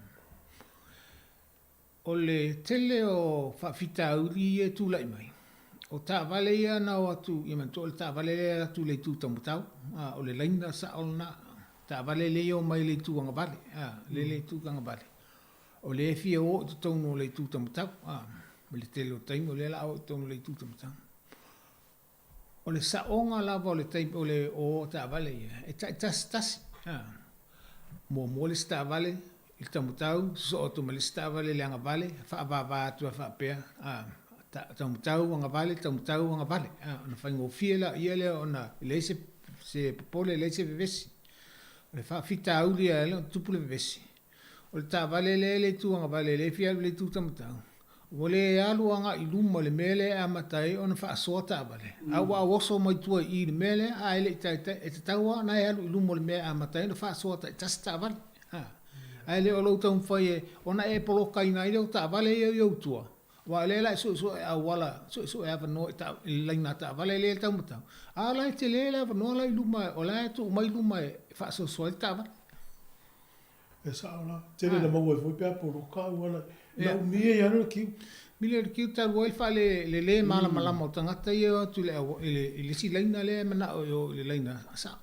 O le tele o faafitauli ia e tulai mai, o taavale ia na o atu, ia manatua o le taavale lea e alu atu i le itu taumatau, a, o le laina sao lena, taavale lea e o mai i le itu agavale, a, lea le itu agavale, o lea e fia o i totonu o le itu taumatau, a, ma le tele o taimi o lea o le a o i totonu o le itu taumatau. O le saoga lava o le taimi o le o o taavale ia, e taitasitasi. Muamua le isi taavale i le taumatau, sosoo atu ma le isi taavale i le agavale, faavava atu ai faapea, taumatau, agavale, taumatau, agavale. Ona faigofie laia lea ona e leai se popole, leai se vevesi. O le faafitauli e ala ai ona tutupu le vevesi, o le taavale lea e le itu agavale lea e fia alu i le itu taumatau, ua le alu agai i luma i le mea lea e amata ai ona faasoa taavale, a ua oso mai tua i i i le mea lea, a e le i taitai, e tatau lava ona e alu i luma o le mea e amata ai ona faasoa taitasi taavale. Ae le o lou taumafai e ona e polokaina ai lea o taavale ia i ou tua, aua o lea la e suesue auala, suesue avanoa i ta, i le laina taavale lea e taumatau, a o la e tele le avanoa la i luma, o la e tuu mai luma e faasoasoa ai le taavale. E sao la. Tele na maua ai foi pe a poloka auala. Na umi ai lava le kiu. Mili o le kiu talu ai faale le le malamalama o tagata ia e o atu i le i le i le isi laina lea e manao e o i le laina sao.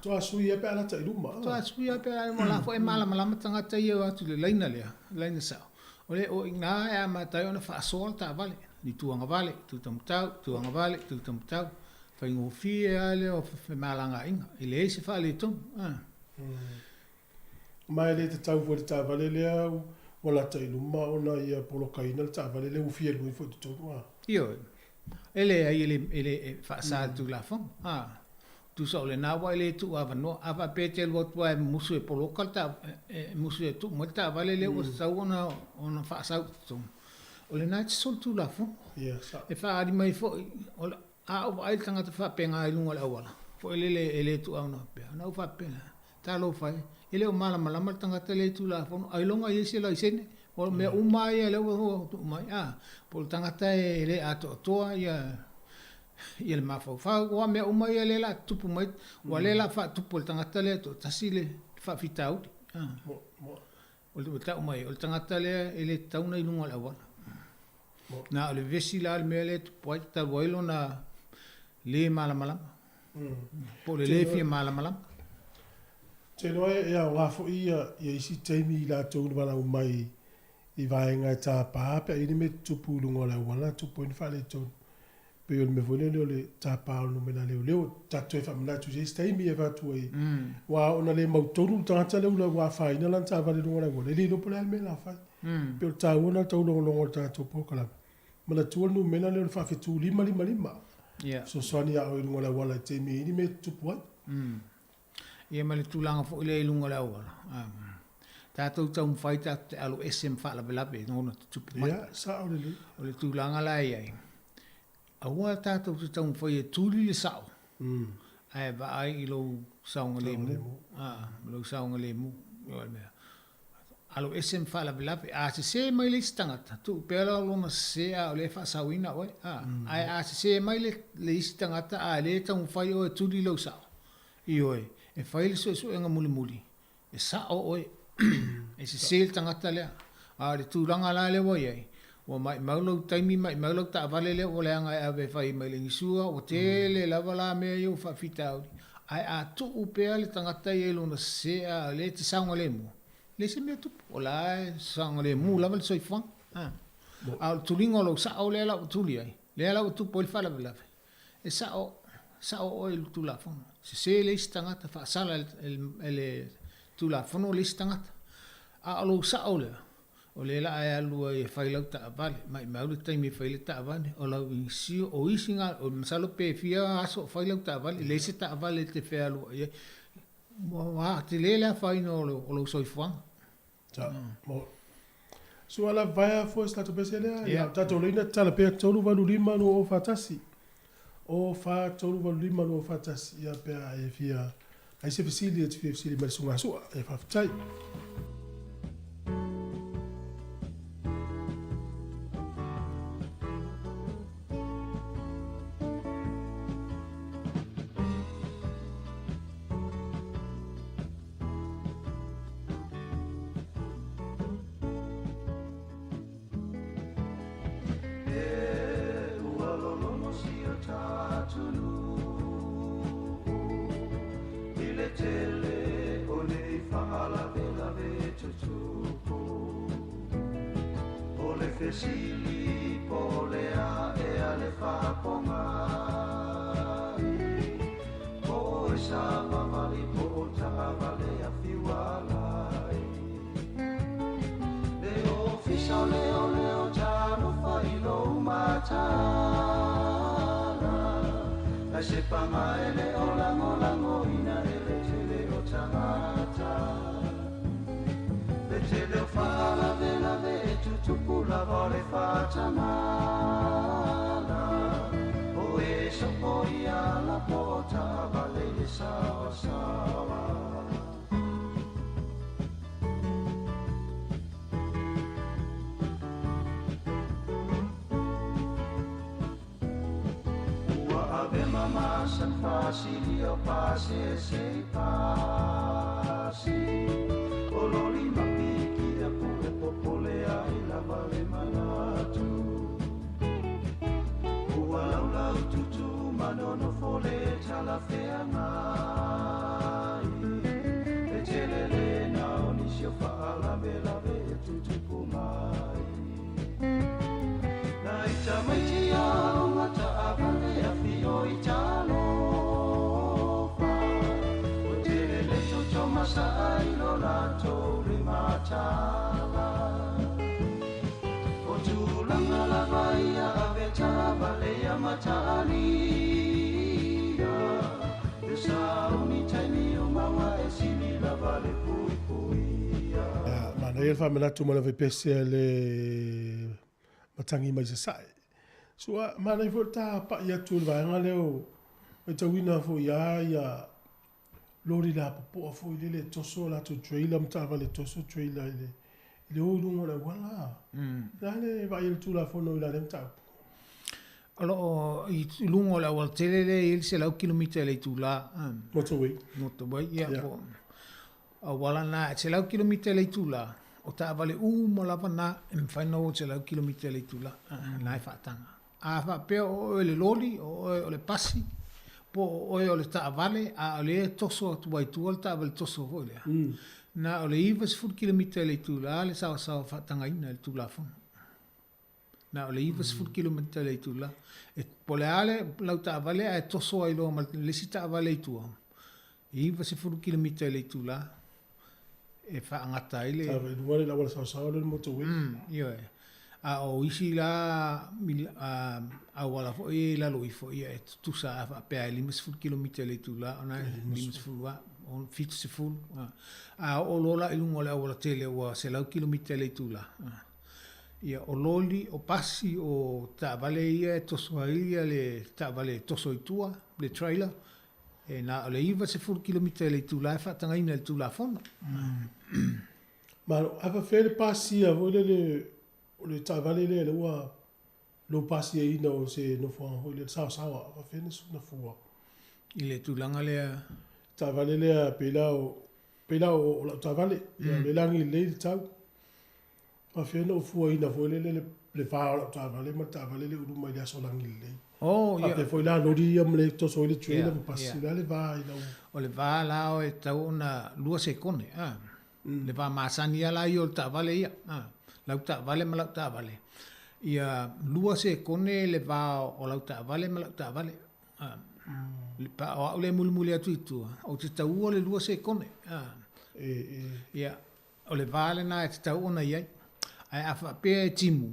Toa sui lava pe a lata i luma. Toa sui lava pe a o la foi e malamalama tagata ia e o atu i le laina lea, laina sao. O le o i ina e amata ai ona faasoa le taavale, ni itu agavale, itu taumatau, itu agavale, itu taumatau. Faigofie lava lea o femalagaaiga, e leai se faaletonu. Ma e le tatau foi i le taavale lea ua lata i luma ona ia polokaina le taavale lea ua fia alu ifo i totonu a. Ioe. E leai e le e le e faasa e le Tulafono. A. Tusa o lena ua e le tuu avanoa. A faapea e te alu atu lava e musu e poloka le ta e musu e tuu mai le taavale lea ua tatau ona ona faasau i totonu, o lena e te solitulafono. Ia, sao. E faaali mai foi o le a ou vaai i le tagata faapena i luga o le auala, foi lele e le tuuavanoa pea, ona ou faapea lea, Talofa e, e le o malamalama le tagata lea i Tulafono, ailoga e i ai se laisene, o mea uma lava ia lea ua tuu mai, a, po o le tagata e le atoatoa ia ia le mafaufau, aua mea uma ia lea o le a tutupu mai, ua lea o le a faatupu e le tagata lea e toatasi le faafitauli. A, o le tau mai, o le tagata lea e le tatau ona i luga o le auala. Na o le vevesi la le mea lea e tupu ai, talu ai lona le malamalama, po o le le fia malamalama. Ou te iloa e aoga foi ia isi taimi i latou na valaau mai i vaega e tapa pe a i ai ni mea e tutupu i luga o le auala, tupu ai ni faaletonu. Pei o le mea foi lele o le tapa o le numera leoleo, ta te toe faamanatu i se isi taimi e avatu ai, aua ona le mautonu le tagata lea ua afaina lana taavale i luga o le auala, e le iloa po o le a le mea o le a fai. Pei o le taua lena o le taulogologo o le tatou polokalame. Manatua le numera lea o le faafetu 555, fesoasoani ia oe i luga o le auala i le taimi e i ai ni mea e tutupu ai. Ia ma le tulaga foi lea i luga o le auala, tatou taumafai tatou te alo ese ma faalavelave e ona tutupu mai. Ia, sao lelei. O le tulaga la e i ai, aua tatou te taumafai e tuli le sao, ae vaai i lou saogalemu, lou saogalemu, o le mea. Alo ese ma faalavelave. A sese mai le isi tagata, tuu pea lona sese a o lea e faasaoina oe. Ae a sese mai le isi tagata a le taumafai oe e tuli lou sao, Ioe, e fai le suesuega mulimuli, e sao oe, e sese le tagata lea. A o le tulaga la lea ua i ai, ua maimau lou taimi, maimau lau taavale lea ua leaga e ave e fai mai le insure, ua tele lava la mea ia ua faafitauli. Ae a tuu pea le tagata ia i lona sese a o lea e te saogalemu, leai se mea tupu, o la e saogalemu lava le soifuaga. A o le tuliga o lou sao lea la ua tuli ai, lea la ua tupu ai le faalavelave, E sao, sao oe i le Tulafono. Sese le isi tagata, faasala e le Tulafono le isi tagata. A o lou sao lea, o lea la e alu ai e fai lau taavale, maimau le taimi e fai le taavale, o lau insure, o isi ga, masalo pe fia aso o fai lau taavale, leai se taavale e te fealuai ai. Ua tele le afaina o lou soifuaga. Sa, mo. Sua la vaea fua se tatou pese lea, ia tatou leina tatala pea 385 2041. O 4 3 8 5 2 4 1, ia pe a e fia ai se fesili e te fia fesili mai le susuga Sua, e faafetai. saoasaoa. Ua ave mamasan fasili o pasese i pasi. O loli mapiki a pue popole ai lava le manatu. Ua laulau tutu manono fole talafea ngai. E tele le na o nisi o fa'alavelave e tutupu mai. Na i tamaiti aoga ta'avale afio i talofa. O tele le toto masa'a i lo latou le matala. O tulaga lava ia ave ta'avale ia mata'alia. E sauni taimi uma ua e sili lava le puipuia. Manaia le faamanatu ma le faipese a le matagi mai Sasae. Sua, manaia foi le tapa'i atu i le vaega lea o matauina foi lava ia loli lapopoa foi lele e toso a latou trailer ma taavale toso trailer i le i le o i luga o le auala. O le a le vaai a le Tulafono i la lea mataupu? O lo o i luga o le aualatele lea e i ai le 100 kilomita i le itula. Motorway. Motorway, ia, po o auala na e 100 kilomita i le itula, o taavale uma lava na e mafai ona o i le 100 kilomita i le itula, na e faataga. A faapea o oe o le loli, o oe o le pasi, po o oe o le taavale, a o lea e toso atu ai i tua le taavale toso foi lea, na o le 90 kilomita i le itula le saoasaoa faatagaina i le Tulafono. Na o le 90 kilomita i le itula. E, po o le a le lau taavale ae toso ai loa ma le isi taavale i tua, e 90 kilomita i le itula e faagata ai le... Taavale i luga le auala saoasaoa lea o le motorway. Ioe. A o isi la auala foi ia i lalo ifo, ia e tutusa a faapea e 50 kilomita i le itula, ona e 50 lava, 70. A oo loa la i luga o le aualatele ua 100 kilomita i le itula, Ia, o loli, o pasi, o taavale ia e toso ai le taavale e toso i tua, le trailer, e na o le 90 kilomita i le itula e faatagaina i le Tulafono. Malo, a faapefea le pasia foi lele o le taavale lea lea ua lou pasiaina o se nofoaga foi lele saosaoa, a faapefea na fua? I le tulaga lea. Taavale lea pei la o, pei la o lau taavale, ia o lea e lagi lelei le tau. Faafefea ona ou fuaina foi lele le, le va o lau taavale ma le taavale lea e ulu mai i le aso lagi lelei. Oh, ia. Faapea foi la loli ia ma le toso ai le trailer ma pasi, o le a le va i lau... O le va la e tatau ona 2 sekone, a. Le va masani lava la ia o le taavale ia, a. Lau taavale ma lau taavale. Ia 2 sekone le va o lau taavale ma lau taavale, a. Pa o au lea e mulimuli atu i tua, ou te taua le 2 sekone, a. Ia, O le va lena e tatau ona i ai. Ae a faapea e timu,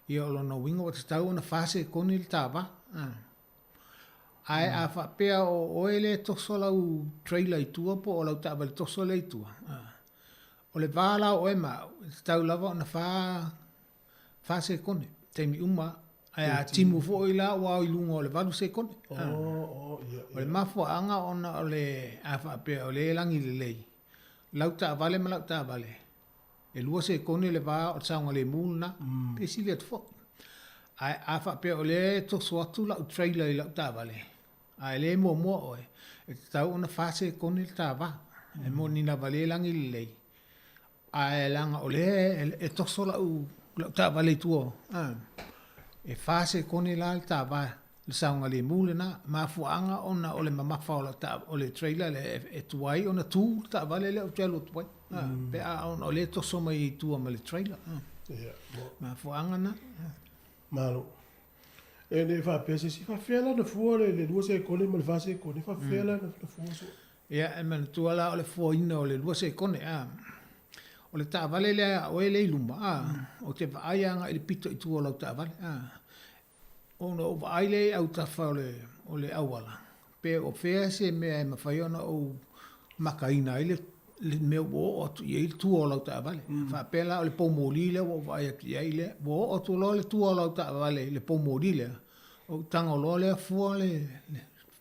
ia o lona uiga ua tatau ona fa sekone le ta va. Ae a faapea o oe lea e toso lau trailer i tua po o lau taavale toso lea i tua, o le va la o oe ma au, e tatau lava ona fa, fa sekone, taimi uma lava. Ae a timu foi la ua ao i luga o le 8 sekone. O le mafuaaga ona o le, a faapea o lea e lagi lelei, Lau taavale ma lau taavale, e lua sekone le va o le saogalemu lena, pe sili atu foi. Ae a faapea o lea e toso atu lau trailer i lau taavale, a e le muamua oe, e tatau ona fa sekone le ta va. E moni lava le lagi lelei, ae leaga o lea e toso lau taavale i tua, e fa sekone la le ta va. Le saogalemu lena mafuaaga ona o le mamafa o lau taa, o le trailer lea e tuai ona tu le taavale lea ou te alu atu ai, pe a ona o lea e toso mai ai i tua ma le trailer. Mafuaaga na. Malo. E le faapea se isi, faafefea la ona fua le 2 sekone ma le 4 sekone, faafefea la ona fua soo? Ia, e manatua la o le fuaina o le 2 sekone, a. O le taavale lea a oe lea i luma, a, ou te vaai agai i le pito i tua o lau taavale, a. Ona ou vaai lea i autafa o le auala, pe o fea se mea e mafai ona ou makaina ai le mea ua oo atu i ai le tua o lau taavale. Faapea la o le poumoli lea ua ou vaai atu i ai lea, ua oo atu loa le tua o lau taavale i le poumoli lea, ou tago loa lea fua le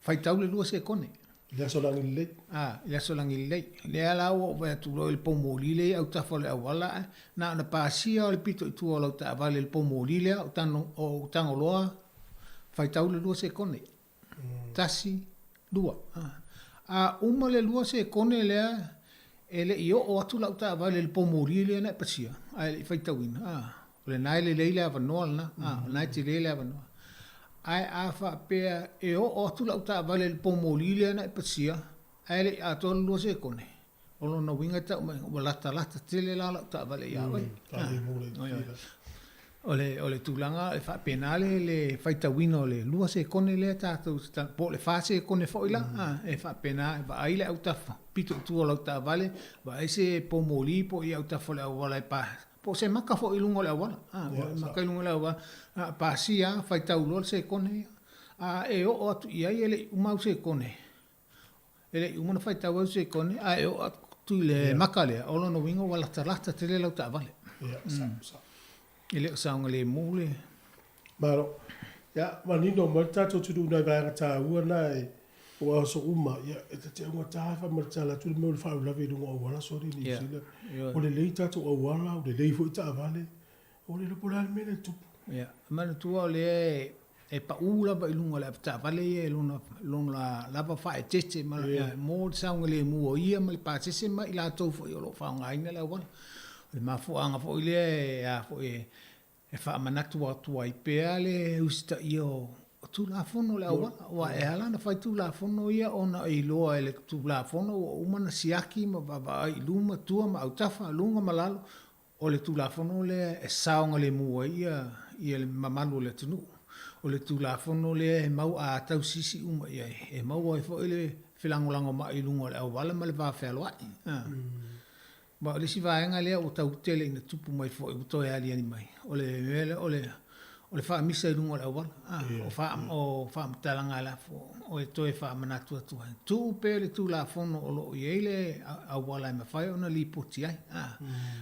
faitau le 2 sekone. I le aso lagi lelei. A, i le aso lagi lelei. Lea la ua ou vaai atu loa i le poumoli lea i autafa o le auala ae na ona pasia o le pito i tua o lau taavale i le poumoli lea o ou tago loa faitau le lua sekone. Tasi, lua. A uma le lua sekone lea e le i oo atu lau taavale i le poumoli lea na e pasia ae le i faitauina, o lena e lelei le avanoa lena, o lena e tele le avanoa. Ae a faapea e oo atu lau taavale i le poumoli lea na e pasia ae le i atoa le lua sekone, o lona uiga e tau mai ua latalata tele la lau taavale ia oe. O le, o le tulaga e faapena le, le faitauina o le lua sekone lea tatou te po o le fa sekone foi la, e faapena e vaai le autafa pito i tua o lau taavale, vaai se poumoli po o i autafa o le auala e pa, po o se maka foi i luga o le auala, maka i luga o le auala, a pasia lava, faitau loa le sekone ia. A e oo atu i ai e le i uma au sekone, E le i uma ona faitau au sekone ae oo atu i le maka lea, o lona uiga ua latalata tele lau taavale. Ia, sao, sao. E le o saogalemu le. Malo. Ia, manino mai le tatou atunuu i nai vaega taua na e o aso uma, ia, e ta te augata e faamatala atu le mea o le faalavelave i luga o auala soli i Niu Sila. Ua lelei tatou auala, ua lelei foi taavale, Ua le iloa po o le a le mea lea e tupu. Ia, manatua o lea e pau lava i luga o le avetaavale ia i lona, lona lava faaeteete ma, yeah, mo le saogalemu o ia ma le pasese ma i latou foi o lo o faaaogaina le auala. O le mafuaaga foi lea e, a foi e, e faamanatu atu ai pea le usitaia o, o Tulafono o le auala. Aua e ala ona fai Tulafono ia ona e iloa e le Tulafono ua uma ona siaki ma vaavaai i luma, tua ma autafa, luga ma lalo, O le Tulafono lea e saogalemu ai ia le mamalu o le atunuu. O le Tulafono lea e mau a tausisi uma i ai, e maua ai foi le felagolagomai i luga o le auala ma le va fealoai. Ma o le isi vaega lea ua tau tele ina tupu mai foi ua toe aliali mai, o le mea lea o le o le faamisa i luga o le auala, o faamatalaga a lafo e toe faamanatu atu ai. Tuu pea le Tulafono o lo o i ai le auala e mafai ona lipoti ai,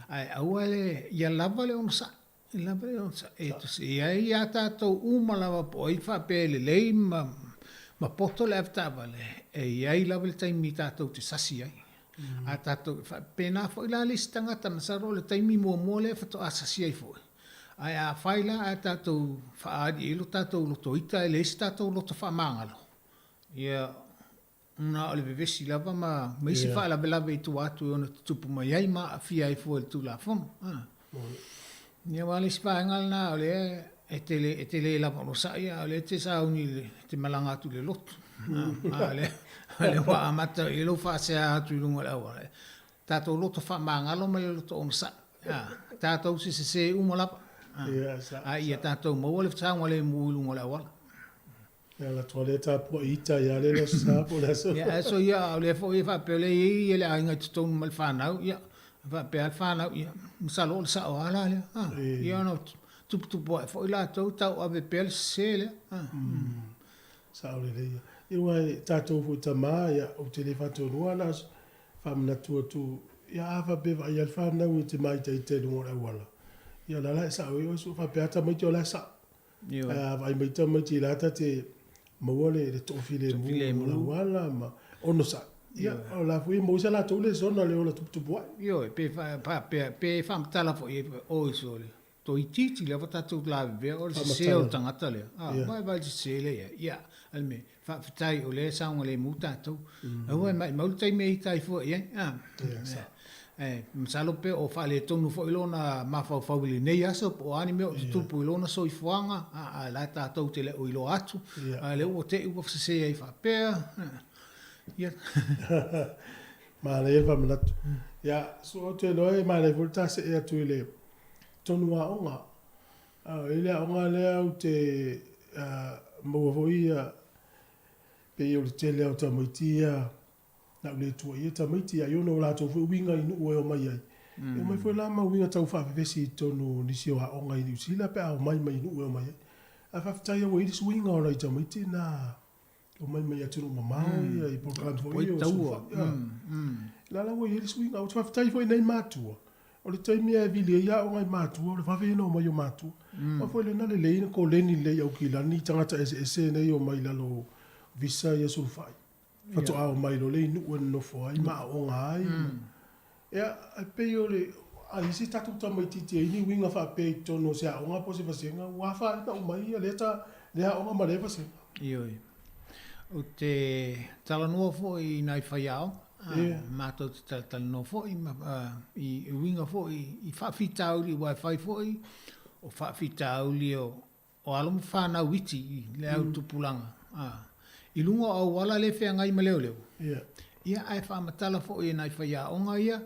ae aua le, ia lava le onosai, ia lava le onosai. E tusi ai ia tatou uma lava po o ai faapea e lelei ma poto le avetaavale, e i ai lava le taimi tatou te sasi ai. A tatou, faapena foi la le isi tagata, masalo o le taimi muamua lea faatoa sasi ai foi. Ae afai la ae tatou faaali i ai lo tatou loto ita e leai se tatou loto faamagalo, ia, na o le vevesi lava ma, ma isi faalavelave i tua atu e ono tutupu mai ai ma aafia ai fua i le Tulafono. Ia, aua o le isi vaega lena o lea e te le, e te le lava onosai a o lea e te sauni i le, te malaga atu i le lotu. A o lea, o lea ua amata i ai lou faasea atu i luga o le auala. Tatou loto faamagalo ma le loto onosai. Tatou se sese uma lava. A ia tatou maua le saogalemu i luga o le auala. Ia la toa le tapua ita ia le le sa po le aso. Ia aso ia o le foi e faapea le i le aiga i totonu ma le whanau, ia faapea le whanau, ia masalo o le sao lava la lea. Ia ona tuputupu ae foi latou tau ave pea le sese lea. Sao lelei ia. Ia aua e tatou foi tama, ia ou te le faatonuina na faamanatu atu, ia a faapea e vaai lava le fanau e te māitaita i luga o le auala, ia o la la e sao ai oe sua faapea lava tamaiti o la e sao. Ae a vaai mai tamaiti la ta te maua le le toafilemu o le auala ma onosai, ia o la foi e maua ai sa latou lesona le ola tuputupu ae. Ioe, pe faapea, pe faamatala foi i ai, oi sole, Toeitiiti lava tatou lavevea o le sese o le tagata lea. A, vae vae le sese lea i ai. Ia, a le mea, faafetai o lea e saogalemu tatou. Aua e maimau le taimi e ita ai fua i ai. A, ae masalo pe o faaletonu foi lona mafaufau i lenei aso po o a ni mea o tutupu i lona soifuaga, a, a la tatou te le o iloa atu, a lea ua te i ua sese ai faapea. Ia. Manaia le faamanatu. Ia, so ou te iloa e manaia foi le ta see atu i le tonu aoga. I le aoga lea ou te maua foi ia, pei o le tele o tamaiti ia, na ou le tuuaia tamaiti, ai ona o latou foi uiga i nuu e omai ai. E omai foi la ma uiga tau faavevesi i totonu o nisi o aoga i Niu Sila pe a omai mai i nuu e omai ai. Ae faafetai ua i ai le suiga o nai tamaiti na omai mai atunuu mamao ia i polokalame foi ia o sulufai. La la ua i ai le suiga. Ou te faafetai foi i nai matua. O le taimi e vili ai aoga i matua, o le vave ia ona omai o matua. Aua foi lena lelei na koleni lelei Aukilani i tagata eseese nei e omai i lalo o visa ia sulufai. Faatoa omai loa lea i nuu e nonofo ai ma aoga ai ma. Ia, ae pei o le, a i ai se tatou tamaitiiti e i ai ni uiga faapea i totonu o se aoga po o se vasega, ua afaina uma ai lea ta, lea aoga ma lea vasega. Ioe. Ou te talanoa foi i nai faiaoga, matou te talatalanoa foi ma, i uiga foi i faafitauli aua e fai foi o faafitauli o o alo ma fanau iti i le au tupulaga i luga o auala le feagai ma leoleo. Ia ae faamatala foi e nai faiaoga ia,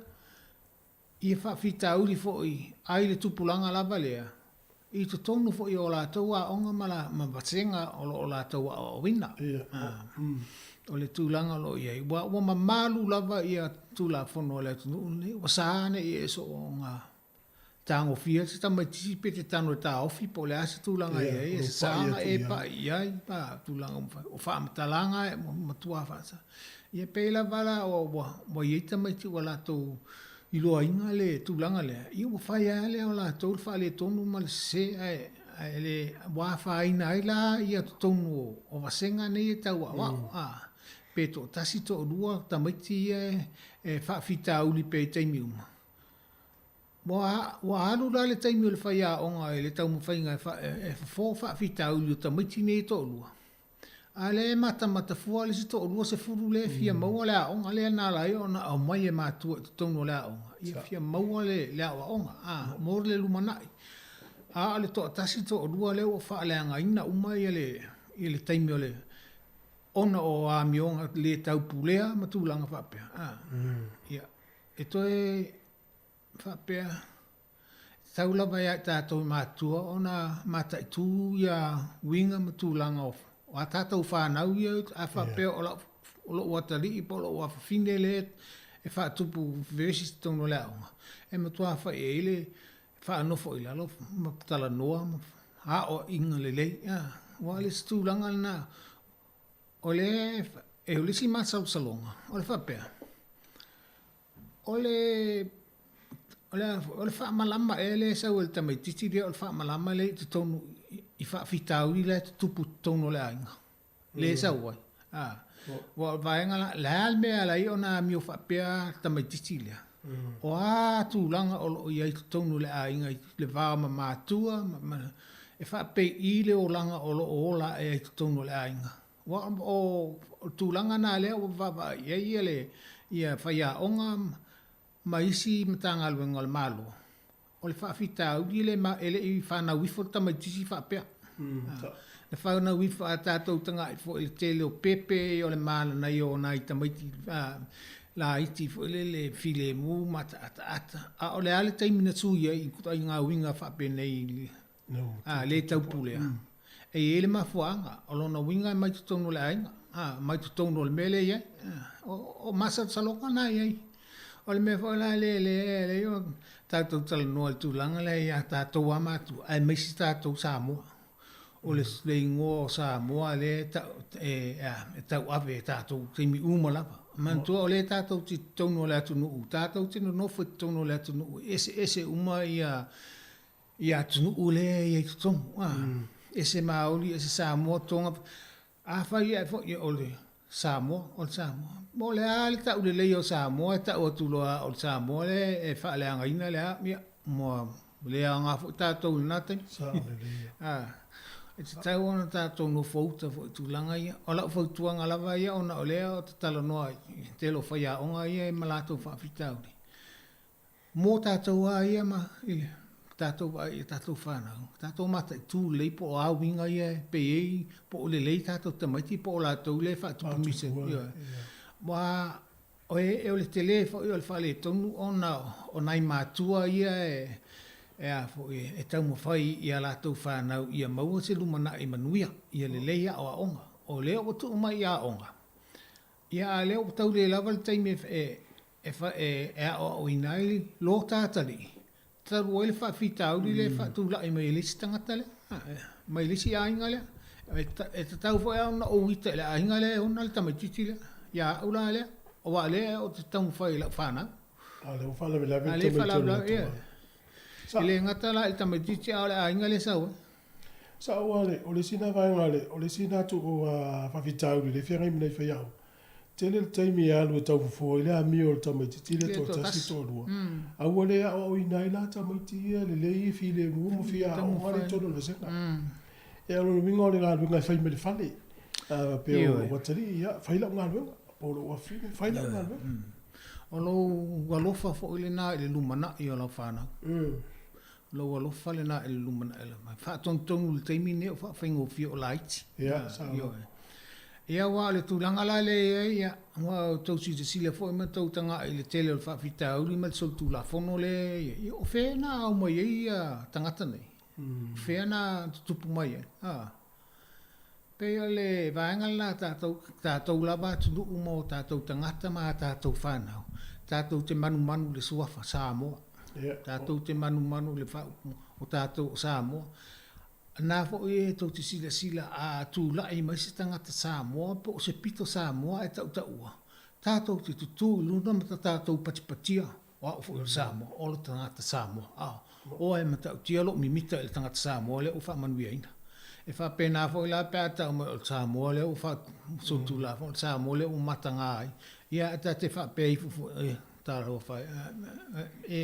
ia faafitauli foi ai le tupulaga lava lea i totonu foi o latou aoga ma la, ma vasega o lo o latou aoaoina. O le tulaga o lo o i ai, ua, ua mamalu lava ia Tulafono a le atunuu lenei, ua sa ne i e soona tagofia se tamaitiiti pe te tano e taofi po o le a se tulaga e i ai, e sa ona e pai i ai pa tulaga ua mafai. O faamatalaga e matua faasa. Ia pei lava la ua, ua, ua i ai tamaiti ua latou iloaina le tulaga lea, ia ua fai lava lea o latou le faaletonu ma le sese ae, ae le, ua afaina ai la ia totonu o, o vasega nei e tau aoao. A, pe toatasi, toalua tamaiti ia e, e faafitauli pea i taimi uma. Ua, ua alu la le taimi o le faiaoga i le taumafaiga e, fa, e fofo faafitauli o tamaiti nei e toalua. A lea e matamata fua le isi toalua sefulu lea e fia maua le aoga lea na ala ai ona aumai e matua i totonu o le aoga, ia fia maua le, le aoaoga, a, mo le lumanai. A o le toatasi toalua lea ua faaleagaina uma ia le, ia le taimi o le, ona o amioga le taupulea ma tulaga faapea, a. Ia, e toe faapea, e tatau lava ia i tatou i matua ona mataitu ia uiga ma tulaga o a tatou fanau ia, a faapea o lau, o lou atalii po o lou afafine lea e faatupu vevesi i totonu o le aoga, e matua fai i ai le faanofo i lalo ma talanoa ma aoaiga lelei. Aua o le isi tulaga lena, o le, e o le isi masalosaloga, o le faapea, O le, o le a foi, o le faamalama ea lea e sau e le tamaitiiti lea o le faamalama lea i totonu i faafitauli la e tutupu i totonu o le aiga, lea e sau ai. A, aua o le vaega la, le a le mea e ala ai ona amio faapea le tamaitiiti lea? O a tulaga o lo o i ai i totonu o le aiga i le va ma matua ma, e faapei le olaga o lo o ola ae ai i totonu o le aiga. Aua o le tulaga lena lea ua vaavaai i ai le ia faiaoga ma isi Matagaluega o le Malo, o le faafitauli le e le i fanau ifo le tamaitiiti faapea. Na fanau ifo a tatou tagai foi i le tele o pepe o le malanaia o nai tamaiti laiti foi lele filemu ma ataataata, a o le a le taimi na sui ai i ituaiga uiga faapenei A, le taupulea. E i ai le mafuaaga, o lona uiga e mai totonu o le aiga, a, mai totonu o le mea lea e i ai. O, o masalosaloga na e i ai. O le mea foi la lea, lea, lea o tatou talanoa i le tulaga lea ia tatou lava matua, aemaise tatou Samoa. O le, le igoa o Samoa lea e tau, e, e tauave e tatou i taimi uma lava. Manatua o lea tatou te i totonu o le atunuu, tatou te nonofo i totonu o le atunuu e eseese uma ia, ia atunuu lea e i ai i totonu, a, ese Maoli, ese Samoa, Tonga, afai ae foi o le Samoa, o le Samoa. Po o le a le tauleleia o Samoa e tau atu loa o le Samoa lea e faaleagaina le a, ia, ua le aoga foi tatou i lena taimi. A, e tatau ona tatou nofouta foi i tulaga ia. O lau fautuaga lava ia ona o lea ou te talanoa i le tele o faiaoga ia ma latou faafitauli, Mo tatou lava ia ma i le tatou vaai i tatou fanau, tatou mataitu lelei po o a uiga ia e pei ai, po o lelei tatou tamaiti po o latou lea e faatupu mise. Ioe. Aua o e, o le tele foi o le faaletonu ona o nai matua ia e, e a foi, e taumafai i a latou fanau ia maua se lumanai manuia, ia lelei aoaoga. O lea ua tuu mai i aoga, ia a o lea ua tau le lava le taimi e, e aoaoina ai lo ta atalii, talu ai le faafitauli lea e faatulai mai e le isi tagata lea, mai le isi aiga lea. E tatau foi lava ona ou ita i le aiga lea e ona le tamaitiiti lea, ia au la lea, aua o lea ou te taumafai i lau fanau. A o lea ua faalavelave le tamaitiiti lea. E le gata la i le tamaitiiti a o le aiga lea e sau ai. Sao lava, o le isi lena vaega, o le isi lena faafitauli lea e feagai ma nai faiaoga. Tele le taimi e alu e taufofo ai le amio o le tamaitiiti lea toatasi, toalua, a ua le aoaoina ai la tamaiti ia lelei e filemu ma fia aoga lea i totonu o le vasega. Ia o lona uiga o le galuega e fai mai le fale, a faapea o lou atalii, ia fai lau galuega, po o lou afafine, fai lau galuega. O lou alofa foi lena i le lumanai o lau fanau. O lou alofa lena i le lumanai o lau fanau. Faatonutonu i le taimi lenei o faafaigofie o laiti. Ia, sao. Ioe. Ia aua o le tulaga la lea e i ai, ia, aua ua tou silasila foi ma tou tagai i le tele o le faafitauli ma le solitulafono lea e i ai, ia o fea na ao mai ai ia tagata nei? O fea na tutupu mai ai? A. Pei o le vaega lena a tatou, tatou lava atunuu ma o tatou tagata ma a tatou fanau, tatou te manumanu i le suafa Samoa. Tatou te manumanu i le faaupuga o tatou o Samoa. Na foi e tou te silasila a tulai mai se tagata Samoa po o se pito Samoa ae tautaua, tatou te tutū i luna ma tatou patipatia O au foi o le Samoa, o le tagata Samoa. A, oa e matautia lou mimita i le tagata Samoa lea ua faamanuiaina. E faapena foi la pe a tau mai o le Samoa lea ua faasolitulafono, o le Samoa lea ua mataga ai, ia ae ta te faapea ifo foi, e, talofa e, e,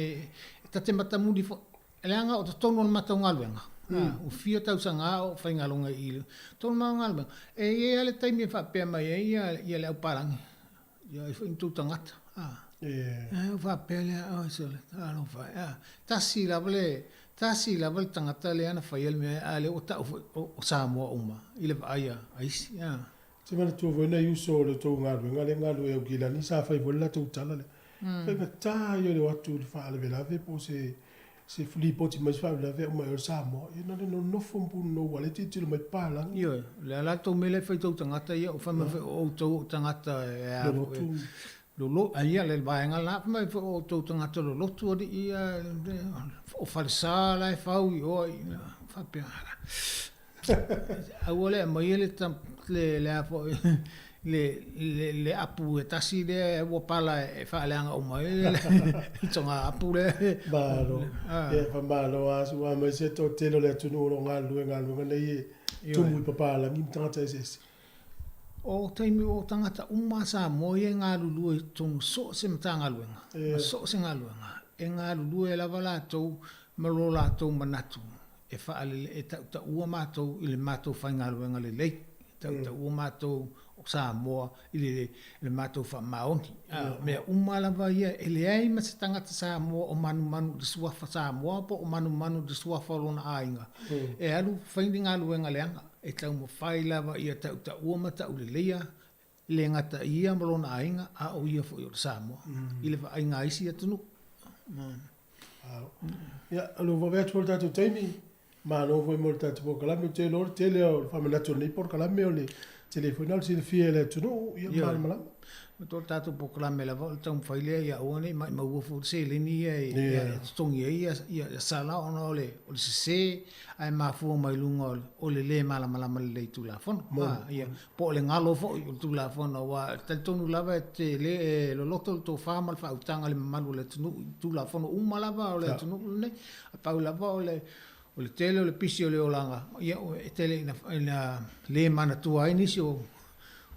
e ta te matamuli foi, leaga o totonu o le matou galuega, ua fia tausaga a o faigaluega i i totonu o le matou galuega, e i ai lava le taimi e faapea mai ai ia le aupalagi, Ia ai foi ni tou tagata, a. Ia, ou faapea lea, oi sole, talofa e, a. Tasi lava le, tasi lava le tagata lea na faia le mea, a o lea ua tau foi o Samoa uma i le vaai a isi, a. Ou te manatua foi nai uso o le tou galuega lea e galulue i Aukilani sa fai foi le latou tala lea. Faigata ia o le o atu i le faalavelave po o se se lipoti mai se faalavelave aumai o le Samoa, ia na o le nonofo ma punonou aua o lea e tilotilo mai papalagi. Ioe, o le a la le tou mea lea e fai i tou tagata ia, fai mai foi o outou o tagata e a foi, lolo, a ia le vaega la, fai mai foi o outou tagata lolotu alii ia, o falesa la e fau i o, faapea. Aua le aumaia le le a foi le le apu e tasi lea ua pala e faaleaga uma ai le toga apu lea. Malo. Ia faamalo lava Su'a aemaise le toatele o le atunuu o lo o galulue i galuega nei e tumu i papalagi ma tagata eseese. O taimi o tagata uma a Samoa ia e galulue i totonu so o se Matagaluega ma so o se galuega, e galulue lava latou ma lo latou manatu e faalele, e tautaua matou i le matou faigaluega lelei, e tautaua matou o Samoa i le, le matou faamaoni. A, mea uma lava ia, e leai ma se tagata Samoa o manumanu i le suafa Samoa po o manumanu i le suafa o lona aiga, e alu fai ni galuega leaga, e taumafai lava ia tautaua ma tauleleia e le gata i ia ma lona aiga, a o ia foi o le Samoa, i le vaaiga a isi atunuu. Ia, o lea ua vave atu foi le tatou taimi, malo foi mo le tatou polokalame. Ou te iloa o le tele o le faamanatu o lenei polokalame o le tele foi lena o le silafia e le atunuu, ia malamalama. Ma to tatou polokalame lava o le taumafai lea ia aua ne i maimauina foi le seleni ia e totogi ai ia sala ona o le sese ae mafua mai luga o le le malamalama lelei i Tulafono. Ia, po o le galo foi o le Tulafono, aua e talitonu lava e te le e loloto le tofa ma le faautaga i le mamalu o le atunuu i Tulafono uma lava o le atunuu lenei. Ae pau lava o le o le tele o le pisi o le olaga, ia e tele ina ina le manatua ai nisi o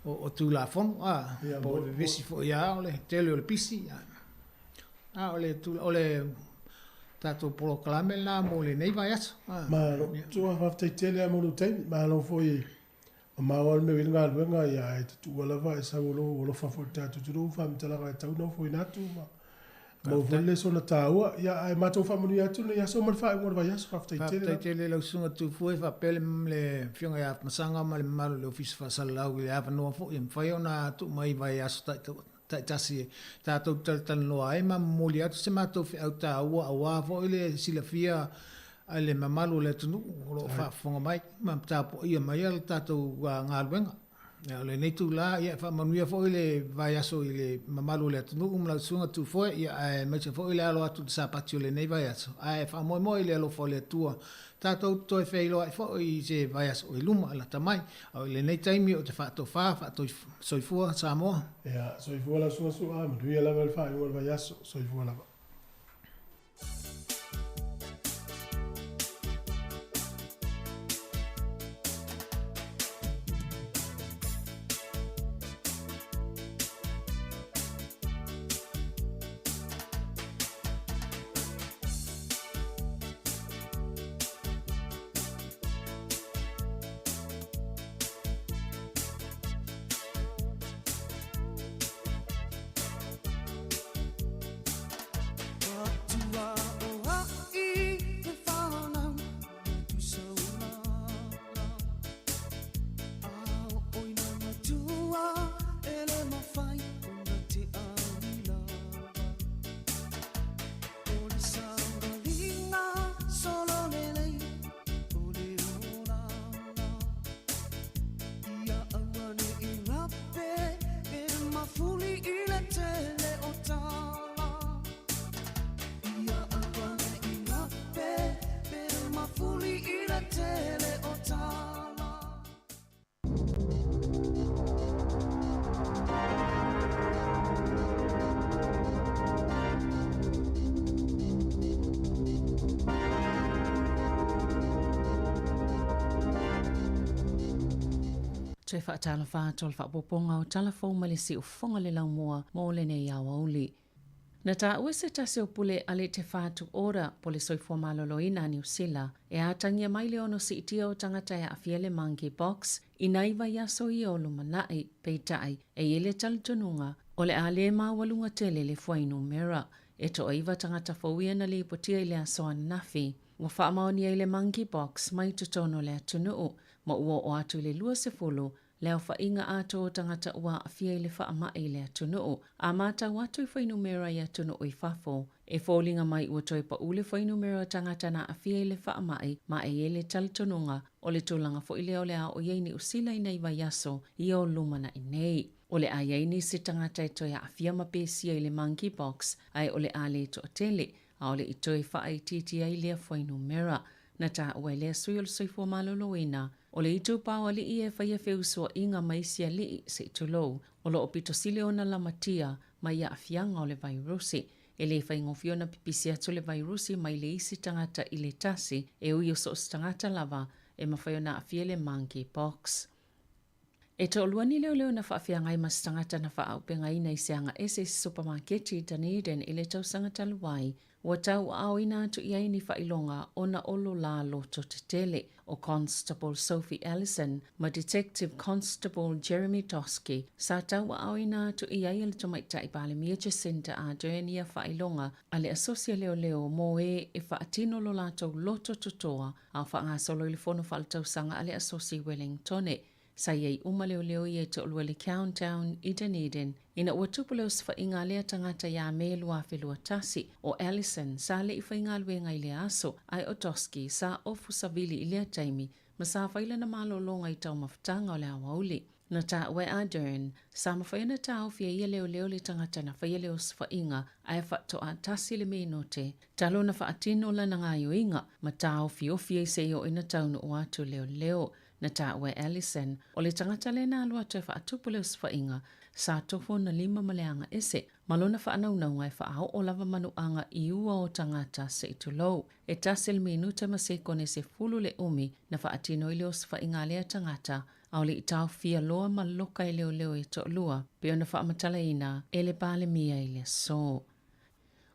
o Tulafono, a, po o le vevesi foi lava o le tele o le pisi. A o le o le tatou polokalame lena mo lenei vaiaso. Malo. Tua, faafetai tele lava mo lou taimi. Malo foi mamao lava le mea o i ai le galuega, ia ae tutuua lava e sau o lou alofa foi i le tatou atunuu ma faamatalaga e tau na ofoina atu ma maua foi le lesona taua. Ia ae matou faamanuia atu lenei aso ma le faaiuga o le vaiaso. Faafetai tele lava. Faafetai tele i lau Susuga Tufue faapea le Afioga ia Masaga ma le mamalu o le Ofisa Faasalalau i le avanoa foi e mafai ona tuu mai i vaiaso taitasi e tatou te talatalanoa ai ma momoli atu se matou feau taua aua foi le silafia a le mamalu o le atunuu o lo o faafofoga mai ma tapuaia mai le tatou galuega. O lenei itula, ia e faamanuia foi le vaiaso i le mamalu o le atunuu ma lau Susuga Tufoe, ia aemaise foi le alo atu i le Sapati o lenei vaiaso. Ae faamoemoe i le alofa o le Atua tatou te toe feiloai foi i se vaiaso oi luma, lata mai. A o i lenei taimi ou te faatofa, faatoisoifua Samoa. Ia, soifua lau Susuga Su'a, manuia lava le faaiuga o le vaiaso. Soifua lava. Toe faatalofa atu o le faaopoopoga o tala fou mai le siufofoga le laumua mo lenei aoauli. Na taua se tasi o pule a le Te Whatu Ora po le Soifua Maloloina a Niu Sila e atagia mai le ono siitia o tagata e aafia le monkeypox i nai vaiaso ia o lumanai, peitai e i ai le talitonuga o le a le maualuga tele le fuainumera. E toaiva tagata fou ia na lipotia i le aso ananafi ua faamaonia i le monkeypox mai totonu o le atunuu ma ua oo atu i le 20 le aofaiga atoa o tagata ua aafia i le faamai i le atunuu. A matau atu i fuainumera i atunuu i fafo, e foliga mai ua toe pau le fuainumera o tagata na aafia i le faamai ma e i ai le talitonuga o le tulaga foi lea o le a oo i ai Niu Sila i nai vaiaso ia o lumanai nei. O le a i ai nisi tagata e toe aafia ma pesia i le monkeypox ae o le a le toatele, aole i toe faaitiitia ai lea fuainumera. Na taua e lea sui o le Soifua Maloloina, o le itupa o alii e faia feusuaiga ma isi alii, se i tulou, o lo o pito sili ona lamatia mai aafiaga o le vairusi. E le faigofie ona pipisi atu le vairusi mai le isi tagata i le tasi, e ui o so o se tagata lava e mafai ona aafia i le monkeypox. E toalua ni leoleo na faafeagai ma se tagata na faaaupegaina i se agaese i se supamaketi i Dunedin i le tausaga talu ai, ua tauaaoina atu i ai ni faailoga ona o lo la loto tetele. O Constable Sophie Ellison ma Detective Constable Jeremy Doski sa tauaaoina atu i ai e le Tamaitai Palemia Jacinda Ardern ia faailoga a le Asosi a Leoleo mo e e faatino lo latou loto totoa a o faagasolo i le fono faaletausaga a le Asosi i Wellingtone. Sa i ai uma leoleo ia e toalua i le Countdown i Dunedin ina ua tupu le osofaiga a lea tagata iā Me 2021. ʻO Ellison sa le i faigaluega i lea aso, ae ʻo Doski sa ofu savili i lea taimi ma sa fai lana malologa i taumafataga o le aoauli. Na taua e Ardern, sa mafai ona taofi e ia leoleo le tagata na faia le osofaiga ae faatoa tasi le minote talu ona faatino lana gaoioiga ma taofiofi ai seia oo ina taunuu atu leoleo. Na taua e Ellison, o le tagata lea na alu atu e faatupu le osofaiga, sa tofu ona lima ma le agaese ma lona faanaunauga e faaoo lava manuaga i ua o tagata se i tulou. E tasi le minute ma sekone 10 le umi na faatino ai le osofaiga a lea tagata, aole i taofia loa ma loka e leoleo e toalua, pei ona faamatalaina e le Palemia i le aso.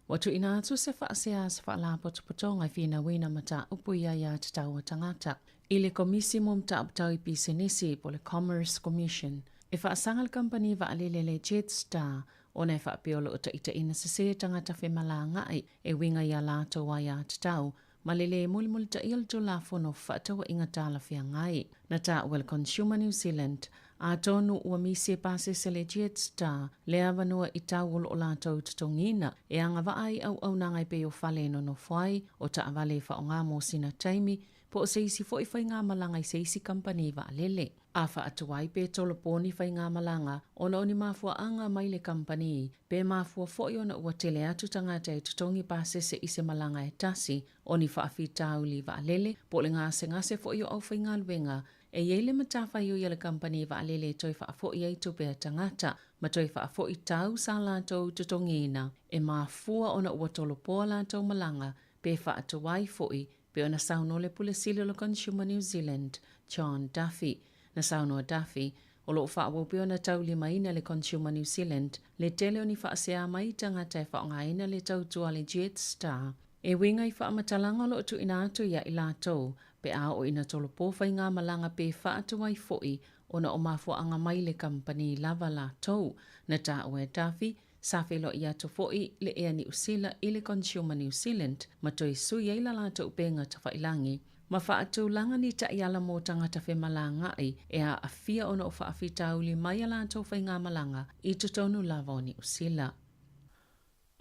Ua tuuina atu se faasea a se faalapotopotoga e finauina mataupu i aiatatau a tagata i le Komisi mo Mataupu Tau i Pisinisi po o le Commerce Commission e faasaga le kamupani vaalele le Jetstar ona e faapea o lo o taitaiina sesē tagata femalagaai e uiga i a latou aiatatau ma le lē mulimulitaia o le Tulafono o Fefaatauaiga Talafeagai. Na taua e le Consumer New Zealand, atonu ua misi e pasese le Jetstar le avanoa i tau o lo o latou totogiina e agavaa ai auaunaga e pei o fale e nonofo ai, o taavale e faaaoga mo sina taimi, po o se isi foi faigamalaga i se isi kamupani vaalele. A faatuai pe tolopo ni faigamalaga ona o ni mafuaaga mai le kamupani, pe mafua foi ona ua tele atu tagata e totogi pasese i se malaga e tasi, o ni faafitauli vaalele, po o le gasegase foi o aufaigaluega, e i ai le matafaioi a le kamupani vaalele e toe faafoi ai tupe a tagata ma toe faafoi tau sa latou totogiina e mafua ona ua tolopoa latou malaga pe faatuai foi pei ona saunoa le Pule Sili o le Consumer New Zealand, John Duffy. Na saunoa Duffy, o lo o faaauau pea ona taulimaina e le Consumer New Zealand le tele o ni faasea mai i tagata e faaaogaina le tautua a le Jetstar e uiga i faamatalaga o lo o tuuina atu ia i latou pe a oo ina tolopo faigamalaga pe faatuai foi ona o mafuaaga mai le kamupani lava latou. Na taua e Duffy, Sa feiloai atu foi le Ea Niu Sila i le Consumer New Zealand ma toe sui ai la latou upega tafailagi ma faatulaga ni taiala mo tagata femalagaai e aafia ona o faafitauli mai a latou faigamalaga i totonu lava o Niu Sila.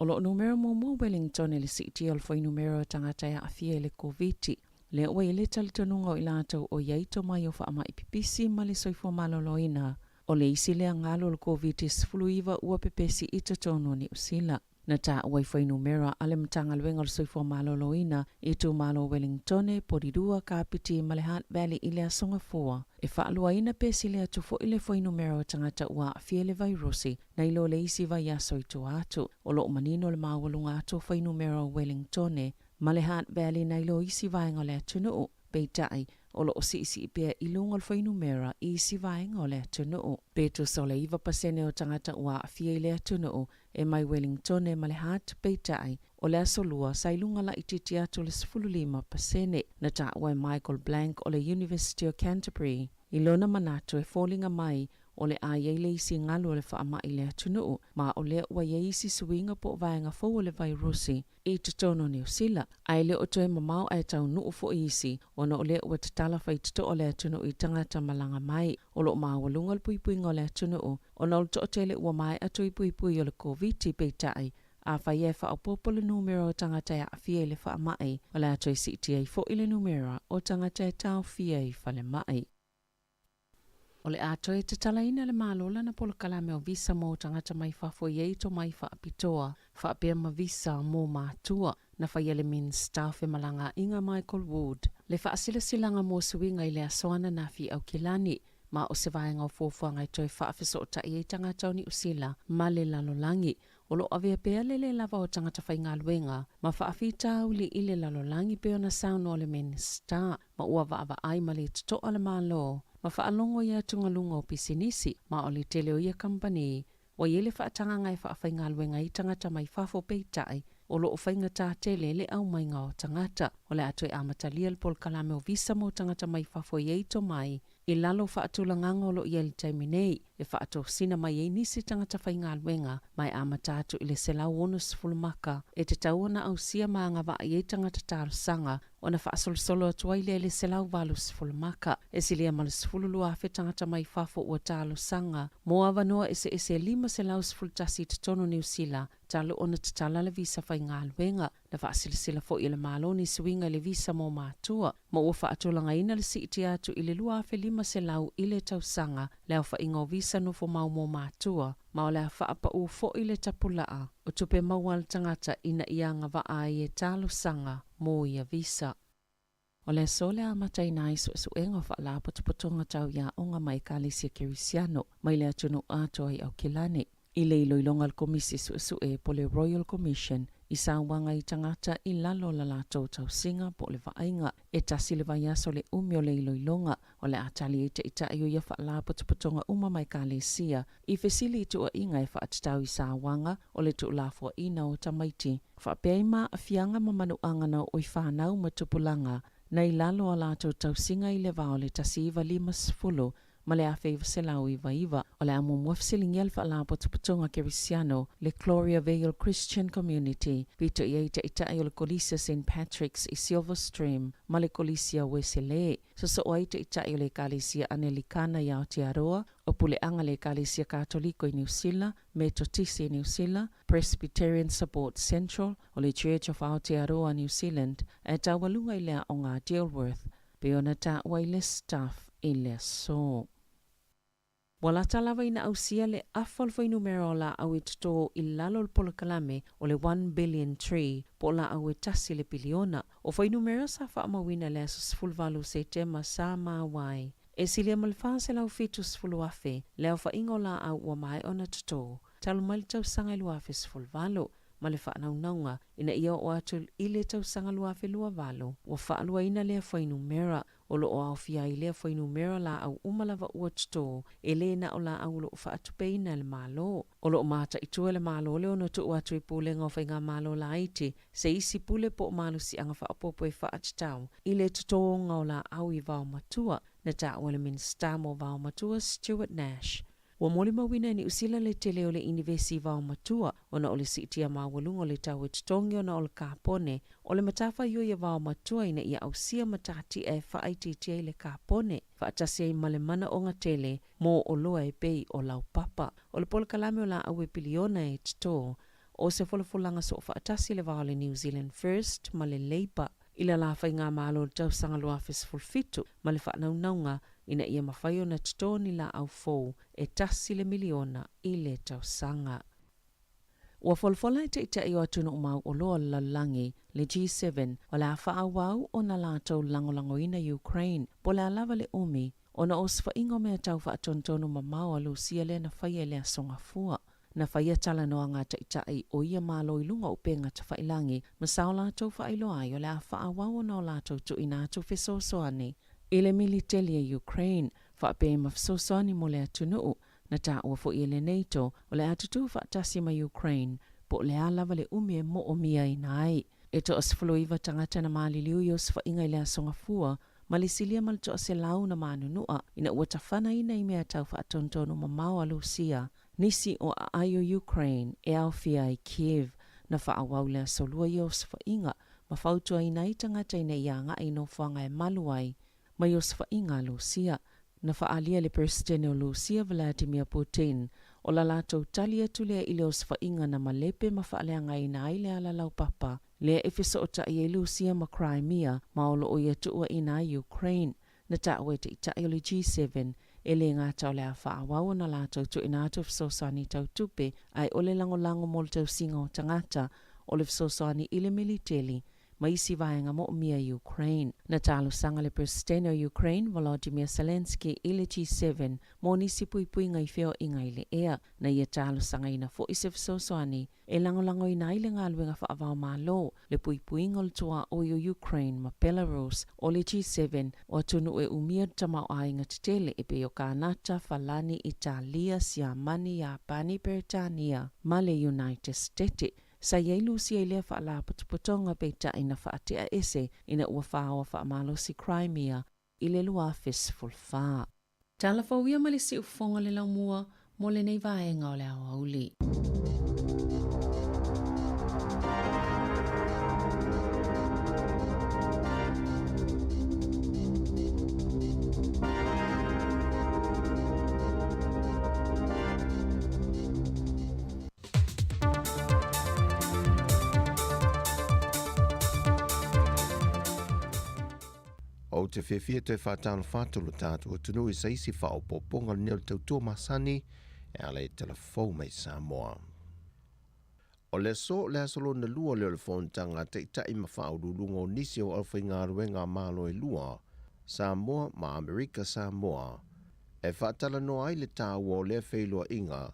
O lo o numera muamua Wellington i le siitia o le fuainumera o tagata e aafia i le Koviti. Lea ua i ai le talitonuga o i latou o i ai tomai o faamai pipisi ma le soifua maloloina O le isi lea galu o le Koviti-19 ua pepesi i totonu o Niu Sila. Na taua i fuainumera a le Matagaluega o le Soifua Maloloina i itumalo o Wellingtone, Porirua, Kapiti ma le Hutt Valley i le Aso Gafua, e faaluaina pe sili atu foi le fuainumera o tagata ua aafia i le vairusi nai lo le isi vaiaso i tua atu. O lo o manino le maualuga atu o fuainumera o Wellingtone ma le Hutt Valley nai lo isi vaega o le atunuu. Peitai, o lo o siisii pea i luga o le fuainumera i isi vaega o le atunuu. Pe tusa o le 9% o tagata ua aafia i le atunuu e mai Welingtone ma le Hutt, peitai, o le Aso Lua sa i luga laitiiti atu le 15%, na taua e Michael Blank o le University o Canterbury. I lona manatu e foliga mai o le a i ai le isi galu o le faamai i le atunuu, ma o lea ua i ai isi suiga po o vaega fou o le vairusi i totonu o Niu Sila, ae le o toe mamao ae taunuu foi isi ona o lea ua tatala faitotoa le atunuu i tagata malaga mai. O lo o maualuga le puipuiga o le atunuu ona o le toatele ua maea tui puipui o le Koviti, peitai, afai e faaopoopo le numera o tagata e aafia i le faamai, o le a toe siitia ai foi le numera o tagata e taofia i falemai. O le a toe tatalaina e le Malo lana polokalame o visa mo tagata mai fafo e i ai tomai faapitoa faapea ma visa mo matua. Na faia e le Minisita o Femalagaaiga Michael Wood le faasilasilaga mo suiga i le aso ananafi i Aukilani, ma o se vaega o fuafuaga e toe faafesootai ai tagata o Niu Sila ma le lalolagi. O lo o avea pea le le lava o tagata faigaluega ma faafitauli i le lalolagi pei ona saunoa le Minisita, ma ua vaavaai ma le totoa le Malo ma faalogo i atugaluga o pisinisi, ma o le tele o ia kamupani ua i ai le faatagaga e faafaigaluega ai tagata mai fafo, peitai o lo o faigata tele le aumaiga o tagata. O le a toe amatalia le polokalame o visa mo tagata mai fafo e i ai tomai i lalo o faatulagaga o lo o i ai i le taimi nei, e faatosina mai ai nisi tagata faigaluega, ma e amata atu i le 160 maka e tatau ona ausia ma agavaa i ai tagata talosaga, ona faasolosolo atu ai lea i le 180 maka. E silia ma le 12,000 tagata mai fafo ua talosaga mo avanoa eseese e 511 i totonu o Niu Sila talu ona tatala le visa faigaluega. Na faasilasila foi e le Malo ni suiga i le visa mo matua, ma ua faatulagaina le siitia atu i le 2,500 i le tausaga le aofaiga o visa nofomau mo matua, ma o le a faapaū foi le tapulaa o tupe maua a le tagata ina ia agavaa ai e talosaga mo ia visa. O le aso le amataina ai suesuega o faalapotopotoga tau i aoga ma ekalesia Kerisiano mai le atunuu atoa i Aukilani. I le iloiloga a le Komisi Suesue po o le Royal Commission i sauaga i tagata i lalo o la latou tausiga po o le vaaiga, e tasi le vaiaso le umi o le iloiloga, o le a tali ai taitai o ia faalapotopotoga uma ma ekalesia i fesili i tuuaiga e faatatau i sauaga o le tuulafoaiina o tamaiti faapea ai ma aafiaga ma manuaga na oo i fanau ma tupulaga na i lalo o a latou tausiga i le va o le 1950 ma le 1999. O le a muamua fesiligia le Faalapotopotoga Kerisiano, le Gloria Vale Christian Community, pito i ai taitai o le Kolisi o St Patrick's i Silver Stream ma le Kolisi o Ueselē. Sosoo ai taitai o le Ekalesia Anelikana i Aotearoa, o Puleaga le Ekalesia Katoliko i Niu Sila, Metotisi i Niu Sila, Presbyterian Support Central, o le Church of Aotearoa New Zealand, ae taualuga i le aoga a Dilworth, pei ona taua i le Stuff i le aso. Ua lata lava ina ausia le afa o le fuainumera o laau e toto i lalo o le polokalame o le One Billion Tree, po o laau e tasi le piliona. O fuainumera sa faamauina i le aso 18 o Setema sa maua ai e silia ma le 470,000 le aofaiga o laau ua maea ona toto talu mai le tausaga i 2018, ma le faanaunauga ina ia oo atu i le tausaga 2028 ua faaluaina lea fuainumera. O lo o aofia ai lea fuainumera laau uma lava ua toto, e le na o laau o lo o faatupeina e le Malo. O lo o mataitu e le Malo le ono tuu atu i Pulega o Faigamalo Laiti se isi pule po o malosiaga faaopoopo e faatatau i le totoga o laau i vaomatua, na taua e le Minisita mo Vaomatua Stuart Nash. Ua molimauina e Niu Sila le tele o le inivesi i vaomatua ona o le siitia maualuga o le tau e totogi ona o le kapone. O le matafaioi a vaomatua ina ia ausia matatia e faaitiitia ai le kapone, faatasi ai ma le manaoga tele mo oloa e pei o laupapa. O le polokalame o laau e piliona e toto, o se folafolaga soofaatasi le va o le New Zealand First ma le Labour i le la faigamalo i le tausaga 2017 ma le faanaunauga ina ia mafai ona toto ni laau fou e tasi le miliona i le tausaga. Ua folafola e taitai o atunuu mauoloa o le lalolagi, le G7, o le a faaauau ona latou lagolagoina Ukraine po o le a lava le umi ona o osofaiga o mea tau faatonutonu mamao a Lusia lea na faia i le Aso Gafua. Na faia talanoaga a taitai o ia Malo i luga o upega tafailagi ma sa o latou faailoa ai o le a faaauau ona o latou tuuina atu fesoasoani. i le militeli a Ukraine, faapea ma fesoasoani mo le atunuu. Na taua foi e le NATO o le a tutū faatasi ma Ukraine po o le a lava le umi e mo'omiaina ai. E to'a-19 tagata na maliliu i osofaiga i le Aso Gafua, ma le silia ma le to'a-100 na manunu'a ina ua tafanaina i mea tau faatonutonu mamao a Lusia nisi o aai o Ukraine e aofia ai Kiev. Na faaauau le Aso Lua ia osofaiga ma fautuaina ai tagata ina ia aga'i i nofoaga e malu ai mai osofaiga a Lusia. Na faaalia e le Peresetene o Lusia Vladimir Putin o la latou tali atu lea i le osofaiga na malepe ma faaleagaina ai le ala laupapa lea e fesootai ai Lusia ma Crimea ma o loo ia tuuaina ai Ukraine. Na taua e Taitai o le G7 e lē gata o le a faaauau ona latou tuuina atu fesoasoani tau tupe ae o le lagolago mo le tausiga o tagata, o le fesoasoani i le militeli ma isi vaega mo'omia i Ukraine. Na talosaga le Peresetene o Ukraine, Volodymyr Zelenskyy i le G7 mo nisi puipuiga i feoaiga i le ea. Na ia talosagaina foi se fesoasoani e lagolagoina ai le galuega faava-o-Malo, le puipuiga o le tuaoi o Ukraine ma Belarus. O le G7, o atunuu e umia le tamaoaiga tetele e pei o Kanata, Falani, Italia, Siamani, Iapani, Peretania ma le United Setete. Sa i ai Lusia i lea faalapotopotoga peitai na faatea ese ina ua faoa faamalosi Crimea i le 2014. Tala fou ia ma le siufofoga o le laumua mo lenei vaega o le aoauli. Ou te fiafia toe faatalofa atu lo tatou atunuu i se isi faaopoopoga lenei o le tautua masani e ala i tala fou mai Samoa. O le aso o le aso lona lua lea o le fonotaga a Taitai ma Faauluuluga o nisi o aufaigaluega a Malo e lua, Samoa ma Amerika Samoa, e faatalanoa ai le taua o lea feiloaiga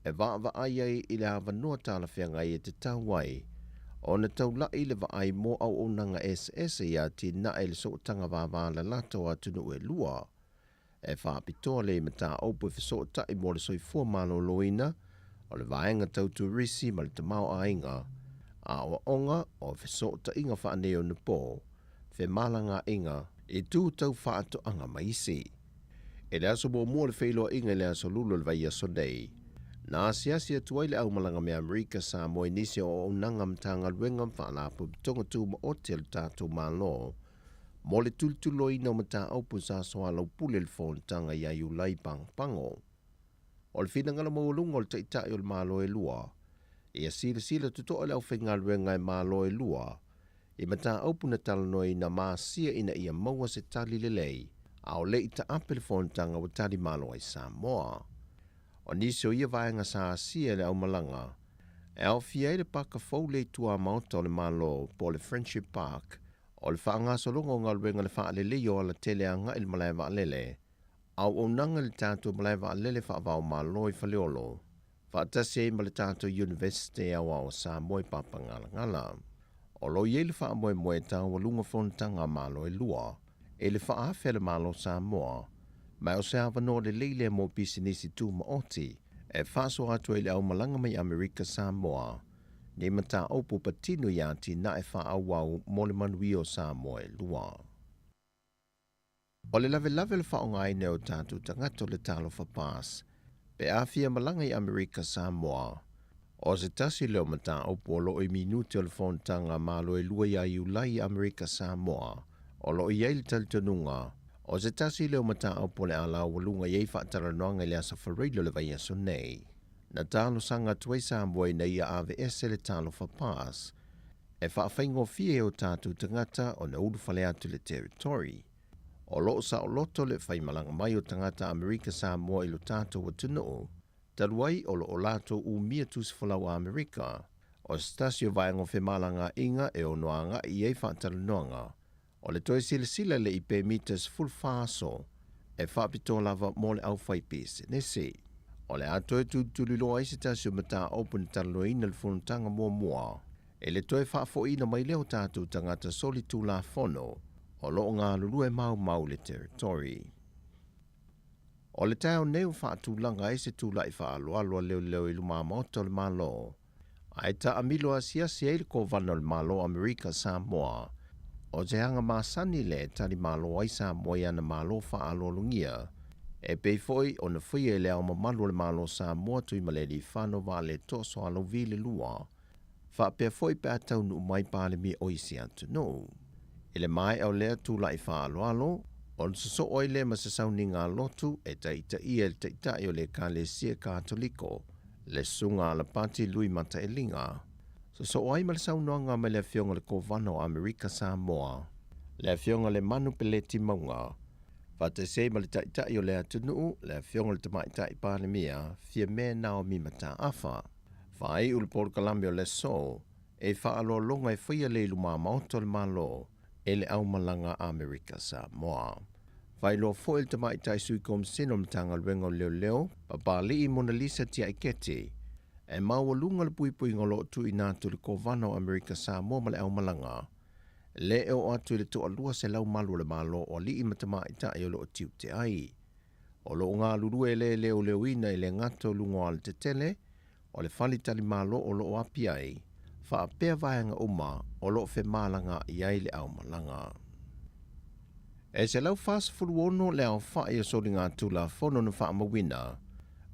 e vaavaai ai i le avanoa talafeagai e tatau ai ona taula'i le vaai mo auaunaga eseese i atinae i le sootaga vavalalata o atunuu e lua. E faapitoa le mataupu e fesootai mo le soifua maloloina o le vaega tau turisi ma le tamaoaiga, aoaoga o fesootaiga faaneionapo, femalagaaiga, itu tau faatoaga ma isi. I le aso muamua o le feiloaiga i le Aso Lulu o le vaiaso nei, na asiasi atu ai le Aumalaga me Amerika Samoa i nisi o auaunaga Matagaluega ma Faalapotopotoga Tumaoti a le tatou Malo mo le tulituloina o mataupu sa soalaupule i le fonotaga ia Iulai Pagopago. O le finagalo maualuga o le Taitai o le Malo e lua, ia silasila totoa le aufaigaluega e Malo e lua i mataupu na talanoaina ma asia ina ia maua se tali lelei, a o le i taape le fonotaga ua tali malo ai Samoa. O nisi o ia vaega sa asia e le aumalaga, e aofia ai le paka fou le i tuamaota o le Malo po o le Friendship Park, o le faagasologa o galuega le faaleleia o alatele agai i le malae vaalele, auaunaga i le tatou malae vaalele faava-o-Malo i Faleolo, faatasi ai ma le tatou Iunivesite Aoao o Samoa i Papagalagala. O lo o i ai le faamoemoe e taualuga fonotaga a Malo e lua i le faaafe a le Malo Samoa, ma o se avanoa lelei lea mo pisinisi tumaoti e faasoa atu ai i le aumalaga mai Amerika Samoa ni mataupu patino i atinae faaauau mo le manuia o Samoa e lua. O le lavelave o le faaaogaina e o tatou tagata o le Talofa Pass pe a fia malaga i Amerika Samoa. O se tasi lea o mataupu o lo o i minute o le fonotaga a Malo e lua ia Iulai i Amerika Samoa. O lo o i ai le talitonuga, o se tasi lea o mataupu o le a laualuga i ai faatalanoaga i le Aso Faraile o le vaiaso nei. Na talosaga atu ai Samoa ina ia aveese le Talofa Pass e faafaigofie e o tatou tagata ona ulufale atu i le territory. O lo o saoloto le faimalaga mai o tagata Amerika Samoa i lo tatou atunuu, talu ai o lo o latou umia tusifolau a Amerika. O se tasi o vaega o femalagaaiga e ono agai i ai faatalanoaga, o le toe silasila i le i pemita 14 aso e faapitoa lava mo le aufaipisinisi. O le a toe tulituliloa ai se tasi o mataupu na talanoaina i le fonotaga muamua i le toe faafoiina mai lea o tatou tagata solitulafono. o lo o galulue maumau i le Territory. O le taeao nei ua faatulaga ai se tula'i faaaloalo a leoleo i lumamaota o le Malo, ae taamilo asiasi ai le Kovana o le Malo o Amerika Samoa. O se aga masani lea e talimalo ai Samoa i ana malo faaaloalogia, e pei foi ona faia e Le Ao Mamalu o le Malo o Samoa Tuimalealiifano Vaaletoa Sualauvi le Lua, faapea foi pe a taunuu mai Palemia o isi atunuu. I le maea o lea tula'i faaaloalo, ona sosoo ai lea ma se sauniga lotu e taitaia e le Taitai o le Ekalesia Katoliko, le Susuga a Alapati Lui Mataeliga. Sosoo ai ma le saunoaga mai le Afioga i le Kovana o Amerika Samoa, le Afioga Lemanu Peleti Mauga, faatasi ai ma le Taitai o le atunuu, le Afioga i le Tamaitai Palemia, Fiame Naomi Mataafa. Faaiu le polokalame o le aso, e faaaloaloga e faia le i lumamaota o le Malo e le Aumalaga Amerika Samoa. Faailoa foi le Tamaitai Sui Komisena o le Matagaluega o Leoleo, Papali'i Monalisa Tiaiketi, e maualuga le puipuiga o lo o tuuina atu i le Kovana o Amerika Samoa ma le Aumalaga, le e oo atu i le toalua selau malu o le Malo o alii ma tamaitai o lo o tiute ai. O lo o galulue le leoleoina i le gata o luga o alatetele, o le faletalimalo o lo o api ai, faapea vaega uma o lo o femalagaai ai le aumalaga. E 146 le aofa'i o soligatulafono na faamauina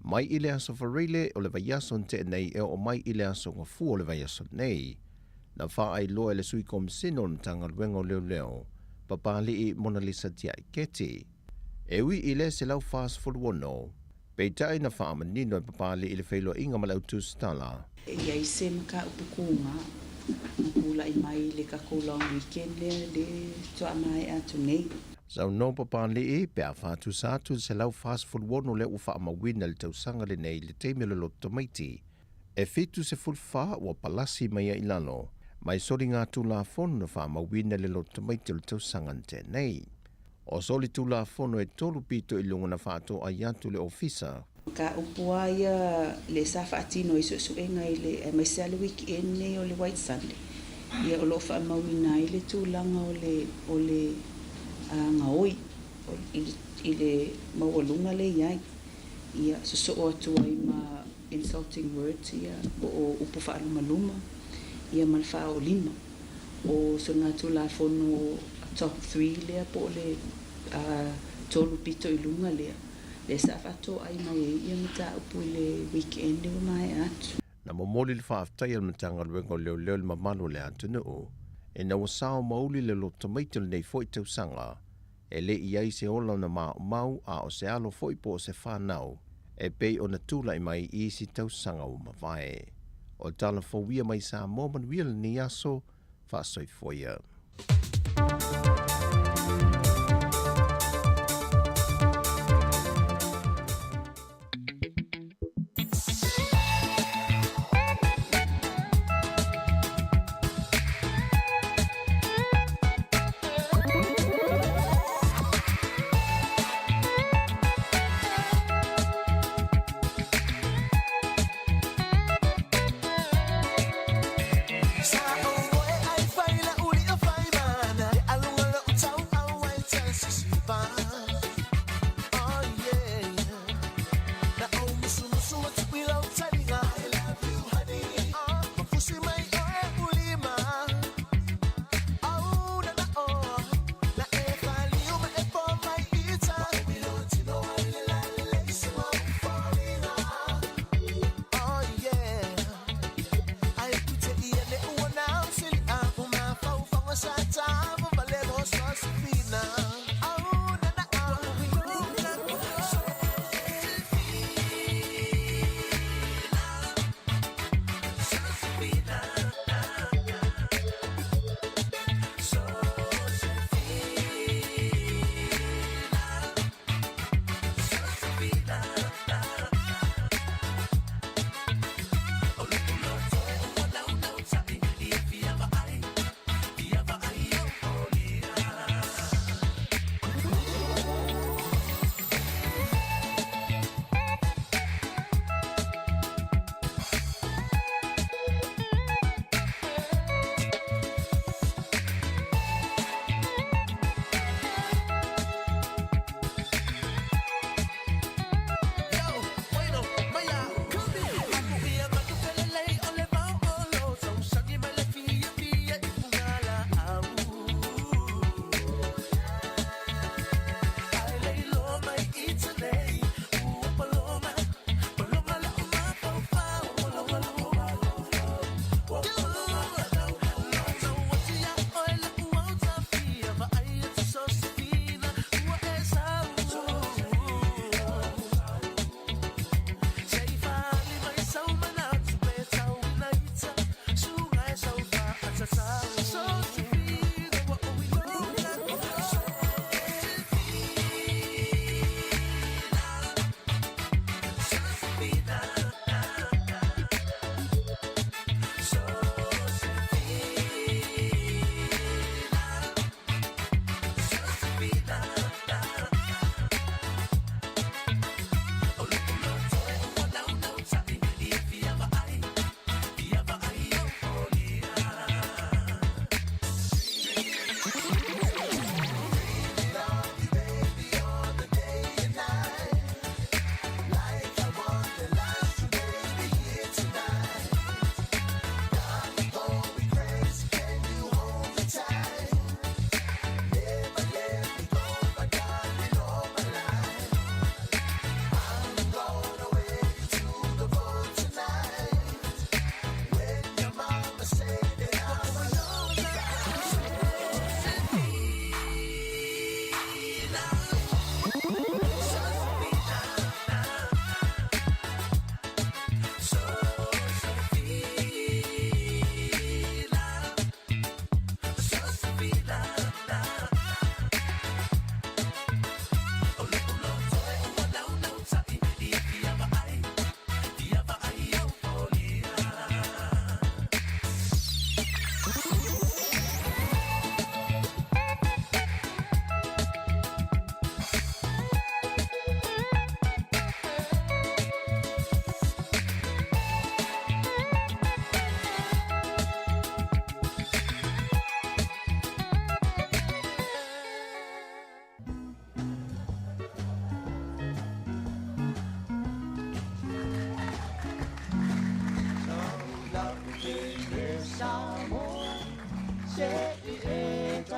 mai i le aso Faraile o le vaiaso na tea nei e oo mai i le aso Gafua o le vaiaso nei, na faailoa e le Sui Komisena o le Matagaluega o Leoleo, Papali'i Monalisa Tiaiketi. E ui i le 146, peitai na faamanino e Papali'i le feiloaiga ma le au tusitala. E i ai se mataupu kuga na tulai mai i le tatou long weekend lea le faatoa maea atu nei. Saunoa Papali'i pe a faatusa atu le 146 lea ua faamauina i le tausaga lenei i le taimi o le loto tamaiti, e 74 ua palasi mai ai i lalo mai soligatulafono na faamauina i le loto tamaiti o le tausaga na tea nei. O solitulafono e tolu pito i luga na faatoai atu le Ofisa. Mataupu lava ia lea sa faatino i suesuega i le aemaise lava le weekend nei o le White Sunday, ia o lo o faamauina ai le tulaga o le o le gaoi i le maualuga lea e i ai, ia sosoo atu ai ma insulting words ia po o upu faalumaluma ia ma le faaoolima. O soligatulafono top three lea po o le tolu pito i luga lea, lea sa faatoai mai ai ia mataupu i le weekend ua maea atu. Na momoli le faafetai a le Matagaluega o Leoleo i le mamalu o le atunuu ina ua sao mauli le loto tamaiti o lenei foi tausaga e le i ai se ola ona maumau a o se alo foi po o se fanau e pei ona tulai mai i isi tausaga ua mavae. O tala fou ia mai Samoa manuia lenei aso, faasoifua ia.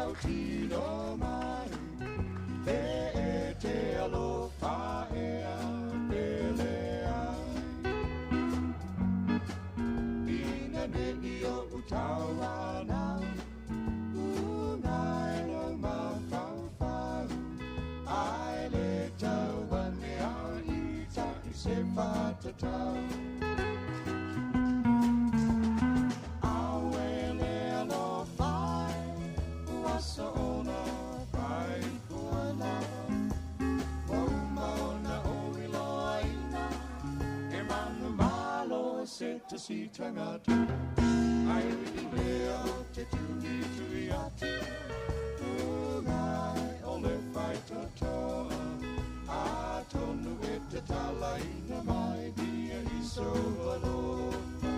mautino mai Pe e te alofa ea pele ai Ina ne i o utauana Ungai lo mawhauwhau Ai le tau ane au i tai se whatatau Se te si tangata Ai ui lea o te tui tui atu Ungai o le whaitotoa A tonu e te talaina mai dia i so alofa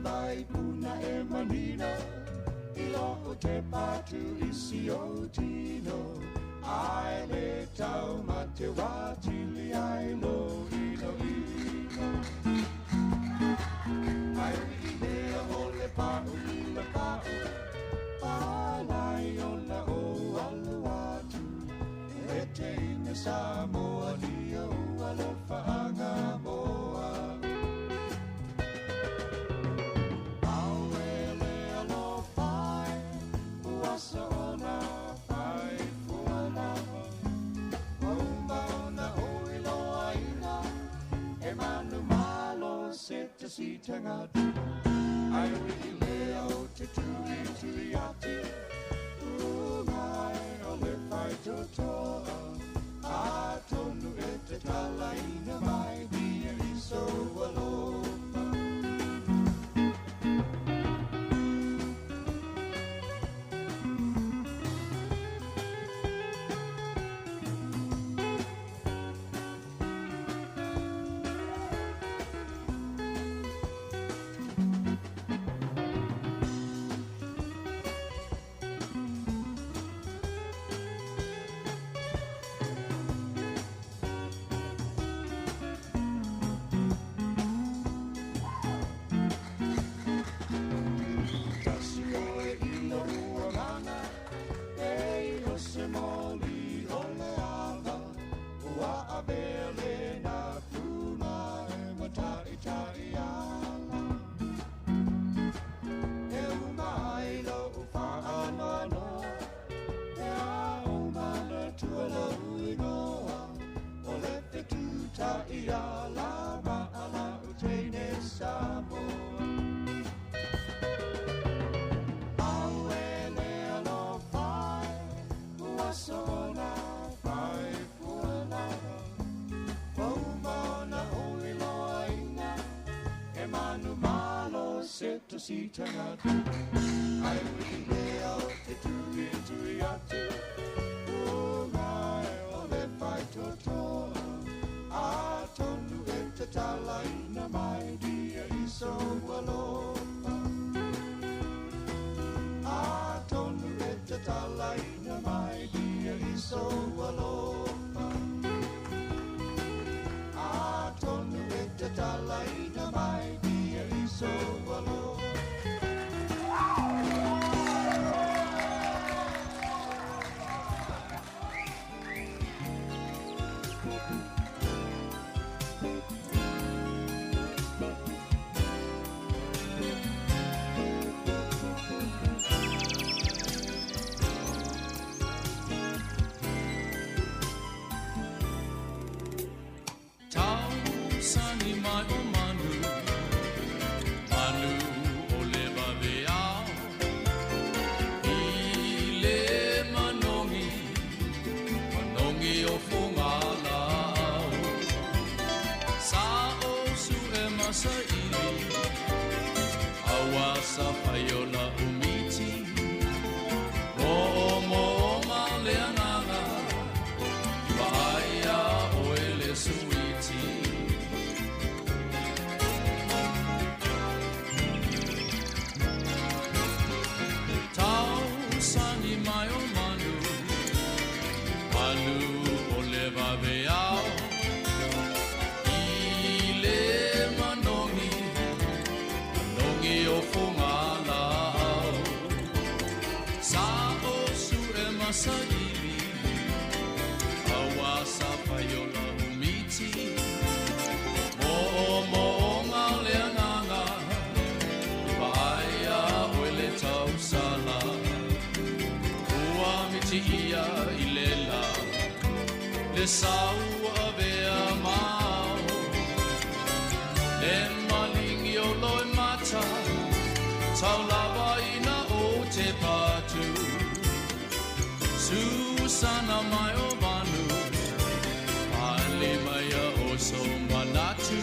Mai puna e manino I lo te patu i si o tino Ai le tau ma te watili ai lo ino ino Ai i lea o le pau i le pau Palai ona o alu atu E te inga Samoa ni o alofa anga moa Se te si tangata Ai ui lea o te tui tui atu Ungai o le whaitotoa A tonu e te talaina mai dia i so alofa Si tangata Ai ui lea o te tui tui atu Ungai o le whaitotoa A tonu e te talaina mai dia i so alofa A tonu e te talaina mai dia i so alofa A tonu e te talaina mai dia i so alofa Sani mai o manu, manu o le vaveao. I le manongi, manongi o fungalao. Sa o su e masaili, au Aua sa fai o la umiti Mo o mo o ma le ananga Vaai a oe le suiti Tau sani mai o manu Manu o le vave ao I le manogi Manogi o fungalau Sa o su e masaili Aua sa fai o la umiti Mo o mo o ngā le anganga Vaai a oe le tausala Ua miti ia i le la Le sau avea mau Le malingi o loe mata Tau lava ina o te patu Susana mai o vanu Pale mai a o so manatu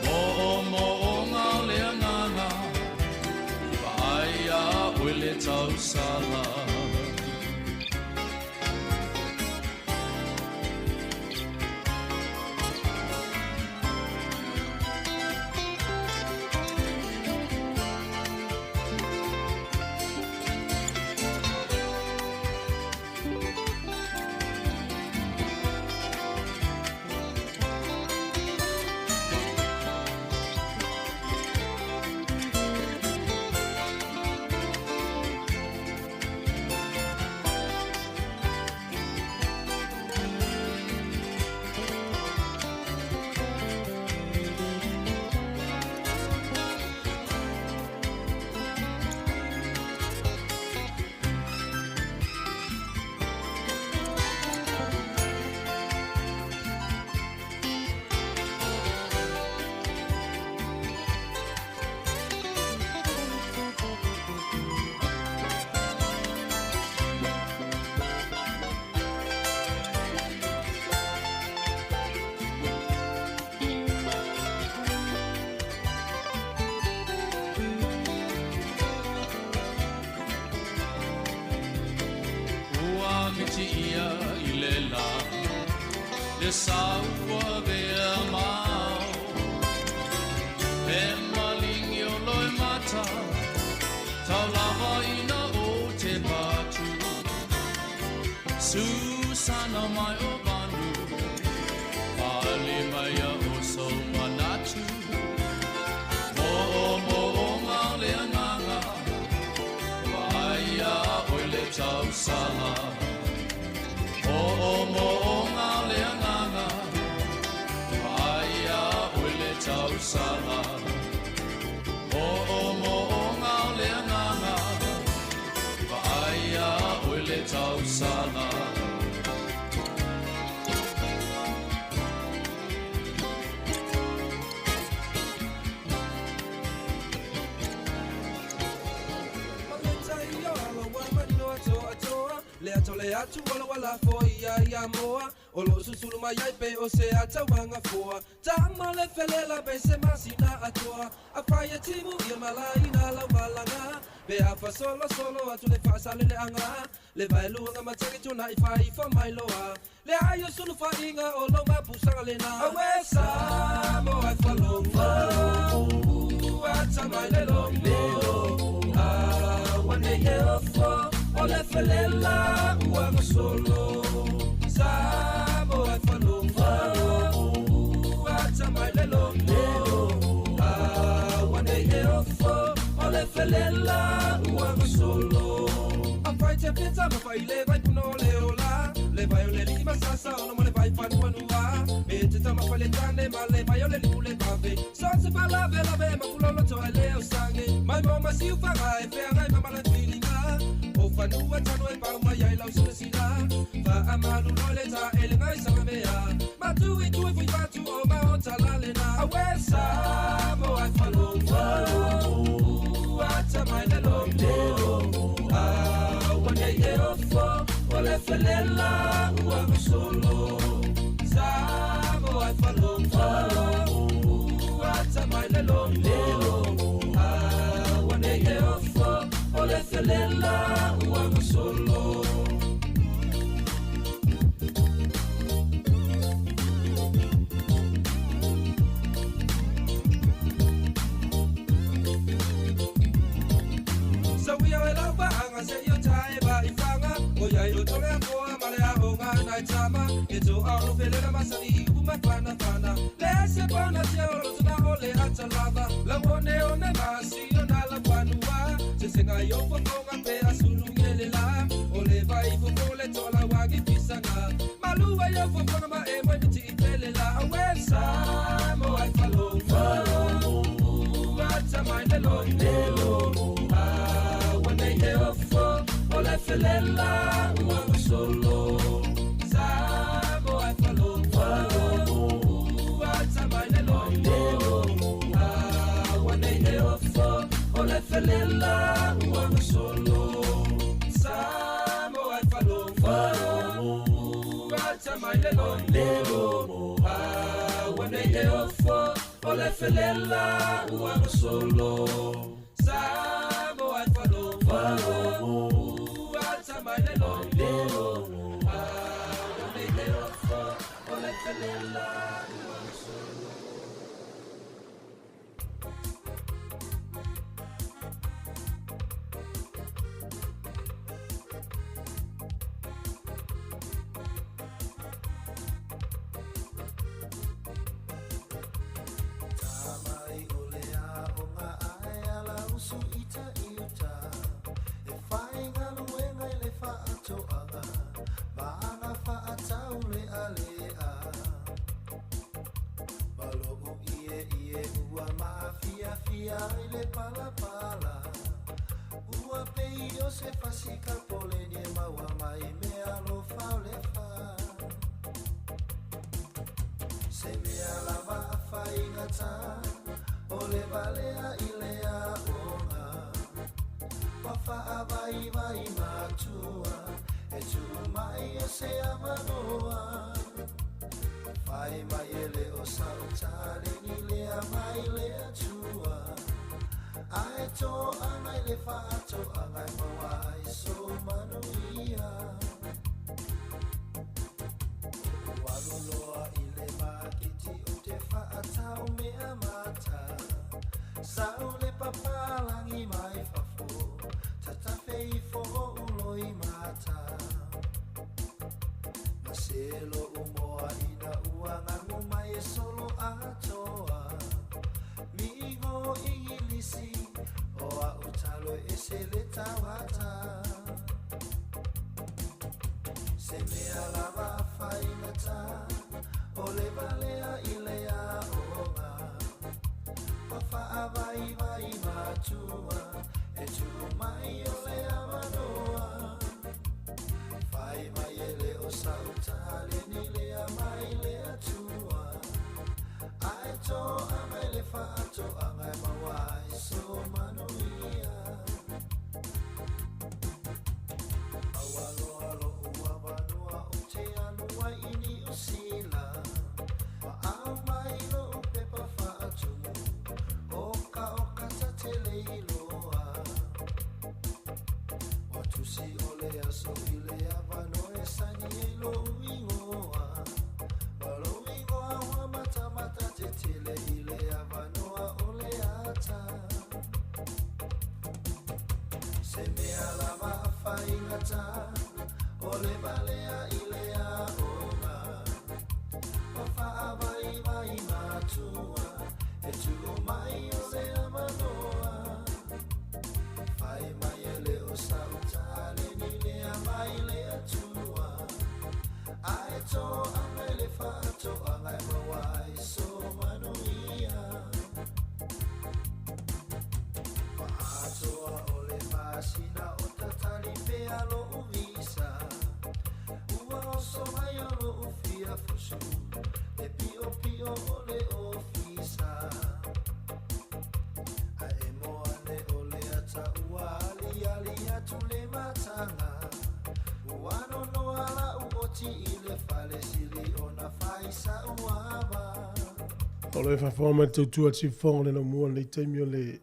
Mo o mo o ngā le anganga Vaai a oe le tausala Ua miti ia i le la Le sau ua vea mau E malingi o loe mata Tau lava ina o te patu Susana mai o vanu Pale mai a o so manatu Mo o mo o ngā le anganga Vaai a oe le tausala O o mo o ngā le anganga Vaai a oe le tausala O o mo o ngā le anganga Vaai a oe le tausala Le ato le atu wala wala fo ia ia moa O lo susulu mai ai pe o se atauanga foa Tama le felela pe se masina atoa A whai timu ia malaina lau malanga Pe a fa solo solo atu le whaasale le anga Le vai luanga matangi tuna i whai fa mai loa Le aio sulu whainga o lo mapusanga lena Awe sa mo ai whalongo Ua tamai le longo A wane e ofo O le felela ua solo Sa mo ai whalongo Ua tamai le longo A wane e ofo O le felela ua solo A whai te pita ma whai le vai puno le ola Le vai o le lima sasa ono mo le vai whanua nua Me te tama whai le tane ma le vai o le lipu le pave So se wha lave lave ma pulolo toa le o sange Mai mo ma siu whanga e whea ngai mama le whiringa O whanua tano e pau mai ai lau sina sina Wha amalu lo le ta ele ngai sanga mea Matu i tui fui whatu o ma o talalena Awe sa mo ai whalongo Ua tamai le longo A wane e ofo O le felela ua solo Sa mo ai whalongo Ua tamai le longo A felela ua gasolo. Sawia we lau vaanga se i o tae va i fanga O iai o tole a koa ma le aoga nai tama E tō ao felela masani i upu mafana fana Le se pona tia o lotona o le ata lava Lau one o ne masi o nā la whanua Se senga i o fofonga pe a sulu ngele la O le vai fofo le toa la wagi fisanga Malua i o fofonga ma e moi miti i pele la Awe Samoa ai falofa Ata mai le lomo Aua nei e ofo o le felela ua gasolo. Samoa ai falofa Ata mai le lomo Aua nei e ofo o le felela ua gasolo. Samoa ai falofa Ata mai le lomo Aua nei e ofo o le felela ua gasolo. Samoa ai falofa Ata mai le lomo Aua nei e ofo o le felela ua gasolo. Tamai o le aoga ae ala usu ita i uta. E whai ngaluenga i le whaatoanga, maana whaatau le alea. Malo u ie ie ua maafiafia i le palapala. Ua pei o se fasika pole ni e maua mai mea alofa o le wha. Se mea lava a whaingata, o le valea i le aoga. Wa whaavai vai matua, e tū mai o se amanoa. Whai mai e le o sautare ni lea mai le atua. Ae tō angai le whaato angai maua ai so manuia. Waru loa i le makiti o te whaatau mea mata. Sau le papalangi mai fafo, tatafe i fo o uloi mata. Na selo umoa ina ua ngangu mai e solo atoa. Migo ingilisi, o a utalo e se le tawata. Se mea lava a whaingata, o le valea i le aoga. Wa whaavai vai matua, e tū mai o le amanoa. Whai mai e le o sautale ni lea mai le atua. Ae tō angai le whaato angai maua ai so manuia. Aua loa lo ua vanua o te anua i ni o sila. Wa au mai lo u pepa whaatumu, o ka o kata te leiloa. Wa tusi o le aso i le avano e sani e lo uingoa. Wa lo uingoa wa mata mata te tele i le avanoa o le ata. Se mea lava a whaingata, o le valea i le aoga. Wa whaavai vai matua, e tū mai o le amanoa. Whai mai e le o sautale ni lea mai le atua. Ae tō angai le whaato angai maua ai so manuia. Whaatoa o le masina o tatali pea lo uvisa. Ua oso mai o lo ufia fosu, e pio pio o le ofisa. A e moa le o le ata ua ali ali atu le matanga. Ua nonoa la u oti i le fale sili o na whaisa uava. O le whawha mai tautua te whonga le lau mua nei taimi o le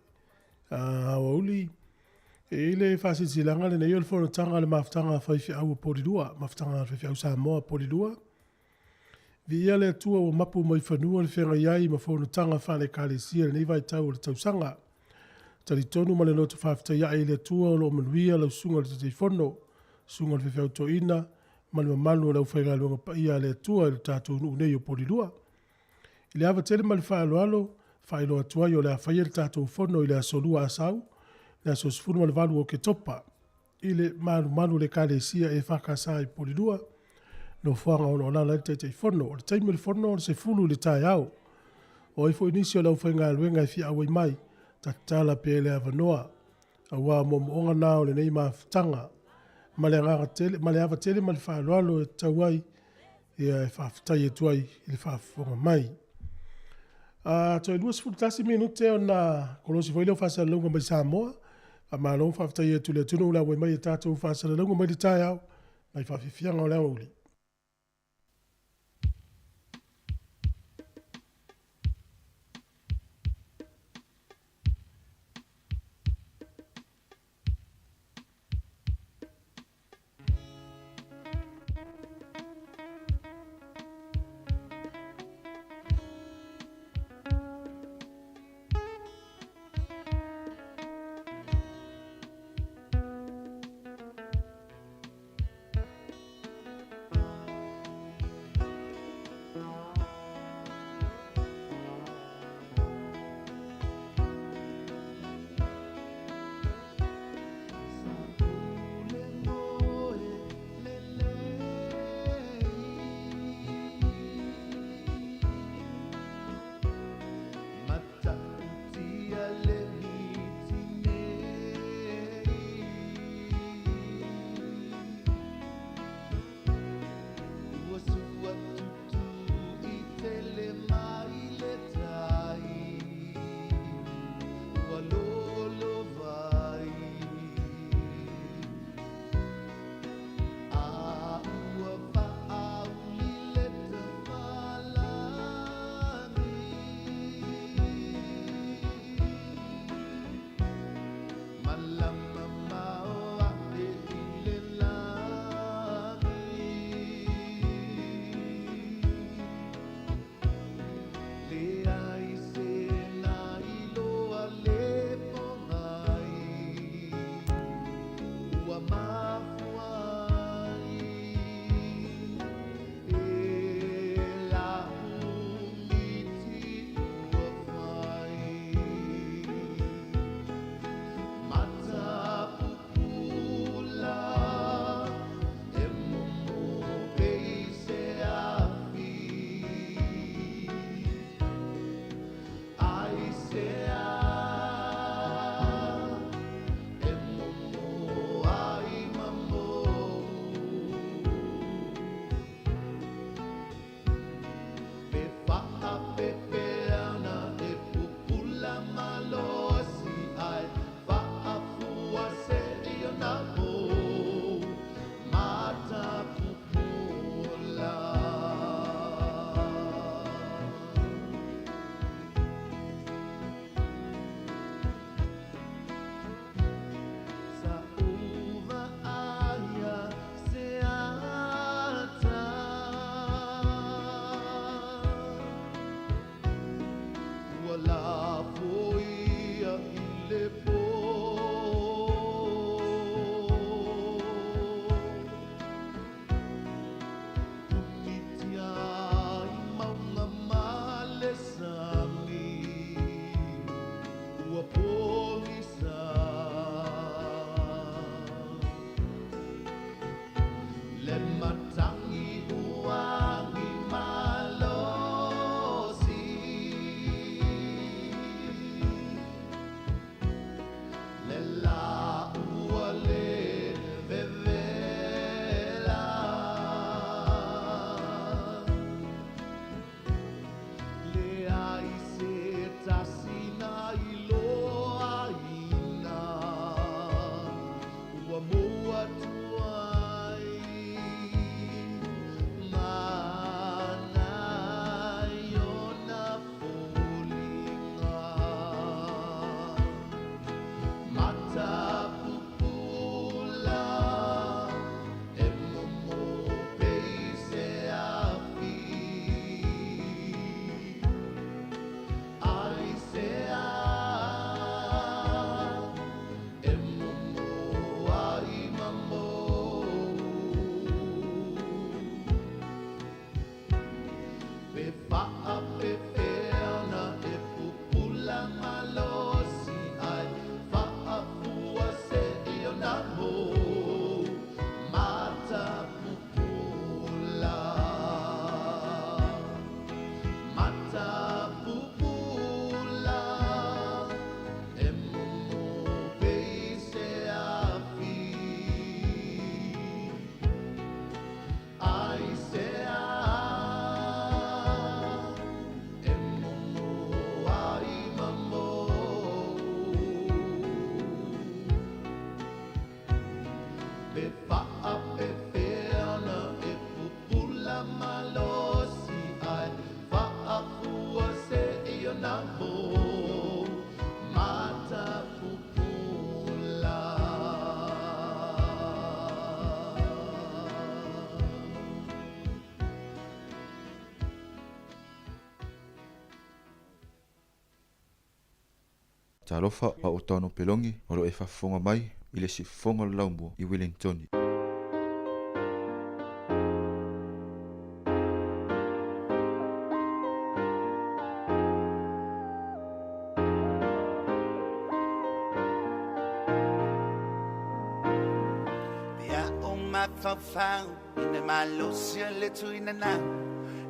awauli. E i le faasilasilaga lenei o le fonotaga a le Mafutaga a Faifeau a Polilua, Mafutaga a Faifeau Samoa a Polilua. Viia le Atua ua mapu mai fanua le feagai ai ma fonotaga faale-Ekalesia i lenei vaitau o le tausaga. Talitonu ma le loto faafetai ae i le Atua o lo o manuia lau susuga i le Taitaifono, susuga i le Faifeau Toeaina ma le mamalu o le aufaigaluega paia a le Atua i le tatou nuu nei o Polilua. I le ava tele ma le faaaloalo, faailoa atu ai o le a faia le tatou fono i le Aso Lua Asau, le aso 18 o Oketopa, i le malumalu o le Ekalesia EFKS i Polilua, nofoaga o lo o alaala ai le Taitaifono. O le taimi o le fono o le 10 i le taeao. O ai foi nisi o le aufaigaluega e fia auai mai, tatala pea le avanoa, aua o moomooga na o lenei mafutaga. Ma le agaga tele, ma le ava tele ma le faaaloalo e tatau ai, ia e faafetai atu ai i le faafofoga mai. Toe 21 minute ona kolosi foi lea o faasalalauga mai Samoa. Faamalo ma faafetai atu i le atunuu le auai mai i tatou faasalalauga mai le taeao mai faafiafiaga o le aoauli. Talofa a o Tano Pelongi o lo e faafofoga mai i le siufofoga o le Laumua i Wellingtoni. Pea o mafaufau ina malosi o le tuinanau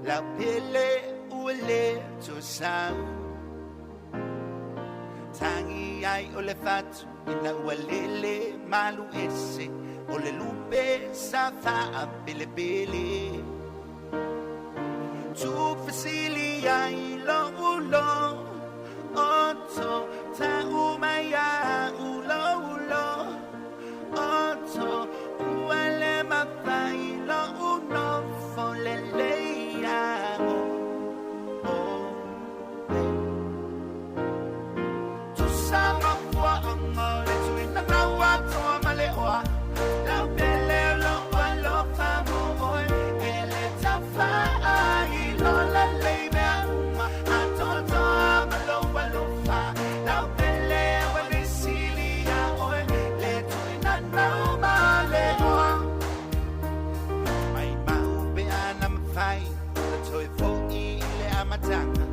lau pele ua le tosau Tangi ai o le fatu ina ua lele malu ese o le lupe sa faapelepele Tufesili ai lo ulo oto tau mai a ulo ulo oto ua le mafai lo unofo lelei a o o e Tusa mafuaʻaga o le tuinanau atoa ma le oa lau pele o lou alofa mo oe e le taufaa i lola lei mea uma atoatoa ma lou alofa lau pele ua le sili iā oe le tuinanau ma le oa mai mau pe ana mafai ona toe foʻi i le amataga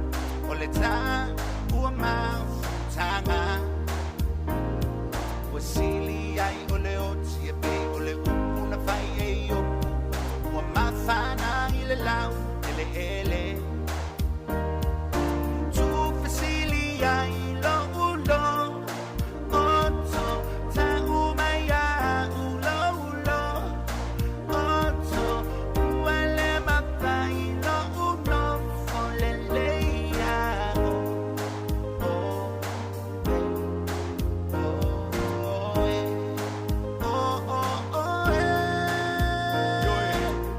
o le tā ua mafutaga ua sili ai o le oti e pei o le upu na fai e Iopu ua mafana i le lau eleele Tufesili ai lou lo oto tau mai a ulo ulo oto ua le mafai lou nofo lelei a o o e o o e o o o e Ioe,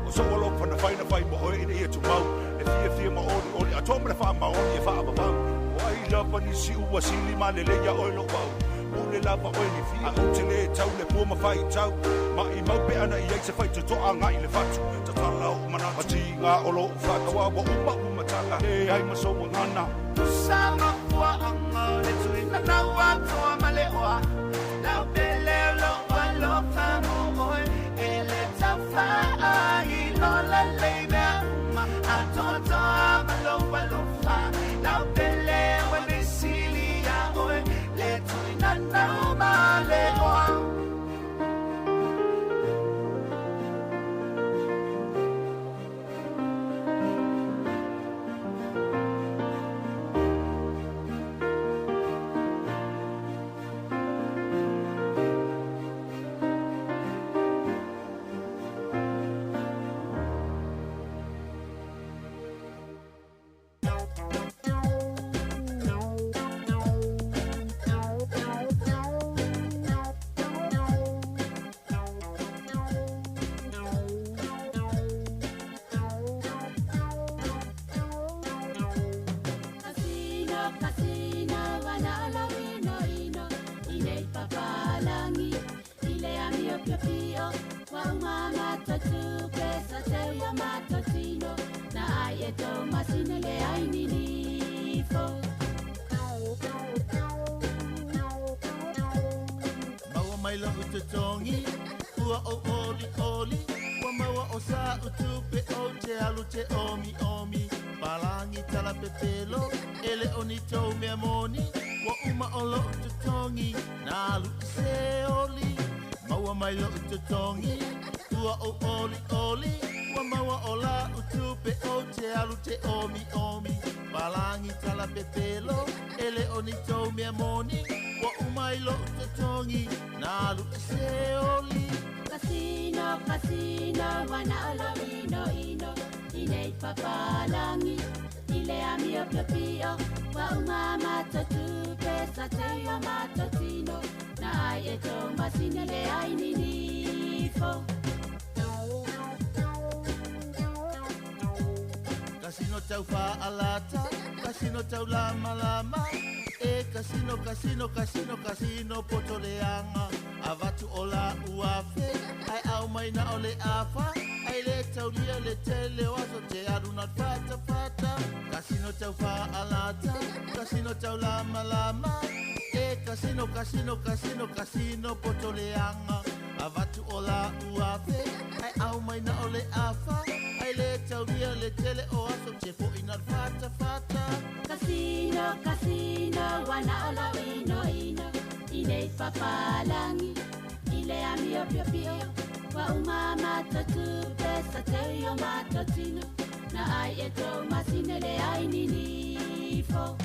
o sou alofa na fai na fai mo oe ina ia tumau e fiafia ma olioli atoa ma le faamaoni e faavavau. O ai lava nisi ua sili ma lelei iā oe lou au. Pule lava oe ni fia ou te lē tau le pua ma faitau. Maʻimau pe ana i ai se faitotoa agai i le fatu. Tatala oʻu manatu ma tiga o loʻu fatu. Auā ua uma ua matala leai ma sou gagana. Tusa mafuaʻaga o le tuinanau atoa ma le oa lau pele o lou alofa mo oe e le taufaa i lola lei mea uma atoatoa ma lou alofa lau pele ua le sili iā oe le tuinanau ma le oa. Kasino, kasino, wana o lou inoino i nei papalagi i le amiopiopio ua uma matotupe sa teu ia matotino na ai e tou masina le ai ninifo. Maua mai lau totogi ua ou olioli ua maua o sa utupe o te alu te omi omi palangi tala pepelo e le o ni tou mea moni ua uma o lou totogi na alu i se oli. Maua mai lou totogi ua ou olioli ua maua o la utupe o te alu te omi omi palangi tala pepelo e le o ni tou mea moni ua uma i lou totogi na alu i se oli. Kasino, kasino, wana o lou inoino i nei papalagi i le amiopiopio ua uma matotupe sa teu ia matotino na ai e tou masina le ai ninifo. Kasino tau faalata, kasino tau lamalama e kasino, kasino, kasino, kasino poto leaga avatu o la uafe ai au mai na o le afa ai le taulia le tele o aso te alu na fatafata. Kasino tau faalata, kasino tau lamalama e E kasino kasino kasino kasino poto leaga avatu o la uafe ai au mai na o le afa ai le taulia le tele o aso te foʻi na le fatafata. Kasino, kasino, wana olo ino ino I nei papalangi, i le amio pio pio Wa uma matotu, pesa te uio matotino Na ai e tō masine le ai nini fo.